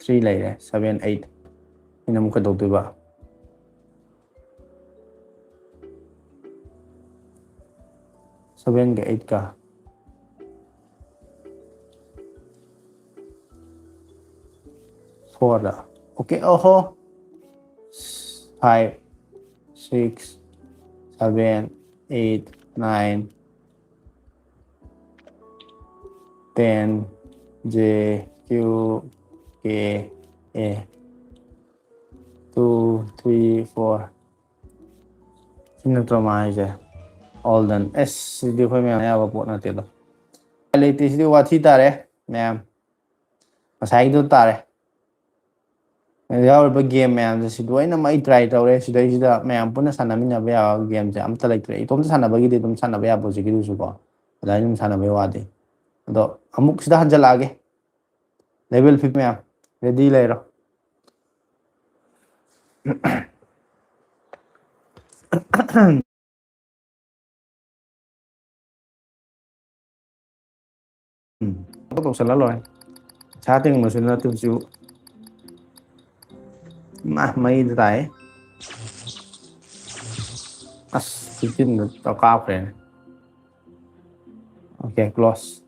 Three ꯂꯩꯔꯦ, seven, eight꯫ ꯑꯩꯅ ꯑꯃꯨꯛ ꯀꯩꯗꯧꯗꯣꯏꯕ? Sevenꯒ eightꯀ꯫ Fourꯗ꯫ Okay, ꯑꯣꯍꯣ꯫ Five, six, seven, eight, nine, ten, J, Q, K, A꯫ Two, three, four꯫ ꯁꯤ ꯅꯠꯇ꯭ꯔꯣ ꯃꯥ ꯍꯥꯏꯁꯦ? All done꯫ ꯑꯁ, ꯁꯤꯗꯤ ꯑꯩꯈꯣꯏ ꯃꯌꯥꯝ ꯌꯥꯕ ꯄꯣꯠ ꯅꯠꯇꯦꯗꯣ꯫ ꯎꯄꯥꯏ ꯂꯩꯇꯦ, ꯁꯤꯗꯤ ꯋꯥꯊꯤ ꯇꯥꯔꯦ ꯃꯌꯥꯝ꯫ ꯉꯁꯥꯏꯒꯤꯗꯣ ꯇꯥꯔꯦ꯫ ꯌꯥꯎꯔꯤꯕ ꯒꯦꯝ ꯃꯌꯥꯝꯁꯦ ꯁꯤ ꯂꯣꯏꯅꯃꯛ ꯑꯩ ꯇ꯭ꯔꯥꯏ ꯇꯧꯔꯦ꯫ ꯁꯤꯗꯩꯁꯤꯗ ꯃꯌꯥꯝ ꯄꯨꯟꯅ ꯁꯥꯟꯅꯃꯤꯟꯅꯕ ꯌꯥꯕ ꯒꯦꯝꯁꯦ ꯑꯝꯇ ꯂꯩꯇ꯭ꯔꯦ꯫ ꯏꯇꯣꯝꯇ ꯁꯥꯟꯅꯕꯒꯤꯗꯤ ꯑꯗꯨꯝ ꯁꯥꯟꯅꯕ ꯌꯥꯕ ꯍꯧꯖꯤꯛꯀꯤꯗꯨꯁꯨꯀꯣ꯫ ꯑꯗꯨꯃꯥꯏꯅ ꯑꯗꯨꯝ ꯁꯥꯟꯅꯕꯩ ꯋꯥꯗꯤ꯫ ꯑꯗꯣ ꯑꯃꯨꯛ ꯁꯤꯗ ꯍꯟꯖꯜꯂꯛꯑꯒꯦ꯫ Level fifty ꯃꯌꯥꯝ ready ꯂꯩꯔꯣ꯫ ꯎꯝ, ꯊꯕꯛ ꯇꯧꯁꯜꯂ ꯂꯣꯏꯔꯦ꯫ ꯄꯩꯁꯥ ꯇꯤꯡꯕꯁꯨ ꯅꯠꯇꯕꯁꯤꯕꯨ꯫ ꯃꯥ, ꯃꯩꯗ ꯇꯥꯏ꯫ ꯑꯁ, fifteenꯗ ꯀꯥꯞꯈ꯭ꯔꯦꯅꯦ꯫ Okay, close꯫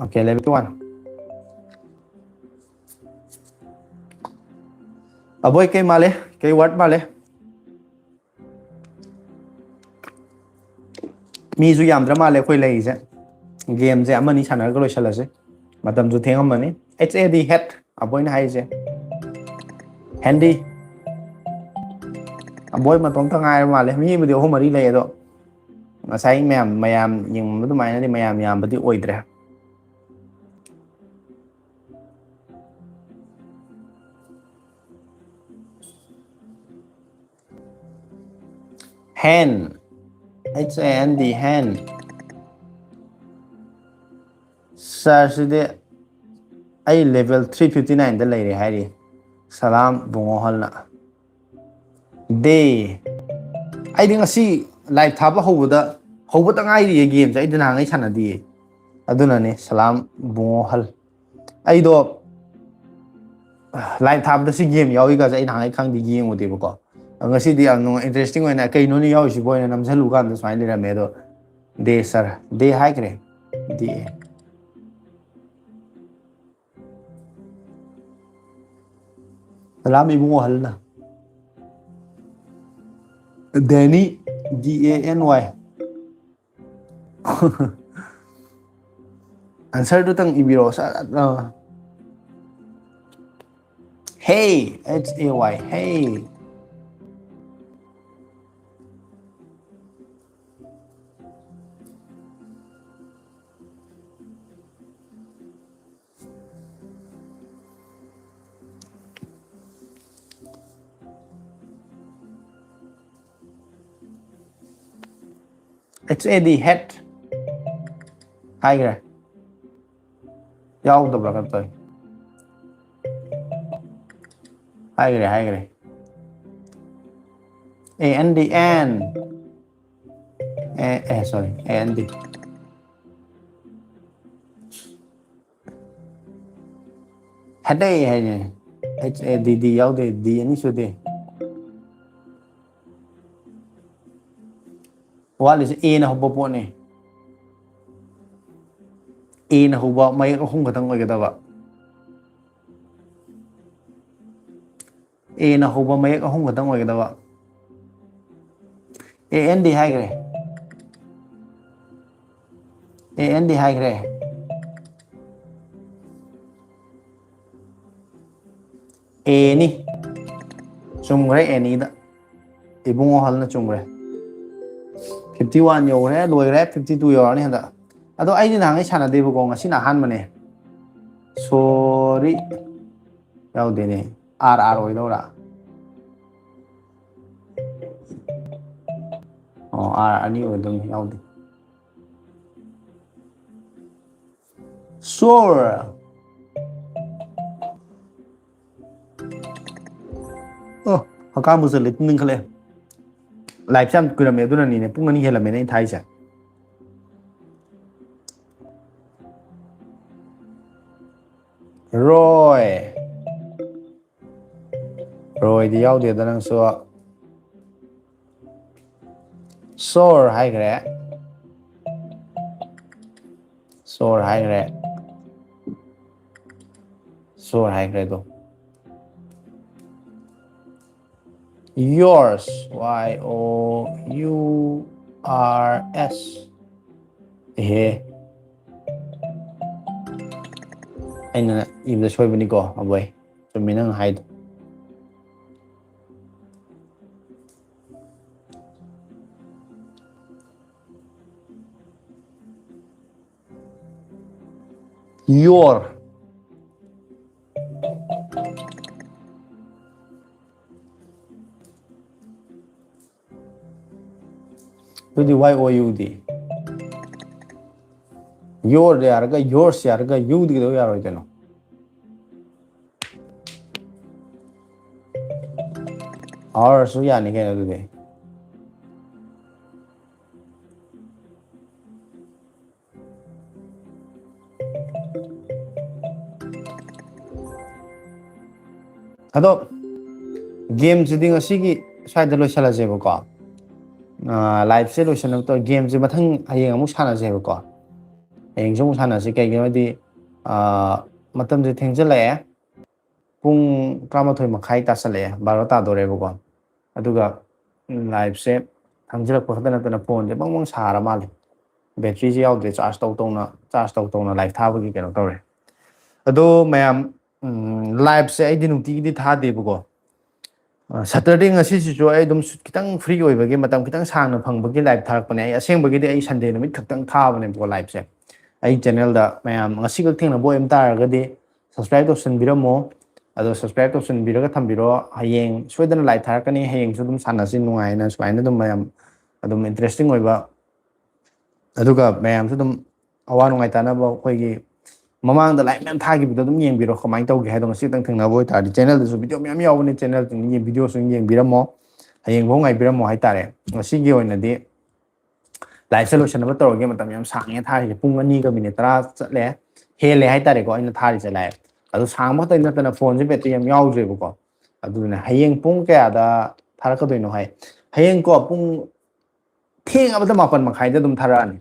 Okay, level one꯫ ꯑꯕꯣꯏ, ꯀꯩ ꯃꯥꯜꯂꯦ? ꯀꯩ word ꯃꯥꯜꯂꯦ? ꯃꯤꯁꯨ ꯌꯥꯝꯗ꯭ꯔ ꯃꯥꯜꯂꯦ ꯑꯩꯈꯣꯏ ꯂꯩꯔꯤꯁꯦ꯫ ꯒꯦꯝꯁꯦ ꯑꯃꯅꯤ ꯁꯥꯟꯅꯔꯒ ꯂꯣꯏꯁꯜꯂꯁꯦ꯫ ꯃꯇꯝꯁꯨ ꯊꯦꯡꯉꯝꯃꯅꯤ꯫ H A D, head, ꯑꯕꯣꯏꯅ ꯍꯥꯏꯁꯦ꯫ Handy꯫ ꯑꯕꯣꯏ ꯃꯇꯣꯝꯇ ꯉꯥꯏꯔ ꯃꯥꯜꯂꯦ꯫ ꯃꯤꯕꯨꯗꯤ ꯑꯍꯨꯝ ꯃꯔꯤ ꯂꯩ, ꯑꯗꯣ ꯉꯁꯥꯏ ꯃꯌꯥꯝ, ꯃꯌꯥꯝ ꯌꯦꯡꯕ ꯑꯗꯨꯃꯥꯏꯅꯗꯤ ꯃꯌꯥꯝ ꯌꯥꯝꯕꯗꯤ ꯑꯣꯏꯗ꯭ꯔꯦ꯫ Hand, H A N D, hand. Sir, ꯁꯤꯗꯤ ꯑꯩ level three fifty nine ꯗ ꯂꯩꯔꯦ ꯍꯥꯏꯔꯤ꯫ ꯁꯂꯥꯝ ꯕꯨꯡꯉꯣ ꯍꯜꯅ꯫ ꯗꯦ꯫ ꯑꯩꯗꯤ ꯉꯁꯤ live ꯊꯥꯕ ꯍꯧꯕꯗ, ꯍꯧꯕꯇ ꯉꯥꯏꯔꯤꯌꯦ game ꯁꯦ꯫ ꯑꯩꯗꯤ ꯅꯍꯥꯟꯉꯩ ꯁꯥꯟꯅꯗꯤꯌꯦ꯫ ꯑꯗꯨꯅꯅꯦ, ꯁꯂꯥꯝ ꯕꯨꯡꯉꯣ ꯍꯜ꯫ ꯑꯩꯗꯣ live ꯊꯥꯕꯗ ꯁꯤ game ꯌꯥꯎꯏ ꯀꯥꯁꯦ ꯑꯩ ꯅꯍꯥꯟꯉꯩ ꯈꯪꯗꯦ, ꯌꯦꯡꯉꯨꯗꯦꯕꯀꯣ꯫ ꯑꯗꯣ ꯉꯁꯤꯗꯤ ꯌꯥꯝ ꯅꯨꯡꯉꯥꯏ, interesting ꯑꯣꯏꯅ ꯀꯩꯅꯣꯅꯦ ꯌꯥꯎꯔꯤꯁꯤꯕꯣ ꯍꯥꯏꯅ ꯅꯝꯁꯤꯜꯂꯨ ꯀꯥꯟꯗ ꯁꯨꯃꯥꯏꯅ ꯂꯩꯔꯝꯃꯦ꯫ ꯑꯗꯣ ꯗꯦ sir, ꯗꯦ ꯍꯥꯏꯈ꯭ꯔꯦ꯫ ꯗꯦ꯫ ꯁꯂꯥꯝ ꯏꯕꯨꯡꯉꯣ ꯍꯜꯅ꯫ ꯗꯦꯅꯤ, D A N Y꯫ Answer ꯗꯨꯇꯪ ꯏꯕꯤꯔꯛꯑꯣ꯫ ꯁꯠ, ꯑ꯫ Hey, H A Y, hey. H A D, head. ꯍꯥꯏꯈ꯭ꯔꯦ꯫ ꯌꯥꯎꯗꯕ꯭ꯔꯥ ꯀꯩꯅꯣ ꯇꯧꯋꯤ꯫ ꯍꯥꯏꯈ꯭ꯔꯦ, ꯍꯥꯏꯈ꯭ꯔꯦ꯫ A N D, and꯫ A, A, sorry, A N D꯫ ꯍꯦꯗꯦ ꯍꯥꯏꯅꯦ꯫ H A D D ꯌꯥꯎꯗꯦ, D ꯑꯅꯤ ꯁꯨꯗꯦ꯫ ꯋꯥꯠꯂꯤꯁꯦ A ꯅ ꯍꯧꯕ ꯄꯣꯠꯅꯤ꯫ A ꯅ ꯍꯧꯕ ꯃꯌꯦꯛ ꯑꯍꯨꯝ ꯈꯛꯇꯪ ꯑꯣꯏꯒꯗꯕ꯫ A ꯅ ꯍꯧꯕ ꯃꯌꯦꯛ ꯑꯍꯨꯝ ꯈꯛꯇꯪ ꯑꯣꯏꯒꯗꯕ꯫ A N D ꯍꯥꯏꯈ꯭ꯔꯦ꯫ A N D ꯍꯥꯏꯈ꯭ꯔꯦ꯫ A ꯅꯤ꯫ ꯆꯨꯝꯈ꯭ꯔꯦ, A ꯅꯤꯗ꯫ ꯏꯕꯨꯡꯉꯣ ꯍꯜꯅ ꯆꯨꯝꯈ꯭ꯔꯦ꯫ Fifty one ꯌꯧꯈ꯭ꯔꯦ, ꯂꯣꯏꯈ꯭ꯔꯦ, fifty two ꯌꯧꯔꯛꯑꯅꯤ ꯍꯟꯗꯛ꯫ ꯑꯗꯣ ꯑꯩꯗꯤ ꯅꯍꯥꯟꯈꯩ ꯁꯥꯟꯅꯗꯦꯕꯀꯣ, ꯉꯁꯤꯅ ꯑꯍꯥꯟꯕꯅꯦ꯫ Sorry꯫ ꯌꯥꯎꯗꯦꯅꯦ꯫ R R ꯑꯣꯏꯗꯧꯔꯥ? ꯑꯣ, ꯑꯥꯔ ꯑꯅꯤ ꯑꯣꯏꯗꯣꯏꯅꯤ, ꯌꯥꯎꯗꯦ꯫ Sure. ꯑꯣ, ꯍꯀꯥꯝꯕꯨ ꯆꯜꯂꯦ, ꯇꯨꯝꯅꯤꯡꯈꯠꯂꯛꯑꯦ꯫ Live ꯁꯦ ꯌꯥꯝ ꯀꯨꯏꯔꯝꯃꯦ, ꯑꯗꯨꯅꯅꯤꯅꯦ, ꯄꯨꯡ ꯑꯅꯤ ꯍꯦꯜꯂꯝꯃꯦꯅꯦ ꯑꯩꯅ ꯊꯥꯏꯁꯦ꯫ ꯔꯣꯏ꯫ ꯔꯣꯏꯗꯤ ꯌꯥꯎꯗꯦꯗ ꯅꯪꯁꯨ꯫ Sure ꯍꯥꯏꯈ꯭ꯔꯦ꯫ Sure ꯍꯥꯏꯈ꯭ꯔꯦ꯫ Sure ꯍꯥꯏꯈ꯭ꯔꯦ ꯑꯗꯣ꯫ Yours, Y O U R S꯫ ꯑꯦꯍꯦ꯫ ꯑꯩꯅ ꯏꯕꯗ ꯁꯣꯏꯕꯅꯤꯀꯣ, ꯑꯕꯣꯏ꯫ ꯆꯨꯝꯃꯤ ꯅꯪ ꯍꯥꯏꯗꯣ꯫ Your꯫ ꯑꯗꯨꯗꯤ Y O U D? Your ꯗ ꯌꯥꯔꯒ, yours ꯌꯥꯔꯒ, you ꯗꯤ ꯀꯩꯗꯧ ꯌꯥꯔꯣꯏꯗꯣꯏꯅꯣ? Ours ꯁꯨ ꯌꯥꯅꯤ ꯀꯩꯅꯣ ꯑꯗꯨꯗꯤ꯫ ꯑꯗꯣ game ꯁꯤꯗꯤ ꯉꯁꯤꯒꯤ ꯁ꯭ꯋꯥꯏꯗ ꯂꯣꯏꯁꯤꯜꯂꯁꯦꯕꯀꯣ꯫ ꯑꯥ, live ꯁꯦ ꯂꯣꯏꯁꯤꯜꯂꯕ ꯃꯇꯨꯡꯗ game ꯁꯦ ꯃꯊꯪ ꯍꯌꯦꯡ ꯑꯃꯨꯛ ꯁꯥꯟꯅꯁꯦꯕꯀꯣ꯫ ꯍꯌꯦꯡꯁꯨ ꯑꯃꯨꯛ ꯁꯥꯟꯅꯁꯤ, ꯀꯩꯒꯤꯅꯣ ꯍꯥꯏꯗꯤ, ꯑꯥ, ꯃꯇꯝꯁꯦ ꯊꯦꯡꯖꯤꯜꯂꯛꯑꯦ꯫ ꯄꯨꯡ ꯇꯔꯥꯃꯥꯊꯣꯏ ꯃꯈꯥꯏ ꯇꯥꯁꯜꯂꯛꯑꯦ, ꯕꯥꯔꯣ ꯇꯥꯗꯣꯔꯦꯕꯀꯣ꯫ ꯑꯗꯨꯒ, ꯎꯝ, live ꯁꯦ ꯊꯦꯡꯖꯤꯜꯂꯛꯄ ꯈꯛꯇ ꯅꯠꯇꯅ phone ꯁꯦ ꯕꯪ ꯕꯪ ꯁꯥꯔ ꯃꯥꯜꯂꯦ꯫ Battery ꯁꯦ ꯌꯥꯎꯗ꯭ꯔꯦ, charge ꯇꯧ ꯇꯧꯅ, charge ꯇꯧ ꯇꯧꯅ live ꯊꯥꯕꯒꯤ ꯀꯩꯅꯣ ꯇꯧꯔꯦ꯫ ꯑꯗꯣ ꯃꯌꯥꯝ, ꯎꯝ, live ꯁꯦ ꯑꯩꯗꯤ ꯅꯨꯡꯇꯤꯒꯤꯗꯤ ꯊꯥꯗꯦꯕꯀꯣ꯫ ꯑ, Saturday ꯉꯁꯤꯁꯤꯁꯨ ꯑꯩ ꯑꯗꯨꯝ ꯈꯤꯇꯪ free ꯑꯣꯏꯕꯒꯤ, ꯃꯇꯝ ꯈꯤꯇꯪ ꯁꯥꯡꯅ ꯐꯪꯕꯒꯤ live ꯊꯥꯔꯛꯄꯅꯦ꯫ ꯑꯩ ꯑꯁꯦꯡꯕꯒꯤꯗꯤ ꯑꯩ Sunday ꯅꯨꯃꯤꯠ ꯈꯛꯇꯪ ꯊꯥꯕꯅꯦꯕꯀꯣ live ꯁꯦ꯫ ꯑꯩ channel ꯗ ꯃꯌꯥꯝ ꯉꯁꯤꯈꯛ ꯊꯦꯡꯅꯕ ꯑꯣꯏꯕ ꯇꯥꯔꯒꯗꯤ subscribe ꯇꯧꯁꯟꯕꯤꯔꯝꯃꯣ꯫ ꯑꯗꯣ subscribe ꯇꯧꯁꯟꯕꯤꯔꯒ ꯊꯝꯕꯤꯔꯣ꯫ ꯍꯌꯦꯡ ꯁꯣꯏꯗꯅ live ꯊꯥꯔꯛꯀꯅꯤ꯫ ꯍꯌꯦꯡꯁꯨ ꯑꯗꯨꯝ ꯁꯥꯟꯅꯁꯤ ꯅꯨꯡꯉꯥꯏꯅ, ꯁꯨꯃꯥꯏꯅ ꯑꯗꯨꯝ ꯃꯌꯥꯝ ꯑꯗꯨꯝ interesting ꯑꯣꯏꯕ, ꯑꯗꯨꯒ ꯃꯌꯥꯝꯁꯨ ꯑꯗꯨꯝ ꯑꯋꯥ ꯅꯨꯡꯉꯥꯏ ꯇꯥꯅꯕ, ꯑꯩꯈꯣꯏꯒꯤ ꯃꯃꯥꯡꯗ live ꯃꯌꯥꯝ ꯊꯥꯈꯤꯕꯗꯣ ꯑꯗꯨꯝ ꯌꯦꯡꯕꯤꯔꯣ, ꯀꯃꯥꯏꯅ ꯇꯧꯒꯦ ꯍꯥꯏꯗꯣ꯫ ꯉꯁꯤ ꯈꯛꯇꯪ ꯊꯦꯡꯅꯕ ꯑꯣꯏꯇꯥꯔꯗꯤ channelꯗꯁꯨ video ꯃꯌꯥꯝ ꯌꯥꯎꯕꯅꯦ, channelꯗꯨ videoꯁꯨ ꯑꯗꯨꯝ ꯌꯦꯡꯕꯤꯔꯝꯃꯣ, ꯍꯌꯦꯡꯐꯥꯎ ꯉꯥꯏꯕꯤꯔꯝꯃꯣ ꯍꯥꯏꯇꯥꯔꯦ꯫ ꯉꯁꯤꯒꯤ ꯑꯣꯏꯅꯗꯤ liveꯁꯦ ꯂꯣꯏꯁꯤꯟꯅꯕ ꯇꯧꯔꯒꯦ꯫ ꯃꯇꯝ ꯌꯥꯝ ꯁꯥꯡꯉꯦ ꯊꯥꯔꯤꯁꯦ, ꯄꯨꯡ ꯑꯅꯤꯒ minute ꯇꯔꯥ ꯆꯠꯂꯦ, ꯍꯦꯜꯂꯦ ꯍꯥꯏꯇꯥꯔꯦꯀꯣ ꯑꯩꯅ ꯊꯥꯔꯤꯁꯦ live꯫ ꯑꯗꯣ ꯁꯥꯡꯕ ꯈꯛꯇꯪ ꯅꯠꯇꯅ phoneꯁꯦ battery ꯌꯥꯝ ꯌꯥꯎꯗ꯭ꯔꯦꯕꯀꯣ꯫ ꯑꯗꯨꯅ ꯍꯌꯦꯡ ꯄꯨꯡ ꯀꯌꯥꯗ ꯊꯥꯔꯛꯀꯗꯣꯏꯅꯣ ꯍꯥꯏ? ꯍꯌꯦꯡꯀꯣ ꯄꯨꯡ ꯊꯦꯡꯉꯕꯗ ꯃꯥꯄꯟ ꯃꯈꯥꯏꯗ ꯑꯗꯨꯝ ꯊꯥꯔꯛꯑꯅꯤ꯫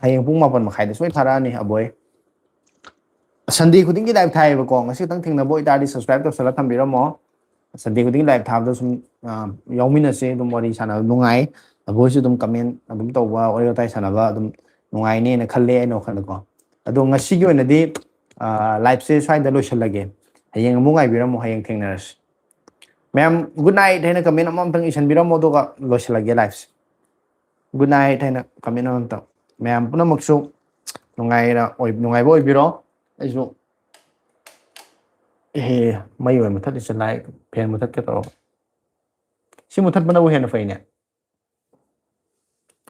ꯍꯌꯦꯡ ꯄꯨꯡ ꯃꯥꯄꯟ ꯃꯈꯥꯏꯗ ꯁꯣꯏ ꯊꯥꯔꯛꯑꯅꯤ ꯑꯕꯣꯏ꯫ Sunday ꯈꯨꯗꯤꯡꯒꯤ live ꯊꯥꯏꯌꯦꯕꯀꯣ, ꯉꯁꯤ ꯈꯛꯇꯪ ꯊꯦꯡꯅꯕ ꯑꯣꯏꯇꯥꯔꯗꯤ subscribe ꯇꯧꯁꯜꯂꯒ ꯊꯝꯕꯤꯔꯝꯃꯣ꯫ Sunday ꯈꯨꯗꯤꯡꯒꯤ live ꯊꯥꯕꯗ ꯁꯨꯝ, ꯑ, ꯌꯥꯎꯃꯤꯟꯅꯁꯦ, ꯑꯗꯨꯝ ꯋꯥꯔꯤ ꯁꯥꯟꯅꯕ ꯅꯨꯡꯉꯥꯏ꯫ ꯑꯕꯣꯏꯁꯨ ꯑꯗꯨꯝ comment ꯑꯗꯨꯝ ꯇꯧꯕ, ꯋꯥꯔꯤ ꯋꯥꯇꯥꯏ ꯁꯥꯟꯅꯕ ꯑꯗꯨꯝ ꯅꯨꯡꯉꯥꯏꯅꯦꯅ ꯈꯜꯂꯦ ꯑꯩꯅ ꯋꯥꯈꯜꯗꯀꯣ꯫ ꯑꯗꯣ ꯉꯁꯤꯒꯤ ꯑꯣꯏꯅꯗꯤ, ꯑ, liveꯁꯦ ꯁ꯭ꯋꯥꯏꯗ ꯂꯣꯏꯁꯤꯜꯂꯒꯦ꯫ ꯍꯌꯦꯡ ꯑꯃꯨꯛ ꯉꯥꯏꯕꯤꯔꯝꯃꯣ, ꯍꯌꯦꯡ ꯊꯦꯡꯅꯔꯁꯤ꯫ ꯃꯌꯥꯝ good night ꯍꯥꯏꯅ comment ꯑꯃꯃꯝꯇꯪ ꯏꯁꯟꯕꯤꯔꯝꯃꯣ, ꯑꯗꯨꯒ ꯂꯣꯏꯁꯤꯜꯂꯒꯦ liveꯁꯦ꯫ Good night ꯍꯥꯏꯅ comment ꯑꯃꯃꯝꯇꯪ꯫ ꯃꯌꯥꯝ ꯄꯨꯝꯅꯃꯛꯁꯨ ꯅꯨꯡꯉꯥꯏꯅ ꯑꯣꯏ-, ꯅꯨꯡꯉꯥꯏꯕ ꯑꯣꯏꯕꯤꯔꯣ꯫ ꯑꯩꯁꯨ, ꯑꯦ, ꯃꯩ ꯑꯣꯏꯅ ꯃꯨꯊꯠꯂꯤꯁꯦ, light, fan ꯃꯨꯊꯠꯀꯦ ꯇꯧꯔꯒ꯫ ꯁꯤ ꯃꯨꯊꯠꯄꯅꯕꯨ ꯍꯦꯟꯅ ꯐꯩꯅꯦ꯫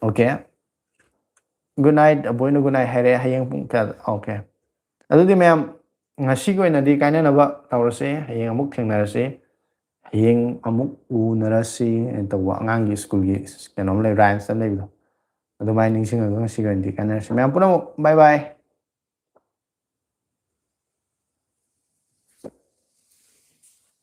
Okay, good night, ꯑꯕꯣꯏꯅ good night ꯍꯥꯏꯔꯦ꯫ ꯍꯌꯦꯡ ꯄꯨꯡ ꯀꯌꯥꯗ? Okay, ꯑꯗꯨꯗꯤ ꯃꯌꯥꯝ, ꯉꯁꯤꯒꯤ ꯑꯣꯏꯅꯗꯤ ꯀꯥꯏꯅꯅꯕ ꯇꯧꯔꯁꯦ꯫ ꯍꯌꯦꯡ ꯑꯃꯨꯛ ꯊꯦꯡꯅꯔꯁꯤ꯫ ꯍꯌꯦꯡ ꯑꯃꯨꯛ ꯎꯅꯔꯁꯤ ꯍꯥꯏꯅ ꯇꯧꯕ ꯑꯉꯥꯡꯒꯤ ꯁ꯭ꯀꯨꯜꯒꯤ ꯀꯩꯅꯣꯝ ꯂꯩ, rhymes ꯑꯃ ꯂꯩꯕꯗꯣ꯫ ꯑꯗꯨꯃꯥꯏꯅ ꯅꯤꯡꯁꯤꯡꯉꯒ ꯉꯁꯤꯒꯤ ꯑꯣꯏꯅꯗꯤ ꯀꯥꯏꯅꯔꯁꯤ꯫ ꯃꯌꯥꯝ ꯄꯨꯝꯅꯃꯛ bye bye꯫